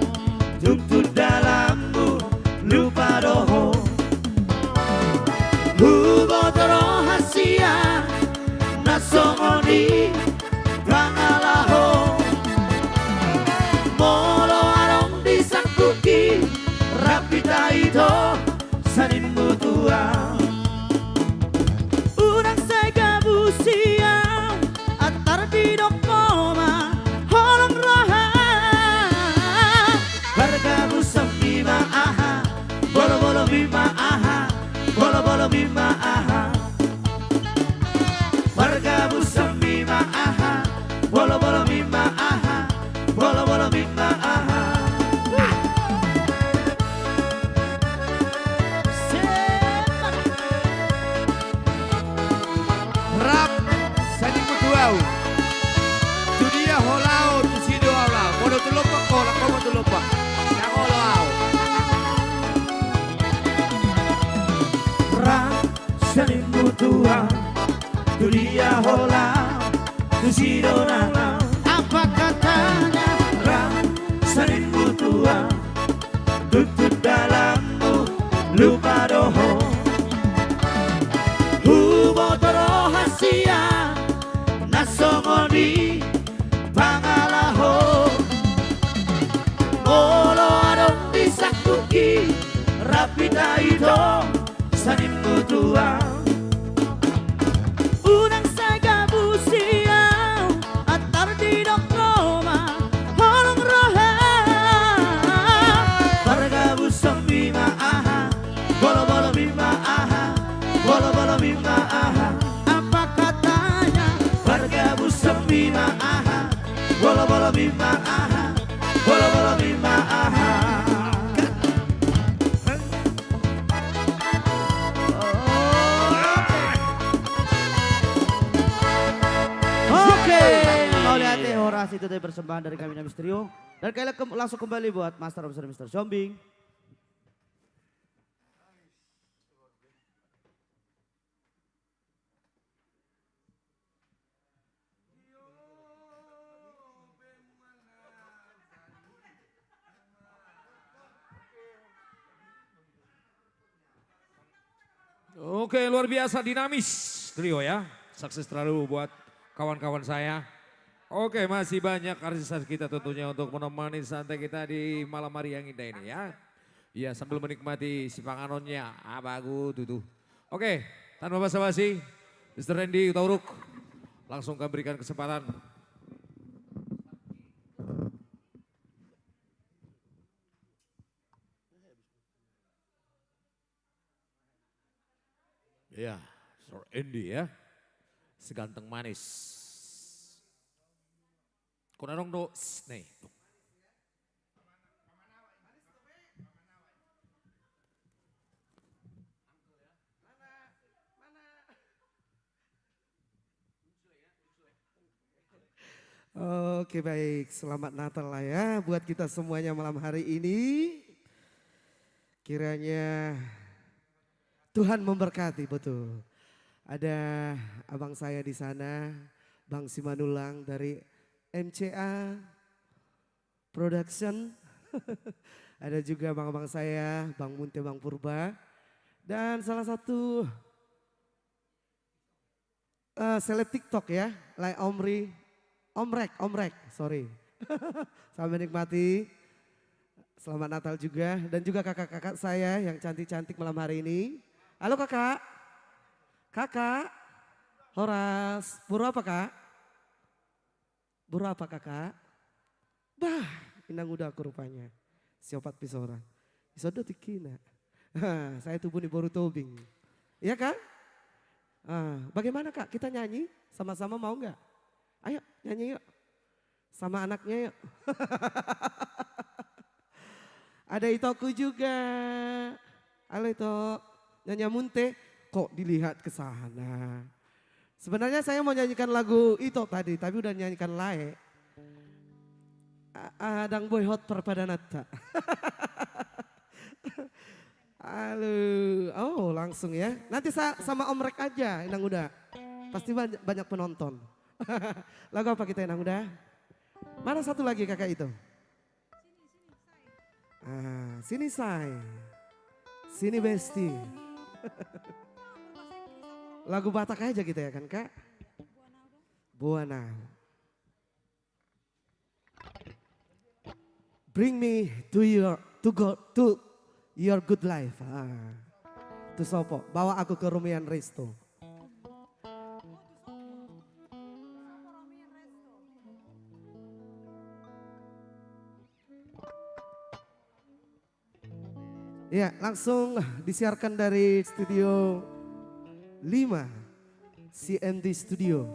tung tu dalanmu lupa do ho. Huboto roha sian na songon Pangalaho. Molo adong di sangkuki, rap hita ito, sanimmu tuau. Unang sai gabusi au, antar didok ho ma holong roha. Pargabusonmi ma aha, bolobolomi ma aha, bolobolomi ma aha. Pargabusonmi ma aha, bolobolomi ma aha, bolobolomi ma aha. Rap, sanimmu tuau. Tu dia ho laho, tusi do au laho. Molo tu Lombok ho, laho ma tu Lombok. Ndang olo au. Rap, sanimmu tuau. Tu dia ho laho, tusi do nang laho. Apa katanya? Rap, sanimmu tuau. Tutu dalanmu, lupa do ho. Huboto do hasian na songon i, Pangalaho. Molo adong di sangkuki, rap hita ito, sanimmu tuau. Unang sai gabusi au, antar didok ho ma holong roha. Pargabusonmi ma aha, bolobolomi ma aha, bolobolomi ma aha. Apa katanya? Pargabusonmi ma aha, bolobolomi ma aha, bolobolomi ma aha. Oke, mauliate, horas, itu tadi persembahan dari kami Namis Trio. Dan kalian kem-, langsung kembali buat Master of Ceremony, Mister Sombing. Oke, luar biasa, dinamis trio ya. Sukses selalu buat kawan-kawan saya. Oke, masih banyak artis-artis kita tentunya untuk menemani santai kita di malam hari yang indah ini ya. Ya, sambil menikmati sipanganonnya. Ah, bagus tuh, tuh. Oke, tanpa basa-basi, Mister Randy Hutauruk, langsung kami berikan kesempatan. Ya, Sir Andy ya. Seganteng manis. Kona dong do, s-, nih. Oke, baik, selamat Natal lah ya buat kita semuanya malam hari ini. Kiranya Tuhan memberkati, betul. Ada abang saya di sana, Bang Simanullang dari M C A Production. Ada juga abang-abang saya, Bang Munte, Bang Purba. Dan salah satu Eh, seleb TikTok ya, Lai Omri, Omrek, Omrek, sorry. Selamat menikmati. Selamat Natal juga, dan juga kakak-kakak saya yang cantik-cantik malam hari ini. Halo kakak. Kakak. Horas. Boru apa kak? Boru apa kakak? Bah, inang uda aku rupanya. Siopat pisora. Isodo tikina. Saya tubuh ni boru Tobing. Iya kan? Ah, bagaimana kak? Kita nyanyi sama-sama, mau nggak? Ayo nyanyi yuk. Sama anaknya yuk. Ada Itoku juga. Halo Ito. Nyonya Munte. Kok dilihat ke sana? Sebenarnya saya mau nyanyikan lagu Ito tadi, tapi udah nyanyikan lae. A-, adang boy hot perpadananta. Halo. Oh, langsung ya. Nanti sa-, sama Omrek aja, inang uda. Pasti banyak, banyak penonton. Lagu apa kita, inang uda? Mana satu lagi kakak itu? Ah, sini say. Sini besti. Lagu Batak aja kita ya kan, Kak? Boana. Bring me to your, to God, to your good life. Ah. Tu sopo? Bawa aku ke Romian Resto. Ya, langsung disiarkan dari Studio lima, C M D Studio.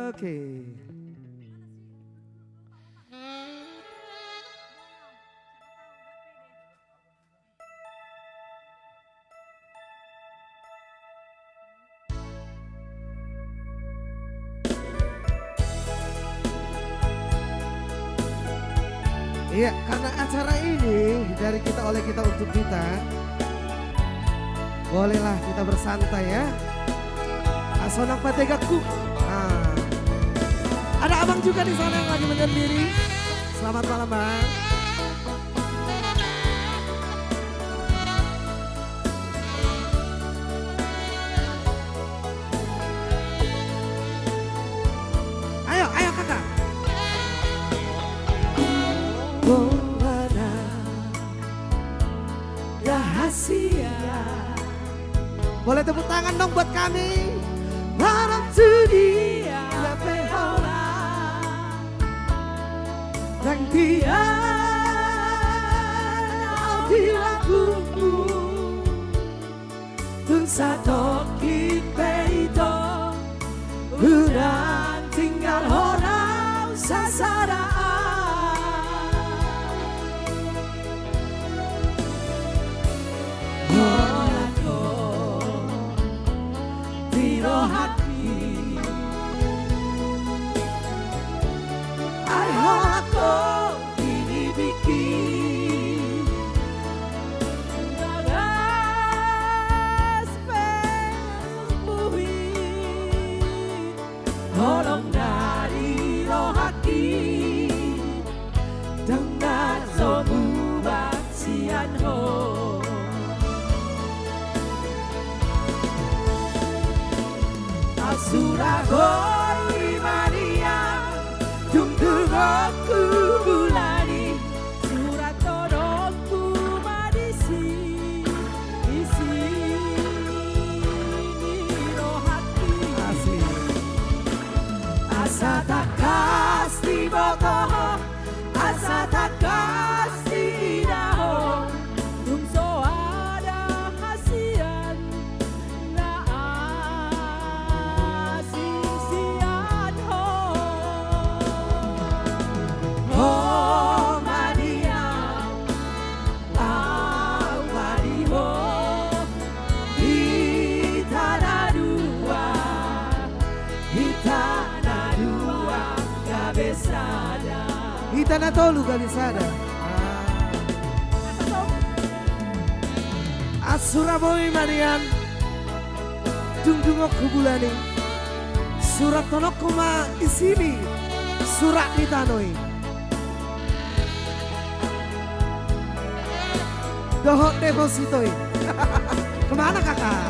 Oke. Iya, karena acara ini dari kita, oleh kita, untuk kita, bolehlah kita bersantai, ya. Aso nang pategakku. Nah. Ada abang juga di sana yang lagi menyendiri. Selamat malam, Bang. Ayo, ayo, kakak. Boleh tepuk tangan dong buat kami. Malam tu dia pe holan. Nang dia di lambungku. Tung satongkin pe ito. Unang tinggal ho nang sasada. Holan ho di rohangki. Ai holan ho di bibirki. Bagas pe muhi. Holong na di rohangki. Ndang na so muba sian ho. Asura boi ma nian, dungdungonku bulan i. Surathononku ma disi, isi ni rohangki. Asik. Asa tangkas diboto ho, asa tangkas diida ho. Tung so ada hasian na asing sian ho. Ho ma nian, au ma di ho. Hita na dua, hita na dua gabe sada. Hita na tolu gabe sada. Ah. Asura boi ma nian, dungdungonku bulan i. Surathononku ma isi ni surat ni tano i. Dohot deposito i. Kemana, kakak?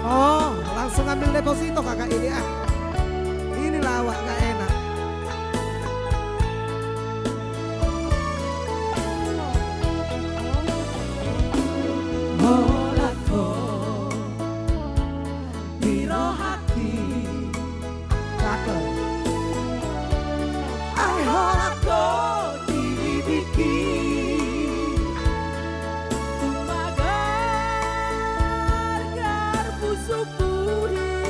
Oh, langsung ambil deposito, kakak ini, ah. Inilah awak gak enak. Holan ho di rohangki. Cakep. Ai holan ho di bibirki. Tung magargar pusukku i.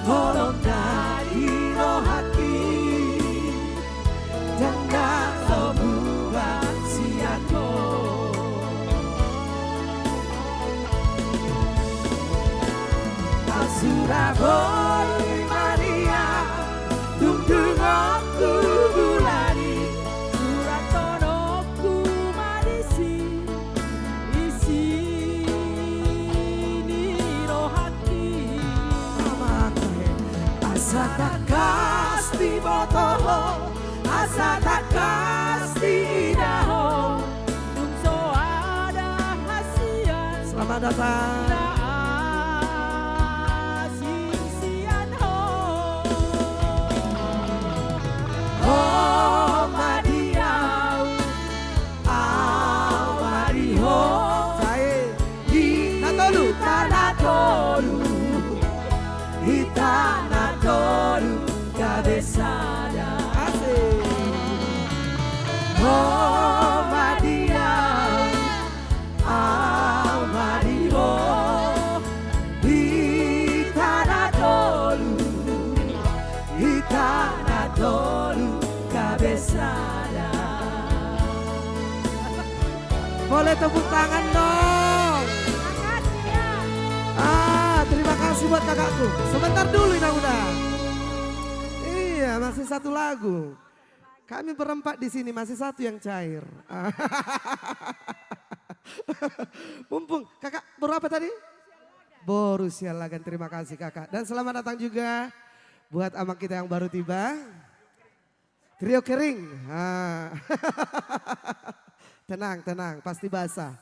Holong na di rohangki. Ndang na so muba sian ho. Asura boi ma nian, dungdungonku bulan i. Surathononku ma disi, isi ni rohangki. Asa tangkas diboto ho, asa tangkas diida ho. Tung so ada Datang. Na asing sian Ho. Ho ma di ahu, ahu ma di Ho. Sai. Hita na tolu. Hita na tolu. Hita na tolu gabe sada. Asik. Ho ma di ahu, ahu ma di Ho. Hita na tolu, hita na tolu gabe sada. Boleh tepuk tangan dong. Makasih ya. Ah, terima kasih buat kakakku. Sebentar dulu, Inang Uda. Iya, masih satu lagu. Kami berempat di sini, masih satu yang cair. Mumpung, kakak, boru apa tadi? Boru Sialagan, terima kasih kakak. Dan selamat datang juga buat amang kita yang baru tiba. Trio Kering. Ah. Tenang, tenang, pasti basah.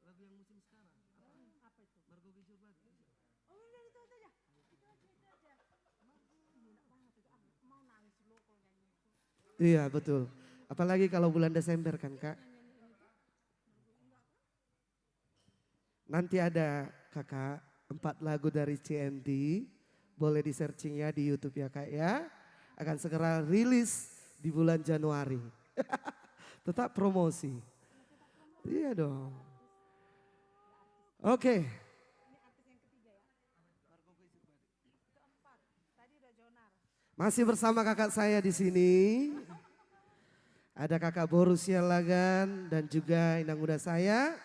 Lagu yang musim sekarang. Apa? Apa itu? Margo Gisur Batu. Oh, udah itu aja. Itu aja, itu aja. Enak banget itu. Ah, mau nangis lo kalau nyanyi itu. Iya, betul. Apalagi kalau bulan Desember kan, Kak. Nanti ada, Kakak, empat lagu dari C M D. Boleh di-searching ya di YouTube ya, Kak, ya. Akan segera rilis di bulan Januari. Tetap promosi. Iya dong. Oke. Masih bersama kakak saya di sini. Ada kakak boru Sialagan dan juga inang uda saya,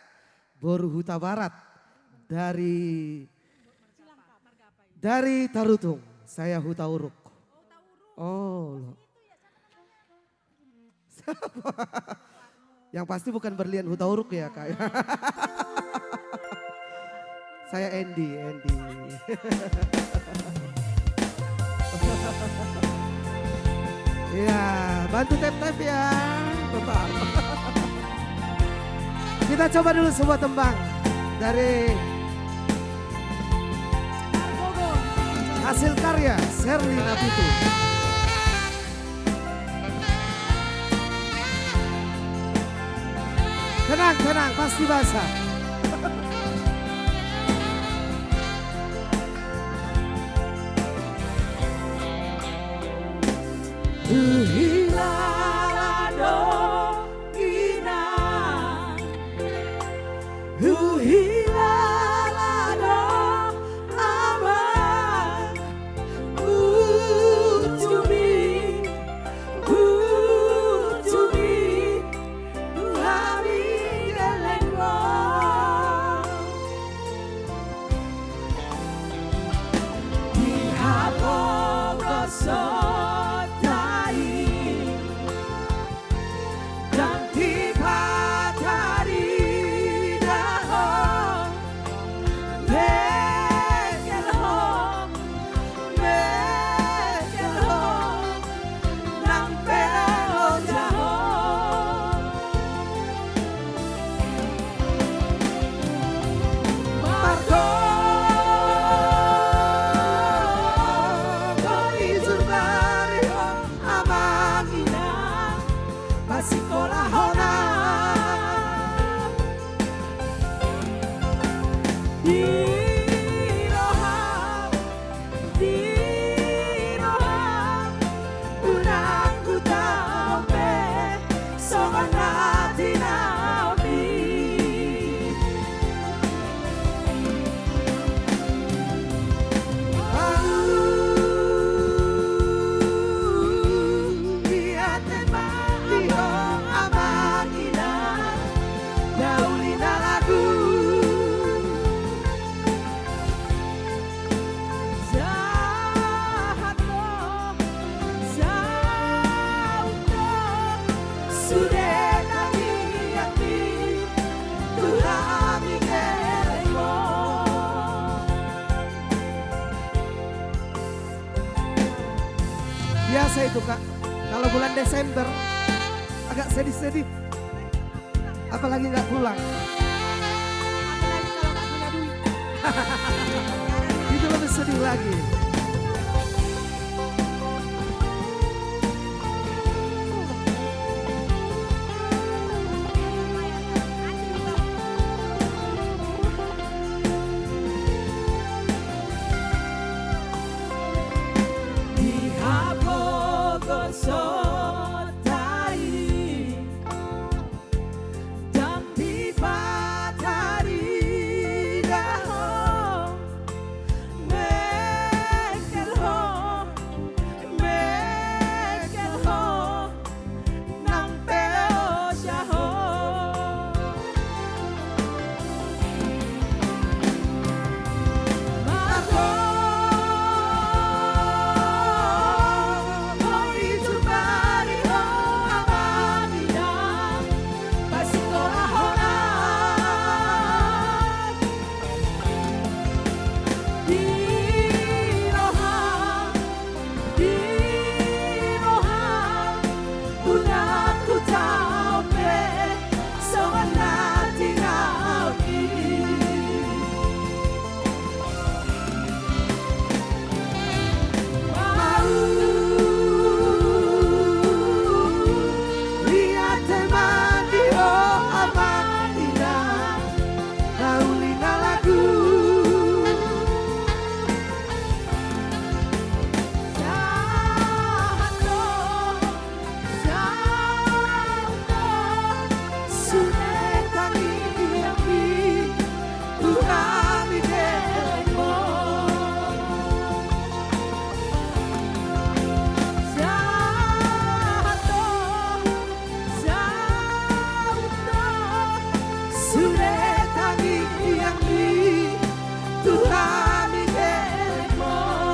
boru Hutabarat dari, dari Tarutung. Saya Hutauruk. Oh, lo. Yang pasti bukan berlian Hutauruk ya, Kak. Saya Andy, Andy. Iya, bantu tap-tap ya. Tetap. Kita coba dulu sebuah tembang dari hasil karya Sherly Napitu. Tenang, tenang, pasti basah. Huhilala do inang, huhilala do amang, bujumi, bujumi, tu hami lelengmu. Di hapogoson ta i, Kalau bulan Desember agak sedih-sedih, apalagi nggak pulang. Apalagi kalau nggak punya duit. Itu lebih sedih lagi. Di hapogoson tahi, dang dipatarida ho, mengkel ho, mengkel ho, nang pe oja ho. Di roham, di roham, unang hutau pe songon na tinau i. Mau liat teman di ho amang inang. Na uli na lagu. Sahat do, sahat do, sude tangiangki tu hami dengkon. Sahat do, sahat do, sude tangiangki tu hami dengkon.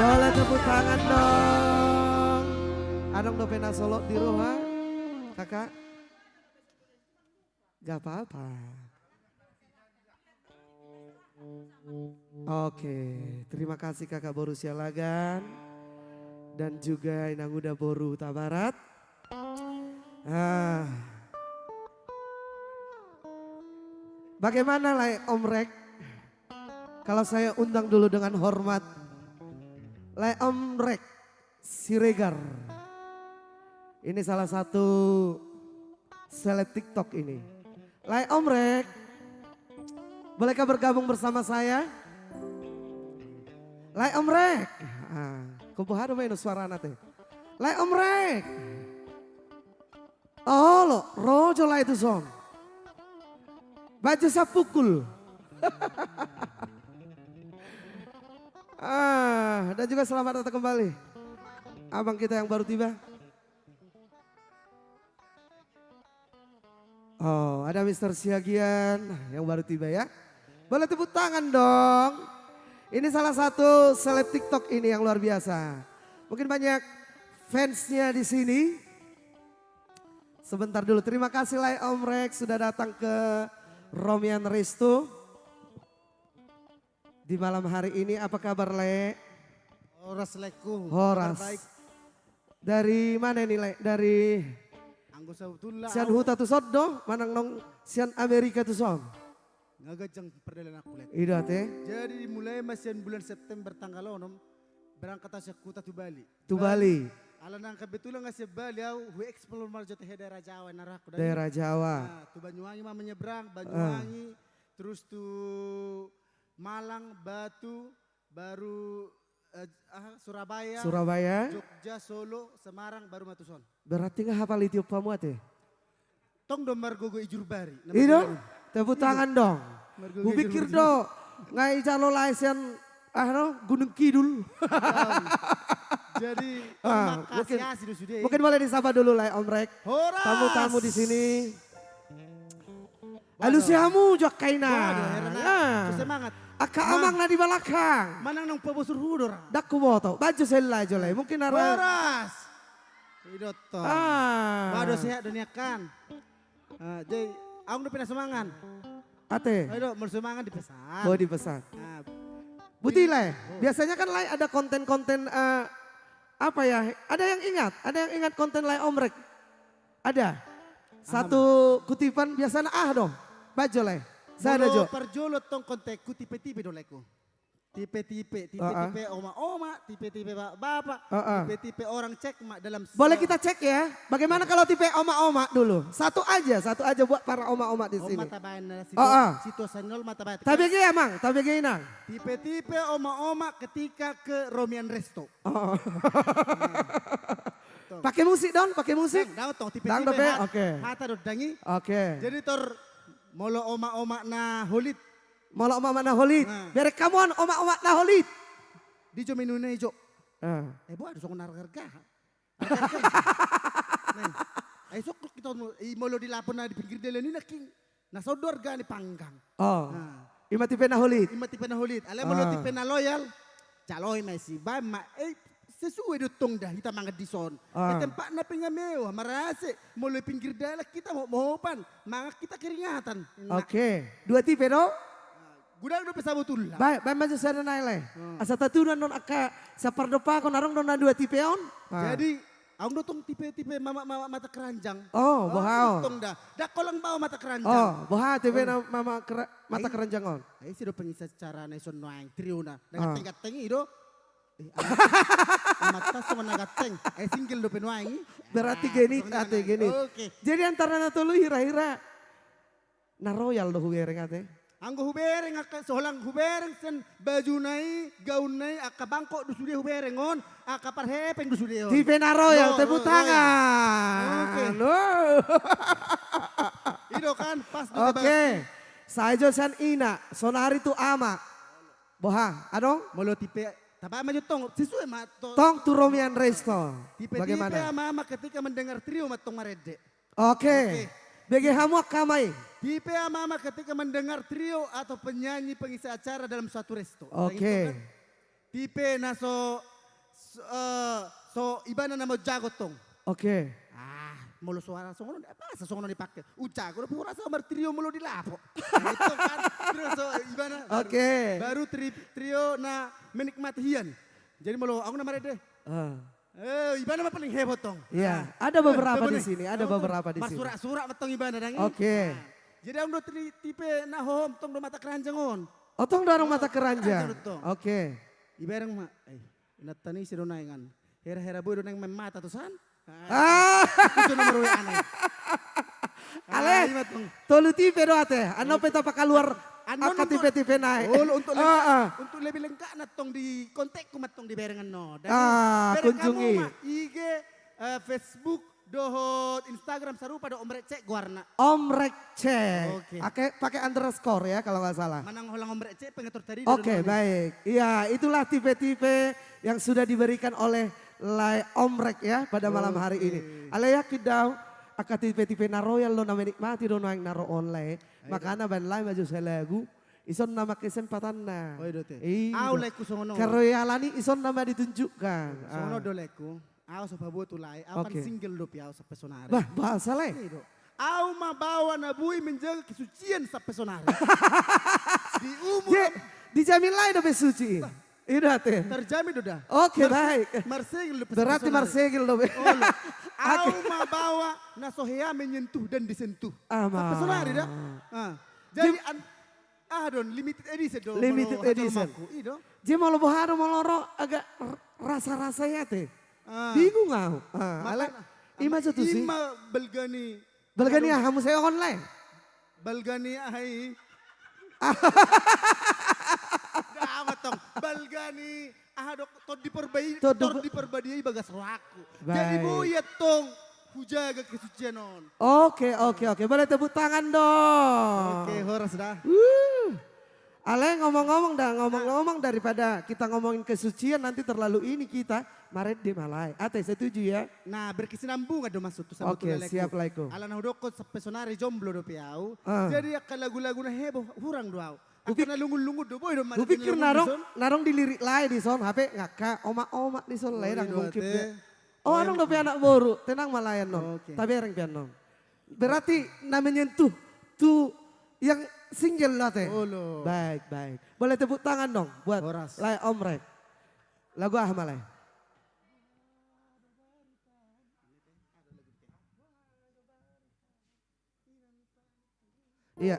Boleh tepuk tangan dong. Adong dope na solot di roha, kakak? Gak apa-apa. Oke, terima kasih Kakak Boru Sialagan dan juga Inanguda Boru Hutabarat. Ah. Bagaimana Lae Om Rek? Kalau saya undang dulu dengan hormat. Lae Om Rek Siregar. Ini salah satu seleb TikTok ini. Lae Om Rek. Bolehkah bergabung bersama saya? Lae Om Rek. Ah, kubuhado main suara nate. Lae Om Rek. Olo, ro jo lae tuson. Baen jo sapungkul. Ah, dan juga selamat datang kembali abang kita yang baru tiba. Oh, ada Mister Siagian yang baru tiba ya. Boleh tepuk tangan dong. Ini salah satu seleb TikTok ini yang luar biasa. Mungkin banyak fansnya di sini. Sebentar dulu. Terima kasih Lae Om Rek sudah datang ke Romian Resto di malam hari ini. Apa kabar, Lae? Horas, Laeku. Horas. Kabar baik. Dari mana ini, Lae? Dari... Anggo sabotulna sian huta tuson do, manang nang sian Amerika tuson? Nga ganjang pardalanan, Laeku. I do ate. Jadi dimulai ma sian bulan September tanggal onom, berangkat au sian huta tu Bali. Tu Bali. Bali. Alana kebetulan nga sian Bali au, hu explore ma jo tahe daerah Jawa na rohangku da. Daerah Jawa. Nah, tu Banyuwangi ma menyeberang, ah, Banyuwangi, terus tu Malang, Batu, baru, eh, aha, Surabaya, Surabaya, Jogja, Solo, Semarang, baru ma tuson. Berarti nga hapal i tiop hamu ate? Tong do margogo i juru bari. I do? Tepuk tangan dong. Margogo i juru bari. Hupikir do nga ijalo lae sian, aha, Gunung Kidul. Jadi, ah, mungkin, makasih do sude. Mungkin boleh disapa dulu Lae Om Rek. Horas. Tamu-tamu di sini. Alusi hamu jo angka inang. Waduh, heran, ah. Semangat. Angka amang na di balakang. Manang nang pabosur hudor. Ndang huboto. Baen jo sella jo, Lae. Mungkin ara. Horas. I do tong. Ah. Waduh, sehat do nian kan. Ah, jadi, aung do pina semangat. Ate. Ayo do, molo semangat dipesan. Oh, dipesan. Ah. Buti lae. Biasanya kan lae ada konten-konten, eh, apa ya? Ada yang ingat? Ada yang ingat konten lae Omrek? Ada. Satu kutipan biasana aha do? Bajo lae. Sada jo. Molo parjolo tong kontenku tipe-tipe do laeku. Tipe-tipe, tipe-tipe oma-oma, tipe-tipe bapak-bapak, tipe-tipe orang cek ma dalam. Boleh kita cek ya? Bagaimana kalau tipe oma-oma dulu? Satu aja, satu aja buat para oma-oma di sini. Oma tabaen na situ, situ sanol ma tabaen. Tabege amang, tabege inang. Tipe-tipe oma-oma ketika ke Romian Resto. Oh. Pakai musik dong, pakai musik. Dang, dang tong, tipe-tipe. Dang dope, oke. Hata do dang i. Oke. Jadi tor molo oma-oma na holit. Molo oma-oma na holit. Bereng hamu on oma-oma na holit. Di jo menu na i jo. Eh, boha do songon arga-arga. Ai sok kita i molo di lapo na di pinggir dalan i nangkin. Na saut do arga ni panggang. Oh. Ima tipe na holit. Ima tipe na holit. Alai molo tipe na loyal, jaloi ma i, baen ma, eh, sesuai do tong da hita mangan dison. Tempatna pe nga mewah, marase, molo pinggir dalan hita mohop-mohopan, mangan hita keringatan. Oke. Dua tipe do? Godang dope sabotulna. Baen ma jo sada nai lae. Asa tatudu annon angka sapardompakkon, adong do na dua tipe on. Jadi, adong do tong tipe-tipe mama, mama mata keranjang. Oh, boha on. Tong da. Dang holan baoa mata keranjang. Oh, boha tipe na mama mata keranjang on. Ai ise do pengisi acara na ison nuaeng triona. Na ganteng-ganteng i do. Amanta songon na ganteng. Ai single dope nuaeng i. Berarti genit ate, genit. Oke. Jadi antara na tolu hira-hira na royal do hubereng ate. Anggo hubereng angka, so holan hubereng sian bajuna i, gaunna i, angka bangkok do sude hubereng on, angka parhepeng do sude on. Tipe na royal, tepuk tangan. Oke. I do kan, pas do. Oke. Sai jo sian ina, sonari tu ama. Boha, adong? Molo tipe, tabaen ma jo tong, sesuai ma tong. Tong tu Romian Resto. Tipe-tipe ama-ama ketika mendengar trio ma tong marende. Oke. Bege hamu angka ama i. Tipe ama-ama ketika mendengar trio atau penyanyi pengisi acara dalam suatu resto. Oke. Tipe na so, so, eh, so ibana na manjago tong. Oke. Ah, molo suara songon on, masa songon on dipake? Ujago dope hurasa martrio molo di lapo. Tong kan, trio so ibana. Oke. Baru tri-, trio na menikmati hian. Jadi molo adong na marende. Eh, ibana ma paling heboh tong. Iya, ada beberapa di sini, ada beberapa di sini. Marsurak-surak ma tong ibana dang i. Oke. Jadi adong do tri-, tipe na hohom tong do mata keranjang on. Oh, tong do adong mata keranjang. Oke. Ibereng ma, eh, inanta ni ise do naeng an. Hera-hera boi do naeng main mata tu san. Ah. Itu nomor W A na i. Ale, tolu tipe do ate. Annon pe tapakaluar angka tipe-tipe nai. Olo, untuk lebih, untuk lebih lengkapna tong di kontakku ma tong dibereng annon. Kunjungi. Bereng hamu ma I G, eh, Facebook, dohot Instagram sarupa do Omrek Cek goarna. Omrek Cek. Oke. Pake underscore ya kalau nggak salah. Manang holan Omrek Cek pengatur tadi. Oke, baik. Iya, itulah tipe-tipe yang sudah diberikan oleh Lae Omrek ya pada malam hari ini. Ale yakin do au, angka tipe-tipe na royal do na menikmati do nuaeng na ro on lae. Makana baen lae ma jo sai lagu. Ison nama kesempatanna. Au laeku songon on. Keroyalan i ison nama ditunjukkan. Songon on do laeku. Au so paboa tu lae, au kan single dope au sampe sonari. Bah, bahasa lae. Au ma baoa na boi menjaga kesucian sampe sonari. Di umur. Dijamin lae dope suci. I do ate. Terjamin do da. Oke, baik. Marsegel dope. Berarti marsegel dope. Au ma baoa na so hea menyentuh dan disentuh. Sampe sonari da. Jadi an-, aha do on, limited edition do. Limited edition. I do. Jadi molo boha do molo ro agak rasa-rasa i ate. Bingung au. Ale ima jo tusi. Ima balga ni Balga ni aha muse on lae? Balga ni aha i? Aha tong? Balga ni aha do, Tondi Parbadia i bagas rohangku. Jadi boi antong hujaga kesucian on. Oke, oke, oke. Boleh tepuk tangan dong. Oke, horas da. Ale ngomong-ngomong da, ngomong-ngomong, daripada kita ngomongin kesucian nanti terlalu ini kita. Marende ma lae. Ate, setuju ya? Nah, berkesinambungan do maksudku. Oke, siap laeku. Ala na hudokkon sampe sonari jomblo dope au. Jadi angka lagu-lagu na heboh hurang do au. Angka na lungun-lungun do boi do. Hupikir na adong, na adong di lirik lae dison, hape nga angka omak-omak dison lae, dang mungkin dia. Oh, adong dope anak boru, tenang ma lae annon. Tabereng pe annon. Berarti na menyentuh tu yang Single, Lae. Olo. Baik, baik. Boleh tepuk tangan dong buat Horas. Lae Om Rek. Lagu aha ma, Lae? Iya.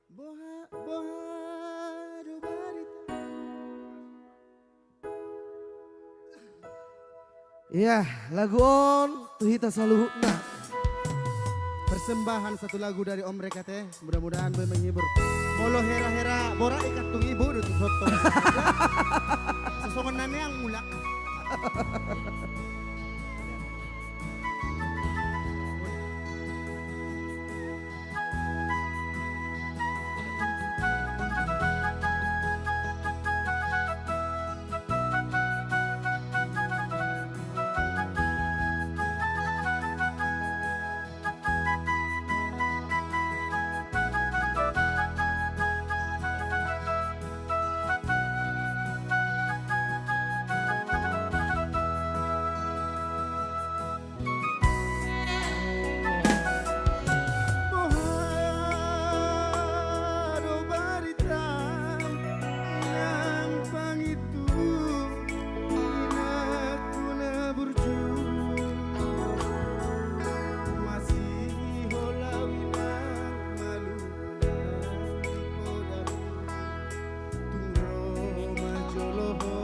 Boha, boha do barita. Iya, lagu on tu hita saluhutna. Persembahan satu lagu dari Om Rek ate, mudah-mudahan boi menghibur. Molo hera-hera borat ikan tung ibu do tu soto. Sesongon naneang mulak. Boha do barita nang pangintung inangku na burju, masiholau inang malum nang di podam, tung ro ma jolo ho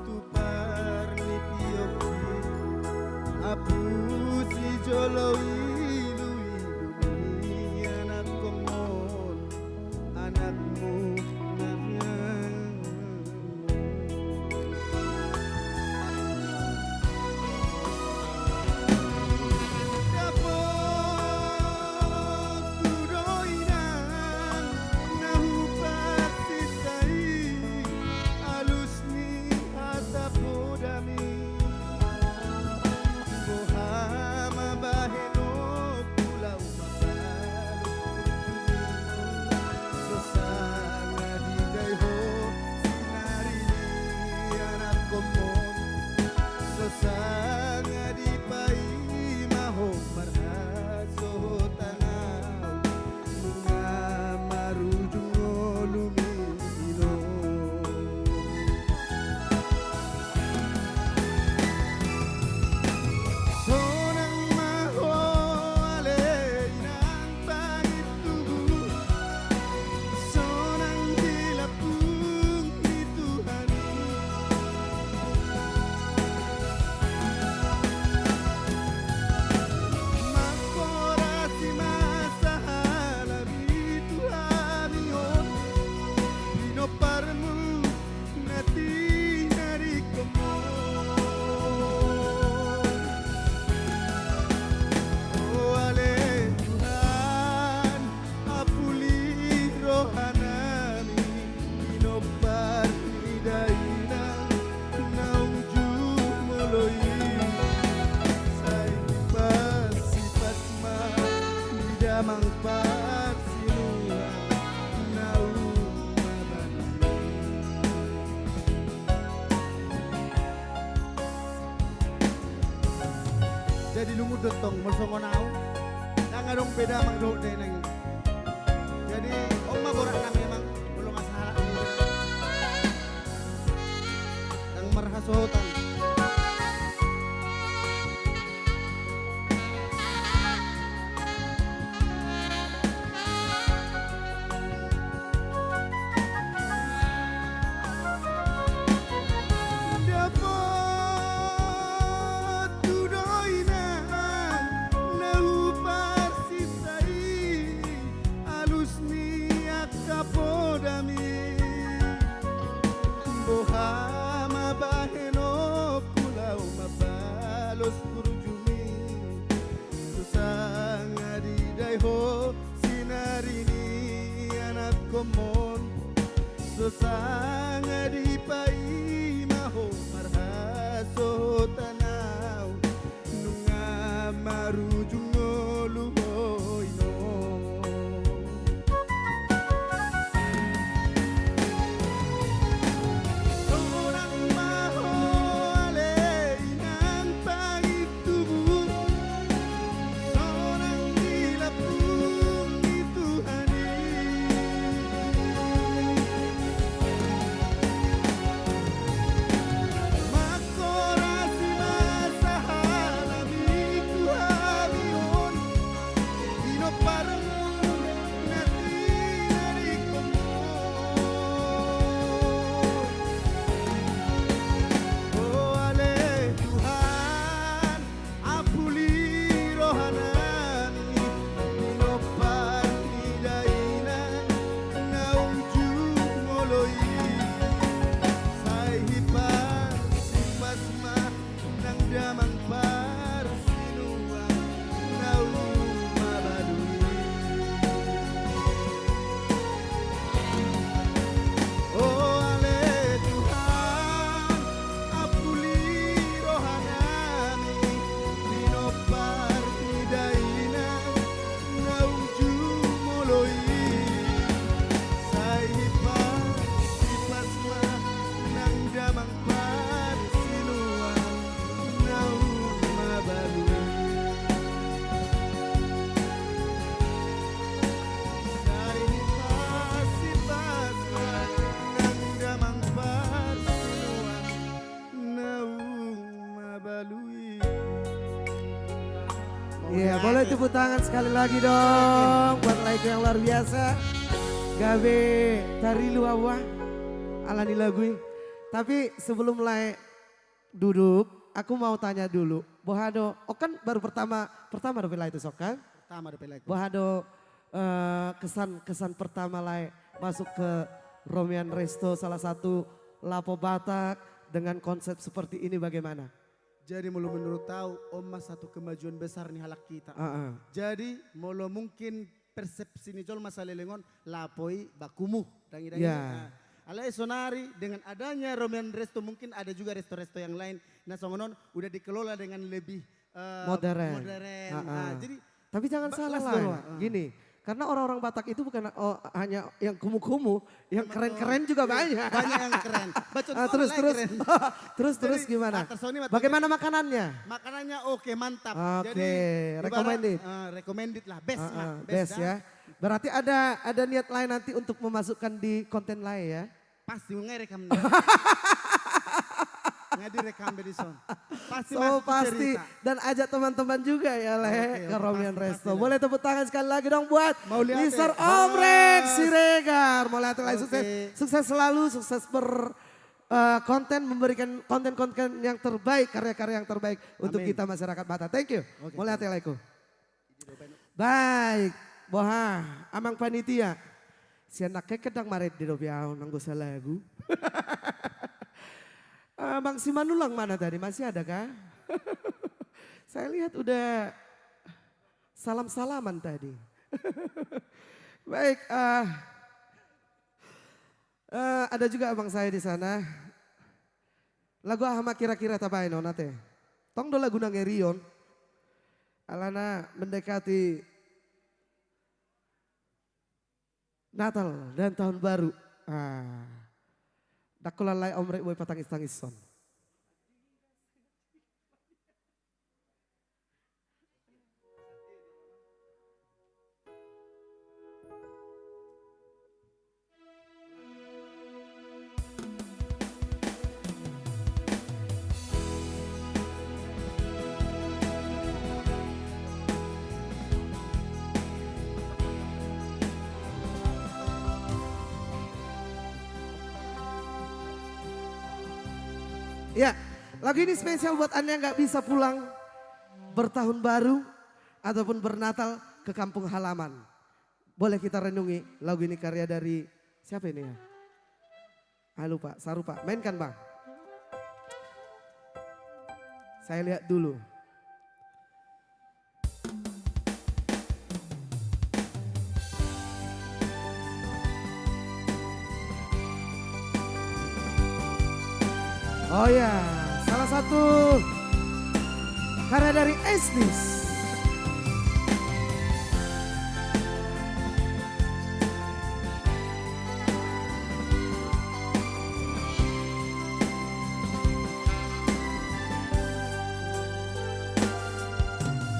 tu parnipionki, apu sijolo iluilu ni anakkonmon, anakmu na. Dapotku do inang na huparsinta i, alus ni hata podam i. Boha ma bahenonku laho mambalos burju i, so sanga didai ho sinari ni anakkonmon, so sanga dipaima ho marhasohotan ahu, nunga marujung ngolumi, inong. Sonang ma ho ale inang pangintubu, sonang di lambung ni Tuhan i. Mangkorasi ma sahala ni Tuhan i on, pinomparmu na tinadingkonmon. O ale Tuhan, apuli rohanami, pinompar ni dainang naung jumolo i. Sai dipasipas ma di damang parsinuan naung mabani. Jadi lungun do tong, molo songon au ndang adong beda amang dohot dainang i. Jadi on ma boratna memang, molo masalah ni ndang marhasohotan. Dapotku do inang na huparsinta i, alus ni angka podam i. Boha ma bahenonku laho mambalos burjum i, so sanga didai ho sinari ni anakkonmon, so sanga dipaima ho marhasohotan ahu, nunga marujung ngolu ho, inong. Sonang Iya, boleh tepuk tangan sekali lagi dong buat Lae i yang luar biasa. Gabe tarilu ahu ala ni lagu i. Tapi sebelum Lae duduk, aku mau tanya dulu. Boha do, oh kan baru pertama, pertama dope Lae tu son kan? Pertama dope Lae tu. Boha do, eh, kesan, kesan pertama Lae masuk ke Romian Resto, salah satu lapo Batak dengan konsep seperti ini bagaimana? Jadi molo menurut au, on ma satu kemajuan besar ni halak hita. Heeh. Jadi molo mungkin persepsi ni jolma saleleng on, lapo i bakumu, dangi-dangi. Ya. Nah, alai sonari dengan adanya Romian Resto mungkin ada juga resto-resto yang lain. Nah, songon on udah dikelola dengan lebih, eh, modern. Modern. Heeh. Nah, jadi tapi jangan salah lah. Gini, karena orang-orang Batak itu bukan, oh, hanya yang kumumu-kumumu, yang keren-keren juga banyak. Banyak yang keren. Terus, terus, terus gimana? Bagaimana makanannya? Makanannya oke, mantap. Oke, recommended. Recommended lah, best lah, best ya. Berarti ada, ada niat Lae nanti untuk memasukkan di konten Lae ya? Pasti, ngerekam. Nggak direkam be dison. Pasti. So, masuk pasti cerita. Dan ajak teman-teman juga ya, Lae, ke Romian Resto. Boleh tepuk tangan sekali lagi dong buat Mister Omrek Siregar. Mauliate Lae, sukses, sukses selalu, sukses ber, eh, konten, memberikan konten-konten yang terbaik, karya-karya yang terbaik untuk kita masyarakat Batak. Thank you. Mauliate Lae ku. Baik, boha, amang panitia. Sian nangkin ndang marende dope ahu nanggo salagu. Amang Simanullang mana tadi? Masih ada kah? Saya lihat udah salam-salaman tadi. Baik, eh, eh, ada juga abang saya di sana. Lagu aha ma kira-kira tabaen on ate? Tong do lagu na ngeri on. Alana mendekati Natal dan Tahun Baru. Ah. Ndang holan Lae Omrek boi patangis-tangison. Ya, lagu ini spesial buat Anda yang nggak bisa pulang bertahun baru ataupun bernatal ke kampung halaman. Boleh kita renungi lagu ini karya dari siapa ini ya? Ah, lupa, Sarupa. Mainkan, Bang. Saya lihat dulu. Oh ya, salah satu karya dari Esnis.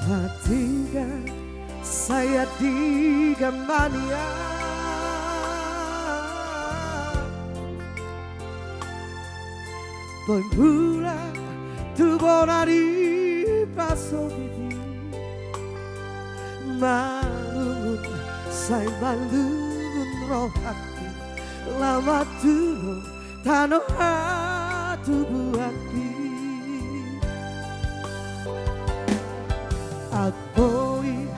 Hatiga saya di gamania. Boi mulak tu bona ni pasogiti. Malungun sai malungun rohangki. Laho manjalo tano hatubuanki. Aut boi,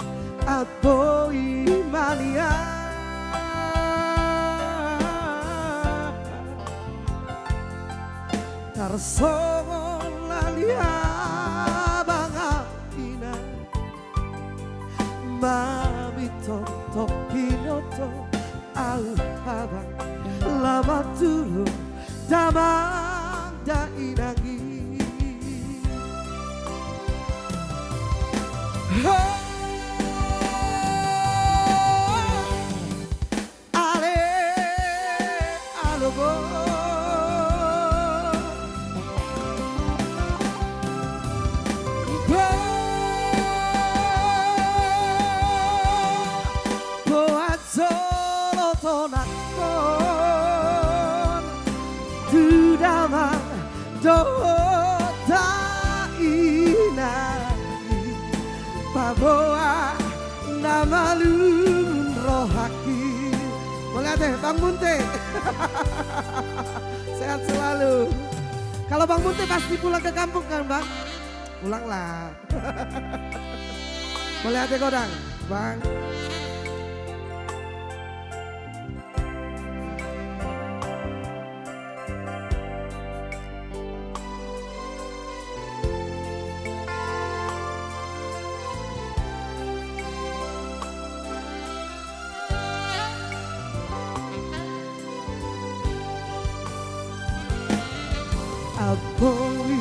aut boi ma nian. Tarsongon lali abang au inang. Mamintor tongkin oto au abang. Laho manjalo damang dainang i. Ho! Ale, alo go. Paboa na malungun rohangki. Mauliate, Bang Munte. Sehat selalu. Kalau Bang Munte pasti pulang ke kampung kan, Bang? Pulanglah. Mauliate godang, Bang. Amboi,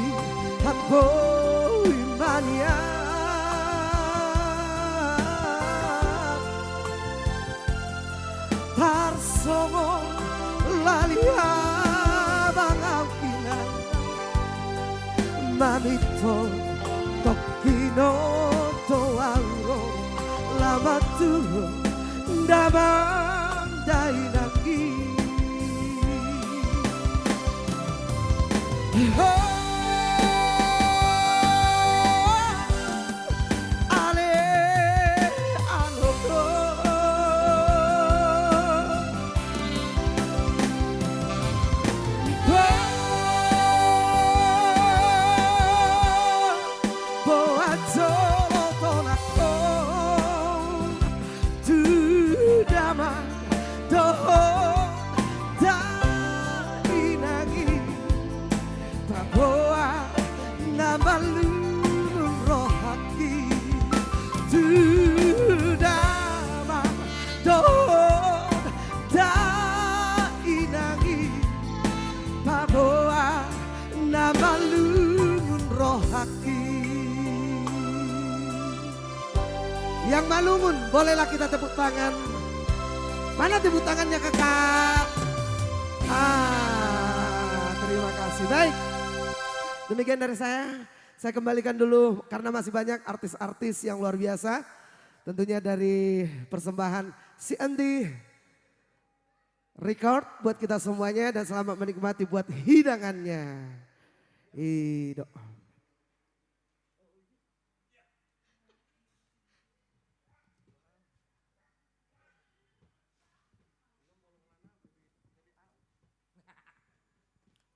amboi ma nian. Tarsongon lali abang au inang, mamintor tongkin oto au ro, laho manjou damang dainang i. Ho! Ale, alo, ho. Ho. Boan jolo tolap ho tu damang dohot dainang i. Paboa na malungun rohangki tu damang dohot dainang i. Paboa na malungun rohangki. Yang malungun, bolehlah kita tepuk tangan. Mana tepuk tangannya, Kakak? Ah, terima kasih. Baik. Demikian dari saya. Saya kembalikan dulu karena masih banyak artis-artis yang luar biasa. Tentunya dari persembahan C N D Record buat kita semuanya dan selamat menikmati buat hidangannya. Ido.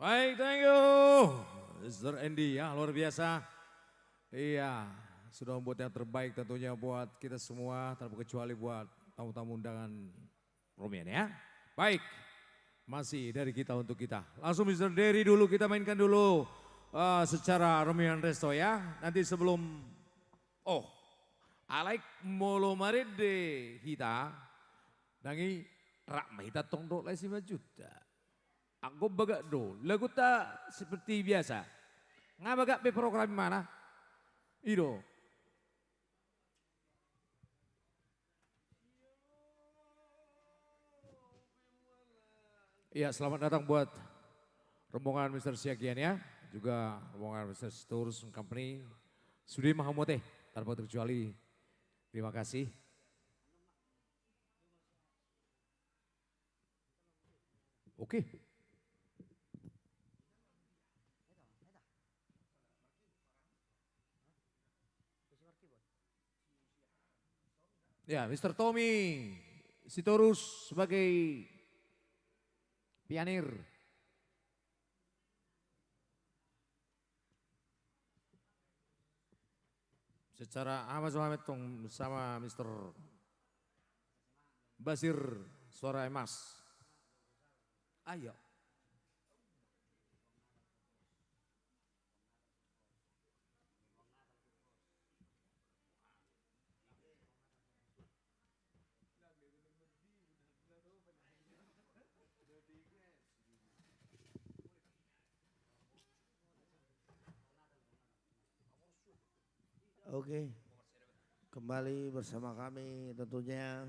Baik, thank you, Mister Andy ya, luar biasa. Iya, sudah membuat yang terbaik tentunya buat kita semua, tanpa kecuali buat tamu-tamu undangan Romian ya. Baik, masih dari kita untuk kita. Langsung Mister Dery dulu, kita mainkan dulu eh, secara Romian Resto ya. Nanti sebelum, oh, alai molo marende hita, nang i rap ma hita tong dohot Lae Simanjuntak. Anggo bagak do, laguta seperti biasa. Nga bagak pe program i mana? Ido. Ya, selamat datang buat rombongan Mister Siagian ya, juga rombongan Mister Sitorus and Company. Sude ma hamu ate, tanpa terkecuali. Terima kasih. Oke. Ya, Mister Tommy Sitorus sebagai pionir. Secara ama so hami tong sama Mister Basir Suara Emas. Ayo. Oke. Kembali bersama kami tentunya.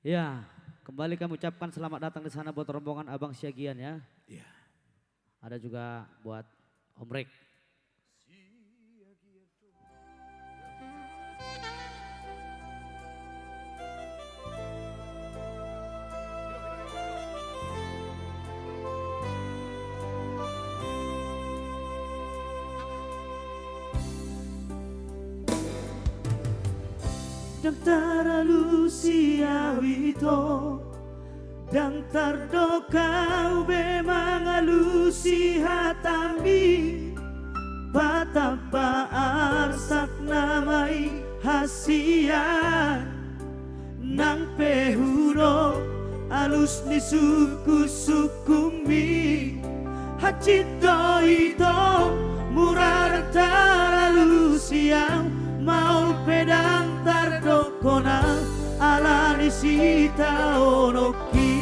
Ya, kembali kami ucapkan selamat datang di sana buat rombongan Abang Siagian ya. Iya. Ada juga buat Om Rek. Ndang taralusi au ito, ndang tardok au be mangalusi hatami. Patamba arsak nama i hasian, nang pe hudok alus ni sungkunsungkunmi. Hansit do ito, mura ndang taralusi au, maol pe ndang tardokhon au ala ni sitaononki.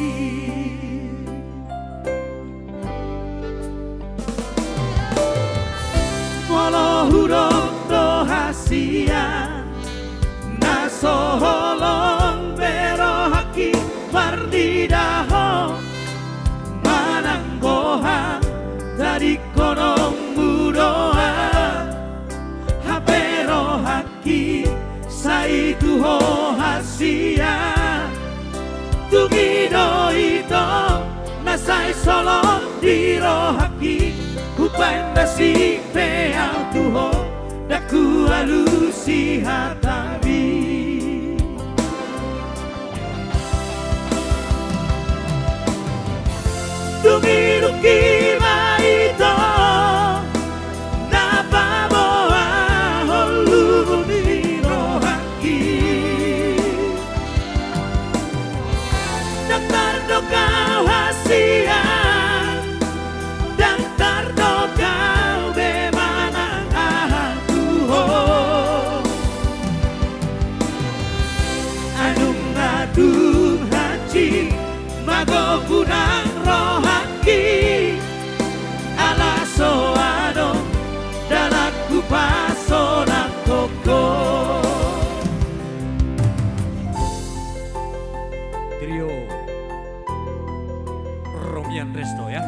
Molo hudok do hasian, na so holong be rohangki marnida ho, manang boha tadingkononmu do au, hape rohangki sai tu ho hasian. Tung i do ito na sai solot di rohangki, hubaen nasib pe au tu ho, ndang hualusi hatami. Dung i dungki ma ito na paboahon lubu ni rohangki. Ndang tardok au hasian, ndang tardok au be manang aha tu ho. Ai nunga tung hansit magopu nang rohangki, ala so adong dalan hupasonangkon ho. Trio Romian Resto ya.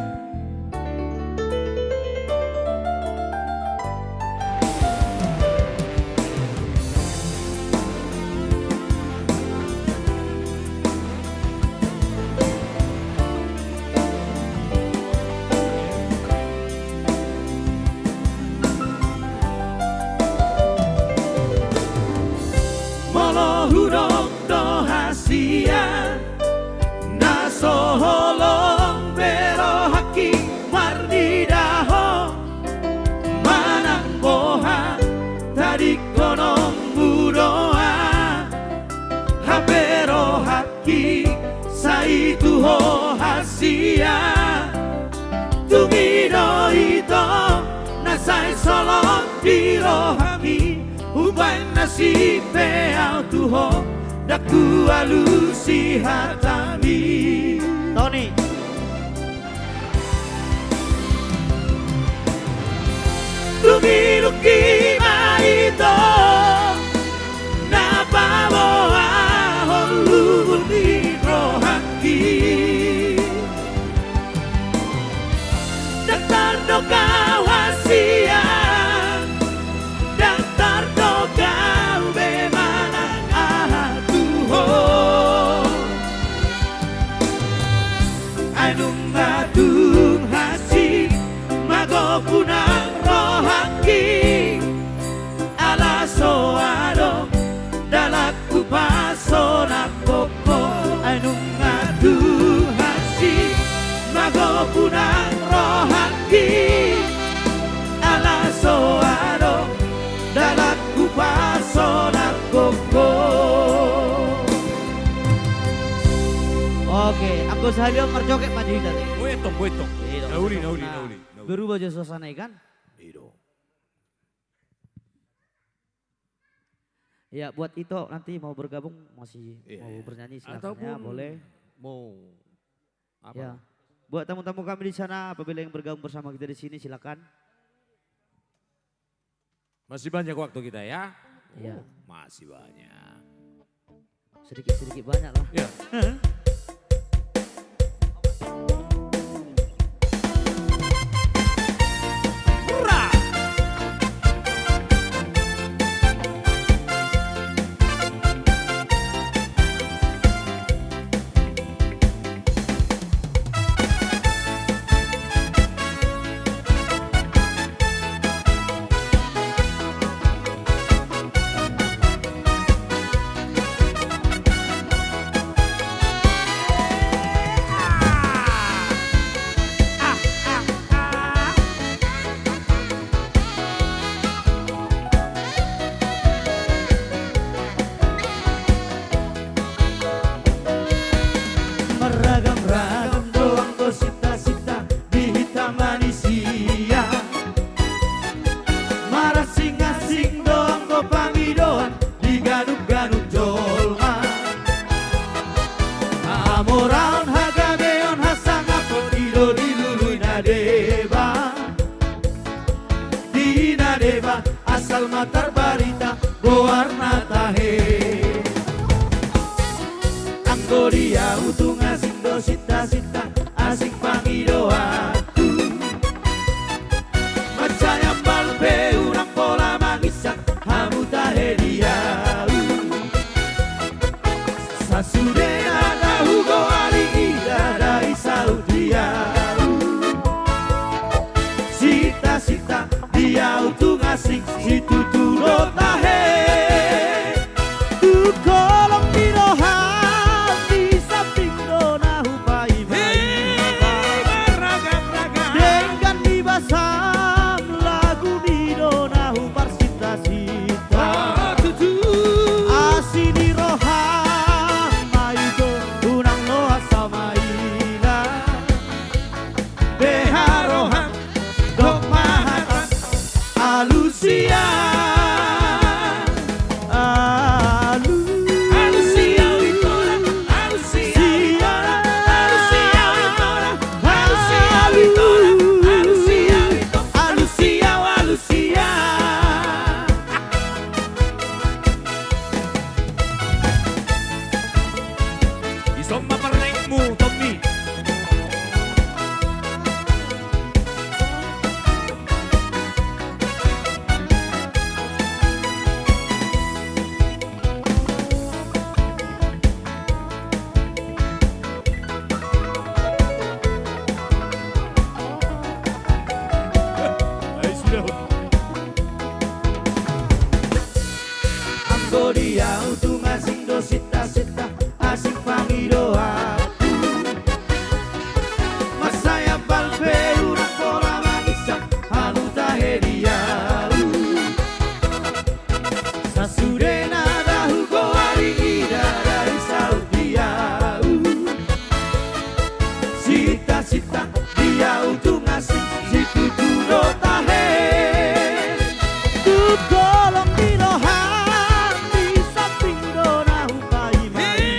Molo hudok do hasian, na so holong be rohangki marnida ho, manang boha tadingkononmu do au, hape rohangki sai tu ho hasian. Tung i do ito na sai solot di rohangki, hubaen nasib pe au tu ho, ndang hualusi hatami. Tony. Dung i dungki ma ito na paboahon lubu ni rohangki. Ndang tardok au hasian, ndang tardok au be manang aha tu ho. Ai nunga tung hansit magopu nang rohangki, ala so adong dalan hupasonangkon ho. Ai nunga tung hansit magopu nang rohangki, ala so adong dalan hupasonangkon ho. Oke, anggo sahali on marjoget ma jo hita te. Boe tong, boe tong. Iya, nauli, nauli, nauli, nauli. Berubah jo suasana i kan? Iya dong. Ya, buat Ito nanti mau bergabung, masih mau bernyanyi, silakan ya, boleh. Ataupun mau apa? Ya. Buat tamu-tamu kami di sana, apabila yang bergabung bersama kita di sini, silakan. Masih banyak waktu kita ya. Iya. Oh, masih banyak. Sedikit-sedikit banyak lah. Ya. Marragam-ragam do anggo sinta-sinta di hita manisia. Marasing-asing do anggo pangidoan di ganup-ganup jolma. Hamoraon, hagabeon, hasangapon i do dilului na deba. Di na deba asal ma tarbarita goarna tahe. Anggo di ahu tung asing do sinta-sinta, asing pangidoanku. Mansai ambal pe unang pola manginsang hamu tahe di ahu. Sasudena na hugoari i ndada i saut di ahu. Sinta-sinta di ahu tung asing situtu do tahe. Tu kolom ni roham di samping do na hupaima-ima. Denggan ni basam lagu ni do na huparsinta-sinta. Asi ni roham ma i do unang loas hamaila. Beha roham dok ma hata alusia. Alu- Alusia, Witora, alusia, Witora, alusia, Witora, alusia, Witora, alusia, Witora, alusia, alusia. Dison ma parnaekmu, Tommy. Ai sudah. Anggo di ahu tung asing do sinta-sinta, asing pangidoanku. Mansai ambal pe unang pola manginsang hamu tahe di ahu. Sasudena na hugoari i ndada i saut di ahu. Sinta-sinta di ahu tung asing situtu do tahe. Tu kolom ni roham di samping do na hupaima-ima.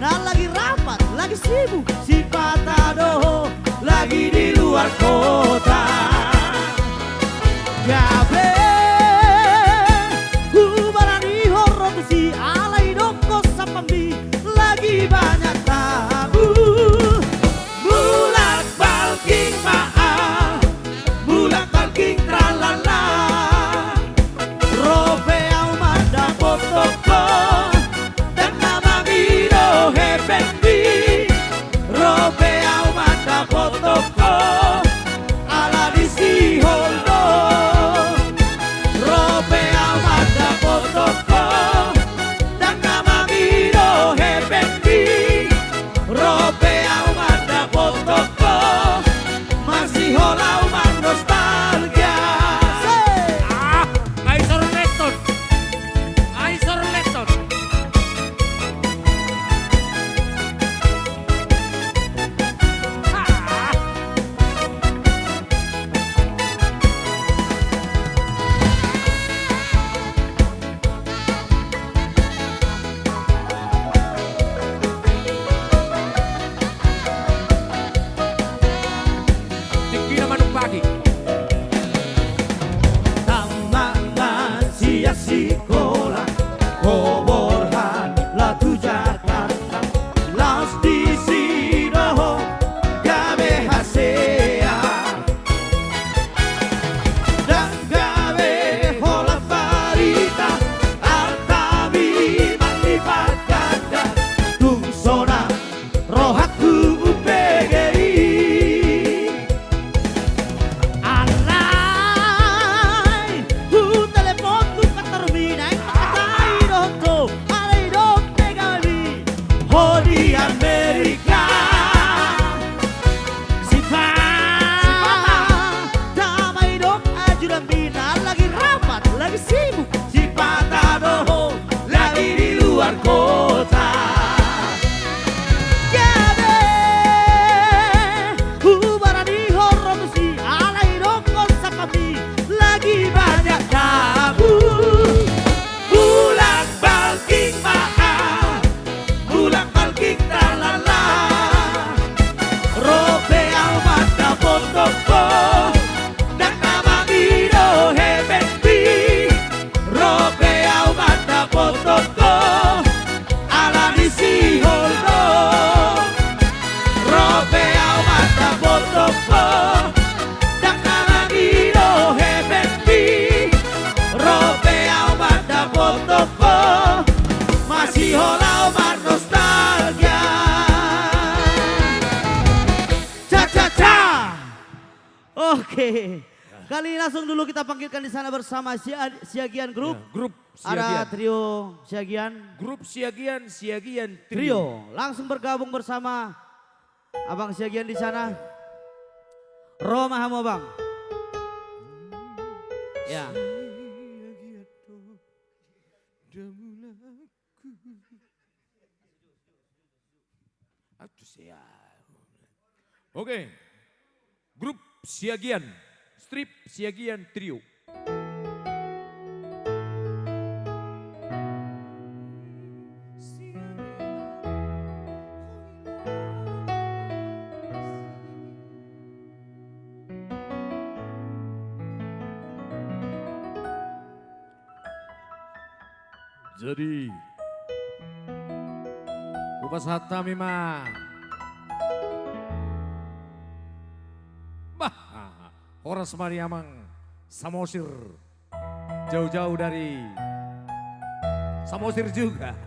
Lagi rapat, lagi sibuk, sipata do ho lagi di luar kota. Gabe hubarani ho ro tusi, alai dok ho sampambi lagi banyak tamu. Mulak balking ma, mulak balking tralala. Ro pe au mandapothon ho, ndang na mangido hepengmi. Ro pe au mandapothon ho, ala di sihol do. Ro pe au mandapothon ho, ndang na mangido hepengmi. Ro pe au mandapothon ho, masihola au marnostalgia. Ah, ai sorleton. Ai sorleton. Ah. Tingkina manuk pagi. Taman sian sikola, ho Borhan laho tu Jakarta, laos disi do ho gabe hasea. Ndang gabe holan barita, artami manlipat ganda, tung sonang rohangku umbege i. Alai hutelepon tu kantormi, naeng mangkatai dohot ho, alai dohot pe gabe i, ho di Amerika. Sipata. Sipata. Damai dok ajudanmi, na lagi rapat, lagi sibuk. Sipata do ho lagi di luar kota. Gabe hubarani ho ro tusi, alai dok ho sampambi lagi banyak tamu. Mulak balking ma, mulak balking tralala. Ro pe au mandapothon ho, ndang na mangido hepengmi. Ro pe au mandapothon ho, ala ni sihol do. Ro pe au mandapothon ho, ndang na mangido hepengmi. Ro pe au mandapothon ho, masihola au marnostalgia. Cha, cha, cha. Oke. Kali ini langsung dulu kita panggilkan di sana bersama Sia-, Siagian Group. Ya, grup Siagian. Ada trio Siagian. Grup Siagian, Siagian Trio. Trio. Langsung bergabung bersama Abang Siagian di sana. Ro ma hamu, Abang. Ya. Oke. Grup Siagian, Strip Siagian Trio. Jadi, hupasahat hami ma. Bah, horas ma di Amang Samosir. Jauh-jauh dari Samosir juga.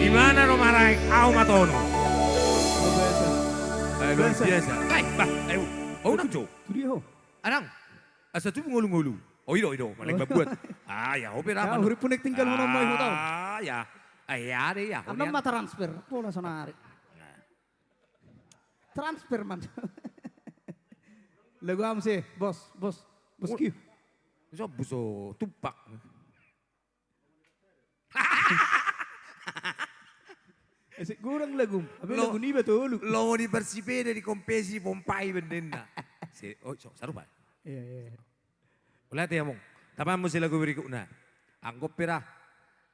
Di mana ro maraek, au ma tono. Luar biasa. Eh, luar biasa. Baik, bah, ayo. Oh, nang jo. Tu dia ho. Adong. Asa tubu ngolu-ngolu. Oh, i do, i do. Maleng mambuat. Ah, ya, ope raman. Hurip punek tinggal hono mai hutau. Ah, ya. Ah, ya, de, ya. Anam ma transfer. Pola sonari. Transfer man. Lagu am se, bos, bos, bos kiu. So, buso tumpak. Ese kurang lagu. Apa lagu ni betul? Lo mau di bersipeda di kompesi pompai bendenna. Se, oh, so, sarupa. Iya, iya. Ula te among. Tapamu se lagu berikutna. Anggo pera.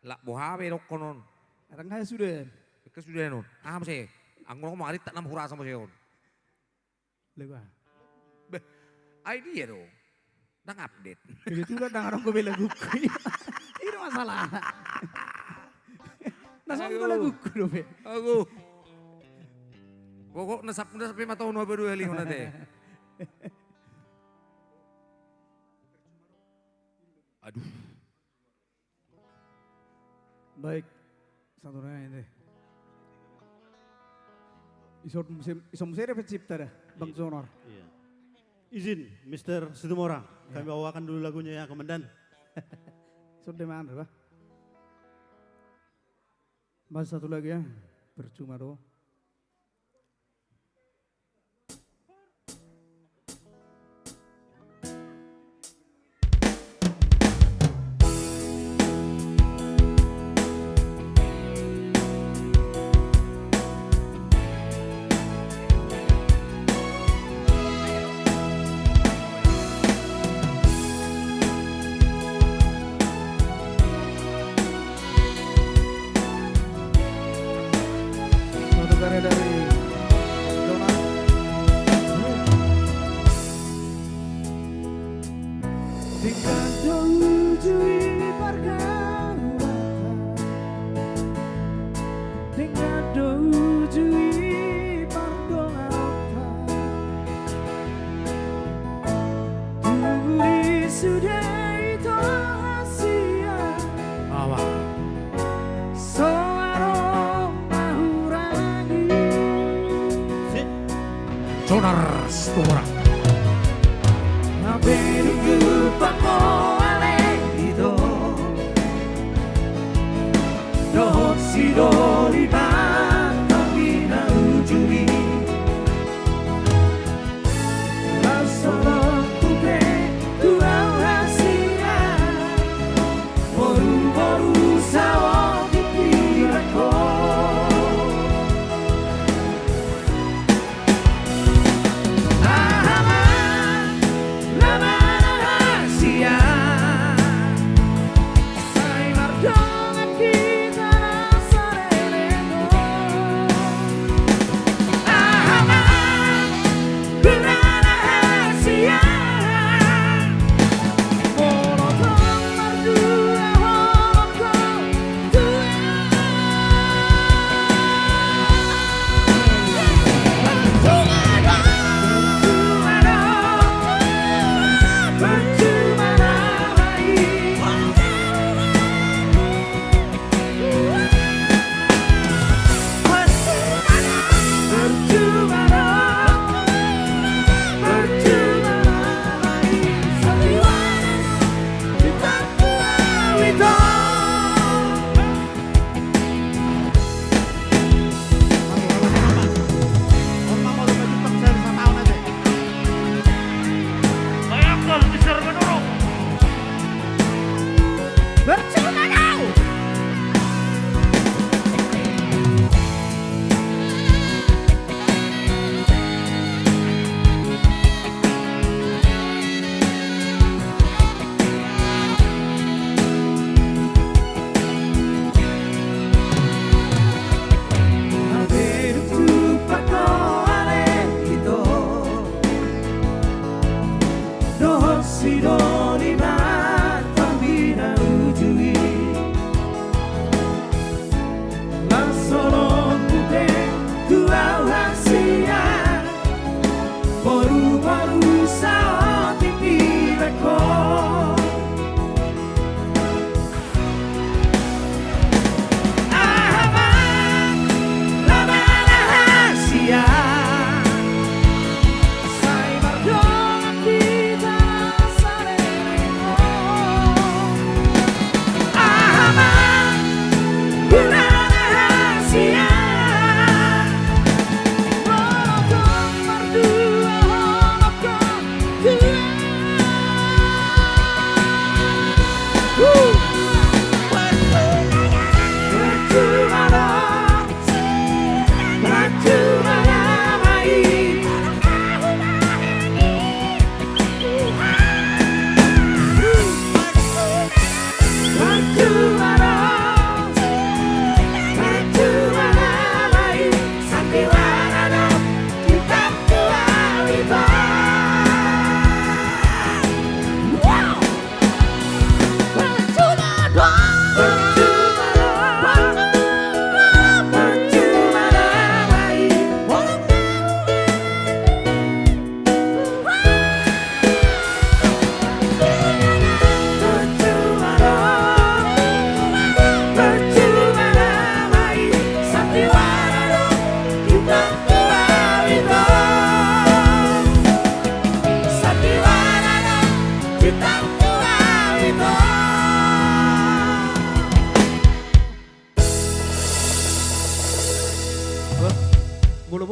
Lak boha be dokkon on. Arang haya sudah. Ke sudah non. Ah, muse. Anggo ngomong arit tak nam hurasa muse on. Lagu aha? Beh, idea do. Ndang update. Kebetulan ndang adong be laguku. Ini masalah. Na songon laguku dope. Aduh. Pokokna sap, na sap pe mata ono apa dua kali hona te. Aduh. Baik, satu nai deh. Ison muse, ison muse da pencipta da, Bang Sonar. Iya. Izin, Mister Situmorang, kami bawakan dulu lagunya ya, Komandan. Ison de mana, bah? Mas, satu lagi ya, percuma do. Satu karya dari Donat. Denggan do uju i pargauanta, denggan do uju i pardonganonta. Tubu di sude ito hasian. Awa. So adong na hurangi. Sip. Sonar Situmorang. Hape nunga pangkoale ito. Dohot sidoli mantong di na uju i. Laos so lam tu pe tu au hasian. Boru-boru saotik pingganghon. Aha ma na manang hasian.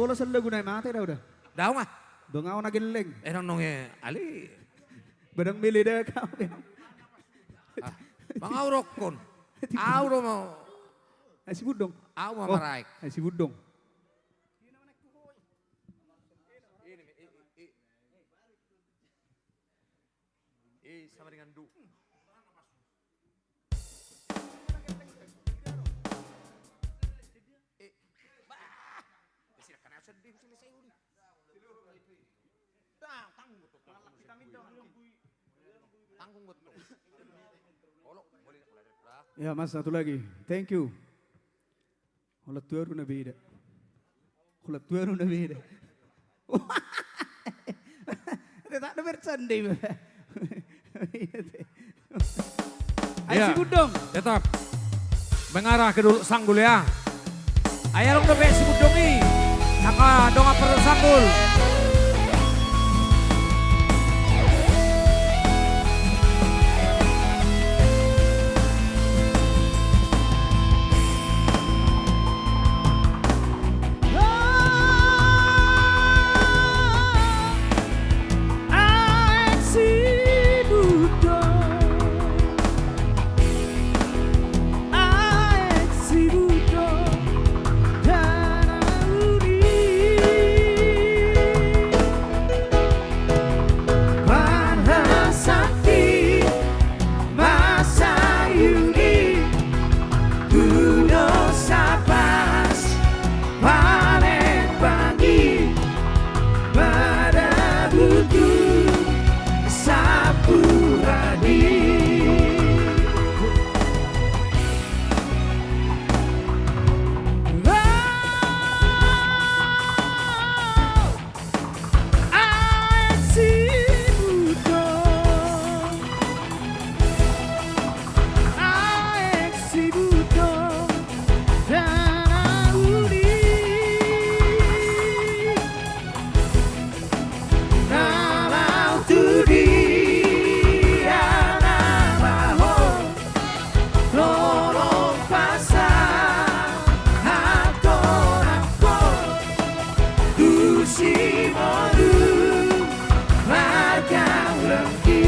Pasal lagu na i mate da uda. Dao ma. Dong au na gelleng. Eh, dong nong, eh, ali. Badang mele da kau. Ah, bang au rokkon. Au do mau. Ai si Budong. Au mau maraek. Ai si Budong. Eh, sama dengan du. Eh, bah. Ya, silakan aja deh, selesai udah. Dah, tanggung betul. Tanggung betul. Olo, boleh, boleh, boleh. Ya, Mas, satu lagi. Thank you. Holan tu ahu na beda. Holan tu ahu na beda. Tetap na bercanda iba. Ai si Budong. Tetap mengarah ke Dolok Sanggul ya. Ai adong dope si Budong i. Angka dongan parsanggul. Aek si Budong, aek si Budong, dana uli. Parhasati masayuni tu dosa pas palembangi, madabutu sampuradi. Aek si Budong, aek si Budong, dana uli. Na laho tu dia na baho. Tolong pasahat tu angka tu si Molu marga Ulenggi.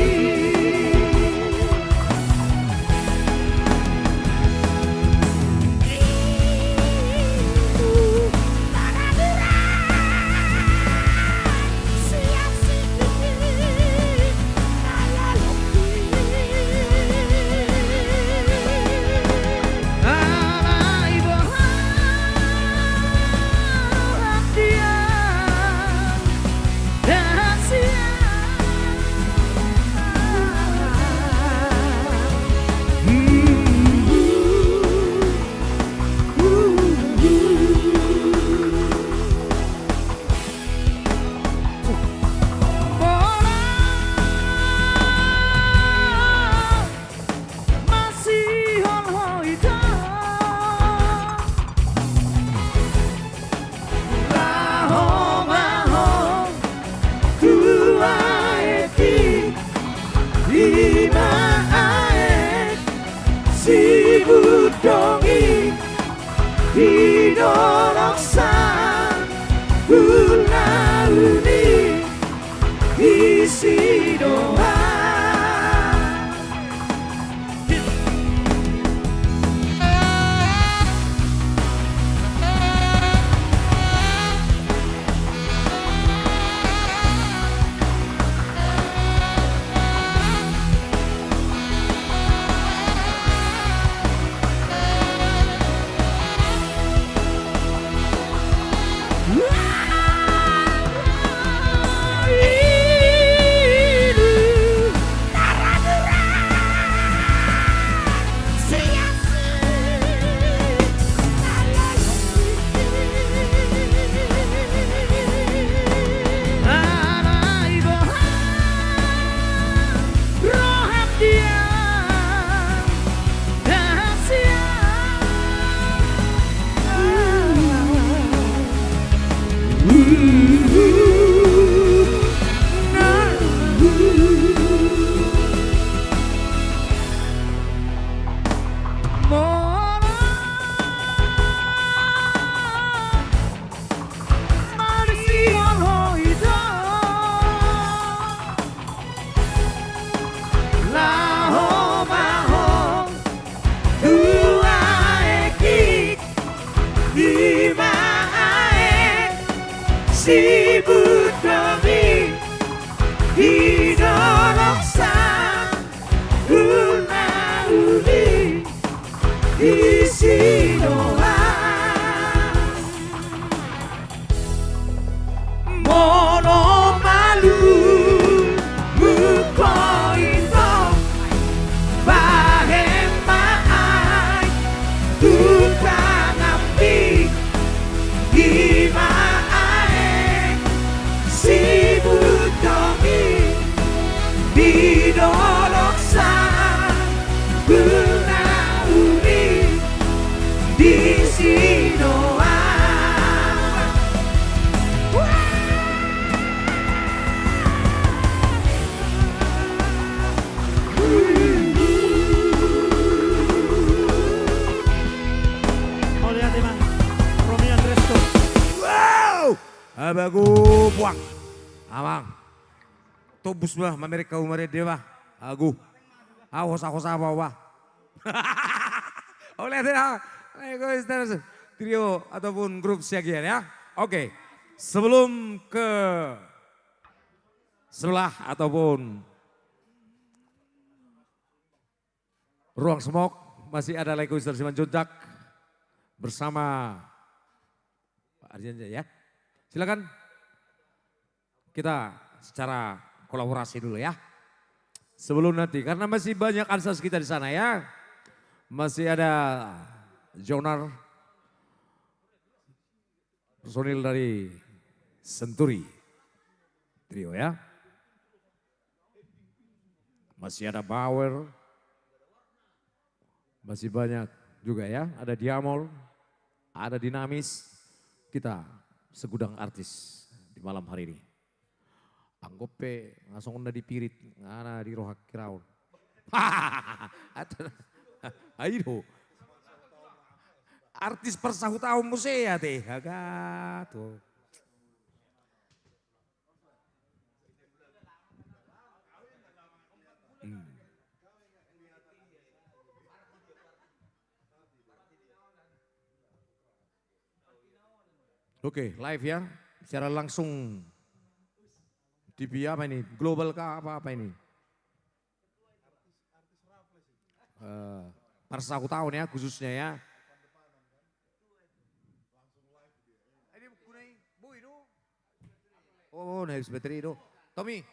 Laho ma ho tu aek i, i ma aek si Budong i, i do dosa ulaon i, i si doa. Ibutomi di dolok sanggup na uli di Sidoarjo. Molo malum mungkoi tong bahen ma aek tu tanganmi. Ima aek Sibutomi di dolok sanggup na uli di Sidoarjo. Mauliate, Amang. Romi Andresko. Wow! Abagu, buang. Amang. Tobus bah, mamereng hamu marende bah. Agu. Au hosa-hosa bah, bah. Oleh tidak. Lego Stars. Trio ataupun grup Siagian ya. Oke. Sebelum ke sebelah ataupun ruang smoke, masih ada Lego Stars Simanjuntak bersama Pak Ardiansyah ya. Silakan. Kita secara kolaborasi dulu ya. Sebelum nanti, karena masih banyak ansas kita di sana ya. Masih ada Jonar, personil dari Senturi Trio ya. Masih ada Bauer. Masih banyak juga ya. Ada Diamol, ada Dinamis. Kita segudang artis di malam hari ini. Anggo pe nga songon na di Pirit, nga na di rohangki ra on. Ato, ai do. Artis parsahutaon muse ate. Haga tu. Hmm. Oke, live ya, siaran langsung. T V apa ini? Global kah apa, apa ini? Eh, parsahutaon ya, khususnya ya. Oh, na habis baterai do. Tommy,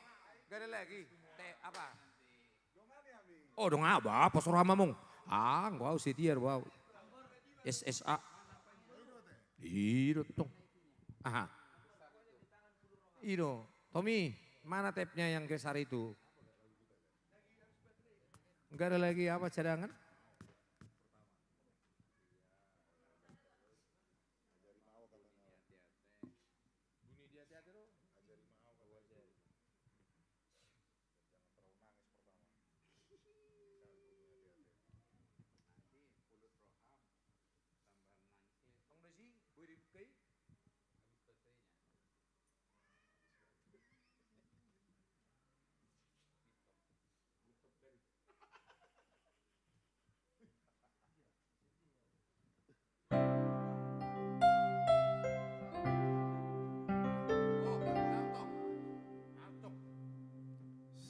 nggak ada lagi. Te, apa? Oh, dong apa? Apa suruh amamung? Ah, nggak, au setia do au. S S A. I do tong. Aha. I do. Tommy, mana tapnya yang besar itu? Nggak ada lagi apa cadangan?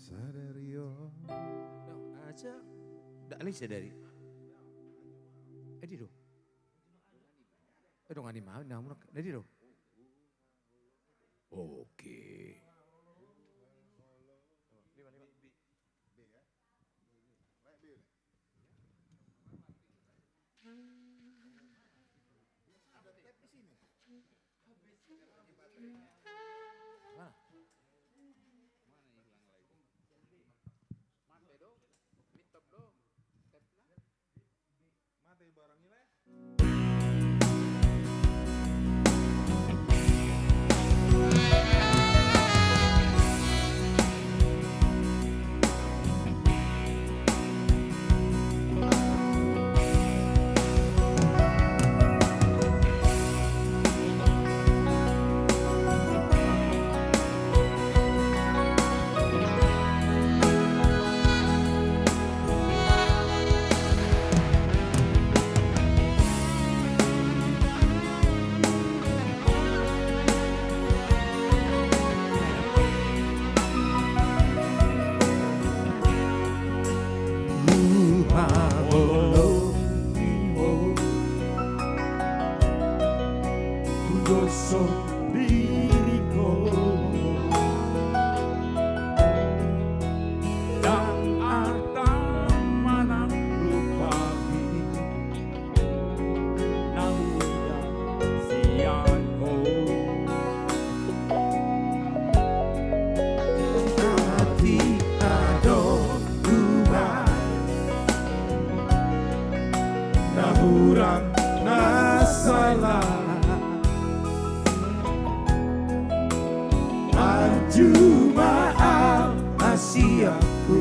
Sadari on. Aja. Dak ni sadari. Eh, di do. Eh, dong ani mau namun. Nah, di do. Oke. Mana? Mate barang ile. Juma'at ma siapku.